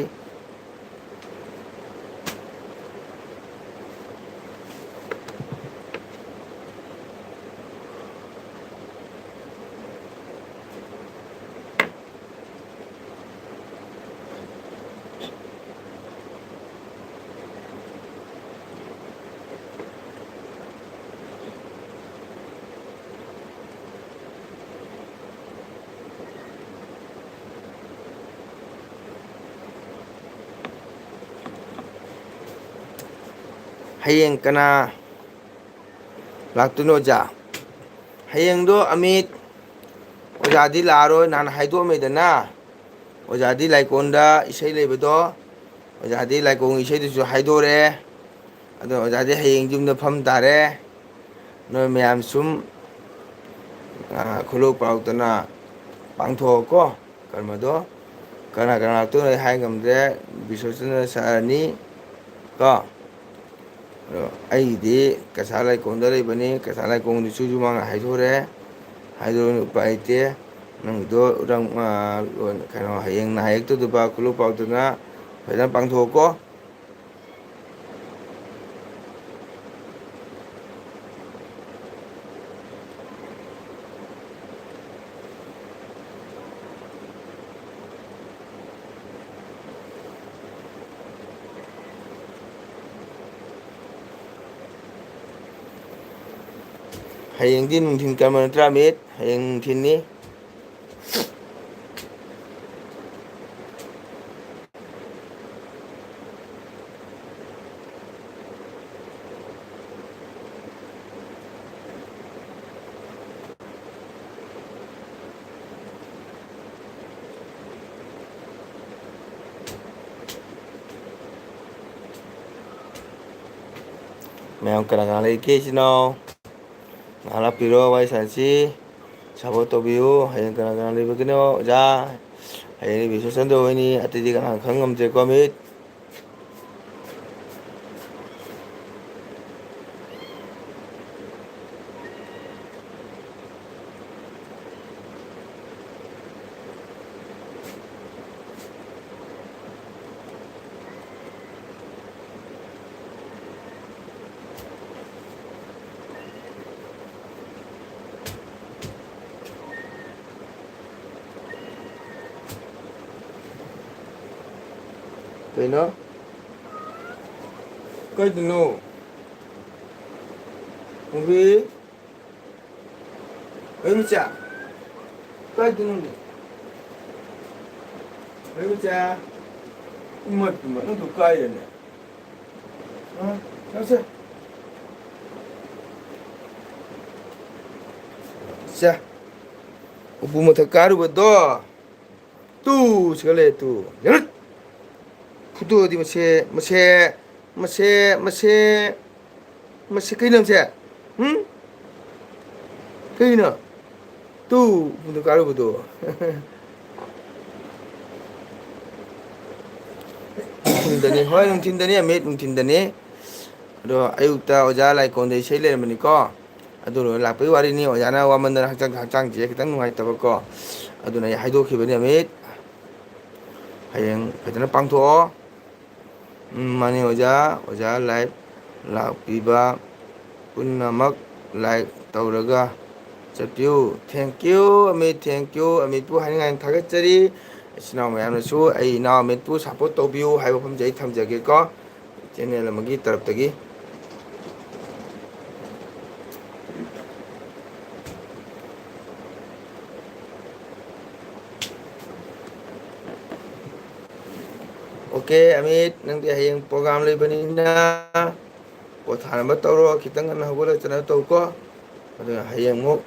ꯍꯌꯦꯡ ꯀꯅꯥ ꯂꯥꯛꯇꯣꯏꯅꯣ, ꯑꯣꯖꯥ? ꯍꯌꯦꯡꯗꯣ ꯑꯃꯤꯠ, ꯑꯣꯖꯥꯗꯤ ꯂꯥꯛꯑꯔꯣꯏ, ꯅꯍꯥꯟ ꯍꯥꯏꯗꯣꯛꯑꯝꯃꯦꯗꯅ꯫ ꯑꯣꯖꯥꯗꯤ ꯂꯥꯏꯀꯣꯟꯗ ꯏꯁꯩ ꯂꯩꯕꯗꯣ, ꯑꯣꯖꯥꯗꯤ ꯂꯥꯏꯀꯣꯟꯒꯤ ꯏꯁꯩꯗꯨꯁꯨ ꯍꯥꯏꯗꯣꯔꯛꯑꯦ꯫ ꯑꯗꯣ ꯑꯣꯖꯥꯗꯤ ꯍꯌꯦꯡ ꯌꯨꯝꯗ ꯐꯝ ꯇꯥꯔꯦ꯫ ꯅꯣꯏ ꯃꯌꯥꯝ ꯁꯨꯝ, ꯑ, ꯈꯨꯂꯣꯛ ꯄꯥꯎꯇꯅ ꯄꯥꯡꯊꯣꯛꯑꯣꯀꯣ ꯀꯔꯃꯗꯣ꯫ ꯀꯅꯥ ꯀꯅꯥ ꯂꯥꯛꯇꯣꯏꯅꯣ ꯑꯩ ꯍꯥꯏ ꯉꯝꯗ꯭ꯔꯦ꯫ ꯕꯤꯁ꯭ꯋꯆꯟꯗ꯭ꯔ ꯁꯥꯔꯅꯤ ꯀꯣ꯫ ꯑꯩꯒꯤꯗꯤ ꯀꯁꯥ ꯂꯥꯏꯀꯣꯡꯗ ꯂꯩꯕꯅꯤ꯫ ꯀꯁꯥ ꯂꯥꯏꯀꯣꯡꯗꯨꯁꯨ ꯃꯥꯅ ꯍꯥꯏꯗꯣꯔꯦ꯫ ꯍꯥꯏꯗꯣꯔꯕꯅꯤꯅ ꯎꯄꯥꯏ ꯂꯩꯇꯦ꯫ ꯅꯪꯒꯤꯗꯣ ꯔꯪ-, ꯑ, ꯀꯩꯅꯣ, ꯍꯌꯦꯡꯅ ꯍꯥꯏꯔꯛꯇꯗꯨꯕ ꯈꯨꯂꯨ ꯄꯥꯎꯗꯨꯅ ꯐꯖꯅ ꯄꯥꯡꯊꯣꯛꯑꯣꯀꯣ꯫ ꯍꯌꯦꯡꯗꯤ ꯅꯨꯡꯊꯤꯟ ꯀꯔꯝꯕ ꯅꯠꯇ꯭ꯔꯥ, ꯃꯤꯠ? ꯍꯌꯦꯡ ꯅꯨꯡꯊꯤꯟꯅꯤ꯫ ꯃꯌꯥꯝ ꯀꯅꯥ ꯀꯅꯥ ꯂꯩꯒꯦ, ꯏꯆꯤꯟ ꯏꯅꯥꯎ? ꯉꯥꯏꯍꯥꯛ ꯂꯥꯛꯄꯤꯔꯣ, ꯋꯥꯔꯤ ꯁꯥꯟꯅꯁꯤ꯫ Support ꯇꯧꯕꯤꯌꯨ꯫ ꯍꯌꯦꯡ ꯀꯅꯥ ꯀꯅꯥ ꯂꯩꯕꯒꯤꯅꯣ, ꯑꯣꯖꯥ? ꯍꯌꯦꯡ ꯕꯤꯁ꯭ꯋꯆꯟꯗ꯭ꯔ ꯍꯣꯏꯅꯤ, ꯑꯇꯩꯗꯤ ꯀꯅꯥ ꯈꯪ ꯉꯝꯗ꯭ꯔꯦꯀꯣ, ꯃꯤꯠ꯫ ꯀꯩꯅꯣ? ꯀꯩꯗꯅꯣ? ꯃꯨꯕꯤ? ꯀꯩꯅꯣ ꯆꯦ? ꯀꯥꯏꯗꯅꯣꯅꯦ? ꯀꯩꯅꯣ ꯆꯦ? ꯏꯃꯥ, ꯏꯃꯥ, ꯅꯪꯗꯣ ꯀꯥꯏꯔꯦꯅꯦ? ꯑ, ꯆꯠꯁꯦ꯫ ꯆꯦ, ꯎꯄꯨ ꯃꯊꯛ ꯀꯥꯔꯨꯕꯗꯣ, ꯇꯨ, ꯁꯤꯒ ꯂꯩꯔꯦ, ꯇꯨ꯫ ꯌꯥꯔꯦ꯫ ꯐꯨꯠꯇꯣꯛꯑꯗꯤ ꯃꯁꯦ, ꯃꯁꯦ, ꯃꯁꯦ, ꯃꯁꯦ, ꯃꯁꯦ ꯀꯩꯅꯣ ꯃꯁꯦ? ꯍꯨꯝ? ꯀꯩꯅꯣ? ꯇꯨ, ꯎꯄꯨꯗ ꯀꯥꯔꯨꯕꯗꯣ꯫ ꯅꯨꯡꯊꯤꯟꯗꯅꯤ, ꯍꯣꯏ, ꯅꯨꯡꯊꯤꯟꯗꯅꯤ, ꯑꯃꯤꯠ, ꯅꯨꯡꯊꯤꯟꯗꯅꯤ꯫ ꯑꯗꯣ ꯑꯌꯨꯛꯇ ꯑꯣꯖꯥ ꯂꯥꯏꯀꯣꯟꯗ ꯏꯁꯩ ꯂꯩꯔꯝꯕꯅꯤꯀꯣ꯫ ꯑꯗꯨ ꯂꯣꯏꯔ ꯂꯥꯛꯄꯒꯤ ꯋꯥꯔꯤꯅꯤ꯫ ꯑꯣꯖꯥꯅ ꯋꯥꯃꯟꯗꯅ ꯍꯛꯆꯥꯡ, ꯍꯛꯆꯥꯡꯁꯦ ꯈꯤꯇꯪ ꯅꯨꯡꯉꯥꯏꯇꯕꯀꯣ꯫ ꯑꯗꯨꯅ ꯑꯩ ꯍꯥꯏꯗꯣꯛꯈꯤꯕꯅꯤ ꯑꯃꯤꯠ꯫ ꯍꯌꯦꯡ ꯐꯖꯅ ꯄꯥꯡꯊꯣꯛꯑꯣ꯫ ꯎꯝ, ꯃꯥꯅꯤ ꯑꯣꯖꯥ꯫ ꯑꯣꯖꯥ ꯂꯥꯏꯚ ꯂꯥꯛꯄꯤꯕ ꯄꯨꯝꯅꯃꯛ ꯂꯥꯏꯛ ꯇꯧꯔꯒ ꯆꯠꯄꯤꯌꯨ꯫ Thank you Amit, thank you꯫ ꯑꯃꯤꯠꯄꯨ ꯍꯥꯏꯅꯤꯡꯉꯥꯏ ꯊꯥꯒꯠꯆꯔꯤ꯫ ꯏꯆꯤꯟ ꯏꯅꯥꯎ ꯃꯌꯥꯝꯅꯁꯨ ꯑꯩ ꯏꯅꯥꯎ ꯑꯃꯤꯠꯄꯨ support ꯇꯧꯕꯤꯌꯨ ꯍꯥꯏꯕ ꯋꯥꯐꯝꯁꯦ ꯑꯩ ꯊꯝꯖꯒꯦꯀꯣ꯫ Channel ꯑꯃꯒꯤ ꯇꯔꯞꯇꯒꯤ꯫ OK ꯑꯃꯤꯠ, ꯅꯪꯗꯤ ꯍꯌꯦꯡ program ꯂꯩꯕꯅꯤꯅ ꯄꯣꯊꯥꯅꯕ ꯇꯧꯔꯣ, ꯈꯤꯇꯪ ꯉꯟꯅ ꯍꯧꯒꯠꯂꯒ ꯆꯠꯅꯕ ꯇꯧꯀꯣ꯫ ꯑꯗꯨꯅ ꯍꯌꯦꯡ ꯑꯃꯨꯛ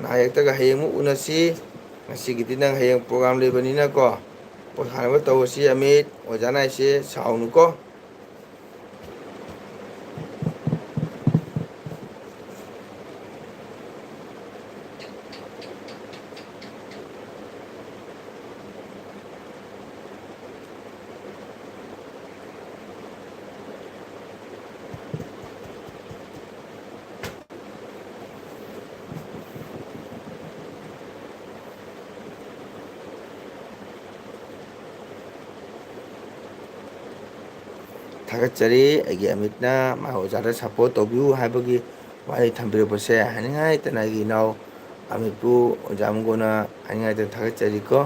ꯅꯥ ꯌꯦꯛꯇꯒ ꯍꯌꯦꯡ ꯑꯃꯨꯛ ꯎꯅꯁꯤ꯫ ꯉꯁꯤꯒꯤꯗꯤ ꯅꯪ ꯍꯌꯦꯡ program ꯂꯩꯕꯅꯤꯅꯀꯣ, ꯄꯣꯊꯥꯅꯕ ꯇꯧꯔꯁꯤ ꯑꯃꯤꯠ꯫ ꯑꯣꯖꯥꯅ ꯍꯥꯏꯁꯦ ꯁꯥꯎꯅꯨꯀꯣ꯫ ꯊꯥꯒꯠꯆꯔꯤ꯫ ꯑꯩꯒꯤ ꯑꯃꯤꯠꯅ ꯃꯥ ꯑꯣꯖꯥꯗ support ꯇꯧꯕꯤꯌꯨ ꯍꯥꯏꯕꯒꯤ ꯋꯥꯍꯩ ꯊꯝꯕꯤꯔꯛꯄꯁꯦ ꯍꯥꯏꯅꯤꯡꯉꯥꯏ ꯂꯩꯇꯅ ꯑꯩꯒꯤ ꯏꯅꯥꯎ ꯑꯃꯤꯠꯄꯨ ꯑꯣꯖꯥ ꯃꯪꯒꯣꯟꯅ ꯍꯥꯏꯅꯤꯡꯉꯥꯏ ꯂꯩꯇꯅ ꯊꯥꯒꯠꯆꯔꯤꯀꯣ꯫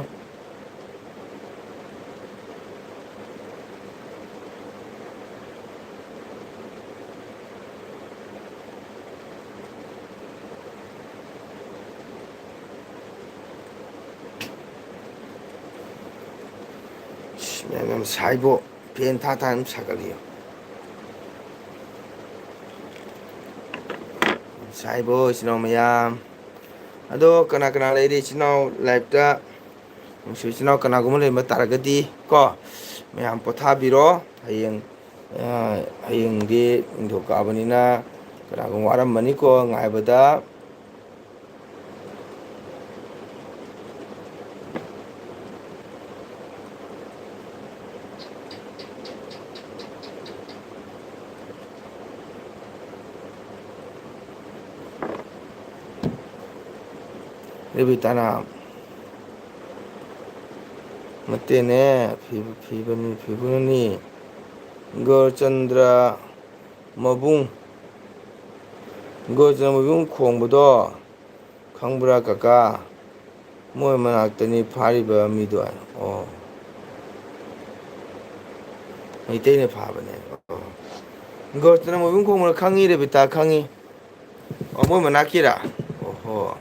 ꯏꯁ, ꯃꯌꯥꯝ ꯌꯥꯝ ꯁꯥꯏꯕꯣ꯫ Fan ꯊꯥ ꯊꯥ ꯑꯗꯨꯝ ꯁꯥꯒꯠꯂꯤꯌꯣ꯫ ꯁꯥꯏꯕꯣ, ꯏꯆꯤꯟ ꯏꯅꯥꯎ ꯃꯌꯥꯝ꯫ ꯑꯗꯣ ꯀꯅꯥ ꯀꯅꯥ ꯂꯩꯔꯤ ꯏꯆꯤꯟ ꯏꯅꯥꯎ live ꯇ? ꯅꯨꯡꯁꯤ ꯏꯆꯤꯟ ꯏꯅꯥꯎ ꯀꯅꯥꯒꯨꯝꯕ ꯂꯩꯔꯝꯕ ꯇꯥꯔꯒꯗꯤ ꯀꯣ, ꯃꯌꯥꯝ ꯄꯣꯊꯥꯕꯤꯔꯣ꯫ ꯍꯌꯦꯡ, ꯑ, ꯍꯌꯦꯡꯗꯤ ꯅꯤꯡꯊꯧꯀꯥꯕꯅꯤꯅ ꯀꯅꯥꯒꯨꯝꯕ ꯋꯥꯔꯝꯃꯅꯤꯀꯣ ꯉꯥꯏꯕꯗ꯫ ꯔꯦꯕꯤꯇꯥꯅ ꯅꯠꯇꯦꯅꯦ, ꯐꯤ-, ꯐꯤꯕꯅꯤ, ꯐꯤꯕꯨꯅꯅꯤ꯫ ꯒꯣꯔꯆꯟꯗ꯭ꯔ ꯃꯕꯨꯡ, ꯒꯣꯔꯆꯟꯗ꯭ꯔ ꯃꯕꯨꯡ ꯈꯣꯡꯕꯗꯣ ꯈꯪꯕ꯭ꯔꯥ ꯀꯀꯥ? ꯃꯣꯏ ꯃꯅꯥꯛꯇꯅꯤ ꯐꯥꯔꯤꯕ ꯃꯤꯗꯣ꯫ ꯑꯣ꯫ ꯃꯩꯇꯩꯅ ꯐꯥꯕꯅꯦ꯫ ꯑꯣ꯫ ꯒꯣꯔꯆꯟꯗ꯭ꯔ ꯃꯕꯨꯡ ꯈꯣꯡꯕ꯭ꯔꯥ? ꯈꯪꯉꯤ ꯔꯦꯕꯤꯇꯥ, ꯈꯪꯉꯤ꯫ ꯑꯣ, ꯃꯣꯏ ꯃꯅꯥꯛꯀꯤꯔꯥ? ꯑꯣꯍꯣ꯫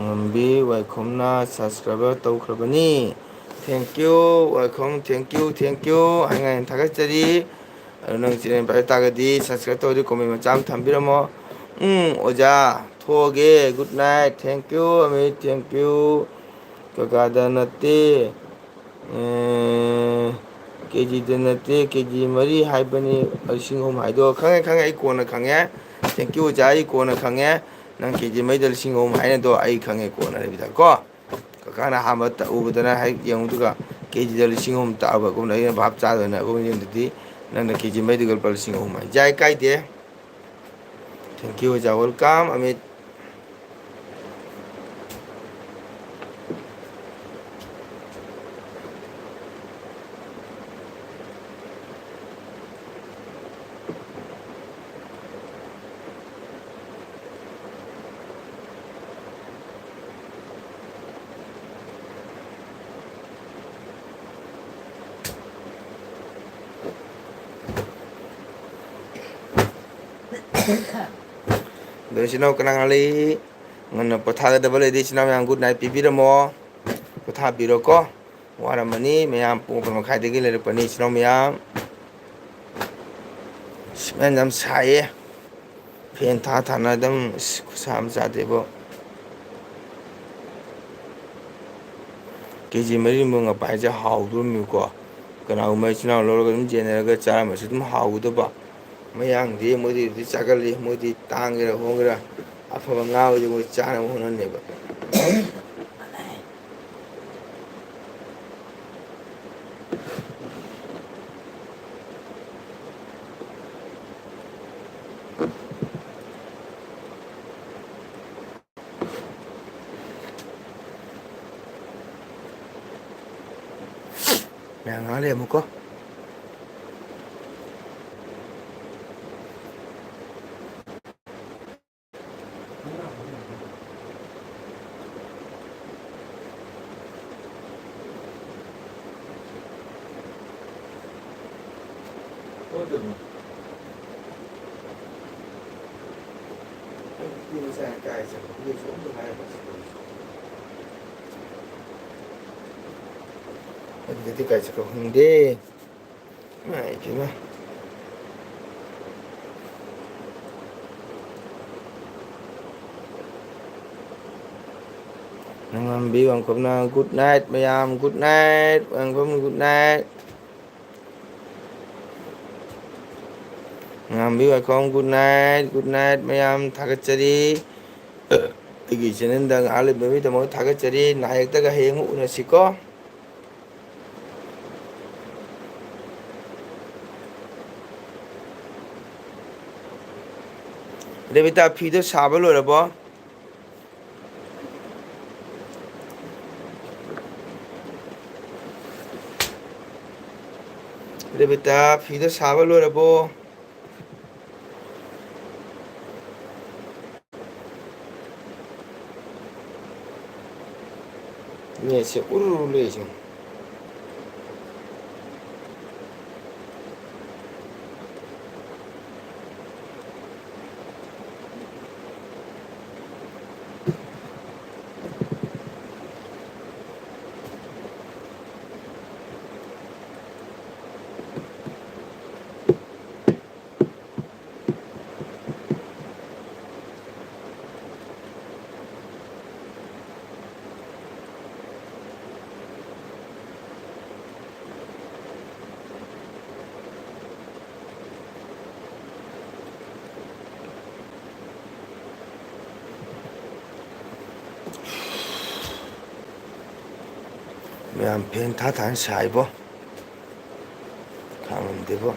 ꯉꯝꯕꯤ ꯋꯥꯏꯈꯣꯝꯅ subscriber ꯇꯧꯈ꯭ꯔꯕꯅꯤ꯫ Thank you, ꯋꯥꯏꯈꯣꯝ, thank you, thank you꯫ ꯍꯥꯏꯅ ꯊꯥꯒꯠꯆꯔꯤ꯫ ꯑꯗꯨ ꯅꯪ channel ꯄꯥꯏꯕ ꯇꯥꯔꯒꯗꯤ subscribe ꯇꯧꯔꯗꯤ comment ꯃꯆꯥ ꯑꯃ ꯊꯝꯕꯤꯔꯝꯃꯣ꯫ ꯎꯝ, ꯑꯣꯖꯥ, ꯊꯣꯛꯑꯒꯦ꯫ Good night, thank you, Amit, thank you꯫ ꯀꯀꯥꯗ ꯅꯠꯇꯦ꯫ ꯑꯦ, KGꯗ ꯅꯠꯇꯦ, KG ꯃꯔꯤ ꯍꯥꯏꯕꯅꯤ, ꯂꯤꯁꯤꯡ ꯑꯍꯨꯝ ꯍꯥꯏꯗꯣ꯫ ꯈꯪꯉꯦ, ꯈꯪꯉꯦ, ꯑꯩ ꯀꯣꯟꯅ ꯈꯪꯉꯦ꯫ Thank you, ꯑꯣꯖꯥ, ꯑꯩ ꯀꯣꯟꯅ ꯈꯪꯉꯦ꯫ ꯅꯪ KG ꯃꯔꯤꯗ ꯂꯤꯁꯤꯡ ꯑꯍꯨꯝ ꯍꯥꯏꯅꯗꯣ ꯑꯩ ꯈꯪꯉꯦ ꯀꯣꯟꯅ ꯂꯩꯕꯗ ꯀꯣ꯫ ꯀꯀꯥꯅ ꯑꯍꯥꯟꯕ ꯇꯛꯎꯕꯗꯅ ꯍꯦꯛ ꯌꯦꯡꯉꯨꯗꯨꯒ KGꯗ ꯂꯤꯁꯤꯡ ꯑꯍꯨꯝ ꯇꯛꯑꯕꯒꯨꯝꯅ ꯑꯩꯅ ꯚꯥꯞ ꯆꯥꯗꯅ ꯑꯩꯈꯣꯏ ꯌꯨꯝꯗꯗꯤ ꯅꯪꯅ KG ꯃꯔꯤꯗꯨꯒ ꯂꯨꯄꯥ ꯂꯤꯁꯤꯡ ꯑꯍꯨꯝ ꯍꯥꯏ꯫ ꯌꯥꯏ, ꯀꯥꯏꯗꯦ꯫ Thank you, ꯑꯣꯖꯥ, welcome, ꯑꯃꯤꯠ꯫ ꯑꯗꯣ ꯏꯆꯤꯟ ꯏꯅꯥꯎ ꯀꯅꯥ ꯀꯅꯥ ꯂꯩ? ꯉꯟꯅ ꯄꯣꯊꯥꯒꯗꯕ ꯂꯩꯗꯤ ꯏꯆꯤꯟ ꯏꯅꯥꯎ ꯃꯌꯥꯝ good night ꯄꯤꯕꯤꯔꯝꯃꯣ꯫ ꯄꯣꯊꯥꯕꯤꯔꯣꯀꯣ꯫ ꯋꯥꯔꯝꯃꯅꯤ ꯃꯌꯥꯝ, ꯄꯨꯡ ꯃꯥꯄꯟ ꯃꯈꯥꯏꯗꯒꯤ ꯂꯩꯔꯛꯄꯅꯤ ꯏꯆꯤꯟ ꯏꯅꯥꯎ ꯃꯌꯥꯝ꯫ ꯑꯁ, ꯃꯌꯥꯝ ꯌꯥꯝ ꯁꯥꯏꯌꯦ꯫ Fan ꯊꯥ ꯊꯥꯅ ꯑꯗꯨꯝ, ꯑꯁ, ꯈꯨꯠꯁꯥ ꯑꯃ ꯆꯥꯗꯦꯕꯣ꯫ KG ꯃꯔꯤꯃꯨꯛ ꯉꯄꯥꯏꯁꯦ ꯍꯥꯎꯗꯣꯔꯤꯕꯅꯤꯀꯣ꯫ ꯀꯅꯥꯒꯨꯝꯕ ꯏꯆꯤꯟ ꯏꯅꯥꯎ ꯂꯧꯔꯒ ꯑꯗꯨꯝ ꯌꯦꯟꯅꯔꯒ ꯆꯥꯔꯝꯕꯁꯨ ꯑꯗꯨꯝ ꯍꯥꯎꯒꯗꯕ꯫ ꯃꯌꯥꯡꯗꯤ ꯃꯣꯏꯗꯤ ꯍꯧꯖꯤꯛ ꯆꯥꯒꯜꯂꯤ, ꯃꯣꯏꯗꯤ ꯇꯥꯡꯒꯦꯔꯥ ꯍꯣꯡꯒꯦꯔꯥ ꯑꯐꯕ ꯉꯥ ꯑꯣꯏꯗꯤ ꯃꯣꯏ ꯆꯥꯅꯕ ꯍꯣꯠꯅꯅꯦꯕ꯫ ꯃꯌꯥꯝ ꯉꯥꯏꯍꯥꯛ ꯂꯩꯔꯝꯃꯨꯀꯣ꯫ ꯑꯗꯨꯗꯤ ꯀꯥꯏ ꯆꯠꯈ꯭ꯔꯕ ꯈꯪꯗꯦ꯫ ꯏꯃꯥꯏ ꯄꯦꯝꯃ꯫ ꯅꯉꯝꯕꯤ ꯋꯥꯡꯈꯣꯝꯅ good night ꯃꯌꯥꯝ, good night, ꯋꯥꯡꯈꯣꯝ good night꯫ ꯉꯥꯝꯕꯤ ꯋꯥꯏꯈꯣꯝ good night, good night ꯃꯌꯥꯝ, ꯊꯥꯒꯠꯆꯔꯤ꯫ ꯑꯩꯒꯤ channelꯗ ꯉꯥꯏꯍꯥꯛ ꯂꯩꯕꯤꯕꯒꯤꯗꯃꯛ ꯊꯥꯒꯠꯆꯔꯤ꯫ ꯅꯥꯌꯦꯛꯇꯒ ꯍꯌꯦꯡ ꯑꯃꯨꯛ ꯎꯅꯁꯤꯀꯣ꯫ ꯔꯦꯕꯤꯇꯥ, ꯐꯤꯗꯣ ꯁꯥꯕ ꯂꯣꯏꯔꯕꯣ? ꯔꯦꯕꯤꯇꯥ, ꯐꯤꯗꯣ ꯁꯥꯕ ꯂꯣꯏꯔꯕꯣ? ꯅꯦꯠꯁꯦ ꯎꯔꯨ ꯎꯔꯨ ꯂꯩꯁꯦ꯫ ꯃꯌꯥꯝ ꯐꯦꯟ ꯊꯥ ꯊꯥꯅ ꯁꯥꯏꯕꯣ꯫ ꯉꯝꯗꯦꯕꯣ꯫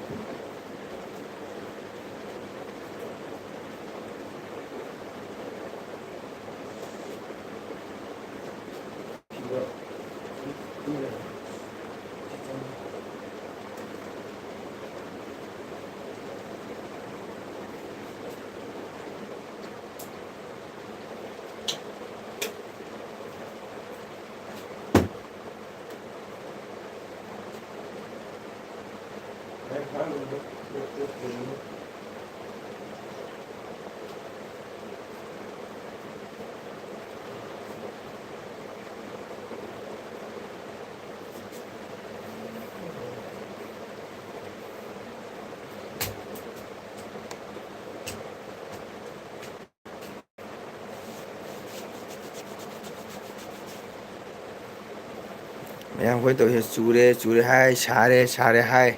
ꯃꯌꯥꯝ ꯑꯩꯈꯣꯏ ꯇꯧꯔꯤꯁꯦ ꯆꯨꯔꯦ ꯆꯨꯔꯦ ꯍꯥꯏ, ꯁꯥꯔꯦ ꯁꯥꯔꯦ ꯍꯥꯏ꯫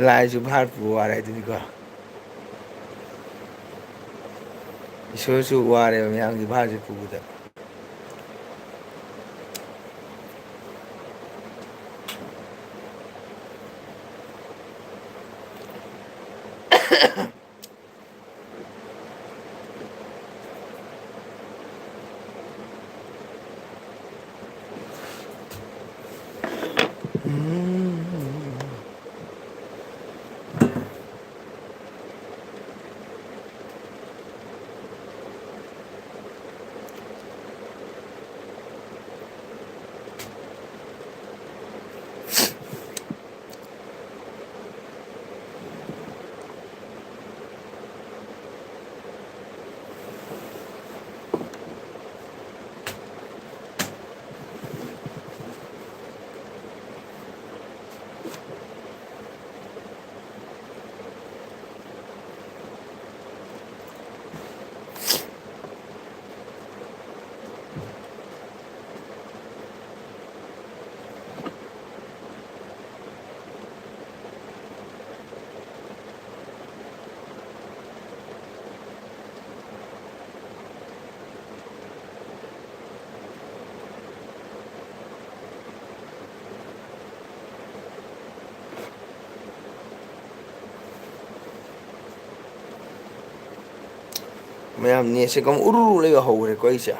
ꯂꯥꯏꯁꯨ ꯚꯥꯔ ꯄꯨꯕ ꯋꯥꯔꯦ ꯍꯥꯏꯗꯨꯅꯤꯀꯣ꯫ ꯏꯁꯣꯔꯁꯨ ꯋꯥꯔꯦꯕ ꯃꯌꯥꯝꯒꯤ ꯚꯥꯔꯁꯦ ꯄꯨꯕꯗ꯫ ꯃꯌꯥꯝ ꯅꯦꯠꯁꯦ ꯀꯝ ꯎꯔꯨ ꯎꯔꯨ ꯂꯩꯕ ꯍꯧꯈ꯭ꯔꯦꯀꯣ ꯑꯩꯁꯦ꯫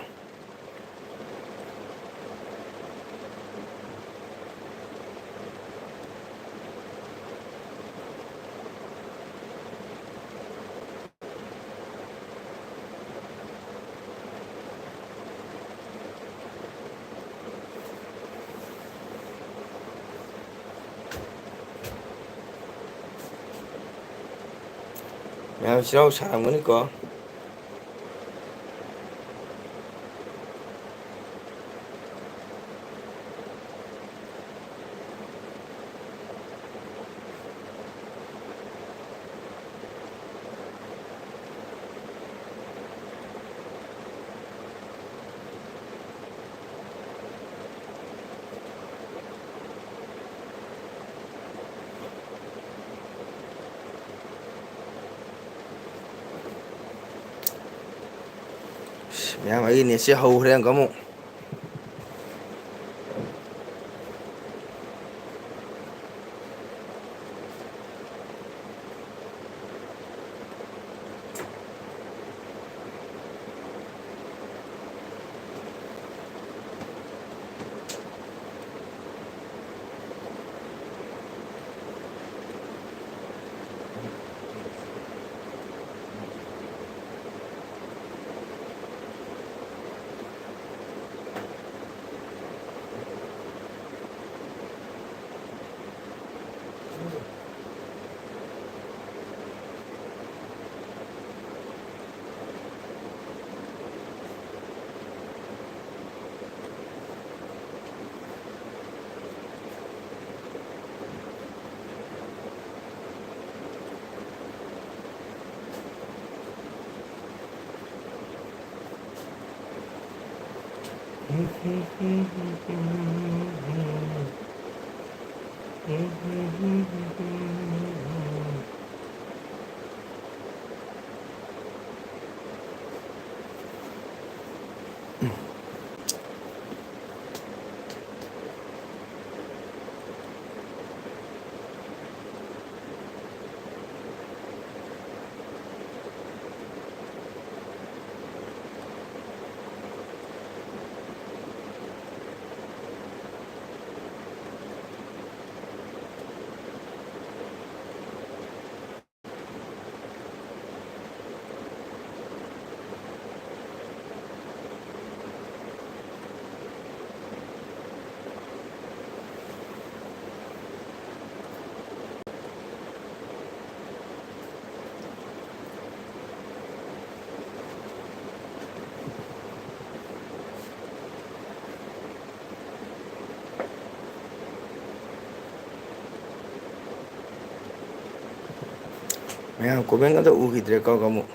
ꯃꯌꯥꯝ ꯆꯤꯜꯍꯥꯎ ꯁꯥꯔꯝꯒꯅꯤꯀꯣ꯫ ꯃꯌꯥꯝ, ꯑꯩꯒꯤ ꯅꯦꯠꯁꯦ ꯍꯧꯈ꯭ꯔꯦ ꯑꯃꯨꯛꯀ ꯑꯃꯨꯛ꯫ ꯃꯌꯥꯝ comment ꯑꯝꯇ ꯎꯈꯤꯗ꯭ꯔꯦ ꯀꯣ ꯑꯃꯨꯛ꯫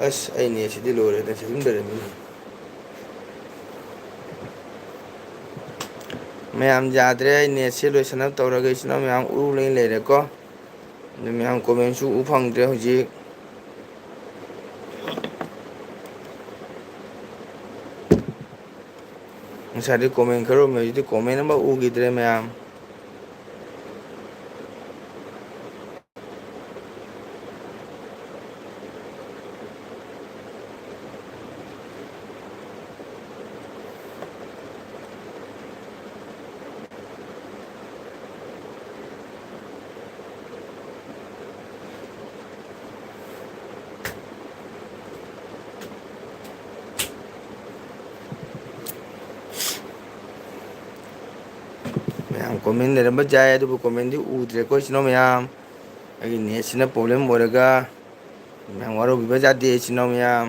ꯑꯁ, ꯑꯩ ꯅꯦꯠꯁꯤꯗꯤ ꯂꯣꯏꯔꯦꯗ, ꯁꯤꯗꯨꯝ ꯂꯩꯔꯝꯃꯤꯅꯦ꯫ ꯃꯌꯥꯝ ꯌꯥꯗ꯭ꯔꯦ, ꯑꯩ ꯅꯦꯠꯁꯦ ꯂꯣꯏꯁꯟꯅꯕ ꯇꯧꯔꯒꯦ꯫ ꯏꯆꯤꯟ ꯏꯅꯥꯎ ꯃꯌꯥꯝ ꯎꯔꯨ ꯂꯩ ꯂꯩꯔꯦꯀꯣ꯫ ꯑꯗꯨ ꯃꯌꯥꯝ ꯀꯣꯃꯦꯟꯁꯨ ꯎ ꯐꯪꯗ꯭ꯔꯦ ꯍꯧꯖꯤꯛ꯫ ꯉꯁꯥꯏꯗꯤ ꯀꯣꯃꯦꯟ ꯈꯔ ꯎꯔꯝꯃꯦ, ꯍꯧꯖꯤꯛꯇꯤ ꯀꯣꯃꯦꯟ ꯑꯃ ꯎꯈꯤꯗ꯭ꯔꯦ ꯃꯌꯥꯝ꯫ ꯃꯌꯥꯝ ꯀꯣꯃꯦꯟ ꯂꯩꯔꯝꯕ ꯌꯥꯏ, ꯑꯗꯨꯕꯨ ꯀꯣꯃꯦꯟꯗꯤ ꯎꯗ꯭ꯔꯦꯀꯣ, ꯏꯆꯤꯟ ꯏꯅꯥꯎ ꯃꯌꯥꯝ꯫ ꯑꯩꯒꯤ ꯅꯦꯠꯁꯤꯅ ꯄ꯭ꯔꯣꯕ꯭ꯂꯦꯝ ꯑꯣꯏꯔꯒ ꯃꯌꯥꯝ ꯋꯥꯔꯧꯕꯤꯕ ꯌꯥꯗꯦ, ꯏꯆꯤꯟ ꯏꯅꯥꯎ ꯃꯌꯥꯝ꯫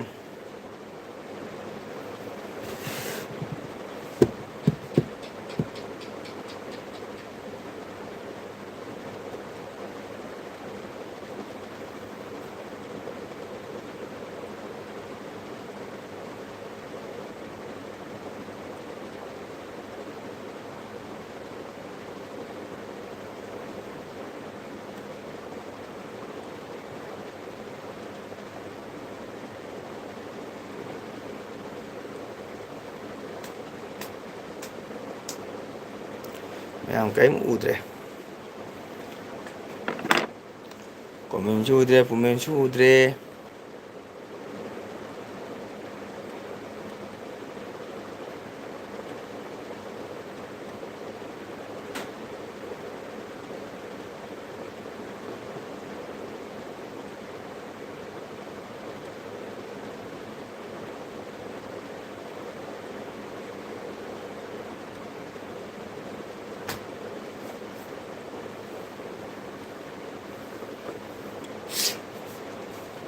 ꯃꯌꯥꯝ ꯀꯔꯤꯝ ꯎꯗ꯭ꯔꯦ꯫ ꯀꯣꯃꯦꯟꯁꯨ ꯎꯗ꯭ꯔꯦ, ꯄꯨꯃꯦꯟꯁꯨ ꯎꯗ꯭ꯔꯦ꯫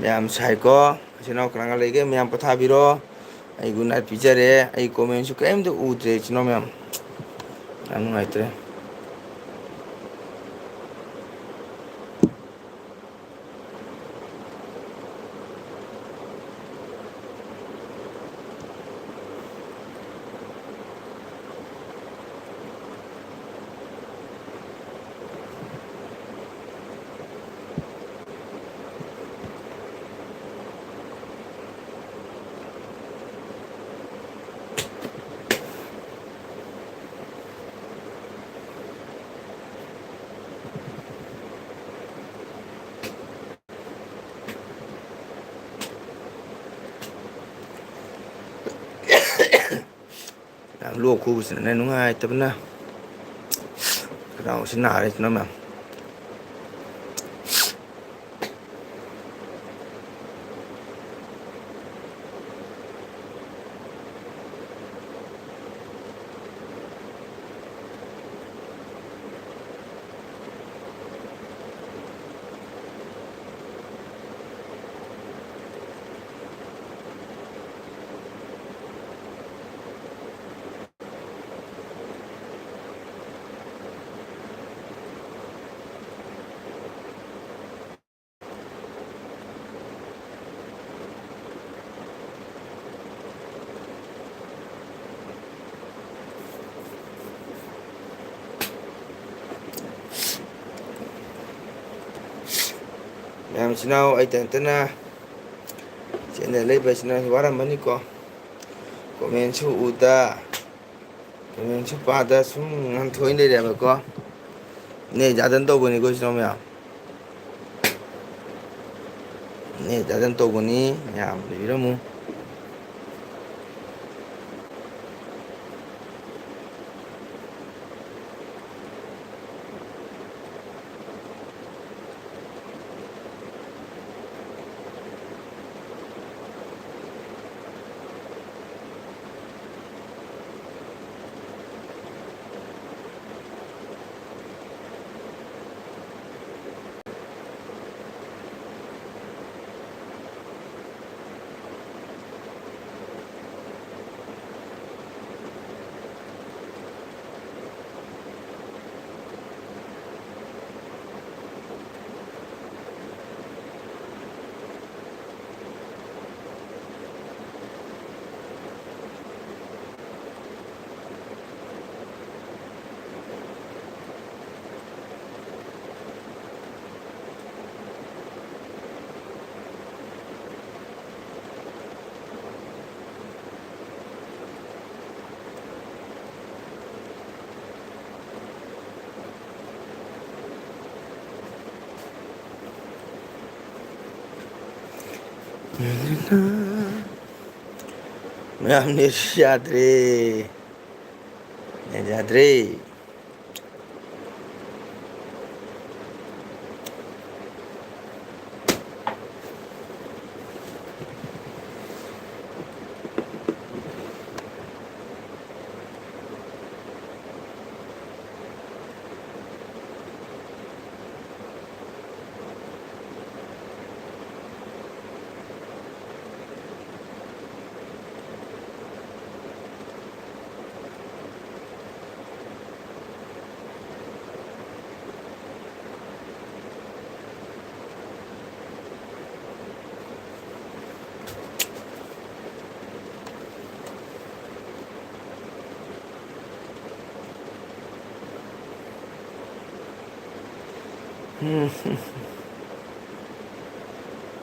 ꯃꯌꯥꯝ ꯁꯥꯏꯀꯣ꯫ ꯏꯆꯤꯟ ꯏꯅꯥꯎ ꯀꯅꯥ ꯀꯅꯥ ꯂꯩꯒꯦ? ꯃꯌꯥꯝ ꯄꯣꯊꯥꯕꯤꯔꯣ꯫ ꯑꯩ ꯒꯨꯗ ꯅꯥꯏꯠ ꯄꯤꯖꯔꯦ꯫ ꯑꯩ ꯀꯣꯃꯦꯟꯁꯨ ꯀꯔꯤꯝꯇ ꯎꯗ꯭ꯔꯦ, ꯏꯆꯤꯟ ꯏꯅꯥꯎ ꯃꯌꯥꯝ꯫ ꯌꯥꯝ ꯅꯨꯡꯉꯥꯏꯇ꯭ꯔꯦ꯫ ꯂꯣꯛ ꯈꯨꯕꯁꯤꯅꯅꯦ ꯅꯨꯡꯉꯥꯏꯇꯕꯅ꯫ ꯈꯅꯥꯎꯁꯤ ꯅꯥꯔꯦ ꯏꯆꯤꯟ ꯏꯅꯥꯎ ꯃꯌꯥꯝ꯫ ꯃꯌꯥꯝ ꯏꯆꯤꯟ ꯏꯅꯥꯎ ꯑꯩꯇ ꯅꯠꯇꯅ ꯆꯦꯟꯅ ꯂꯩꯕ ꯏꯆꯤꯟ ꯏꯅꯥꯎꯁꯤ ꯋꯥꯔꯝꯃꯅꯤꯀꯣ꯫ ꯀꯣꯃꯦꯟꯁꯨ ꯎꯗ, ꯀꯣꯃꯦꯟꯁꯨ ꯄꯥꯗ ꯁꯨꯝ ꯉꯥꯡꯊꯣꯛꯏ ꯂꯩꯔꯦꯕꯀꯣ꯫ ꯅꯦꯠ ꯌꯥꯗꯅ ꯇꯧꯕꯅꯤꯀꯣ ꯏꯆꯤꯟ ꯏꯅꯥꯎ ꯃꯌꯥꯝ꯫ ꯅꯦꯠ ꯌꯥꯗꯅ ꯇꯧꯕꯅꯤ ꯃꯌꯥꯝ ꯂꯩꯕꯤꯔꯝꯃꯨ꯫ ꯃꯌꯥꯝ ꯅꯦꯠꯁꯨ ꯌꯥꯗ꯭ꯔꯦ꯫ ꯌꯥꯗ꯭ꯔꯦ꯫ ꯎꯝ꯫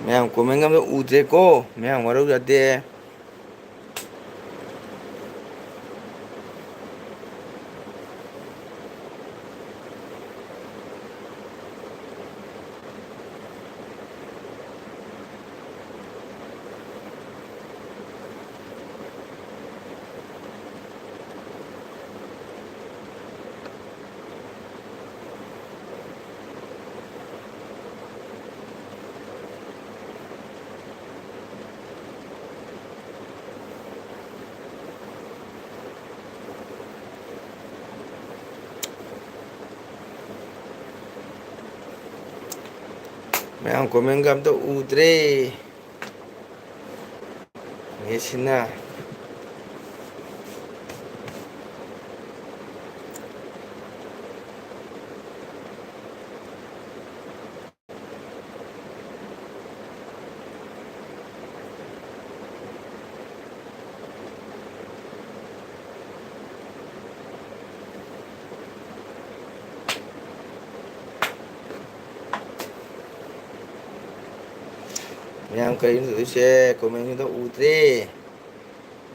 ꯃꯌꯥꯝ comment ꯑꯝꯇ ꯎꯗ꯭ꯔꯦꯀꯣ꯫ ꯃꯌꯥꯝ ꯋꯥꯔꯧ ꯌꯥꯗꯦ꯫ ꯃꯌꯥꯝ comment ꯒ ꯑꯝꯇ ꯎꯗ꯭ꯔꯦ꯫ ꯅꯦꯠꯁꯤꯅ꯫ ꯃꯌꯥꯝ ꯀꯔꯤꯅꯣ ꯇꯧꯔꯤꯁꯦ? Comment ꯁꯨ ꯑꯝꯇ ꯎꯗ꯭ꯔꯦ꯫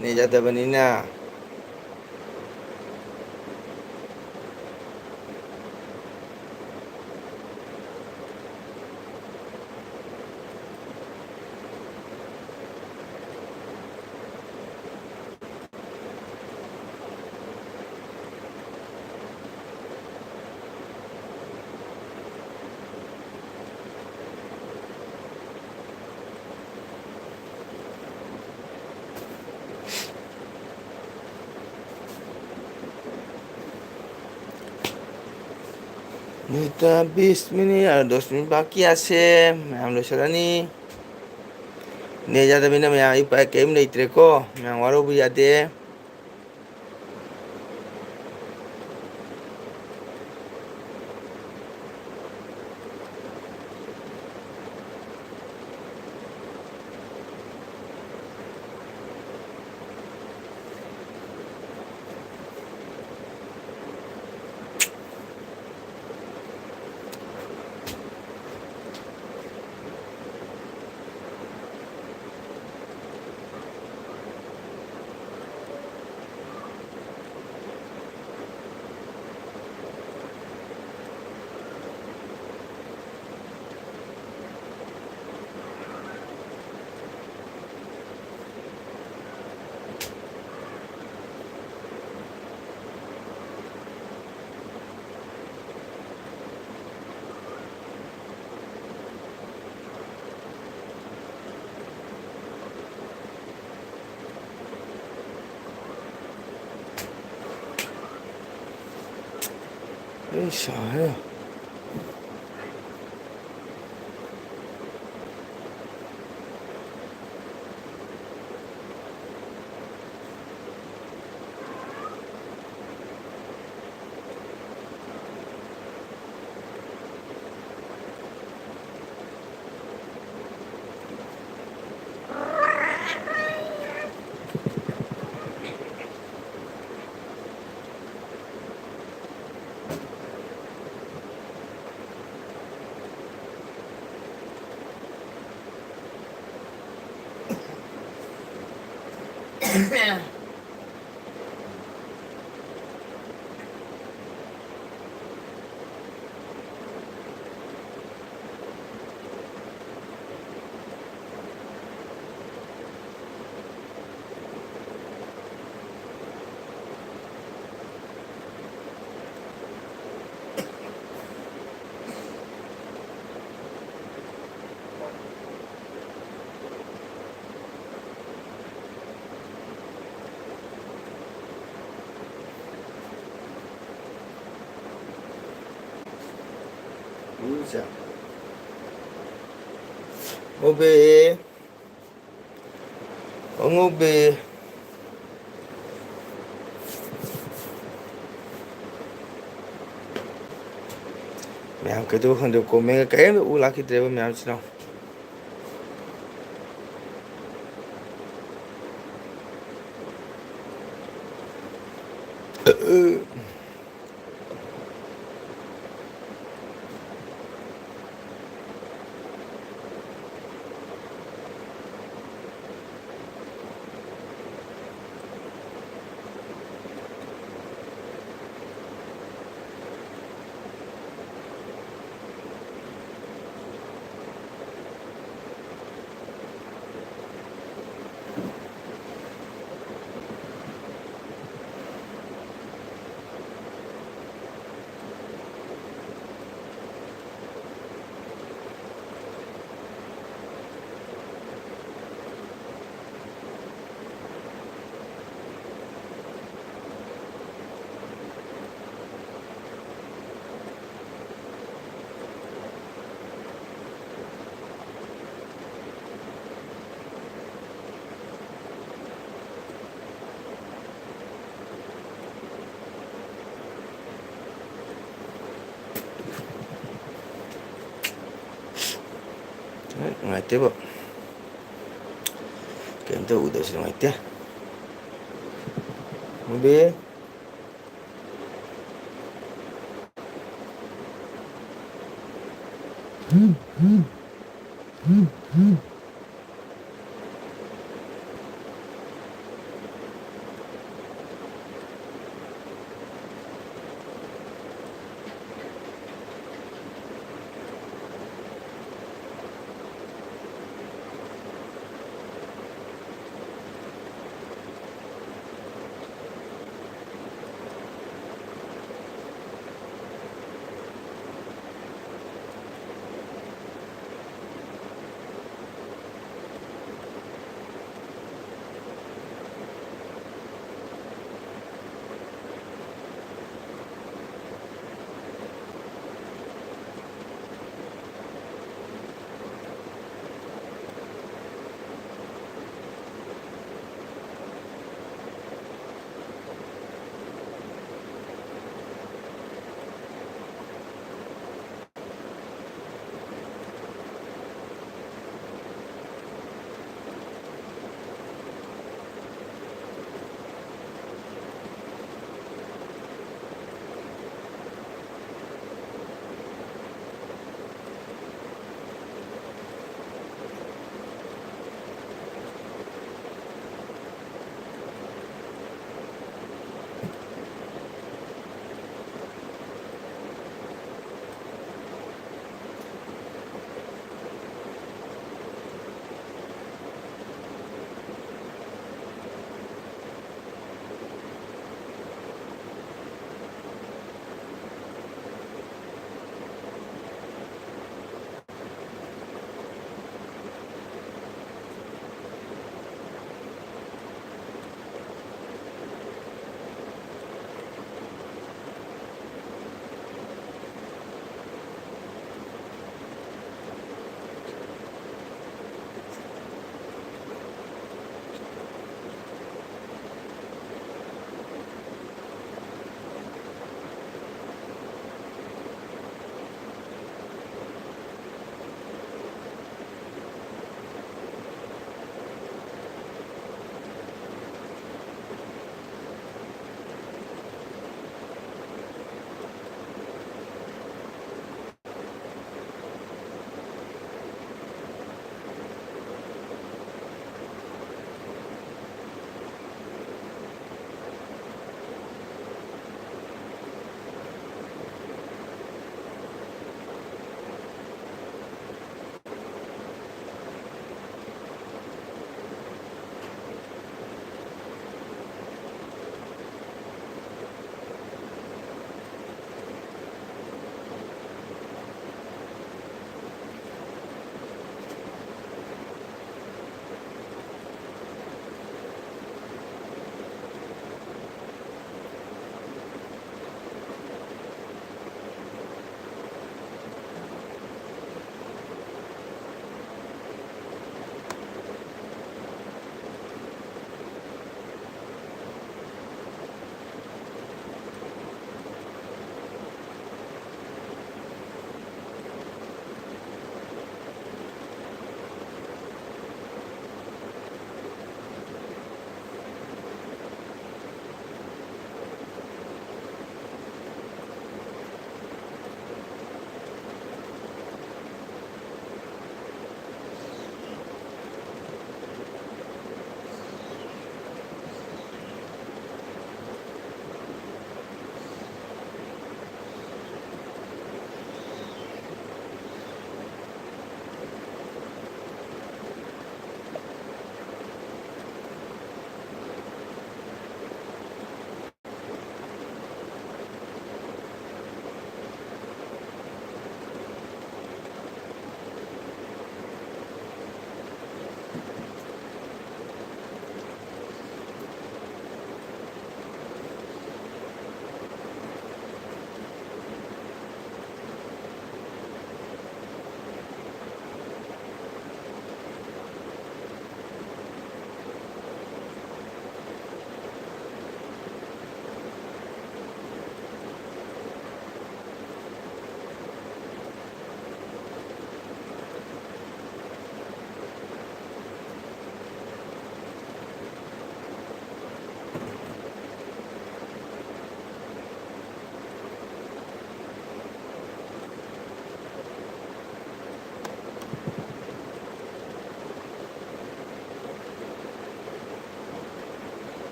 ꯅꯦꯠ ꯌꯥꯗꯕꯅꯤꯅ꯫ ꯃꯤꯅꯤꯠ ꯕꯤꯁ ꯃꯤꯅꯤꯠ, ꯑ, ꯗꯁ ꯃꯤꯅꯤꯠ ꯕꯥꯀꯤ ꯑꯁꯦ ꯃꯌꯥꯝ ꯂꯣꯏꯁꯤꯜꯂꯅꯤ꯫ ꯅꯦꯠ ꯌꯥꯗꯕꯅꯤꯅ ꯃꯌꯥꯝ ꯑꯩ ꯎꯄꯥꯏ ꯀꯔꯤꯝ ꯂꯩꯇ꯭ꯔꯦꯀꯣ꯫ ꯃꯌꯥꯝ ꯋꯥꯔꯧꯕ ꯌꯥꯗꯦ꯫ ꯑꯩ ꯁꯥꯏ꯫ ꯁꯦ꯫ ꯑꯉꯧꯕꯤ꯫ ꯑꯉꯧꯕꯤ꯫ ꯃꯌꯥꯝ ꯀꯩꯗꯧ ꯈꯪꯗꯦ, comment ꯀꯔꯤꯝꯇ ꯎ ꯂꯥꯛꯈꯤꯗ꯭ꯔꯦꯕ ꯃꯌꯥꯝꯁꯤꯅ꯫ ꯅꯨꯡꯉꯥꯏꯇꯦꯕ꯫ ꯀꯩꯝꯇ ꯎꯗꯕꯁꯦ ꯅꯨꯡꯉꯥꯏꯇꯦ꯫ ꯃꯨꯕꯤ꯫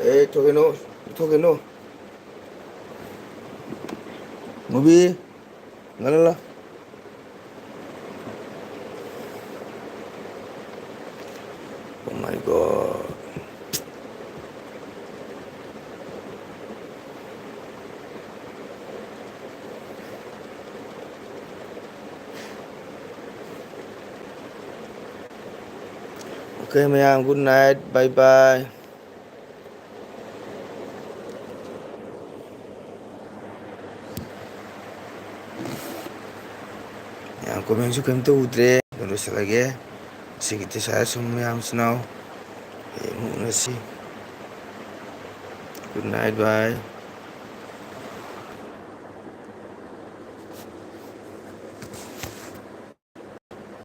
ꯑꯦ, ꯊꯣꯛꯈꯤꯅꯨ, ꯊꯣꯛꯈꯤꯅꯨ꯫ ꯃꯨꯕꯤ, ꯉꯥꯜꯍꯜꯂꯣ꯫ Oh my God. Okay, ꯃꯌꯥꯝ, good night, bye bye. ꯃꯌꯥꯝ, comment ꯁꯨ ꯀꯩꯝꯇ ꯎꯗ꯭ꯔꯦ꯫ ꯑꯗꯨ ꯂꯣꯏꯁꯤꯜꯂꯒꯦ꯫ ꯉꯁꯤꯒꯤꯗꯤ ꯁ꯭ꯋꯥꯏꯗ ꯁꯨꯝ ꯃꯌꯥꯝ ꯏꯆꯤꯟ ꯏꯅꯥꯎ ꯍꯌꯦꯡ ꯑꯃꯨꯛ ꯎꯅꯁꯤ꯫ Good night, bye.